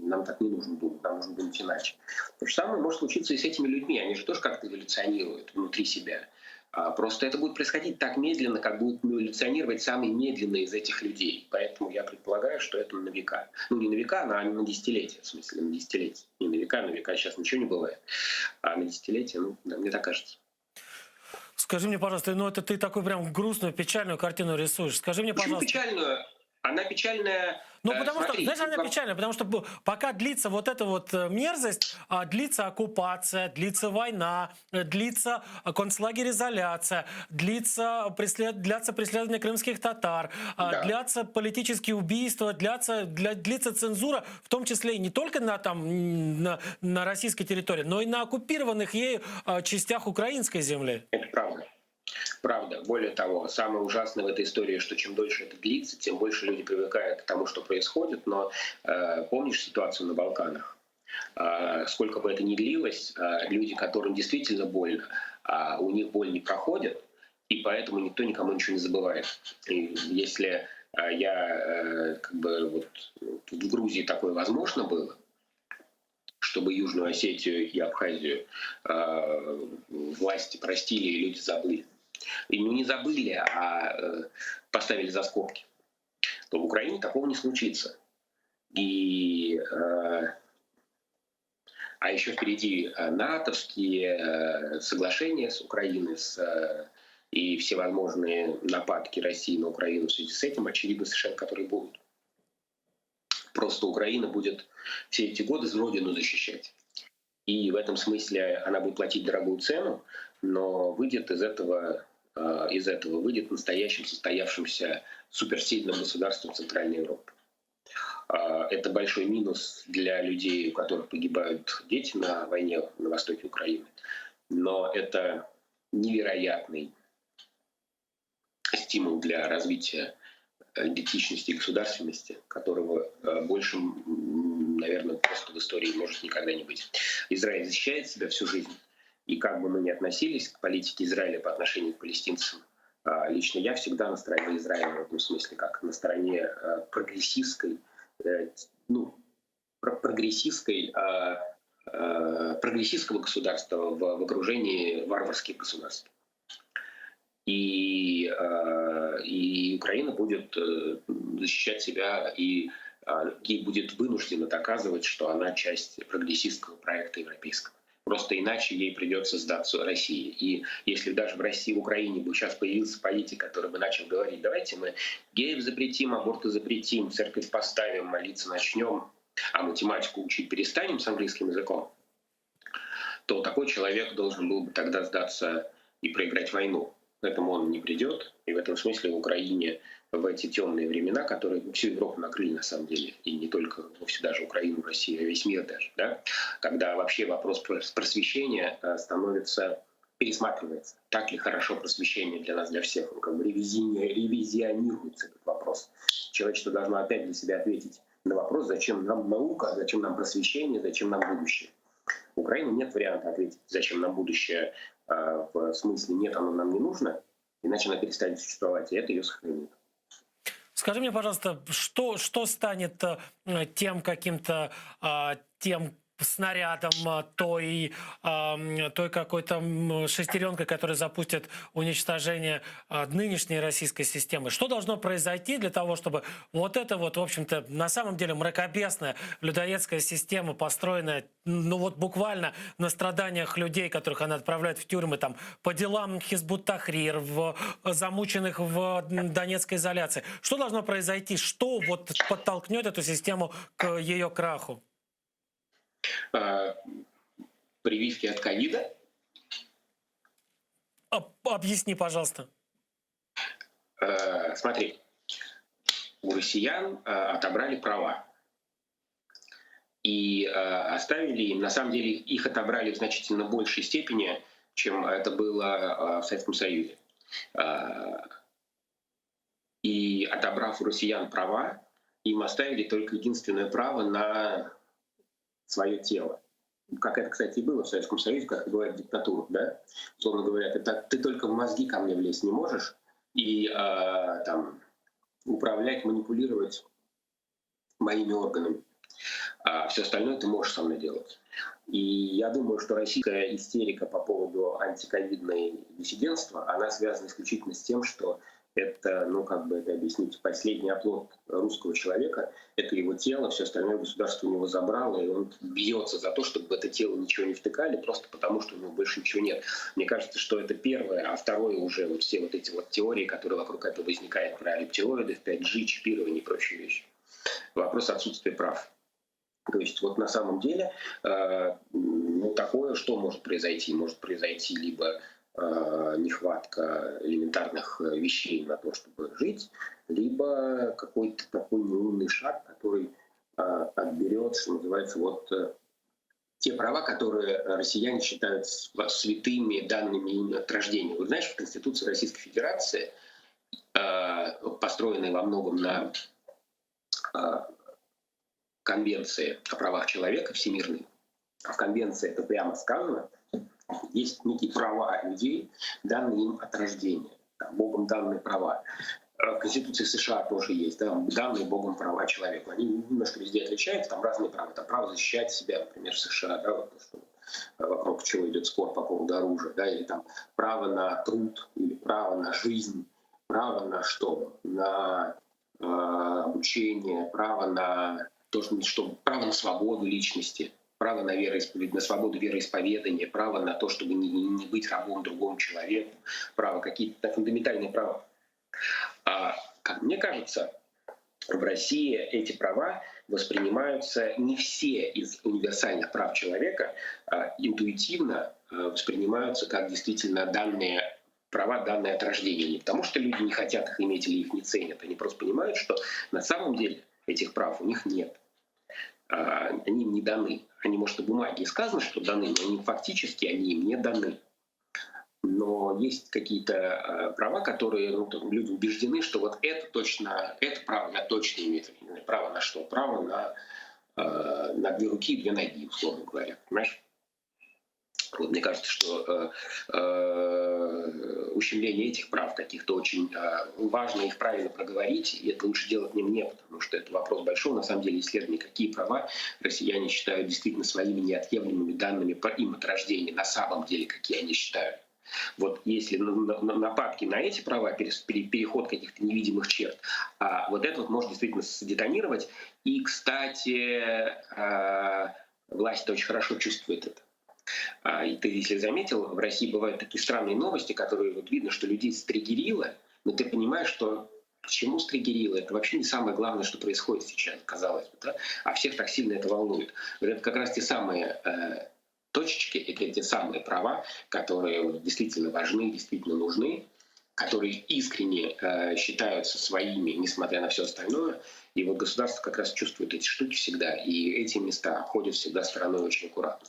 нам так не нужно думать, нам нужно думать иначе. То же самое может случиться и с этими людьми. Они же тоже как-то эволюционируют внутри себя. А, просто это будет происходить так медленно, как будет эволюционировать самый медленный из этих людей. Поэтому я предполагаю, что это на века. Ну, не на века, а на десятилетия, в смысле, на десятилетия. Не на века, на века сейчас ничего не бывает. А на десятилетия, ну, да, мне так кажется. Скажи мне, пожалуйста, ну это ты такую прям грустную, печальную картину рисуешь. Скажи мне, Почему пожалуйста. печальную? Она печальная. Ну, э, потому смотри, что, знаешь, она печальная, потому что пока длится вот эта вот э, мерзость, а, длится оккупация, длится война, э, длится концлагерь-изоляция, длится преслед... длятся преследования крымских татар, а, Да. длятся политические убийства, длятся, для... длится цензура, в том числе и не только на, там, на, на российской территории, но и на оккупированных ею а, частях украинской земли. Это правда. Правда. Более того, самое ужасное в этой истории, что чем дольше это длится, тем больше люди привыкают к тому, что происходит. Но э, помнишь ситуацию на Балканах? Э, сколько бы это ни длилось, э, люди, которым действительно больно, э, у них боль не проходит, и поэтому никто никому ничего не забывает. И если э, я э, как бы вот в Грузии такое возможно было, чтобы Южную Осетию и Абхазию э, власти простили и люди забыли. И ну, не забыли, а э, поставили за скобки, то в Украине такого не случится. И э, А еще впереди э, натовские э, соглашения с Украиной, с, э, и всевозможные нападки России на Украину в связи с этим, очевидно, совершенно, которые будут. Просто Украина будет все эти годы родину защищать. И в этом смысле она будет платить дорогую цену, но выйдет из этого, из этого выйдет настоящим состоявшимся суперсильным государством Центральной Европы. Это большой минус для людей, у которых погибают дети на войне на востоке Украины. Но это невероятный стимул для развития идентичности и государственности, которого больше, наверное, просто в истории может никогда не быть. Израиль защищает себя всю жизнь. И как бы мы ни относились к политике Израиля по отношению к палестинцам, лично я всегда на стороне Израиля в этом смысле, как на стороне прогрессистской, ну, прогрессистской, прогрессистского государства в, в окружении варварских государств. И, и Украина будет защищать себя и ей будет вынуждена доказывать, что она часть прогрессистского проекта европейского. Просто иначе ей придется сдаться России. И если даже в России, в Украине бы сейчас появился политик, который бы начал говорить, давайте мы геев запретим, аборты запретим, церковь поставим, молиться начнем, а математику учить перестанем с английским языком, то такой человек должен был бы тогда сдаться и проиграть войну. К этому он не придет. И в этом смысле в Украине в эти темные времена, которые всю Европу накрыли на самом деле, и не только вовсе даже Украину, Россию, а весь мир даже, да, когда вообще вопрос просвещения становится, пересматривается. Так ли хорошо просвещение для нас, для всех? Он как бы ревизионируется этот вопрос. Человечество должно опять для себя ответить на вопрос, зачем нам наука, зачем нам просвещение, зачем нам будущее. У Украины нет варианта ответить, зачем нам будущее, в смысле нет, оно нам не нужно, иначе она перестанет существовать, и это ее сохранит. Скажи мне, пожалуйста, что, что станет тем каким-то, тем снарядом, той, той какой-то шестеренкой, которая запустит уничтожение нынешней российской системы? Что должно произойти для того, чтобы вот эта вот, в общем-то, на самом деле мракобесная людоедская система, построенная, ну вот буквально на страданиях людей, которых она отправляет в тюрьмы, там, по делам Хизбут Тахрир, в, замученных в Донецкой изоляции. Что должно произойти? Что вот подтолкнет эту систему к ее краху? Прививки от ковида. Объясни, пожалуйста. Смотри, у россиян отобрали права и оставили им, на самом деле их отобрали в значительно большей степени, чем это было в Советском Союзе. И отобрав у россиян права, им оставили только единственное право на свое тело. Как это, кстати, и было в Советском Союзе, как говорят, диктатура, да? Условно говоря, ты, ты только в мозги ко мне влезть не можешь и э, там, управлять, манипулировать моими органами. А все остальное ты можешь со мной делать. И я думаю, что российская истерика по поводу антиковидной диссидентства, она связана исключительно с тем, что это, ну, как бы это объяснить, последний оплот русского человека, это его тело, все остальное государство у него забрало, и он бьется за то, чтобы в это тело ничего не втыкали, просто потому, что у него больше ничего нет. Мне кажется, что это первое, а второе уже вот все вот эти вот теории, которые вокруг этого возникают про рептилоидов, 5G, чипирование и прочие вещи. Вопрос отсутствия прав. То есть вот на самом деле э, ну, такое, что может произойти? Может произойти либо нехватка элементарных вещей на то, чтобы жить, либо какой-то такой неумный шаг, который э, отберет, что называется, вот э, те права, которые россияне считают святыми, данными им от рождения. Вот знаешь, в Конституции Российской Федерации, построенной во многом на Конвенции о правах человека всемирной, а в Конвенции это прямо сказано, есть некие права людей, данные им от рождения, Богом данные права. В Конституции США тоже есть, да, данные Богом права человеку. Они немножко везде отличаются, там разные права. Там право защищать себя, например, в США, да, вот то, что вокруг чего идет спор по поводу оружия, да, или там право на труд, или право на жизнь, право на что? На э, обучение, право на то, что, право на свободу личности, Право на, вероисповед... на свободу вероисповедания, право на то, чтобы не, не быть рабом другому человеку, право какие-то фундаментальные права. А, как мне кажется, в России эти права воспринимаются не все из универсальных прав человека а, интуитивно а, воспринимаются как действительно данные права, данные от рождения. Не потому что люди не хотят их иметь или их не ценят, они просто понимают, что на самом деле этих прав у них нет. А, они им не даны. Они, может, на бумаге сказано, что даны, но они фактически они им не даны. Но есть какие-то э, права, которые ну, там, люди убеждены, что вот это точно, это право я точно имею. Право на что? Право на, э, на две руки и две ноги, условно говоря. Понимаешь? Вот мне кажется, что э, э, ущемление этих прав каких-то очень э, важно их правильно проговорить, и это лучше делать не мне, потому что это вопрос большого, на самом деле, исследования, какие права россияне считают действительно своими неотъемлемыми данными по им от рождения, на самом деле, какие они считают. Вот если нападки на эти права, переход каких-то невидимых черт, а вот это вот может действительно сдетонировать. И, кстати, э, власть очень хорошо чувствует это. А, и ты, если заметил, в России бывают такие странные новости, которые вот видно, что людей стригерило, но ты понимаешь, что к чему стригерило? Это вообще не самое главное, что происходит сейчас, казалось бы, да? А всех так сильно это волнует. Вот это как раз те самые э, точечки, это те самые права, которые действительно важны, действительно нужны, которые искренне э, считаются своими, несмотря на все остальное. И вот государство как раз чувствует эти штуки всегда, и эти места обходят всегда стороной очень аккуратно.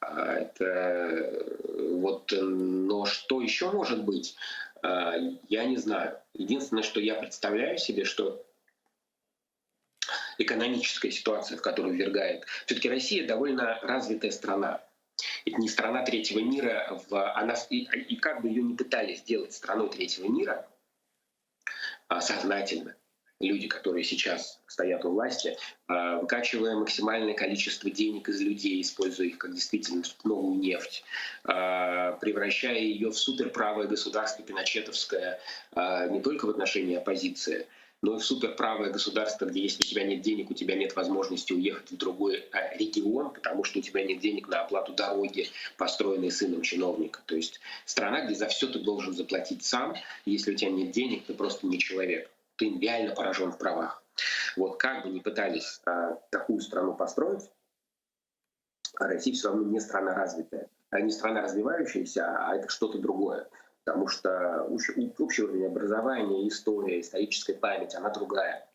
А, это, э, вот, но что еще может быть, э, я не знаю. Единственное, что я представляю себе, что экономическая ситуация, в которую ввергает. Все-таки Россия довольно развитая страна. Это не страна третьего мира, в, она, и, и как бы ее ни пытались сделать страной третьего мира а, сознательно, люди, которые сейчас стоят у власти, а, выкачивая максимальное количество денег из людей, используя их как действительно новую нефть, а, превращая ее в суперправое государство пиночетовское не только в отношении оппозиции, но и в суперправое государство, где если у тебя нет денег, у тебя нет возможности уехать в другой э, регион, потому что у тебя нет денег на оплату дороги, построенной сыном чиновника. То есть страна, где за все ты должен заплатить сам, если у тебя нет денег, ты просто не человек. Ты реально поражен в правах. Вот как бы ни пытались а, такую страну построить, Россия все равно не страна развитая, а не страна развивающаяся, а это что-то другое потому что общий уровень образования, история, историческая память, она другая.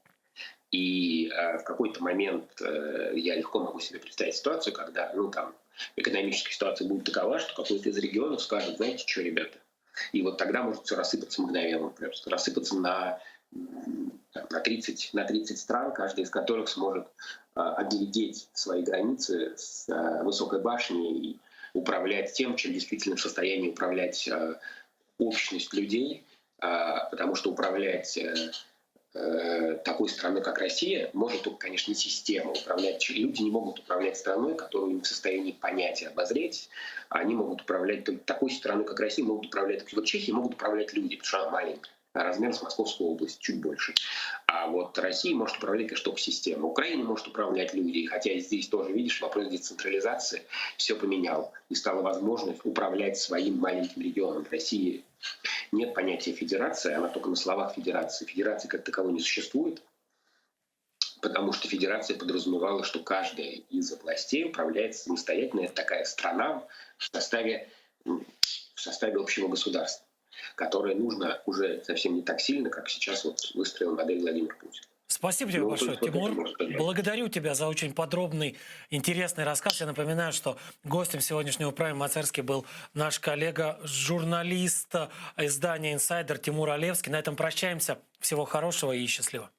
И э, в какой-то момент э, я легко могу себе представить ситуацию, когда ну, там, экономическая ситуация будет такова, что какой-то из регионов скажет, знаете что, ребята, и вот тогда может все рассыпаться мгновенно, просто рассыпаться на, там, на, 30, на 30 стран, каждый из которых сможет э, оглядеть свои границы с э, высокой башни и управлять тем, чем действительно в состоянии управлять э, общность людей, а, потому что управлять э, э, такой страной, как Россия, может только, конечно, система. Управлять, люди не могут управлять страной, которую не в состоянии понять и обозреть. Они могут управлять только такой страной, как Россия, могут управлять... Вот Чехии могут управлять люди, потому что она маленькая размер с Московской области, чуть больше. А вот Россия может управлять, конечно, только система. Украина может управлять люди, хотя здесь тоже, видишь, вопрос децентрализации все поменял. И стала возможность управлять своим маленьким регионом. В России нет понятия федерация, она только на словах федерации. Федерации как таковой не существует, потому что федерация подразумевала, что каждая из областей управляет самостоятельно. Это такая страна в составе, в составе общего государства которое нужно уже совсем не так сильно, как сейчас вот выстроил модель Владимир Путин. Спасибо тебе ну, большое, Тимур. Благодарю тебя за очень подробный, интересный рассказ. Я напоминаю, что гостем сегодняшнего Prime Мацарский был наш коллега, журналист издания «Инсайдер» Тимур Олевский. На этом прощаемся. Всего хорошего и счастливо.